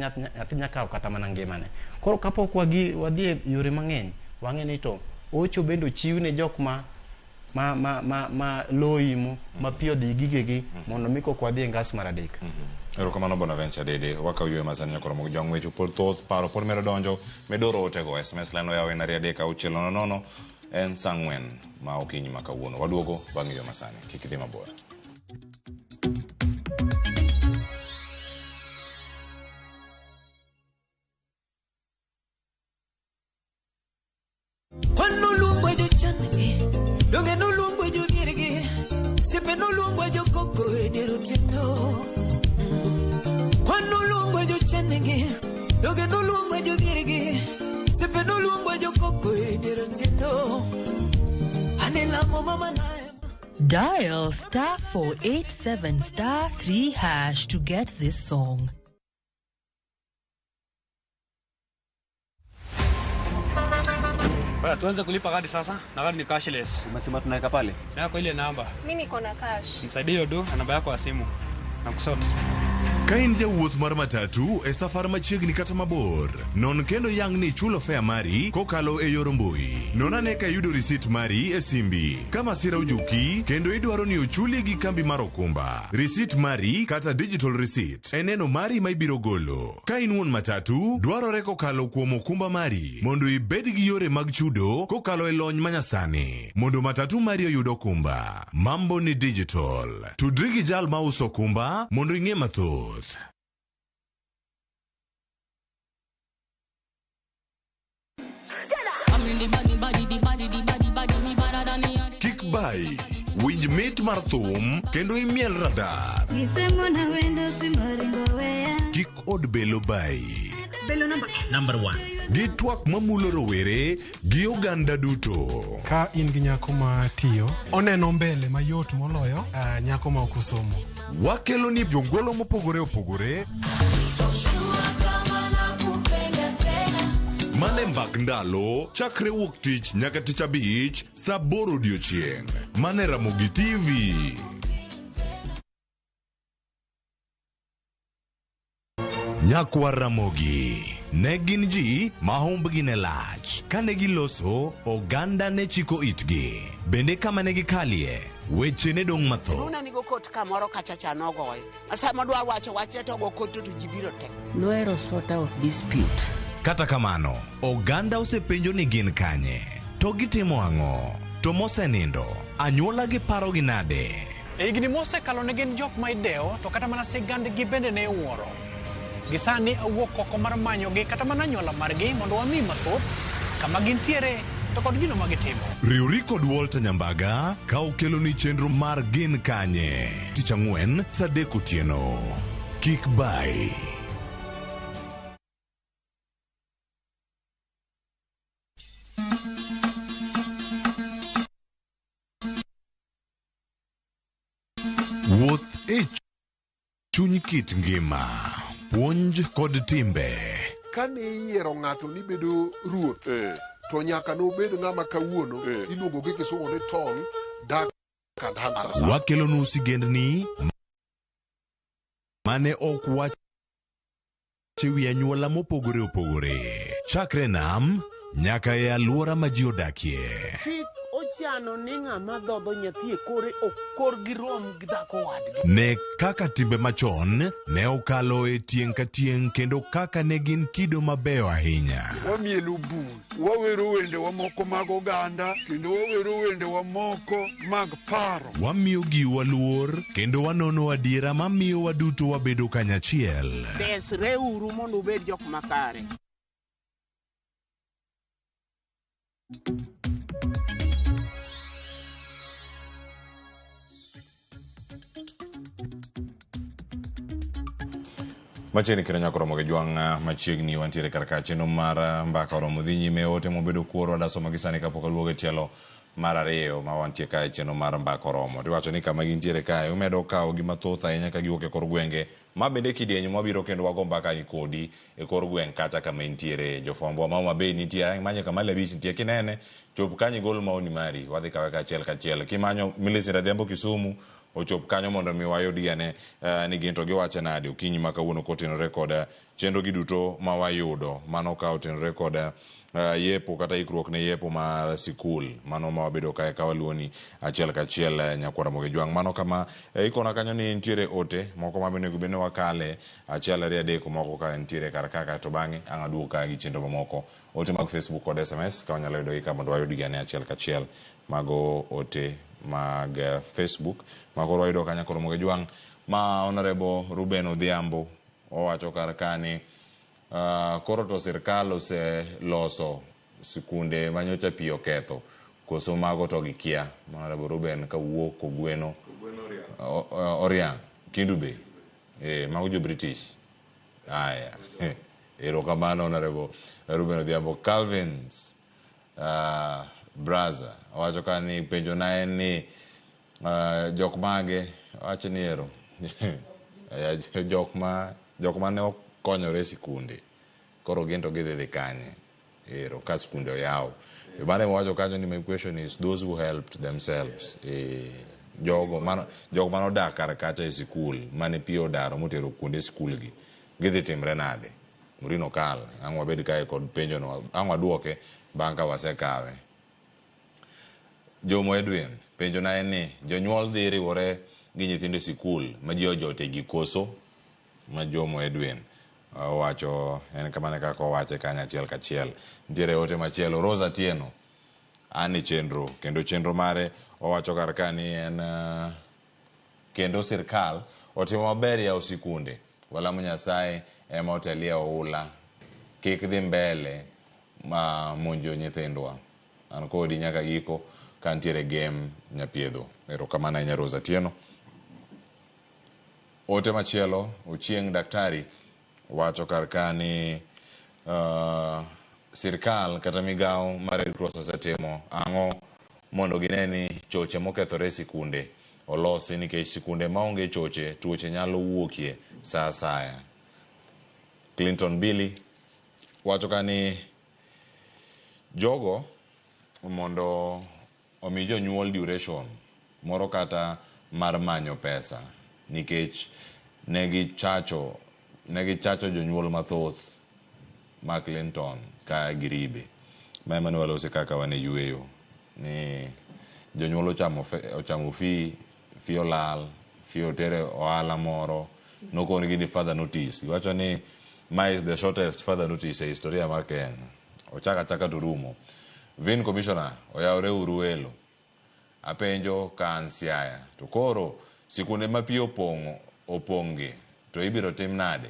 nyalo kawo kata mana ngimane. Koro kapok wadhi e yore mang'eny, wang'e ni to hocho bende ochiw ne jok ma lo oimo ma pi odhi gigegi mondo mi kok wadhi e ngas mar adek. Erokamano Bonaventure Dede, wakaw yweyo masani nyaka romo gi jong'wech pod thoth paro pod medo donjo medo otego SMS line oyaw en 2 3 6 0 0 en saa 4 ma okinyi ma kawuono. Waduogo bang' yweyo masani, kik idhi mabor. Dial *487*3# to get this song. Baya, tuanze kulipa kadi sasa na kadi ni cashless. Umesema tunaweka pale? Na kwa ile namba. Mimi niko na cash. Nisaidie hiyo do na namba yako ya simu. Na kusort. Ka in jawuoth mar matatu e safar machiegni kata mabor, non kendo yang ni ichulo fare mari kokalo e yor mbui. Non ane ka iyudo risit mari e simbi. Ka masira ojuki kendo idwaro ni ochuli gi kambi mar okumba, risit mari kata digital receipt en neno mari ma ibiro golo. Ka in wuon matatu, dwarore kokalo kuom okumba mari mondo ibed gi yore mag chudo kokalo e lony manyasani mondo matatu mari oyud okumba. Mambo ni digital. Tudri gi jal mauso okumba mondo ing'e mathoth. Kik bai, winj mit mar thum kendo imiel radar. Kik od belo bai. Belo number 1. gi twak mamulo rowere gi oganda duto. Ka in gi nyako ma tiyo, oneno mbele mayot moloyo nyako ma ok osomo. Wakelo ni jongolo mopogore opogore mane mbak ndalo chakre wuok tich nyaka tich abich saa aboro odiochieng'. Mane Ramogi TV. Nyakwar Ramogi ne gin ji ma humbgi ne lach. Kane giloso, oganda ne chiko itgi. Bende kama ne gikalie, weche ne dong' mathoth. Luna nigo kot kamoro kacha cha nogoyo. Sama odwa wacho wachne to ogo kot to ji biro te. Nohero sort out dispute. Kata kamano, oganda osepenjo ni gin kanye, to gitimo ang'o, to mosenindo, anyuola gi parogi nade? E higni mosekalo ne gin jok ma idewo to kata mana sigandgi bende ne iwuoro. Gi sani awuok oko mar manyogi kata mana anyuola margi mondo wami mathoth kama gintiere to kod gino ma gitimo. Riwri kod Walter Nyambaga ka okeloni chenro mar Gin Kanye tich ang'wen saa adek otieno. Kik bayi. Wuoth e chuny kit ngima, puonj kod timbe. Kane iyiero ng'ato ni bedo ruoth, to nyaka nobed ng'ama kawuono iluongo gi kisungu ni tall, dark and handsome. Wakelonu sigendni mane ok wach e wi anyuola mopogore opogore, chakre nam nyaka e alwora ma ji odakie. Chik ochano ni ng'ama dhodho nyathi e kore ok korgi rom gi dhako wadgi. Ne kaka timbe machon ne okalo e tieng' ka tieng' kendo kaka ne gin kido mabeyo ahinya. Wamielo bul, wawero wendewa moko mag oganda, kendo wawero wendewa moko mag paro. Wamiyo giwa luor kendo wanono adiera mamiyo waduto wabedo kanyachiel. Resreuru mondo ubed jok makare. Machiegni kendo nyaka oromo gi jwang' machiegni wantiere kar ka chenro mar mbaka oromo dhi nyime ote mobedo kuoro adasomo gi sani kapok aduogo e tielo mar ariyo ma wantie kae chenro mar mbaka oromo. Tiwacho ni kama gintiere kae umedo kawo gi mathoth ahinya ka giwuok e kor gwenge ma bende kidieny mwabiro kendo wago mbaka ni kodi e kor gweng' kacha kama intiere. Jofwambo ma Homa Bay nitie, imanye kama Abich nitie kinene chop kanyo igol maoni mari wadhi kawe kachiel kachiel. Kimanyo Millicent Adhiambo Kisumu ochop kanyo mondo mi wayudgi ane ni gin to giwacho nade okinyi ma kawuono kotenore kod chenro gi duto ma wayudo mano ka otenore kod yepo kata ikruok ne yepo mar sikul mano ma wabedo kae ka waluoni achiel kachiel nyakwar Ramogi Jwang'. Mano kama ikona kanyo ni nitiere ote moko ma onego bed ni wakale achiel ariyo adek moko ka nitiere kar kaka to bang'e ang' aduog ka gi chenro mamoko. Ote mag Facebook kod SMS ka wanyalo yudogi ka mondo wayudgi ane achiel kachiel. Mago ote mag Facebook ma koro wayudo ka nyakwar Ramogi Jwang' ma Honorable Ruben Odhiambo owacho kar ka ni koro to sirkal oseloso sikunde manyocha pi oketho koso mago to gikia. Honorable Ruben kawuok kogweno Oriang' Kendu Bay mago jo British. Aya erokamano Honorable Ruben Odhiambo. Calvins Braza owacho ka ni penjo na en ni jok mage owacho ni ero jok ma ne okonyore e sikunde koro gin to gidhi dhi kanye ero ka sikunde oyaw. Mano ema owacho kanyo ni my question is those who helped themselves jogo mano jok mane odak kar kacha e sikul mane pi odaro motero kuonde sikul gi gidhi timre nade. Murino kal ang' wabed kae kod penjo no ang' waduoke bang' ka wasekawe. Jomo Edwin penjo na en ni jonyuol dhi riwore gi nyithindo e sikul ma ji ojote gi koso ma Jomo Edwin owacho en kamano kaka owache kanyo achiel kachiel. Nitiere ote machielo Rose Atieno an e chenro kendo chenro mare owacho kar ka ni en kendo sirkal otimo maber yawo sikunde walamo Nyasaye ema otelie oula kik dhi mbele ma monjo nyithindwa. An kodi nyaka giko ka nitiere game nyapiedho. Erokamano ahinya Rose Atieno. Ote machielo Ochieng' Daktari wacho kar ka ni Sirkal kata migawo mar Red Cross osetimo ang'o mondo gine ni choche mokethore e sikunde olosi nikech sikunde maonge choche tuoche nyalo wuokie sa asaya. Clinton Billy wacho ka ni jogo mondo omi jonyuol duration moro kata mar manyo pesa nikech negichacho jonyuol mathoth ma Clinton ka giribe. Ma ema ne walose kaka wan e yueyo ni jonyuol ochamo fee, fee olal, fee otere ohala moro, nokonigi ni further notice. Giwacho ni ma is the shortest further notice e historia mar Kenya. Ochako achaka to rumo. Vin Commissioner oyawre uru welo. Apenjo ka an Siaya. To koro sikunde ma pi opong'gi to ibiro tim nade?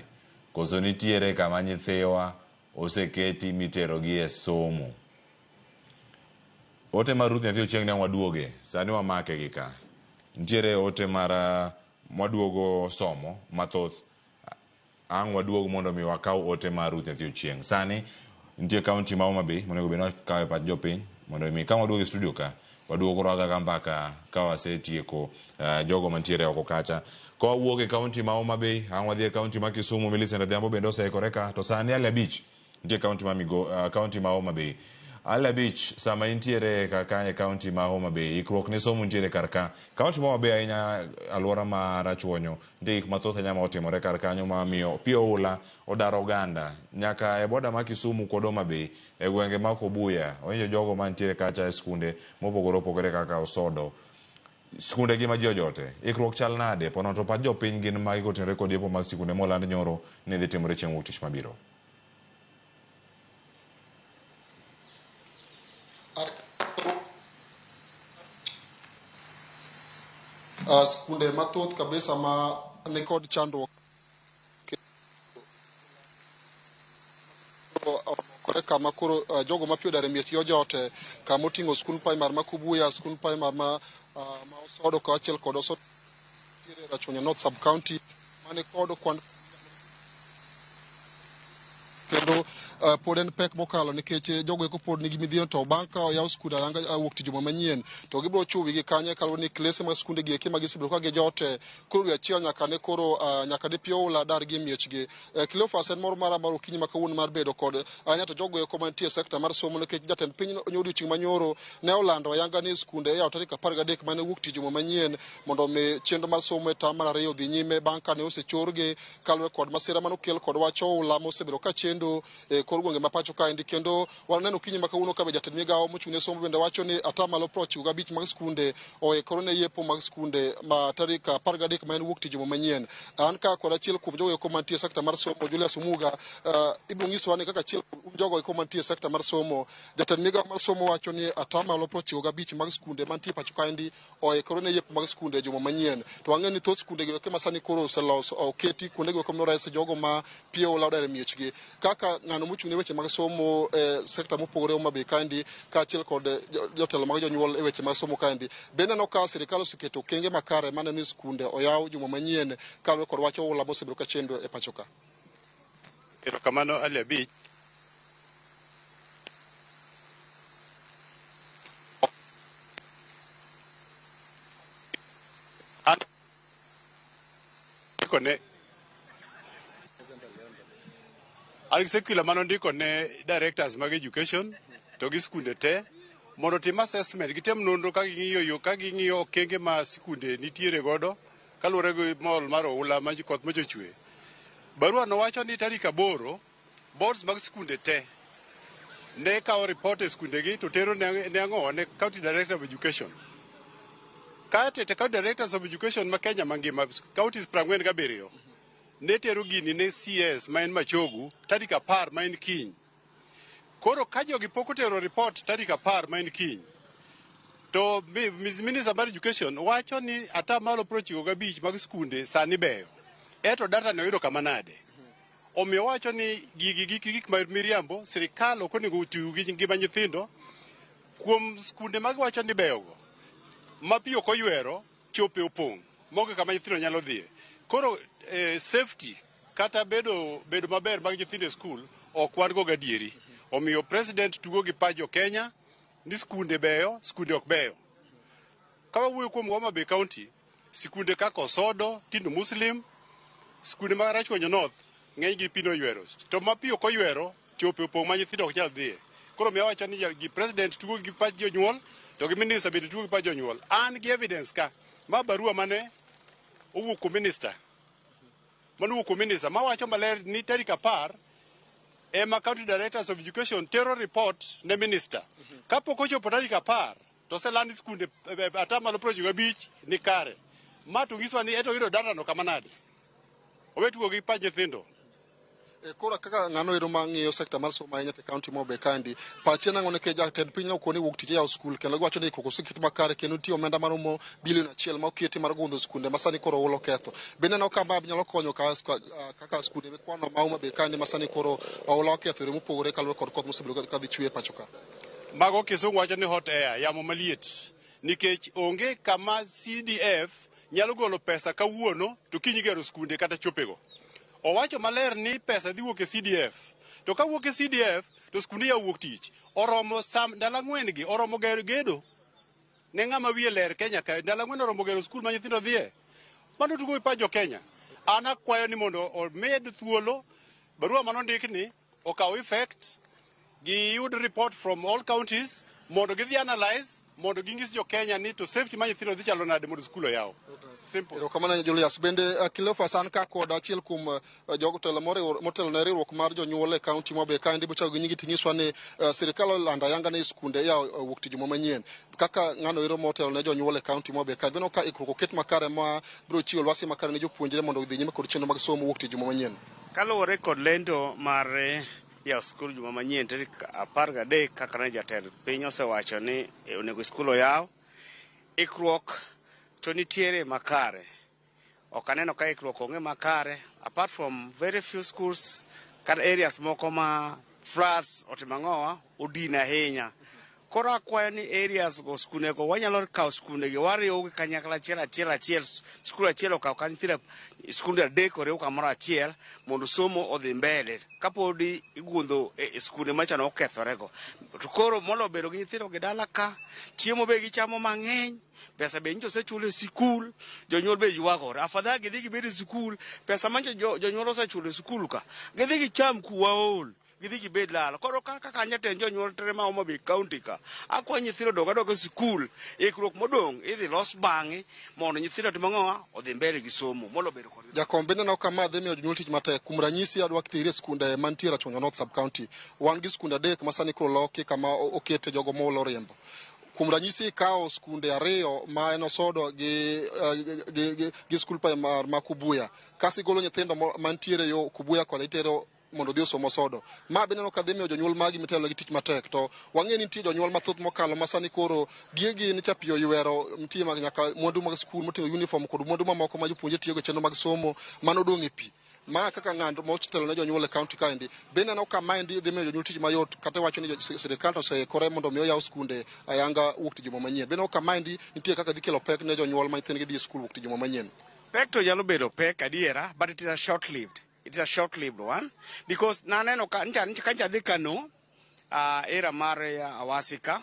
Koso nitiere kama nyithiwa oseketi miterogi e somo. Ote mar Ruth Nyathi Ochieng' ne waduoge, sani wamake gi ka. Nitiere ote mar mwaduogo somo mathoth. Ang' waduog mondo mi wakaw ote mar Ruth Nyathi Ochieng'. Sani nitie kaunti ma Homa Bay monego bed ni wakawe pach jopiny mondo mi ka waduogo e studio ka waduogo koro waga mbaka ka wasetieko jogo mantiere oko kacha. Ka wawuok e kaunti ma Homa Bay, ang' wadhi e kaunti ma Kisumu, Millicent Adhiambo bende oseikore ka. To sani Ali Abich nitie kaunti ma kaunti ma Homa Bay. Ali Abich sama intiere kaka e kaunti ma Homa Bay, ikruok ne somo nitiere kar ka. Kaunti ma Homa Bay ahinya alwora ma Rachuonyo, nitie gik mathoth ahinya ma otimore kar kanyo ma miyo pi oula odaro oganda nyaka e boda ma Kisumu kod Homa Bay e gwenge ma Kobuya. Ohinyo jogo mantiere kacha e skunde mopogore opogore kaka Osodo. Skunde gi ma ji ojote, ikruok chal nade? Pono to pach jopiny gin magi kotenore kod yepo mag sikunde moland nyoro ni dhi timore chieng' wuok tich mabiro. Skunde mathoth kabisa ma nikod chandruok kore kama koro jogo ma pi odar e miechgi ojote kama oting'o skund primary ma Kubuya, skund primary ma Osodo kaachiel kod Osodo Rachuonyo North Sub County mane kod kwan kendo pod en pek mokalo nikech jogo eko pod nigi midhiero to bang' ka oyaw skunde ayanga wuok tich juma manyien to gibiro chuwo wigi kanye kaluwore ni klese mag skunde gi eki ma gisebedo ka gijote koro dwe achiel nyaka ne koro nyaka ne pi oula dar gi e miechgi. Cleophas en moro mara mar okinyi ma kawuono mar bedo kod ahinya to jogo eko mantie e sekta mar somo nikech jatend piny odiochieng' manyoro ne olando ayanga ni skunde iyawo tarik 13 mane wuok tich juma manyien mondo mi chenro mar somo e tam mar ariyo odhi nyime bang' kane osechorgi kaluwore kod masira manokel kod wach oula mosebedo ka chendo e kor gwenge ma pacho kaendi. Kendo waneno okinyi ma kawuono ka be jatend migawo mochung' ne somo bende wacho ni 95% mag skunde oikore ne yepo mag skunde ma tarik 13 ma en wuok tich juma manyien. An ka kod achiel kuom jogo eko mantie e sekta mar somo Julius Omuga, ibiro nyisowa ni kaka achiel kuom jogo eko mantie e sekta mar somo, jatend migawo mar somo wacho ni 95% mag skunde mantie pacho kaendi oikore ne yepo mag skunde e juma manyien. To wang'eyo ni thoth skunde go eko ma sani koro oselos oketi kuonde go eko mores jogo ma pi oula odar e miechgi. Kaka ng'ano mochung' ne weche mag somo e sekta mopogore Homa Bay kaendi kaachiel kod jotelo mag jonyuol e weche mag somo kaendi, bende aneno ka sirikal oseketo okenge makare maneno ni skunde oyaw juma manyien kaluwore kod wach oula mosebedo ka chendo e pacho ka. Erokamano Ali Abich. An gi circular mane ondiko ne directors mag education to gi skunde te mondo otim assessment, gitim nonro ka ging'iyo yo ka ging'iyo okenge ma sikunde nitiere godo kaluwore gi mol mar oula ma koth mochochwe. Barua no wacho ni tarik 8 boards mag skunde te ne kawo report e skundegi to tero ne ang'o ne county director of education. Kae to county directors of education ma Kenya mangima counties 47 ne tero gini ne CS ma en Machogu tarik 10 ma en kiny. Koro ka jogi pok otero report tarik 10 ma en kiny, to Minister mar Education wacho ni 95% mag skunde sani beyo. Eto data ne oyudo kama nade? Omiyo wacho ni gigi gik ma miriambo, sirikal ok onego otiw gi ngima nyithindo kuom skunde magiwacho ni beyogo. Ma pi ok oywero, chope opong', mogo kama nyithindo nyalo dhiye. Koro safety kata bedo maber mag nyithindo e skul ok wan go gadieri. Omiyo president tugo gi pach jo Kenya ni skunde beyo, skunde ok beyo. Ka wawuoyo kuom Homa Bay County, sikunde kaka Osodo, Tindu Muslim, skunde mag Rachuonyo North, ng'eny gi pi noywero. To ma pi ok oywero, chope opong' ma nyithindo ok nyal dhiye. Koro miyo awacho ni gi president tugo gi pach jonyuol, to gi minister bende tugo gi pach jonyuol. An gi evidence ka, ma barua mane owuok kuom minister. Mane owuok kuom minister, mawacho maler ni tarik 10 ema county directors of education tero report ne minister. Kapok ochopo tarik 10, to oseland skunde 95% ni kare. Ma to nyisowa ni eto yudo data no kama nade? Owe tugo gi pach nyithindo. Koro kaka ng'ano ero ma ng'iyo sekta mar somo ahinya e kaunti ma Homa Bay kaendi, pache nang'o nikech jatend piny nokoni wuok tich yawo skul kendo giwacho ni ikruok oseket makare kendo nitie omenda maromo bilion 1 ma oketi mar gundho skunde ma sani koro oula oketho. Bende neno ka ma nyalo konyo kaka skunde mikwano ma Homa Bay kaendi ma sani koro oula oketho yore mopogore kaluwore kod koth mosebedo ka dhi chwe e pacho ka. Mago kisungu wacho ni hot air, yamo maliet. Nikech onge kama CDF nyalo golo pesa kawuono to kiny gero skunde kata chopego. Owacho maler ni pesa dhi wuok e CDF. To ka wuok e CDF to skunde ya wuok tich. Oromo sam ndalo 4 gi oromo gero gedo. Ne ng'ama wiye ler Kenya ka ndalo 4 oromo gero skul ma nyithindo dhiye. Mano tugo gi pach jo Kenya. An akwayo ni mondo omed thuolo barua manondik ni okaw effect, giyud report from all counties mondo gidhi analyze mondo ging'is jo Kenya ni to safety ma nyithindo dhi chalo nade mondo skul oyaw. Simple. Erokamano Julius. Bende Cleophas an ka kod achiel kuom jotelo motelo ne riwruok mar jonyuol e kaunti ma Homa Bay kaendi bochako gi nyingi ting'iswa ni sirikal olando ayanga ni skunde iyawo wuok tich juma manyien. Kaka ng'ano ero motelo ne jonyuol e kaunti ma Homa Bay kaendi, bende ka ikruok oket makare ma biro chiwo lwasi makare ne jopuonjre mondo odhi nyime kod chenro mag somo wuok tich juma manyien. Kaluwore kod lendo mar yawo skul juma manyien tarik 13 kaka ne jatend piny osewacho ni onego skul oyaw, ikruok to nitiere makare. Ok aneno ka ikruok onge makare, apart from very few schools kata areas moko ma floods otimo ang'owa odino ahinya. Koro akwayo ni areas go skunde go wanyalo kawo skunde gi wariwo gi kanyakla achiel achiel achiel, skul achiel okaw ka nyithindo skunde 3 oriw kamoro achiel mondo somo odhi mbele kapodi igundho e skunde machano okethore go. To koro molo bedo gi nyithindo gi dala ka, chiemo be gichamo mang'eny, pesa be nyocha osechulo e sikul, jonyuol be ywagore. Afadhali gidhi gibed e sikul, pesa manyocha jonyuol osechulo e sikul ka, gidhi gicham kuwa ool. Gidhi gibed lalo. Koro kaka jatend jonyuol tere ma Homa Bay County ka, akwayo nyithindo dog adoga e sikul, ikruok modong' idhi los bang'e mondo nyithindo otim ang'owa, odhi mbele gi somo molo bedo kodgi. Jakom bende neno ka ma dhi miyo jonyuol tich matek. Kuom ranyisi adwa teri e skunde mantie Rachuonyo North Sub County. Wan gi skunde 3 ma sani koro loki kama okete jogo moolo riembo. Kuom ranyisi ikawo skunde 2 ma en Osodo gi skul primar ma Kubuya. Kasi golo nyithindo mantiere yo Kubuya kocha itero mondo odhi osom Osodo. Ma be neno ka dhi miyo jonyuol magi mitelo gi tich matek. To wang'eyo ni nitie jonyuol mathoth mokalo ma sani koro gigi ni cha pi oywero, nitie mag nyaka mwandu mag skul moting'o uniform kod mwandu mamoko ma jopuonjre tiyogo e chenro mag somo mano odong' e pi. Ma kaka ng'ado motelo ne jonyuol e kaunti kaendi, be neno ka maendi dhi miyo jonyuol tich mayot kata iwacho ni sirikal to oseikore mondo mi oyaw skunde ayanga wuok tich juma manyien. Be neno ka maendi nitie kaka dhi kelo pek ne jonyuol ma nyithindgi dhi e skul wuok tich juma manyien. Pek to nyalo bedo pek adiera, but it is a short-lived. It is a short-lived one because naneno ka ncha ncha ncha dhi kano, era mar Awasika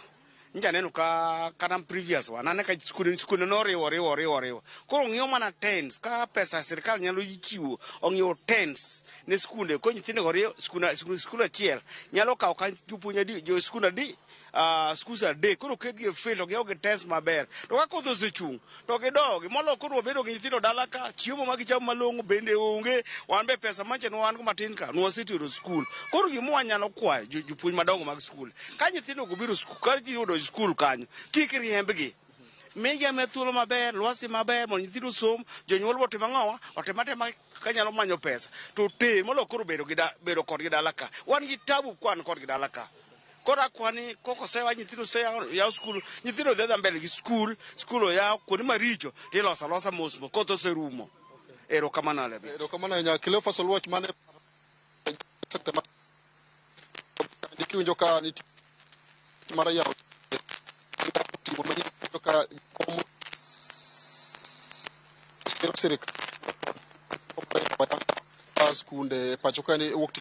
ncha neno ka kana previous one aneno ka skunde noriwo riwo riwo riwo. Koro ng'iyo mana tents ka pesa sirikal nyalo chiwo ong'iyo tents ne skunde ko nyithindo go riwo skul achiel nyalo kawo ka jopuonj adi jo skul adi, schools 3 koro ketgi e field ong'iew gi tents maber. To ka koth osechung' to gidogi molo koro wabedo gi nyithindo dala ka chiemo ma gichamo malong'o bende onge, wan be pesa manche ne wan go matin ka nwasetero skul. Koro gima wanyalo kwayo jopuonj madongo mag skul, ka nyithindo go biro skul, ka giyudo skul kanyo, kik riembgi. Migi amiya thuolo maber, lwasi maber mondo nyithindo osom, jonyuol be otim ang'owa, otim atima kanyalo manyo pesa to ter molo koro bedo gi bedo kodgi dala ka. Wan gi tabu kwan kodgi dala ka. Koro akwani koko osewa nyithindo oseyawo yaw skul, nyithindo dhi adhiya mbele gi skul, skul oyaw kuonde maricho tiloso alosa mos mos koth oserumo. Erokamano Alebe. Erokamano ahinya. Cleophas Oluoch mane sekta ma kiwinjo ka nitie mar yawo timo manyien ka kom sirikal skunde pacho ka ni wuok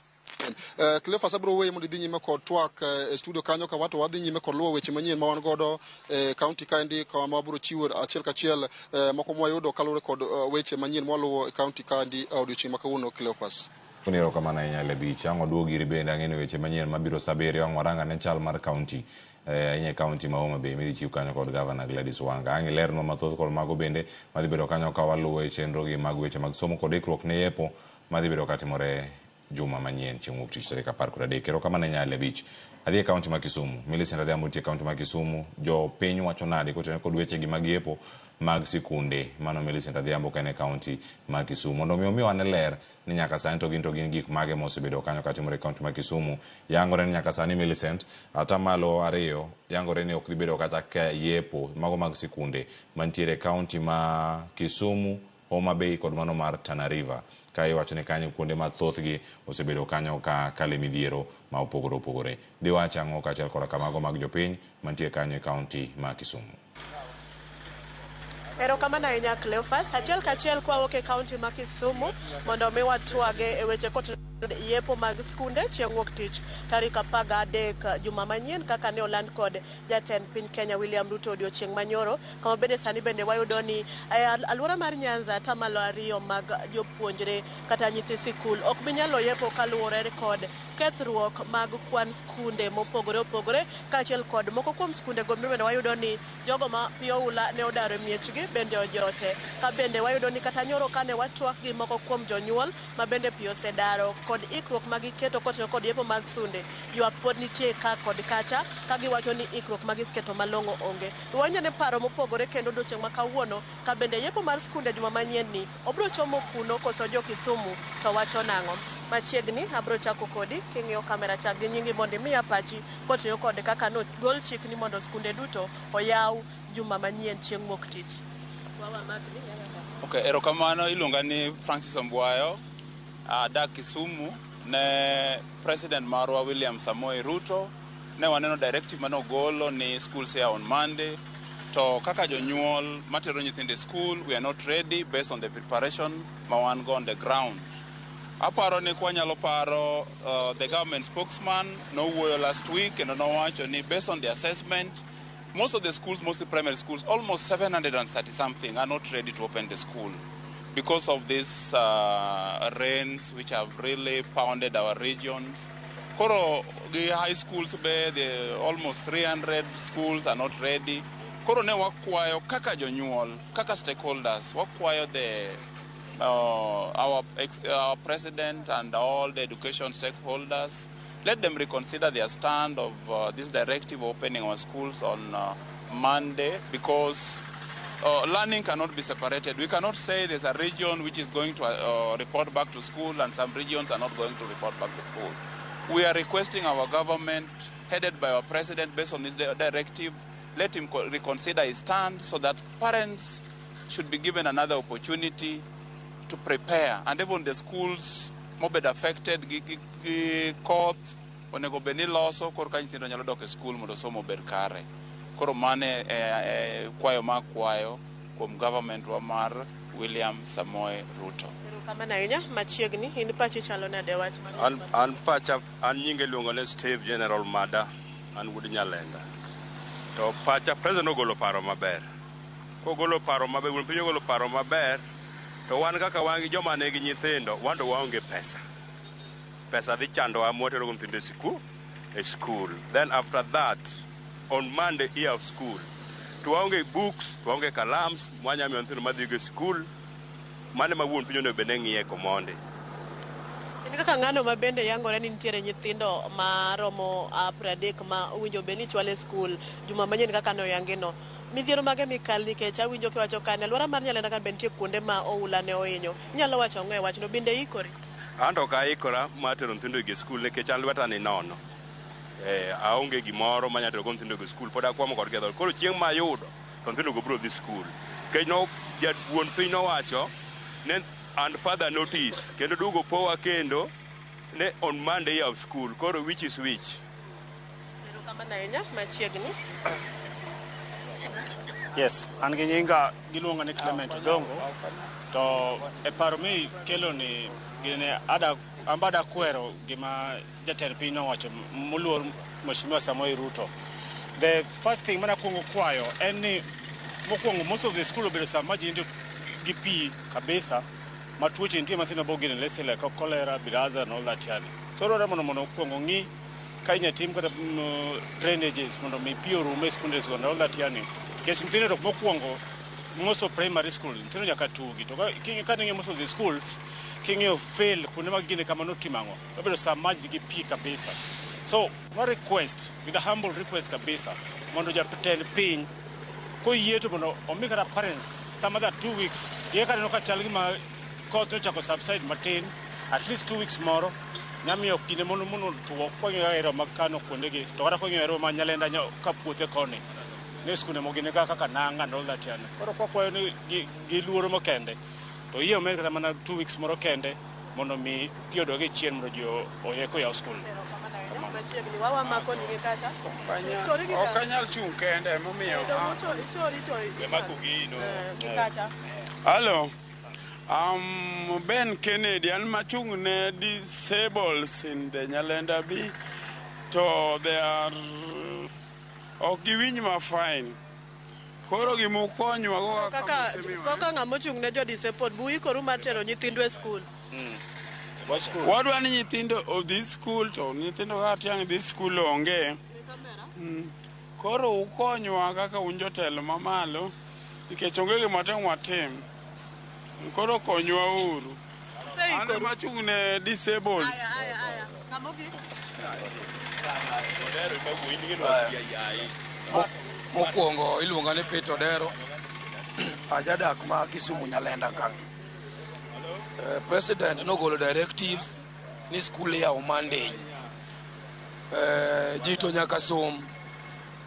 Cleophas, abiro weyi mondo idhi nyime kod twak e studio kanyo ka wato wadhi nyime kod luwo weche manyien ma wan godo e county kaendi, kama wabiro chiwo achiel kachiel moko mwayudo kaluwore kod weche manyien mwaluwo e county kaendi odiochieng' ma kawuono. Cleophas. Erokamano ahinya Lebich. Ang' waduog iri bende, ang'e ni weche manyien mabiro sa 7 ang' warang ane chal mar county, ahinya e county ma Homa Bay midhi chiw kanyo kod Governor Gladys Wanga. Ang' ilernwa mathoth kod mago bende madhi bedo kanyo ka waluwo e chenro gi mag weche mag somo kod ikruok ne yepo madhi bedo katimore juma manyien chieng' wuok tich tarik 13. Erokamano ahinya Lebich. Adhi e county ma Kisumu. Millicent Adhiambo nitie e county ma Kisumu. Jopiny wacho nade kotenore kod weche gi mag yepo mag sikunde? Mano Millicent Adhiambo ka en e county ma Kisumu. Mondo mi omiwa ane ler ni nyaka sani to gin gik mage mosebedo kanyo katimore e county ma Kisumu. Yangore ni nyaka sani Millicent, 2% yangore ni ok dhi bedo kata ka yepo mago mag sikunde mantiere e county ma Kisumu, Homa Bay kod mano mar Tana River. Ka iwacho ni kanyo kuonde ma thothgi osebedo kanyo ka kale midhiero ma opogore opogore. Diwach ang'o kaachiel koda kamago mag jopiny mantie kanyo e county ma Kisumu? Erokamano ahinya Cleophas. Achiel kachiel kwawuok e kaunti ma Kisumu mondo mi watwage e weche kotenore yepo mag skunde chieng' wuok tich tarik 13 juma manyien kaka ne oland kod jatend piny Kenya William Ruto odiochieng' manyoro, kama bende sani bende wayudo ni e alwora mar Nyanza 2% mag jopuonjre kata nyithi sikul ok bi nyalo yepo kaluwore kod kethruok mag kwan skunde mopogore opogore, kaachiel kod moko kuom skunde go bende wayudo ni jogo ma pi oula ne odaro e miechgi bende ojote. Ka bende wayudo ni kata nyoro kane watwak gi moko kuom jonyuol ma bende pi osedaro kod ikruok ma giketo kotenore kod yepo mag skunde, ywak pod nitie ka kod kacha ka giwacho ni ikruok ma giseketo malong'o onge. Wawinjo paro mopogore kendo odiochieng' ma kawuono ka bende yepo mar skunde juma manyien ni obiro chomo kuno koso jo Kisumu to wacho nang'o. Machiegni abiro chako kodi king'iyo kamera, chak gi nyingi mondo imiya pachi kotenore kod kaka nogol chik ni mondo skunde duto oyaw juma manyien chieng' wuok tich. Okay, erokamano. Iluonga ni Francis Ombwayo, adak Kisumu. Ne president marwa William Samoei Ruto ne waneno directive manogolo ni schools here on Monday, to kaka jonyuol matero nyithindo e school, we are not ready based on the preparation ma wan go on the ground. Aparo ni kwanyalo paro, the government spokesman nowuoyo last week kendo nowacho ni based on the assessment, most of the schools, mostly primary schools, almost 730 something, are not ready to open the school because of these rains which have really pounded our regions. Koro the high schools be the almost 300 schools are not ready. Koro ne wakwayo kaka jonyuol, kaka stakeholders, wakwayo the our president and all the education stakeholders, let them reconsider their stand of this directive opening our schools on Monday, because learning cannot be separated. We cannot say there's a region which is going to report back to school and some regions are not going to report back to school. We are requesting our government, headed by our president, based on his directive, let him reconsider his stand so that parents should be given another opportunity to prepare. And even the schools mobed affected gi koth onego bed ni loso korka nyithindo nyalo dok e skul mondo somo obed kare. Koro mane kwayo ma kwayo kuom government wa mar William Samoei Ruto. Erokamano ahinya. Machiegni, in pachi chalo nade wach mar An pacha, an nyinge iluongo ni Steve General Mada, an wuod Nyalenda. To pacha, president ogolo paro maber. Kogolo paro maber, wuon piny ogolo paro maber, to wan kaka wan gi joma nigi nyithindo, wan to waonge pesa. Pesa dhi chandowa mwatero go nyithindo e sikul, e school. Then after that, on Monday year of school, to waonge books, to waonge kalams, mwanya miyo nyithindo madhi go e sikul. Mano ema wuon piny onego bed ni ng'iye komondi. En kaka ng'ano ma bende yangore ni nitiere nyithindo maromo 30 ma owinjo bed ni chwalo e skul juma manyien kaka noyangi no. Midhiero mage mikal nikech awinjo kiwacho ka alwora mar Nyalenda ka be nitie kuonde ma oula ne ohinyo. Inyalo wacho ang'o e wachno? Bende ikori? An to ok aikora mar tero nyithindo e skul nikech an lweta ni nono. Aonge gimoro manyalo tero go nyithindo e skul, pod akwamo kodgi e dhoot. Koro chieng' mayudo to nyithindo go biro dhi skul. Nikech no wuon piny nowacho ne and further notice kendo duogo powa kendo ne on Monday year of school. Koro which is which? Erokamano ahinya. Machiegni. Yes, an gi nyinga giluonga ni Clement Odongo. To e paro mi kelo ni gine ada ambada kwero gima jatend piny nowacho moluor Mheshimiwa Samoei Ruto. The first thing mana kuongo kwayo en ni mokwongo most of the school obedo sama ji nindo gi pi kabisa ma tuoche nitie mathindo bo gine lese like cholera, bilharzia and all that yani. So dwarore mondo okuongo ng'i ka inya tim kata drainages mondo mi pi orum e skundes go and all that yani. Nikech nyithindo to mokwongo most of primary school nyithindo nyaka tugi to ka ning'iyo most of the schools king'iyo fail kuonde mag gine kama notimo ang'o obedo submerged gi pi kabisa. So my request with a humble request kabisa mondo jatend piny koyie to mondo omi kata parents some other 2 weeks ye kaneno ka chal gima koth nochako subside matin, at least 2 weeks moro nyamiyo kinde mondo tuo kwang'iyo ero mag kano kuondegi to kata kwang'iyo ero ma Nyalenda ka puothe koni ne skunde mogine kaka Nanga and all that yani. Koro kwakwayo ni gi luoro mokende to yie omed kata mana 2 weeks moro kende mondo mi pi odog e chien mondo ji oyek oyaw skul. Machiegni wawa mako nyinge kacha. Chori gi Ok anyal chung' kende emomiyo. Ichori to gi kacha. Hello. Ben Kennedy, an machung' ne disables in the Nyalenda B, to they are ok giwinj ma fine. Koro gimukonywa go kaka ng'ama ochung' ne jo disabled bu ikoru mar tero nyithindu e skul. Wadwa ni nyithindo odhi skul to nyithindo kaka tiang' dhi skul onge. Koro ukonywa kaka un jotelo mamalo nikech onge gima tem watim. Koro konywa uru. An ema achung' ne disables. Aya, aya. Kamogi. Mokwongo iluonga ni Peter Odero, ajadak ma Kisumu Nyalenda ka. President nogolo directives ni skul yawo Monday. Ji to nyaka som,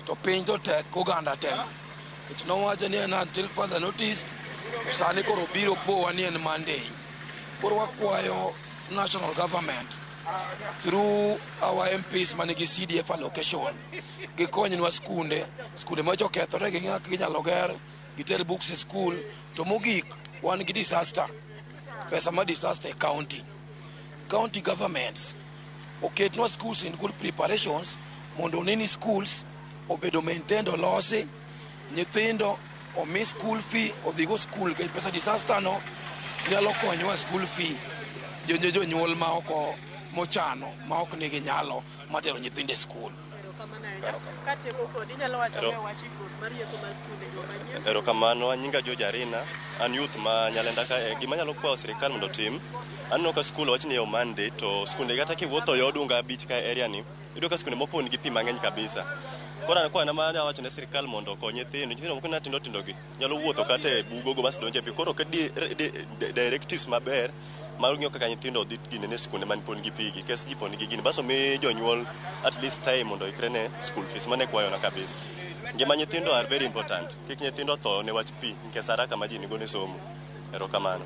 to piny to tek, oganda tek. Nikech nowacho ni en until further notice, to sani koro biro powa ni en Monday. Koro wakwayo national government through our MPs manigi CDF allocation gikonywa skunde macho okethore gi ng'ak ginyalo ger giter books e school. To mogik wan gi disaster pesa ma disaster e county governments oketnwa schools in good preparations mondo one ni schools obedo maintained, olosi, nyithindo omi school fee odhigo school nikech pesa disaster no nyalo konyowa school fee jonyuol ma oko mochano ma ok nigi nyalo mar tero nyithindo e skul. Erokamano ahinya. Katieko kodi, inyalo wacho Ero. ne wach ikruok mar yepo mar skunde juma manyien. Erokamano, nyinga George Arina, an youth ma Nyalenda ka. Gima anyalo kwayo sirikal mondo otim, aneno ka skul owach ni yawo Monday, to skunde kata kiwuotho yo Odunga Beach ka area ni, iyudo ka skunde moko nigi pi mang'eny kabisa. Koro an kwana ma awacho ne sirikal mondo okony nyithindo moko na tindo tindo gi nyalo wuotho kata e bugogo bas donjo e pi. Koro oket directives maber mar ng'iyo kaka nyithindo dhi ginene skunde man pon gi pi gi, kes ji pon gi gini. Bas omi jonyuol at least time mondo oikre ne school fees. Mano e kwayona kabisa. Ngima nyithindo are very important. Kik nyithindo tho ne wach pi nikech haraka ma ji nigo ne somo. Erokamano.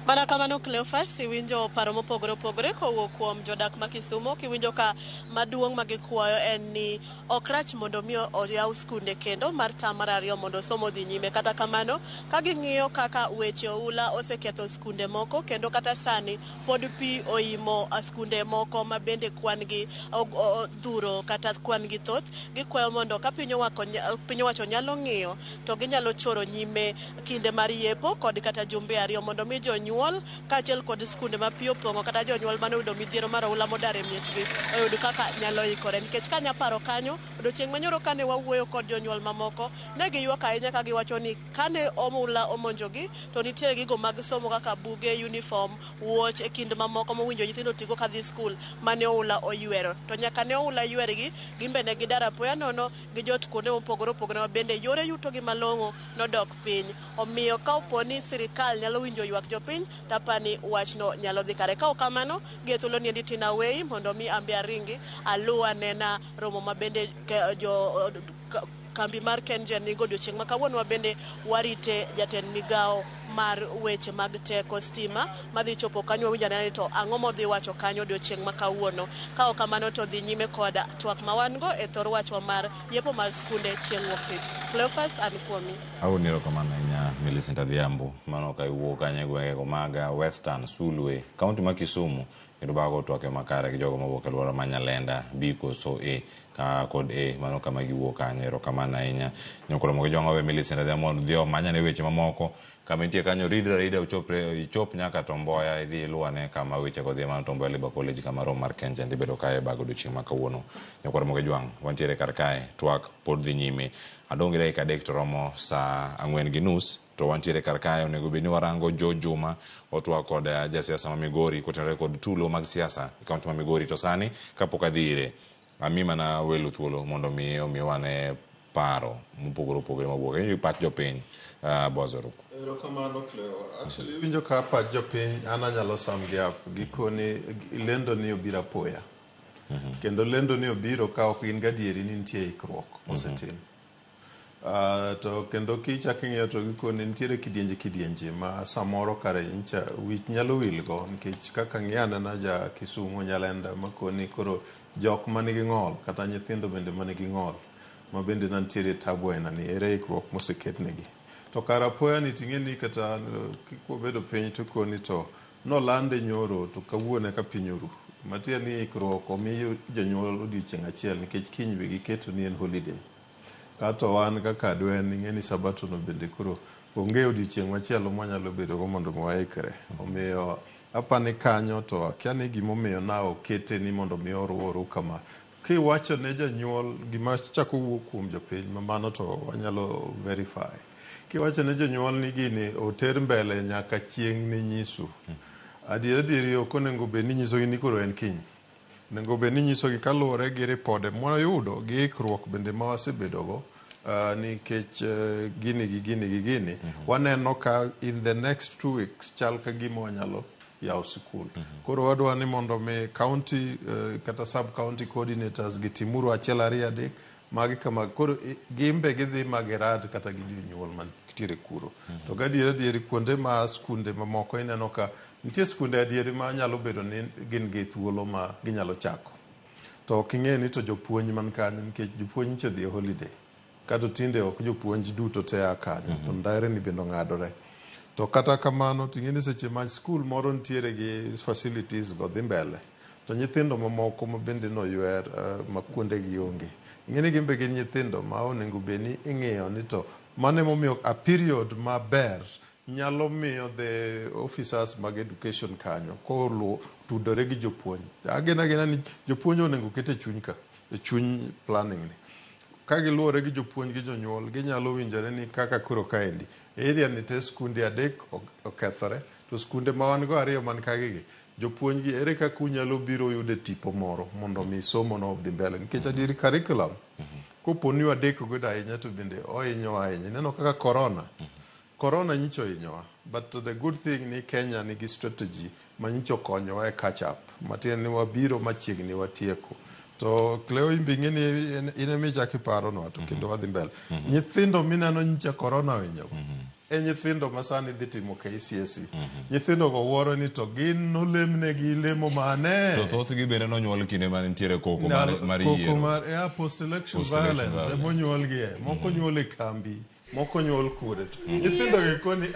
Mana kamano Cleophas, iwinjo paro mopogore opogore kowuok kuom jodak ma Kisumo, kiwinjo ka maduong' ma gikwayo en ni ok rach mondo mi oyaw skunde kendo mar tam mar ariyo mondo somo odhi nyime. Kata kamano, ka ging'iyo kaka weche oula oseketho skunde moko kendo kata sani pod pi oimo skunde moko ma bende kwan gi odhuro kata kwan gi thoth, gikwayo mondo ka piny owacho nyalo ng'iyo to ginyalo choro nyime kinde mar yepo kod kata jumbe 2 mondo mi jonyuol kaachiel kod skunde ma pi opong'o kata jonyuol mane oyudo midhiero mar oula modar e miechgi oyud kaka nyalo ikore. Nikech kanya paro kanyo odiochieng' manyoro kane wawuoyo kod jonyuol mamoko, ne giywak ahinya ka giwacho ni kane oula omonjogi to nitiere gigo mag somo kaka buge, uniform, wuoch e kind mamoko mowinjo nyithindo tigo kadhi skul mane oula oywero. To nyaka ne oula ywergi, gin be ne gidar apoya nono gijot kuonde mopogore opogore ma bende yore yutogi malong'o nodok piny. Omiyo ka opo ni sirikal nyalo winjo ywak jopiny, tapani wachno nyalo dhi kare. Ka ok kamano, gi e thuolo niendi Tina Wei mondo mi ambe aringi aluw anena romo ma bende jo kambi mar KenGen nigo odiochieng' ma kawuono. Wa bende warite jatend migawo mar mar weche mag teko stima madhi chopo kanyo. Wawinjo anena ni to ang'o modhi wacho kanyo odiochieng' ma kawuono. Ka ok kamano to dhi nyime kod twak ma wan go e thor wachwa mar yepo mar skunde chieng' wuok tich. Cleophas, an kuomi. Awuon erokamano ahinya Millicent Adhiambo. Mano ka iwuok kanyo e gwengego mag Western Sulwe, kaunti ma Kisumu, kendo bago twak e makare gi jogo mawuok e alwora ma Nyalenda, B koso A ka kod A, mano kama giwuok kanyo. Erokamano ahinya. Nyokoro gi jong'o we Millicent Adhiambo mondo odhi omanyane weche mamoko. Kama intie kanyo ridre arida uchopre ichop nyaka Tom Mboya idhi iluwane kama weche go dhi mano Tom Mboya Labour College kama romo mar Kengen dhi bedo kae bago odiochieng' ma kawuono. Nyakwar Ramogi Jwang' wantiere kar kae twak pod dhi nyime. Adong' gi dakika 3 to romo saa 4:30 to wantiere kar kae onego bed ni warango Jo Juma otwak kod jasiasa ma Migori kotenore kod tulo mag siasa e kaunti ma Migori to sani kapok adhi ire ami mana welo thuolo mondo mi omiwa ne paro mopogore opogore mawuok. Awinjo pach jopiny Boaz Oruko. Erokamano Cleo. Actually iwinjo ka pach jopiny an anyalo sum gi up gikoni lendo ni obiro apoya. Kendo lendo ni obiro ka ok gin gadieri ni nitie ikruok mosetim. To kendo kichako ing'iyo to gikoni nitiere kidienje kidienje ma samoro kare ncha wich nyalo wilgo nikech kaka ng'i anena ja Kisumu Nyalenda makoni koro jok manigi ng'ol kata nyithindo bende manigi ng'ol ma bende nantiere tabu aina ni ere ikruok moseketnegi. To kar apoya ni ting'e ni kata kwabedo piny to koni to nolande nyoro to kawuono eka piny oru. Matiende ni ikruok omi jonyuol odiochieng' achiel nikech kiny be giketo ni en holiday. Kato wan kaka adwen ing'e ni sabato no bende koro onge odiochieng' machielo mwanyalo bedo go mondo waikre. Omiyo apani kanyo to akia ni gimomiyo na okete ni mondo mi oru kama. Kiwacho ne janyuol gima chako wuok kuom jopiny ma mano to wanyalo verify. Kiwacho ne jonyuol ni gini oter mbele nyaka chieng' ne nyisu. Adier adieri ok onego bed ni inyisogi ni koro en kiny. Onego bed ni inyisogi kaluwore gi ripode mwayudo gi ikruok bende ma wasebedogo nikech gini gi gini gi gini waneno ka in the next 2 weeks chal ka gima wanyalo yawo sikul. Koro wadwa ni mondo mi county kata sub county coordinators gitimuru 1 2 3 magi kama koro gimbe gidhi magirad kata gi jonyuol mantiere kuro. To gadier adieri kuonde ma skunde mamoko ineno ka nitie skunde adieri ma nyalo bedo ni gin gi thuolo ma ginyalo chako. To ok ing'e ni to jopuonj man kanyo nikech jopuonj nyocha odhi e holiday. Kato tinde ok jopuonj duto te a kanyo to ndare ni bende ong'adore. To kata kamano ting'e ni seche ma skul moro nitiere gi facilities go dhi mbele to nyithindo mamoko ma bende noywer ma kuonde gi onge. Ing'e ni gin be gin nyithindo ma onego bed ni ing'iyo ni to mano emomiyo a period maber nyalo miyo the officers mag education kanyo koluo tudore gi jopuonj. Ageno agena ni jopuonj onego ket e chuny ka e chuny planning ni. Ka giluwore gi jopuonj gi jonyuol ginyalo winjore ni kaka koro kaendi area ni te skunde 3 okethore to skunde ma wan go 2 man kagi jopuonj gi ere kaka unyalo biro yude tipo moro mondo mi somo no odhi mbele nikech adieri curriculum kopo ni wadeko godo ahinya to bende ohinyowa ahinya. Ineno kaka corona nyicho ohinyowa but the good thing ni Kenya nigi strategy ma nyicho okonyowa e catch up matiende ni wabiro machiegni watieko. To Cleo imbe ing'e ni in ema ichako iparonwa to kendo wadhi mbele. Nyithindo mineno nyicha corona ohinyogo e nyithindo ma sani dhi timo KCSE. Nyithindo go wuoro ni to gin nolemnegi lemo mane. To thothgi bende nonyuol kinde mane nitiere koko mar koko yiero. Mar post election Post-election violence violence. emonyuolgie. Moko nyuol e kambi, moko nyuol kure. Nyithindo gi koni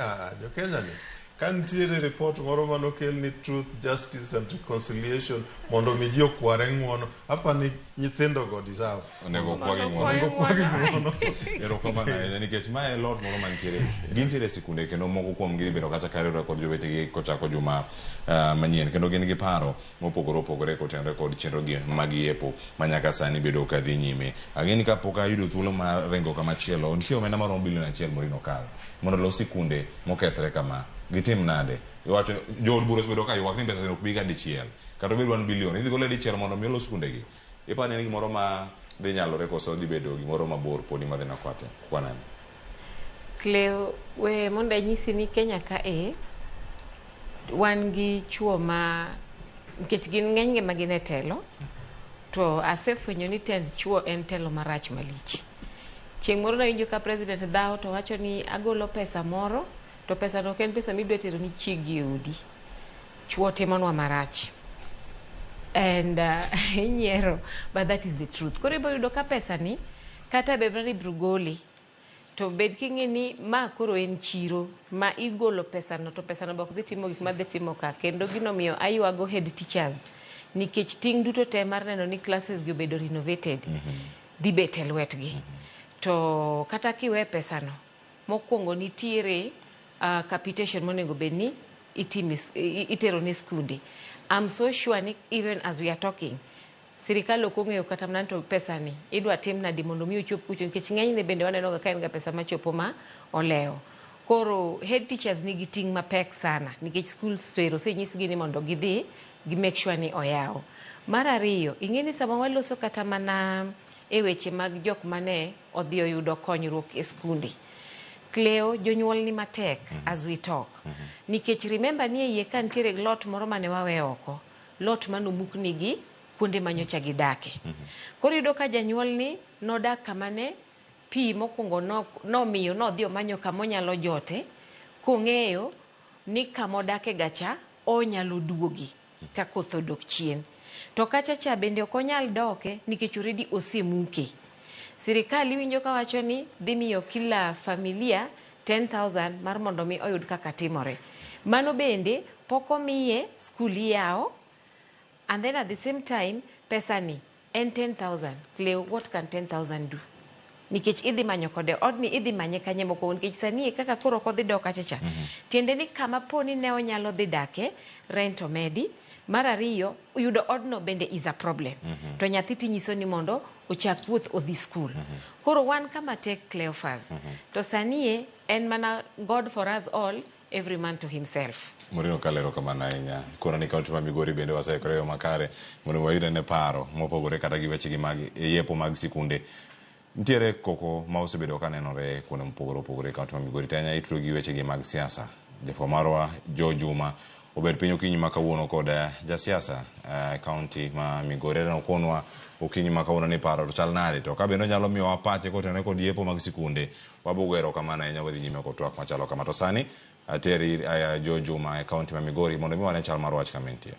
jo Kenya ni ka nitiere report moro manokel ni truth, justice and reconciliation mondo mi ji okware ng'uono, apani nyithindo go deserve. Onego okwagi ng'uono. Onego okwagi ng'uono. Erokamano ahinya nikech mae e lot moro mantiere. Gintiere e sikunde kendo moko kuom gi bedo kata ka kod jowetegi kochako juma manyien kendo gin gi paro mopogore opogore kotenore kod chenro gi mag yepo ma nyaka sani bedo ka dhi nyime. Ang'e ni kapok ayudo thuolo mar ringo kamachielo, nitie omenda maromo bilion 1 Maureen Okal mondo olos sikunde mokethre kama. Gitim nade? Iwacho jood bura osebedo ka ywak ni pesa ok bi ga dichiel. Kata obed 1 billion, idhi gole dichiel mondo mi olos sikundegi. Iparo ni en gimoro ma dhi nyalore koso dhi bedo gimoro mabor podi madhi nokwate kwaneno? Cleo, we mondo anyisi ni Kenya ka e wan gi chuo ma nikech gin ng'enygi ma gin e telo to asefwenyo ni tend chuo en telo marach malich. Chieng' moro nawinjo ka president dhawo to wacho ni agolo pesa moro To pesano ok en pesa midwa tero ni chiegi e odi. Chuo timonwa marach. And inyiero, but that is the truth. Koro ibiro yudo ka pesani, kata bed ni ibiro gole, to bed king'e ni ma koro en chiro ma igolo pesano to pesano be ok dhi timo gik madhi timo ka. Kendo gino miyo aywago head teachers nikech ting' duto te mar neno ni classes gi obedo renovated dhi bet e lwetgi. To kata kiwe pesano, mokwongo nitiere capitation monego bed ni itime, itero ne skunde. I'm so sure ni even as we are talking, sirikal ok ong'eyo kata mana to pesani idwa tim nadi mondo mi ochop kucho nikech ng'enyne bende waneno ga ka en ga pesa machopo ma olewo. Koro head teachers nigi ting' mapek sana nikech schools to ero osenyisgi ni mondo gidhi gi make sure ni oyaw. Mar ariyo, ing'e ni sama waloso kata mana e weche mag jok mane odhi oyudo konyruok e skunde, Cleo jonyuol ni matek as we talk. Nikech remember ni e iye ka nitiere lot moro mane wawe oko, lot manomuk nigi kuonde manyocha gidake. Koro iyudo ka janyuol ni nodak kama ne pi mokwongo nomiyo nodhi omanyo kama onyalo jote kong'eyo ni kamodake gacha onyalo duogi ka koth odok chien. To kacha cha bende ok onyal doke nikech already osemuke. Sirikal iwinjo kawacho ni dhi miyo kila familia 10,000 mar mondo mi oyud kaka timore. Mano bende pok omiye skul iyawo and then at the same time pesa ni en 10,000. Cleo, what can 10,000 do? Nikech idhi manyo kode odni idhi manye kanye mokwongo nikech sani e kaka koro ok odhi dok kacha cha. Tiende ni kama po ni ne onyalo dhi dake, rent omedi. Mar ariyo, yudo odno bende is a problem. To nyathi tinyiso ni mondo ochak wuoth odhi skul. Koro wan kama tek Cleophas. To sani e en mana God for us all, every man to himself. Morino kalero kamano ahinya. Koro ni kaunti ma Migori bende waseikore e yo makare mondo wayud ane paro mopogore kata gi wechegi mag yepo mag sikunde. Nitiere koko ma osebedo ka nenore kuonde mopogore opogore e kaunti ma Migori to ahinya itudo gi wechegi mag siasa. Jafwambo marwa Joe Juma obet piny okinyi ma kawuono kod jasiasa e kaunti ma Migori. Aneno okonwa okinyi ma kawuono ni paro to chal nade to ka bende onyalo miyowa pache kotenore kod yepo mag sikunde wabogo erokamano ahinya wadhi nyime kod twak machalo kama. To sani ateri Joe Juma e kaunti ma Migori mondo mi wane chal mar wach kama entie.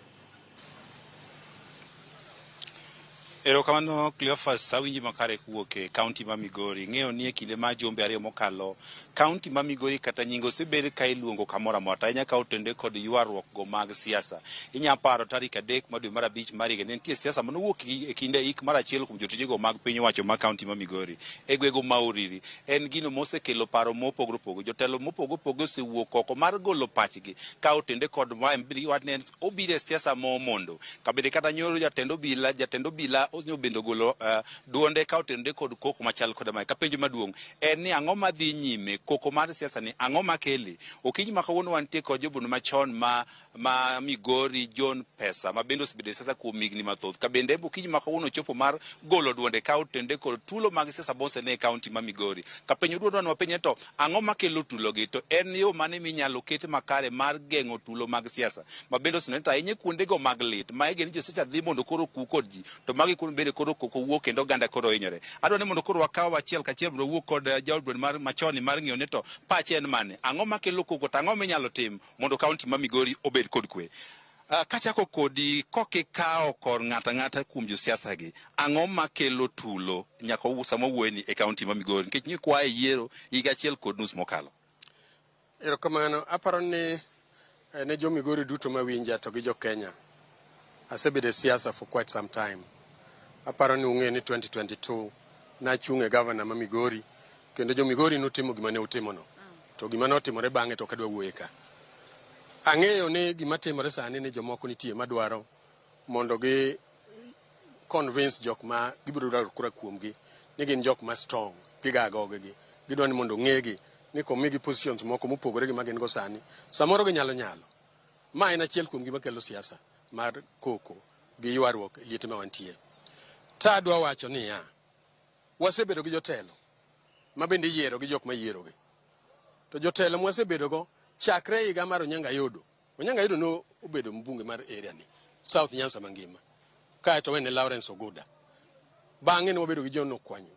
Erokamano Cleophas, awinji makare kuwuok e kaunti ma Migori. Ing'eyo ni e kinde ma jumbe ariyo mokalo, kaunti ma Migori kata nyinge osebed ka iluongo kamoro amora, to ahinya ka otende kod ywaruok go mag siasa. Inya paro tarik 3 mar dwe mar 5 mar higa ne nitie siasa manowuok e kinde ik mar achiel kuom jotijego mag piny owacho ma kaunti ma Migori e gwego ma Uriri. En gino mosekelo paro mopogore opogore. Jotelo mopogore opogore osewuok oko mar golo pachgi ka otende kod wach ne obiro e siasa momondo. Kabende kata nyoro jatend obila bende ogolo duonde ka otenore kod koko machal koda mae. Kapenjo maduong' en ni ang'o madhi nyime koko mar siasa ni ang'o makele? Okinyi ma kawuono wantie kod jobuno machon ma Migori John Pesa ma bende osebedo e siasa kuom higni mathoth. Ka bende okinyi ma kawuono ochopo mar golo duonde ka otenore kod tulo mag siasa mosene e kaunti ma Migori. Kapenjo duond wan wapenje to ang'o makelo tulo gi to en yo mane minyalo ket makare mar geng'o tulo mag siasa ma bende oseneno to ahinya kuondego mag lit ma igeno ni josiasa dhi mondo koro ku kod ji to magi kuonde bende koro koko wuok kendo oganda koro hinyore. Adwa ni mondo koro wakaw achiel kachiel mondo wuok kod jaod bura mar machoni mar ng'iyo ni to pache en mane, ang'o makelo koko to ang'o minyalo tim mondo kaunti ma Migori obed kod kwe. Kachako kodi kokikawo kor ng'ato ang'ata kuom josiasa gi, ang'o makelo tulo nyaka sama wuoyeni e kaunti ma Migori nikech nyikwaye yiero higa 1.5 mokalo? Erokamano, aparo ni ne jo Migori duto mawinja to gi jo Kenya. Asebedo e siasa for quite some time. Aparo ni ung'e ni 2022 nachung' e gavana ma Migori kendo jo Migori notimo gima ne utimono. To gima notimore bang'e to ok adwa wuoye ka. Ang'eyo ni gima timore sani ni jomoko nitie madwaro mondo gi convince jok ma gibiro dwaro kura kuomgi ni gin jok ma strong, giga agogegi. Gidwa ni mondo ong'egi ni komigi positions moko mopogore gi ma gin go sani, samoro ginyalo nyalo. Ma en achiel kuom gima kelo siasa mar koko gi ywaruok e liete ma wantie. Ta adwa wacho niya, wasebedo gi jotelo ma bende iyiero gi jok ma yierogi. To jotelo mwasebedo go chakre higa mar Onyango Ayodo. Onyango Ayodo no obedo mbunge mar area ni, South Nyanza mangima. Kae to wene Lawrence Oguda. Bang'e ne wabedo gi John Okwanyo,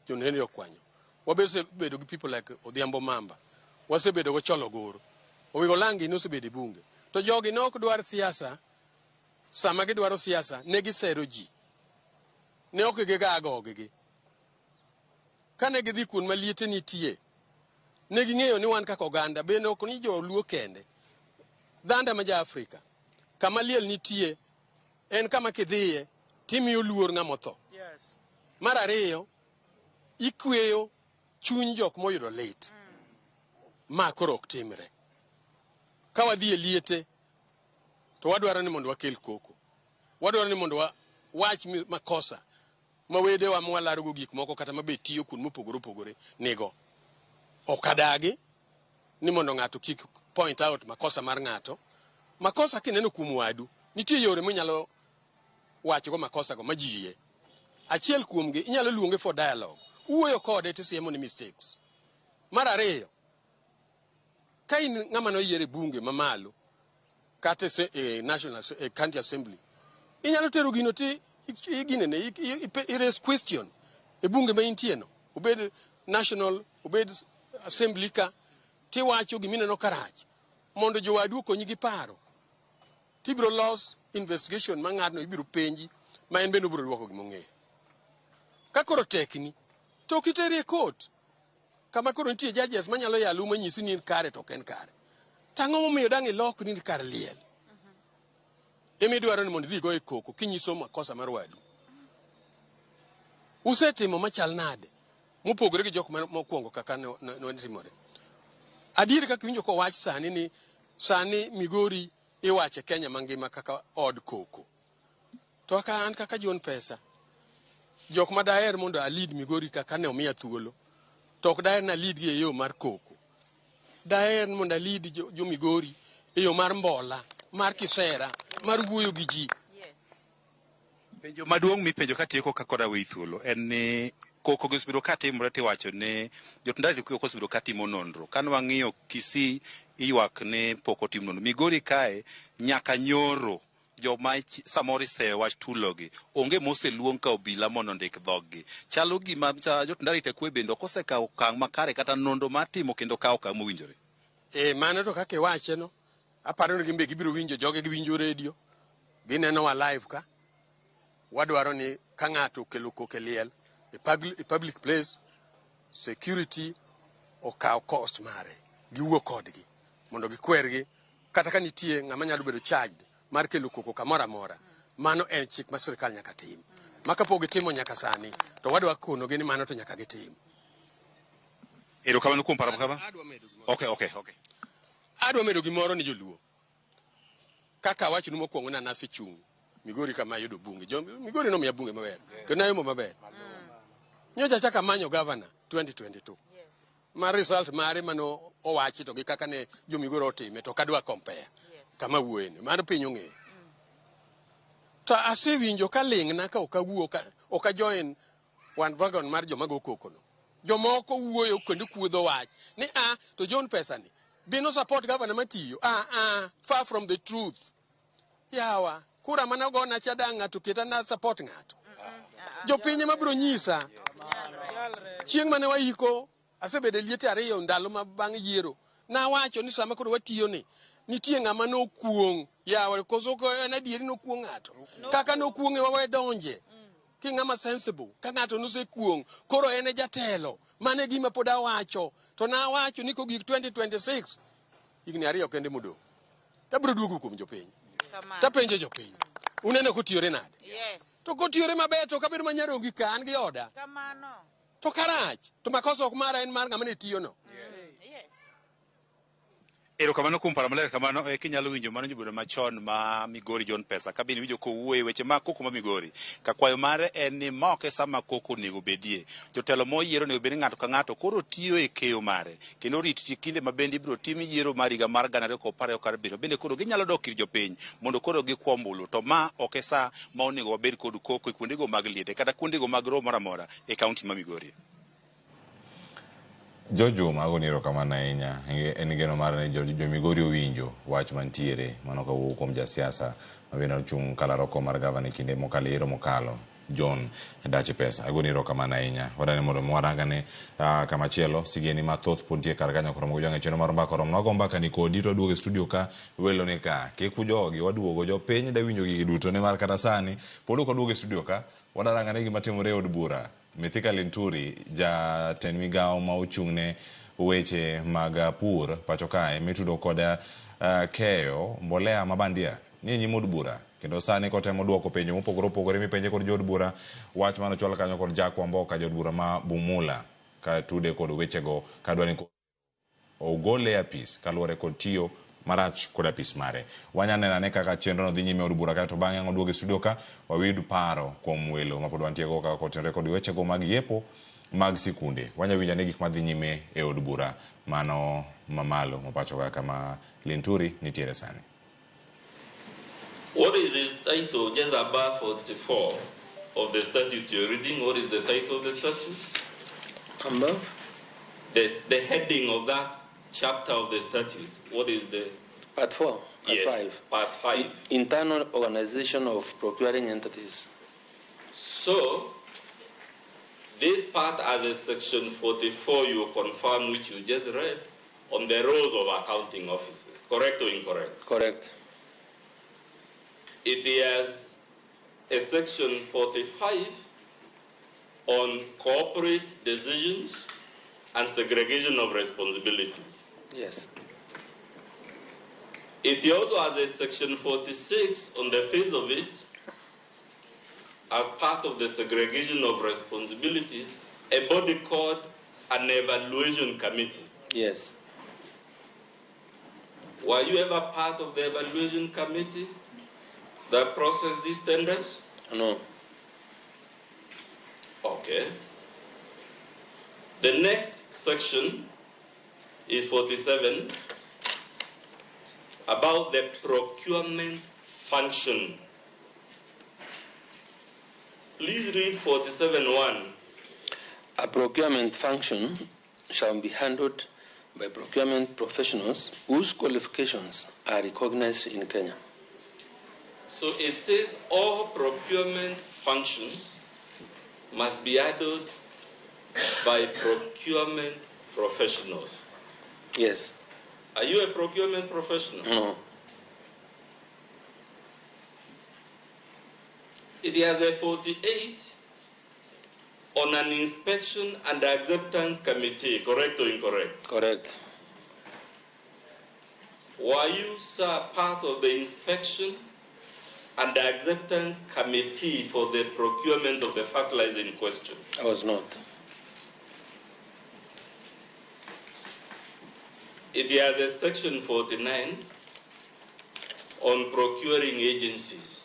John Henry Okwanyo. Wabedo gi people like Odhiambo Mamba. Wasebedo go cholo goro. Owigo Langi nosebedo e bunge. To jogi ne ok dwar siasa, sama gidwaro siasa ne gisero ji. Ne ok giga goggi. Kane gidhi kuond ma liete nitie, ne ging'eyo ni wan kaka oganda bende ok ni joluo kende. Dhanda ma ja Afrika, kama liel nitie en kama kidhiye timiyo luor ng'ama otho. Mar ariyo, ikweyo chuny jok moyudo lit. Ma koro ok timre. Ka wadhi e liete, to wadwaro ni mondo wakel koko. Wadwaro ni mondo wawach makosa ma wedewa mwalarogo gik moko kata mabe tiyo kuond mopogore opogore nigo. Ok adagi ni mondo ng'ato kik point out makosa mar ng'ato. Makosa kineno kuom wadu, nitie yore minyalo wachogo makosa go ma ji yie. Achiel kuomgi inyalo luonge for dialogue. Uwuoyo kode tisiemo ni mistakes. Mar ariyo, ka in ng'ama noyier e bunge mamalo kata e National e County Assembly, inyalo tero gino ti ginene i raise question e bunge ma intie no, obed national, obed assembly ka, tiwacho gimineno karach mondo jowadu okonyi gi paro. Tibiro los investigation ma ng'atno ibiro penji ma en bende obiro duoko gimong'eyo. Ka koro tekni, to ok iteri e court kama koro nitie judges manyalo yalo manyisi ni in kare to ok en kare. Tang'o momiyo dang' ilok ni kar liel? Ema idwaro ni mondo idhi go e koko kinyiso makosa mar wadu. Usetimo machal nade mopogore gi jok mokwongo kaka ne timore. Adier kaka iwinjo kowach sani ni sani Migori iwache Kenya mangima kaka od koko. To ka an kaka John Pesa, jok ma daher mondo a lead Migori kaka ne omiya thuolo, to ok daher na lead gi e yo mar koko. Daher mondo a lead jo Migori e yo mar mbola, mar kisera, mar wuoyo gi ji. Penjo maduong' mipenjo katieko ka kod aweyi thuolo en ni koko gi osebedo katimore tiwacho ni jotend arita kwe ok osebedo katimo nonro. Kane wang'iyo Kisii ywak ni pok otim nonro. Migori kae nyaka nyoro joma samoro iseyo wach tulogi onge moseluong ka obila mondo ondik dhoggi. Chalo gima jotend arita kwe bende ok osekawo okang' makare kata nonro mar timo kendo kawo okang' mowinjore. E mano to kaka iwache no, aparo ni gin be gibiro winjo joge giwinjo redio, gineno wa live ka. Wadwaro ni ka ng'ato okelo koko e liel e public place, security okaw cost mare, giwuo kodgi mondo gikwergi kata ka nitie ng'ama nyalo bedo charged mar kelo koko kamoro amora. Mano en chik ma sirikal nyaka tim. Ma kapok gitimo nyaka sani, to wadwa konogi ni mano to nyaka gitim. Erokamano kuom paro makama. Okay. Adwa medo gimoro ni joluo. Kaka awachonu mokwongo ni an asechung' Migori kama ayudo bunge. Jo Migori nomiya bunge maber. Kendo nayombo maber. Nyocha achako amanyo governor 2022. Ma result mare mano owachi to gi kaka ne jo Migori otime to ok adwa compare. Kama wuoye ni. Mano piny ong'eyo. To asewinjo ka ling'na ka ok awuo ka ok a join bandwagon mar joma go koko no. Jomoko wuoyo kendo kuodho wach ni a to John Pesa ni be no support governor matiyo. Ah, far from the truth. Yawa, kura mane ogona cha dang' ng'ato keta na support ng'ato. Jopiny ema biro nyisa. Chieng' mane waiko asebedo e liete ariyo ndalo ma bang' yiero. Nawacho ni sama koro watiyo ni nitie ng'ama nokuong' yawa koso ko en adieri nokuong' ng'ato. Kaka nokuong'e wawe donje. Ki ng'ama sensible ka ng'ato nosekuong' koro en e jatelo. Mano e gima pod awacho. To nawacho ni kogik 2026 higni ariyo kende modong'. Tabiro duogo kuom jopiny. Tapenjo jopiny. Uneno kotiyore nade? To kotiyore maber to kabedo manyarongi ka an gi oda. To karach to makosa ok mara en mar ng'ama ne tiyo no. Erokamano kuom paro maler kamano e kinyalo winjo mano jobedo machon ma Migori John Pesa ka bende iwinjo kowuoyo e weche mag koko ma Migori ka kwayo mare en ni ma ok e sama koko onego bedie. Jotelo moyier onego bed ni ng'ato ka ng'ato koro tiyo e keyo mare kendo orit kinde ma bende ibiro tim yiero mar higa mar 2027 bende koro ginyalo dok ir jopiny mondo koro gikwa ombulu to ma ok e sa ma onego wabed kod koko e kuondego mag liete kata kuondego mag romo moro amora e kaunti ma Migori. Jo Juma agoni erokamano ahinya. En geno mar ni jo Migori owinjo wach mantiere mano kawuok kuom jasiasa ma bende ochung' kalaro kom mar gavana e kinde mokalo yiero mokalo. John Dachi Pesa. Agoni erokamano ahinya. Wadani mondo mi warangane kamachielo sigeni mathoth pod nitie kar kanyo koromo gi chenro mar mbaka oromo. Wago mbaka ni kodi to waduogo e studio ka welo ni ka. Kik ujogi waduogo jopiny da winjo gigi duto nimar kata sani pod ok waduogo e studio ka wadarangane gima timore e od bura. Mithika Linturi, jatend migawo ma ochung'ne weche mag pur pacho kae mitudo kod keyo mbolea ma bandia ni e nyim od bura kendo sani kotemo duoko penjo mopogore opogore mipenje kod jood bura wach mane ochwal kanyo kod Jack Wamboka jaod bura ma Bumula ka tude kod wechego kadwa ni ogole e apis kaluwore kod tiyo marach kod apis mare. Wanya neno ane kaka chenro no dhi nyime e od bura kae to bang'e ang' waduog e studio ka wayud paro kuom welo mapod wantie go kaka kotenore kod wechego mag yepo mag sikunde. Wanya winjo ane gik madhi nyime e od bura mano mamalo ma pacho ka kama Linturi nitiere sani. What is this title just above 44 of the statute you're reading? What is the title of the statute? Above? The heading of that chapter of the statute. What is the... Part 4. Part yes, 5. Part 5. Internal organization of procuring entities. So, this part as a section 44 you confirm, which you just read, on the roles of accounting officers. Correct or incorrect? Correct. It has a section 45 on corporate decisions and segregation of responsibilities. Yes. It also has a section 46 on the face of it, as part of the segregation of responsibilities, a body called an evaluation committee. Yes. Were you ever part of the evaluation committee that processed these tenders? No. Okay. The next section is 47, about the procurement function. Please read 47.1. A procurement function shall be handled by procurement professionals whose qualifications are recognized in Kenya. So it says all procurement functions must be handled by procurement professionals. Yes. Are you a procurement professional? No. It has a 48 on an inspection and acceptance committee, correct or incorrect? Correct. Were you, sir, part of the inspection and the acceptance committee for the procurement of the fertilizer in question? I was not. It has a section 49 on procuring agencies.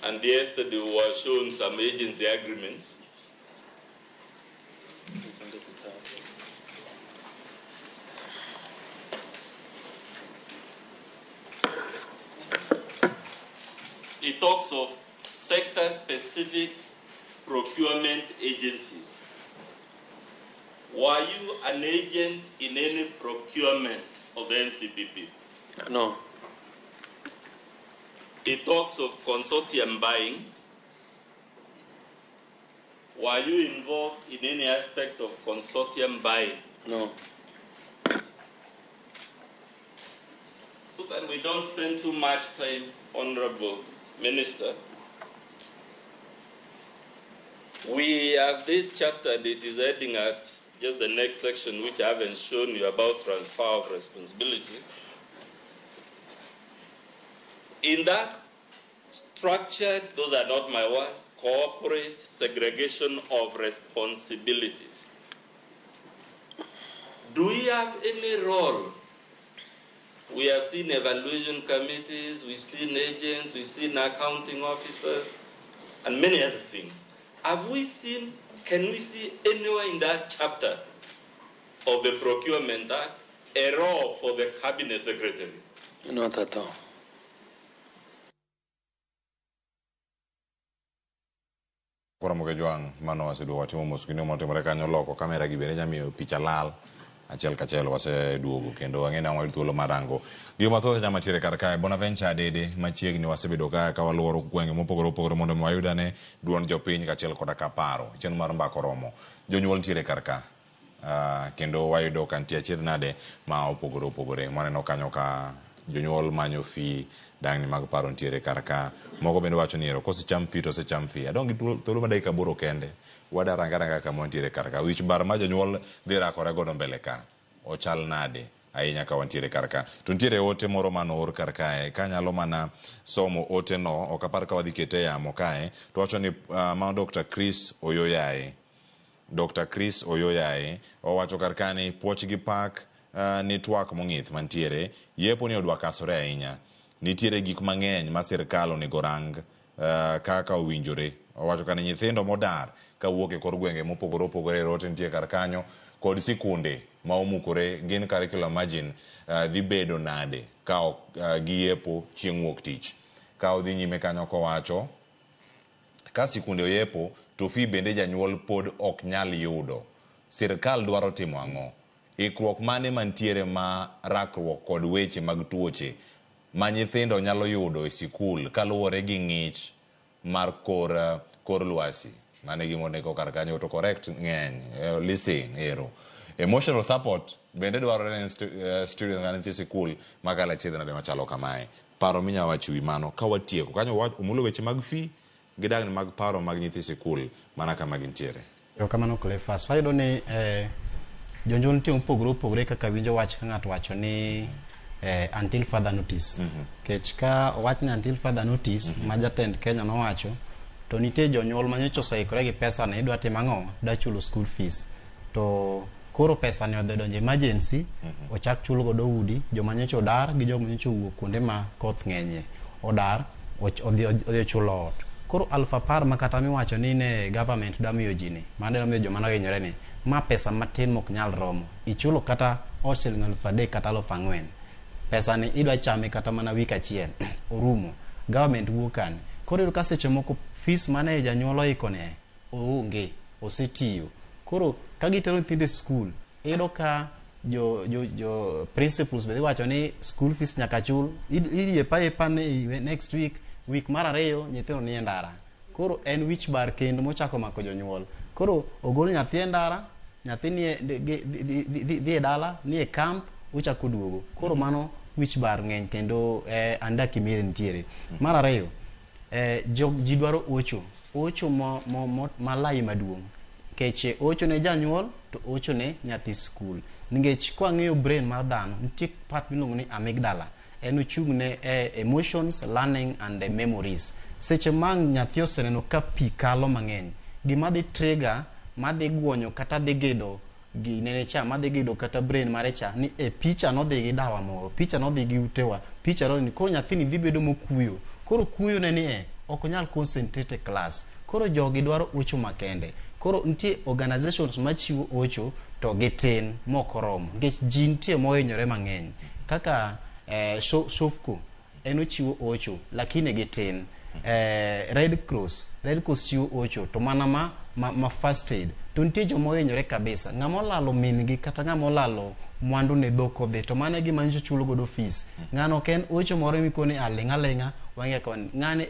And yesterday we were shown some agency agreements. It talks of sector-specific procurement agencies. Were you an agent in any procurement of the NCPP? No. It talks of consortium buying. Were you involved in any aspect of consortium buying? No. So that we don't spend too much time, Honorable Minister, we have this chapter and it is heading at just the next section, which I haven't shown you, about transfer of responsibility. In that structured, those are not my words, corporate segregation of responsibilities. Do we have any role? We have seen evaluation committees, we've seen agents, we've seen accounting officers, and many other things. Have we seen, can we see anywhere in that chapter of the Procurement Act a role for the cabinet secretary? Not at all. Koro Ramogi Ojwang' mano waseduogo watimo mos gino motimore kanyo loko kamera gi bende nyamiyo picha lal. Achiel kachiel waseduogo kendo wang'e ni wayudo thuolo mar rango gigo mathoth ahinya mantiere kar kae. Bonaventure Adede machiegni wasebedo ka ka waluoro gwenge mopogore opogore mondo mi wayud ane duond jopiny kaachiel koda ka paro. Chenro mar mbaka oromo. Jonyuol nitiere kar ka. Kendo wayudo ka nitie achiedh nade ma opogore opogore. Mwaneno kanyo ka jonyuol manyo fee, dang'ni mag paro nitiere kar ka. Moko bende wacho ni ero kosecham fee to osecham fee. Adong' gi thuolo mar dakika aboro kende. Wada ranga ranga kama wantiere kar ka. Wich bar ma jonyuol dhi rakore godo mbele ka ochal nade ahinya ka wantiere kar ka. To nitiere ote moro mane oor kar kae, kanyalo mana somo ote no, ok apar ka wadhi kete e yamo kae, to wacho ni mano Dr. Chris Oyoyaye. Dr. Chris Oyoyaye owacho kar ka ni puoch gi pak ni twak mong'ith mantiere, yepo ni odwa kasore ahinya. Nitiere gik mang'eny ma sirkal onego rang kaka owinjore. Owacho ka ni nyithindo modar kawuok e kor gwenge mopogore opogore e rote nitie kar kanyo kod sikunde ma omukore gin curriculum margin dhi bedo nade ka ok giyepo chieng' wuok tich. Ka odhi nyime kanyo kowacho ka sikunde oyepo to fee bende janyuol pod ok nyal yudo. Sirkal dwaro timo ang'o? Ikruok mane mantiere ma rakruok kod weche mag tuoche ma nyithindo nyalo yudo e sikul kaluwore gi ng'ich mar kor lwasi? Mano e gima ondiko kar kanyo, auto correct ng'eny. Listen ero. Emotional support bende dwarore ne student kata nyithi sikul makalo achiedh nade machalo kamae. Paro minyalo wacho ewi mano ka watieko. Kanyo omulo weche mag fee gi dang'ni mag paro mag nyithi sikul mana kama gintiere. Erokamano Cleophas. Wayudo ni jonyuol nitie mopogore opogore kaka winjo wach ka ng'ato wacho ni until further notice. Nikech ka owach ni until further notice ma jatend Kenya nowacho, to nitie jonyuol ma nyocha oseikore gi pesa ni idwa timo ang'o? Idwa chulo school fees. To koro pesa ni odhi donjo emergency, ochak chul godo udi, joma nyocha odar gi joma nyocha owuok kuonde ma koth ng'enyie odar, odhi ochulo ot. Koro 10,000 ma kata miwacho ni ne government dwa miyo ji ni, mano dwa miyo joma nohinyore ni, ma pesa matin mok nyal romo. Ichulo kata ot siling 3,000 kata 4,000. Pesa ni idwa chame kata mana wik achiel, orumo. Government wuok kanye? Koro iyudo ka seche moko fees mane janyuol oiko ne oonge, osetiyo. Koro ka gitero nyithindo e school, iyudo ka jo principals be dhi wacho ni school fees nyaka chul. Iyepa yepa ni next week, week mar ariyo nyithindo nie ndara. Koro en wich bar kendo mochako mako jonyuol. Koro ogol nyathi e ndara, nyathi nie dhi e dala, nie camp, ochako duogo. Koro mano wich bar ng'eny kendo andaki mire nitiere. Mar ariyo, ji dwaro ocho. Ocho malai maduong'. Nikech ocho ne janyuol to ocho ne nyathi skul. Nikech kwang'iyo brain mar dhano, nitie part miluongo ni amygdala. En ochung' ne emotions, learning and memories. Seche ma nyathi oseneno ka pi kalo mang'eny, gima dhi trigger, madhi guonyo kata dhi gedo ginene cha, madhi gedo kata brain mare cha, ni e picha nodhi gi dawa moro, picha nodhi gi utewa, picha nodhi, koro nyathini dhi bedo mokuyo. Koro kuyo ne ni ok onyal concentrate e class. Koro jogi dwaro ocho makende. Koro nitie organizations machiwo ocho to gitin mok oromo. Nikech ji nitie mohinyore mang'eny. Kaka Shofco en ochiwo ocho lakini gitin. Red Cross chiwo ocho to mana ma first aid. To nitie joma ohinyore kabisa. Ng'ama olalo min gi kata ng'ama olalo mwandu ne dhok odhi to mano e gima nyocha chulo godo fees. Ng'ano ok en ocho moro mikoni aling' aling'a wang'e koni. Ng'ani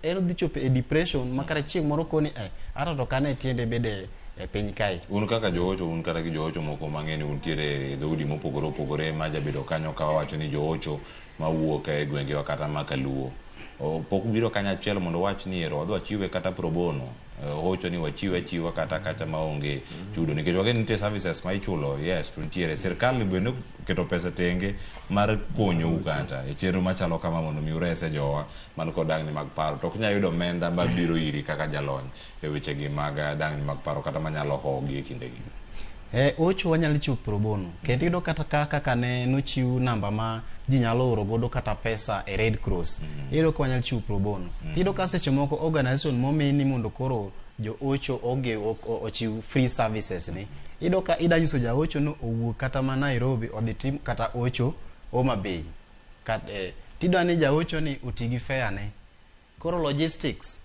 en odhi chopo e depression ma kata chieng' moro koni ata to kane tiende bede e piny kae. Un kaka joocho, un kata gi joocho moko mang'eny untiere e dhoudi mopogore opogore ma jabedo kanyo ka wawacho ni joocho mawuok e gwengewa kata ma kaluo. Pok ubiro kanyachiel mondo wach ni ero wadhi wachiwe kata pro bono. Ocho ni wachiwe achiwa kata kacha maonge chudo nikech wageno nitie services ma ichulo, yes, to nitiere sirkal bende oketo pesa tenge mar konyou kata e chenro machalo kama mondo mi urese jowa man kod dang'ni mag paro to ok nyal yudo omenda mabiro iri kaka jalony e wechegi mag dang'ni mag paro kata manyalo hogi e kindegi. Ocho wanyalo chiwo pro bono. Kendo iyudo kata kaka ne nochiw namba ma ji nyalo oro godo kata pesa e Red Cross. Iyudo ka wanyalo chiwo pro bono. Iyudo ka seche moko organization momi ni mondo koro jo ocho ochiw free services ni. Iyudo ka ida nyiso ja ocho no owuok kata ma Nairobi odhi tim kata ocho Homa Bay. Tidwa ni ja ocho ni oti gi fare ne. Koro logistics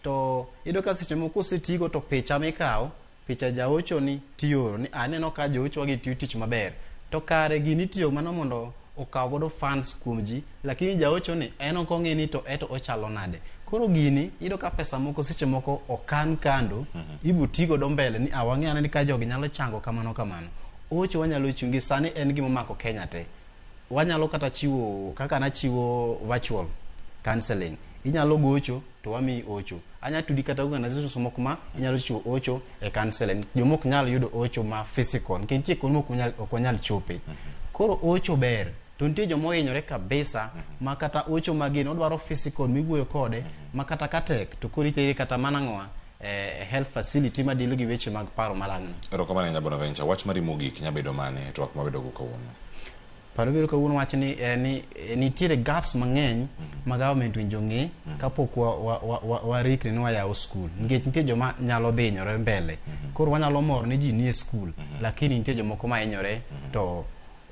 to iyudo ka seche moko osetigo to picha mikawo Picha jaocho ni tioro ni aneno ka joocho gi tiyo tich maber. To kare gini itiyo mano mondo okaw godo funds kuom ji, lakini jaocho ni en ok ong'e ni to eto ochalo nade. Koro gini iyudo ka pesa moko seche moko okan kando, ibo ti godo mbele ni ah, wang'e ane ni ka jogi nyalo chango kamano kamano. Ocho wanyalo chungi sani en gima omako Kenya te. Wanyalo kata chiwo kaka nachiwo virtual counseling. Inyalo gocho to wamiyi ocho. Anya tudi kata organizations moko ma inyalo chiwo ocho e counseling. Joma ok nyal yudo ocho ma physical nikech nitie kuonde ma ok wanyal chope. Koro ocho ber to nitie joma ohinyore kabisa ma kata ocho magin odwaro physical miwuoyo kode ma kata ka tek to koro itere kata mana ng'owa e health facility madilo gi weche mag paro malang'no. Erokamano ahinya Bonaventure. Wach mari mogik nyabedo mane e twak mabedogo kawuono? Paro biro kawuono wach ni, ni nitiere gaps mang'eny ma government winjo ng'e kapok warikni ni wayawo school nikech nitie joma nyalo dhi hinyore mbele. Koro wanyalo mor ni ji nie school lakini nitie jomoko ma hinyore to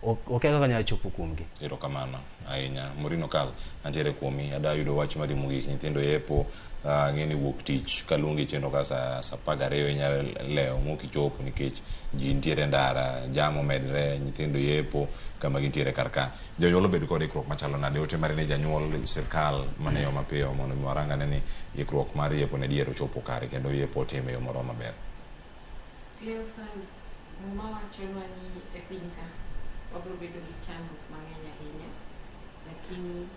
okia kaka nyalo chopo kuomgi. Erokamano ahinya. Maureen Okal, antiere kuomi. Ada yudo wach mari mogik. Nyithindo yepo, ang'e ni wuok tich kaluongi chenro ka saa 12 inyalo lewo mok ichopo nikech ji nitiere ndara, jam omedre, nyithindo yepo kama gintiere kar ka. Jonyuol obed kod ikruok machalo nade? Ote mari ne janyuol, sirkal mana e yo mapiyo mondo mi warang ane ni ikruok mar yepo ne dier ochopo kare kendo yepo otim e yo moro maber. Cleophas, Muma wachonwa ni e piny ka wabiro bedo gi chandruok mang'eny ahinya, lakini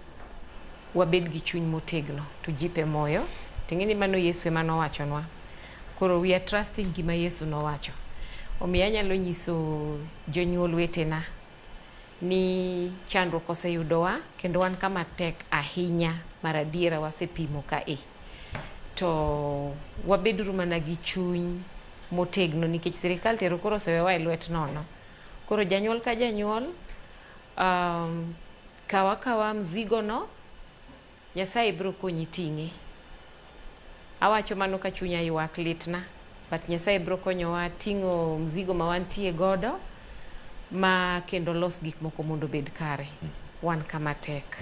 wabed gi chuny motegno to jipe moyo. Ting'e ni mano Yesu ema nowachonwa. Koro we are trusting gima Yesu nowacho. Omiyo anyalo nyiso jonyuol wetena ni chandruok oseyudowa kendo wan kama tek ahinya mar adiera wasepimo ka e. To wabeduru mana gi chuny motegno nikech sirikal tero koro osewewa e lwet nono. Koro janyuol ka janyuol kawa kawa mzigo no, Nyasaye biro konyi ting'e. Awacho mano ka chunya ywak litna, but Nyasaye biro konyowa ting'o mzigo ma wantie godo ma kendo los gik moko mondo obed kare. Wan kama tek.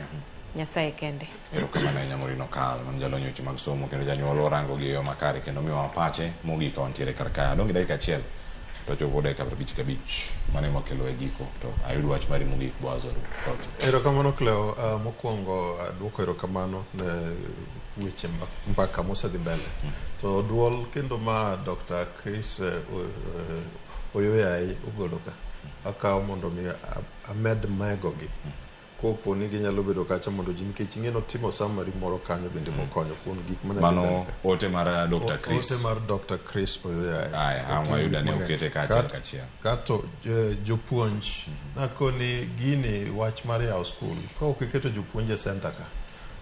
Nyasaye kende. Erokamano ahinya Maureen Okal, man jalony e weche mag somo kendo janyuol orango gi e yo makare kendo miyowa pache mogik ka wantiere kar ka. Adong' gi dakika achiel to chopo dakika 55 mano ema wakelo e giko to ayud wach mari mogik Boaz Oruko. Erokamano Cleo, mokwongo aduoko erokamano ne weche mbaka mosedhi mbele. To duol kendo ma Dr. Chris Oyoyai ogolo ka, akawo mondo mi amed megogi. Kopo ni ginyalo bedo kacha mondo ji nikech ing'e notimo summary moro kanyo bende mokonyo kuom gik mane dhi Mano mbele ka. ote mar Dr. Chris. Ote mar Dr. Chris Oyoyai. Aya, ang' Oting'o wayudo gik ni mang'eny. okete ka achiel kachiel. Kato jopuonj nakoni gini wach mar yawo skul ka ok iketo jopuonj e center ka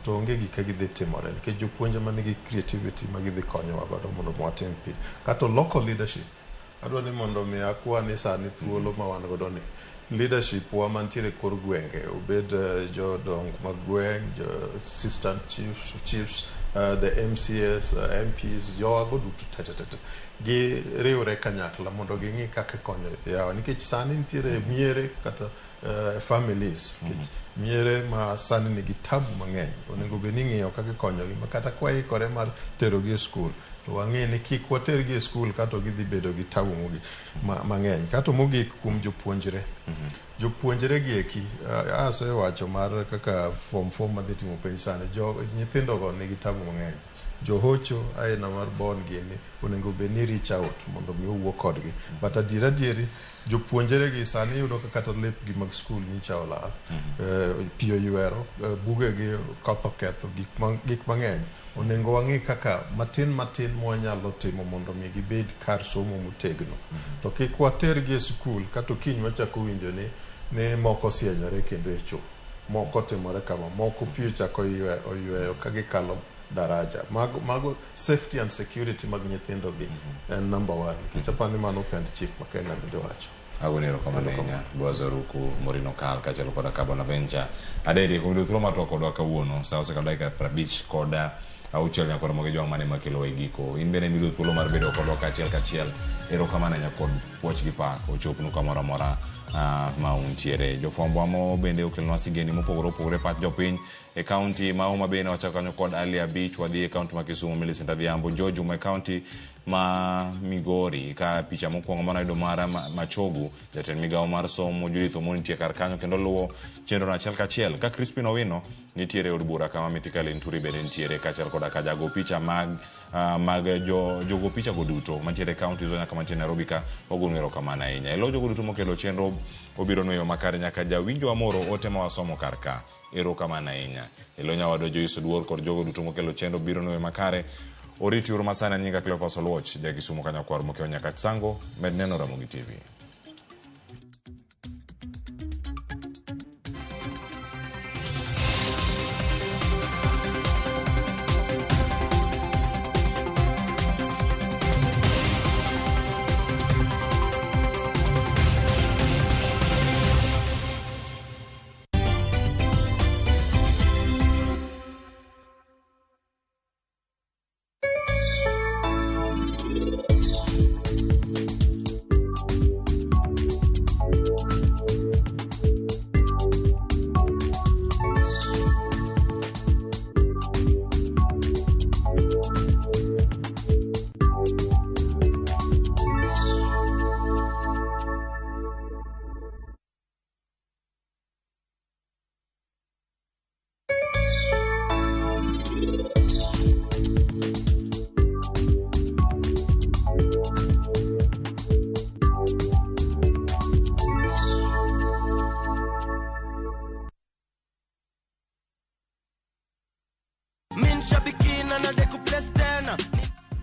to onge gika gidhi timore nikech jopuonj ema nigi creativity ma gidhi konyowa godo mondo watim pi. Kato local leadership adwa ni mondo mi akwa ni sani thuolo ma wan godo ni leadership wa mantiere kor gwenge obed jodong mag gweng, jo assistant chiefs, the MCAs, MPs, jowago duto te te te gi riwre kanyakla mondo ging'i kaka ikonyo yawa nikech sani nitiere miere kata families nikech miere ma sani nigi tabu mang'eny onego bed ni ing'iyo kaka ikonyogi ma kata kwaikore mar terogi e skul to wang'e ni kik watergi e skul kato gidhi bedo gi tabu mogik mang'eny. Kato mogik kuom jopuonjre. Jopuonjre gi eki asewacho mar kaka form 4 madhi timo penj sani nyithindo go nigi tabu mang'eny. Johocho aina mar bon gini onego bed ni reach out mondo mi owuo kodgi. But adier adieri jopuonjre gi sani iyudo ka kata lepgi mag skul nyicha olal, pi oywero, bugegi koth oketho, gik mang'eny. Onego wang'i kaka matin matin mwanyalo timo mondo mi gibed kar somo motegno. To kik watergi e skul kato kiny wachako winjo ni moko osienyore kendo e cho. Moko timore kama, moko pi ochako oyweyo ka gikalo daraja. Mago safety and security mag nyithindo gi en number 1. Nikech apani mano pend chik ma Kenya bende wacho. Agoni erokamano ahinya Boaz Oruku, Maureen Okal kaachiel koda ka Bonaventure Adede kuom yudo thuolo mar twak kodwa kawuono. Sa osekalo dakika 56 nyaka Ramogi Jwang' mane makelowa e giko. In bende miyudo thuolo mar bedo kodwa kaachiel kachiel. Erokamano ahinya kod puoch gi pak ochopnu kamoro amora ma untiere. Jofwambo mo bende okelonwa sigendni mopogore opogore pach jopiny. E kaunti ma Homa Bay ne wachako kanyo kod Ali Abich, wadhi e kaunti ma Kisumu, Millicent Adhiambo, George Uma e kaunti ma Migori. Ka picha mokwongo mano yudo mara Machogu, jatend migawo mar somo Judith Omoni nitie kar kanyo kendo luwo chenro achiel kachiel. Ka Crispin Owino nitiere e od bura kama Mithika Linturi bende nitiere kaachiel koda ka jago picha mag jogo picha go duto mantiere e kaunti zo nyaka mantiere Nairobi ka wagonu erokamano ahinya. E lo jogo duto mokelo chenro obiro nweyo makare nyaka jawinjo amoro ote ma wasomo kar ka. Erokamano ahinya. E lo nyawadwa Joyce Oduor kod jogo duto mokelo chenro biro nweyo makare. Oriti uru masani nyinga Cleophas Oluoch, ja Kisumu kanyakwar mokeo nyaka Sango, med neno Ramogi TV.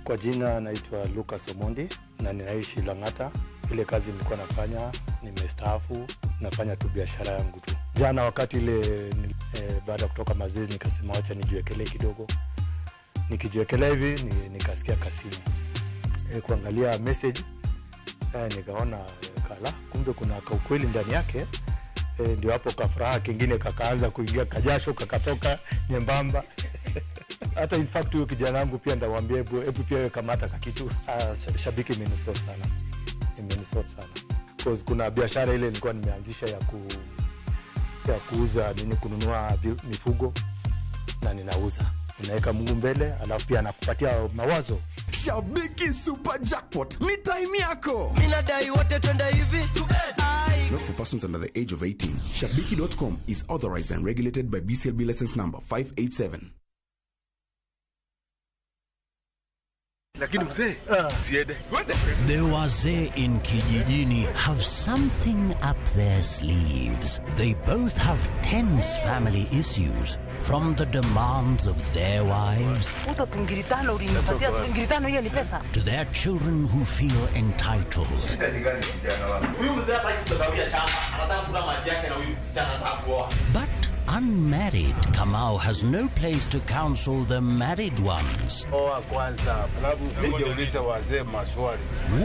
Kwa jina naitwa Lucas Omondi na ninaishi Lang'ata. Ile kazi nilikuwa nafanya, nimestaafu, nafanya tu biashara yangu tu. Jana wakati ile baada ya kutoka mazoezi nikasema wacha nijiwekelee kidogo. Nikijiwekelea hivi nikasikia kasimu. Kuangalia message nikaona kala kumbe kuna kaukweli ndani yake. Ndio hapo kafuraha kingine kakaanza kuingia, kajasho kakatoka nyembamba. Hata in fact huyo kijana wangu pia ndamwambia hebu pia wewe kamata kakitu. Shabiki imenisort sana. Imenisort sana. Because kuna biashara ile nilikuwa nimeanzisha ya kuuza nini, kununua mifugo na ninauza. Unaweka Mungu mbele alafu pia anakupatia mawazo. Shabiki Super Jackpot ni time yako. Mimi nadai wote twende hivi. Not for persons under the age of 18. Shabiki.com is authorized and regulated by BCLB license number 587. Lakini mzee, siende. The wazee in kijijini have something up their sleeves. They both have tense family issues from the demands of their wives to their children who feel entitled. But unmarried Kamau has no place to counsel the married ones.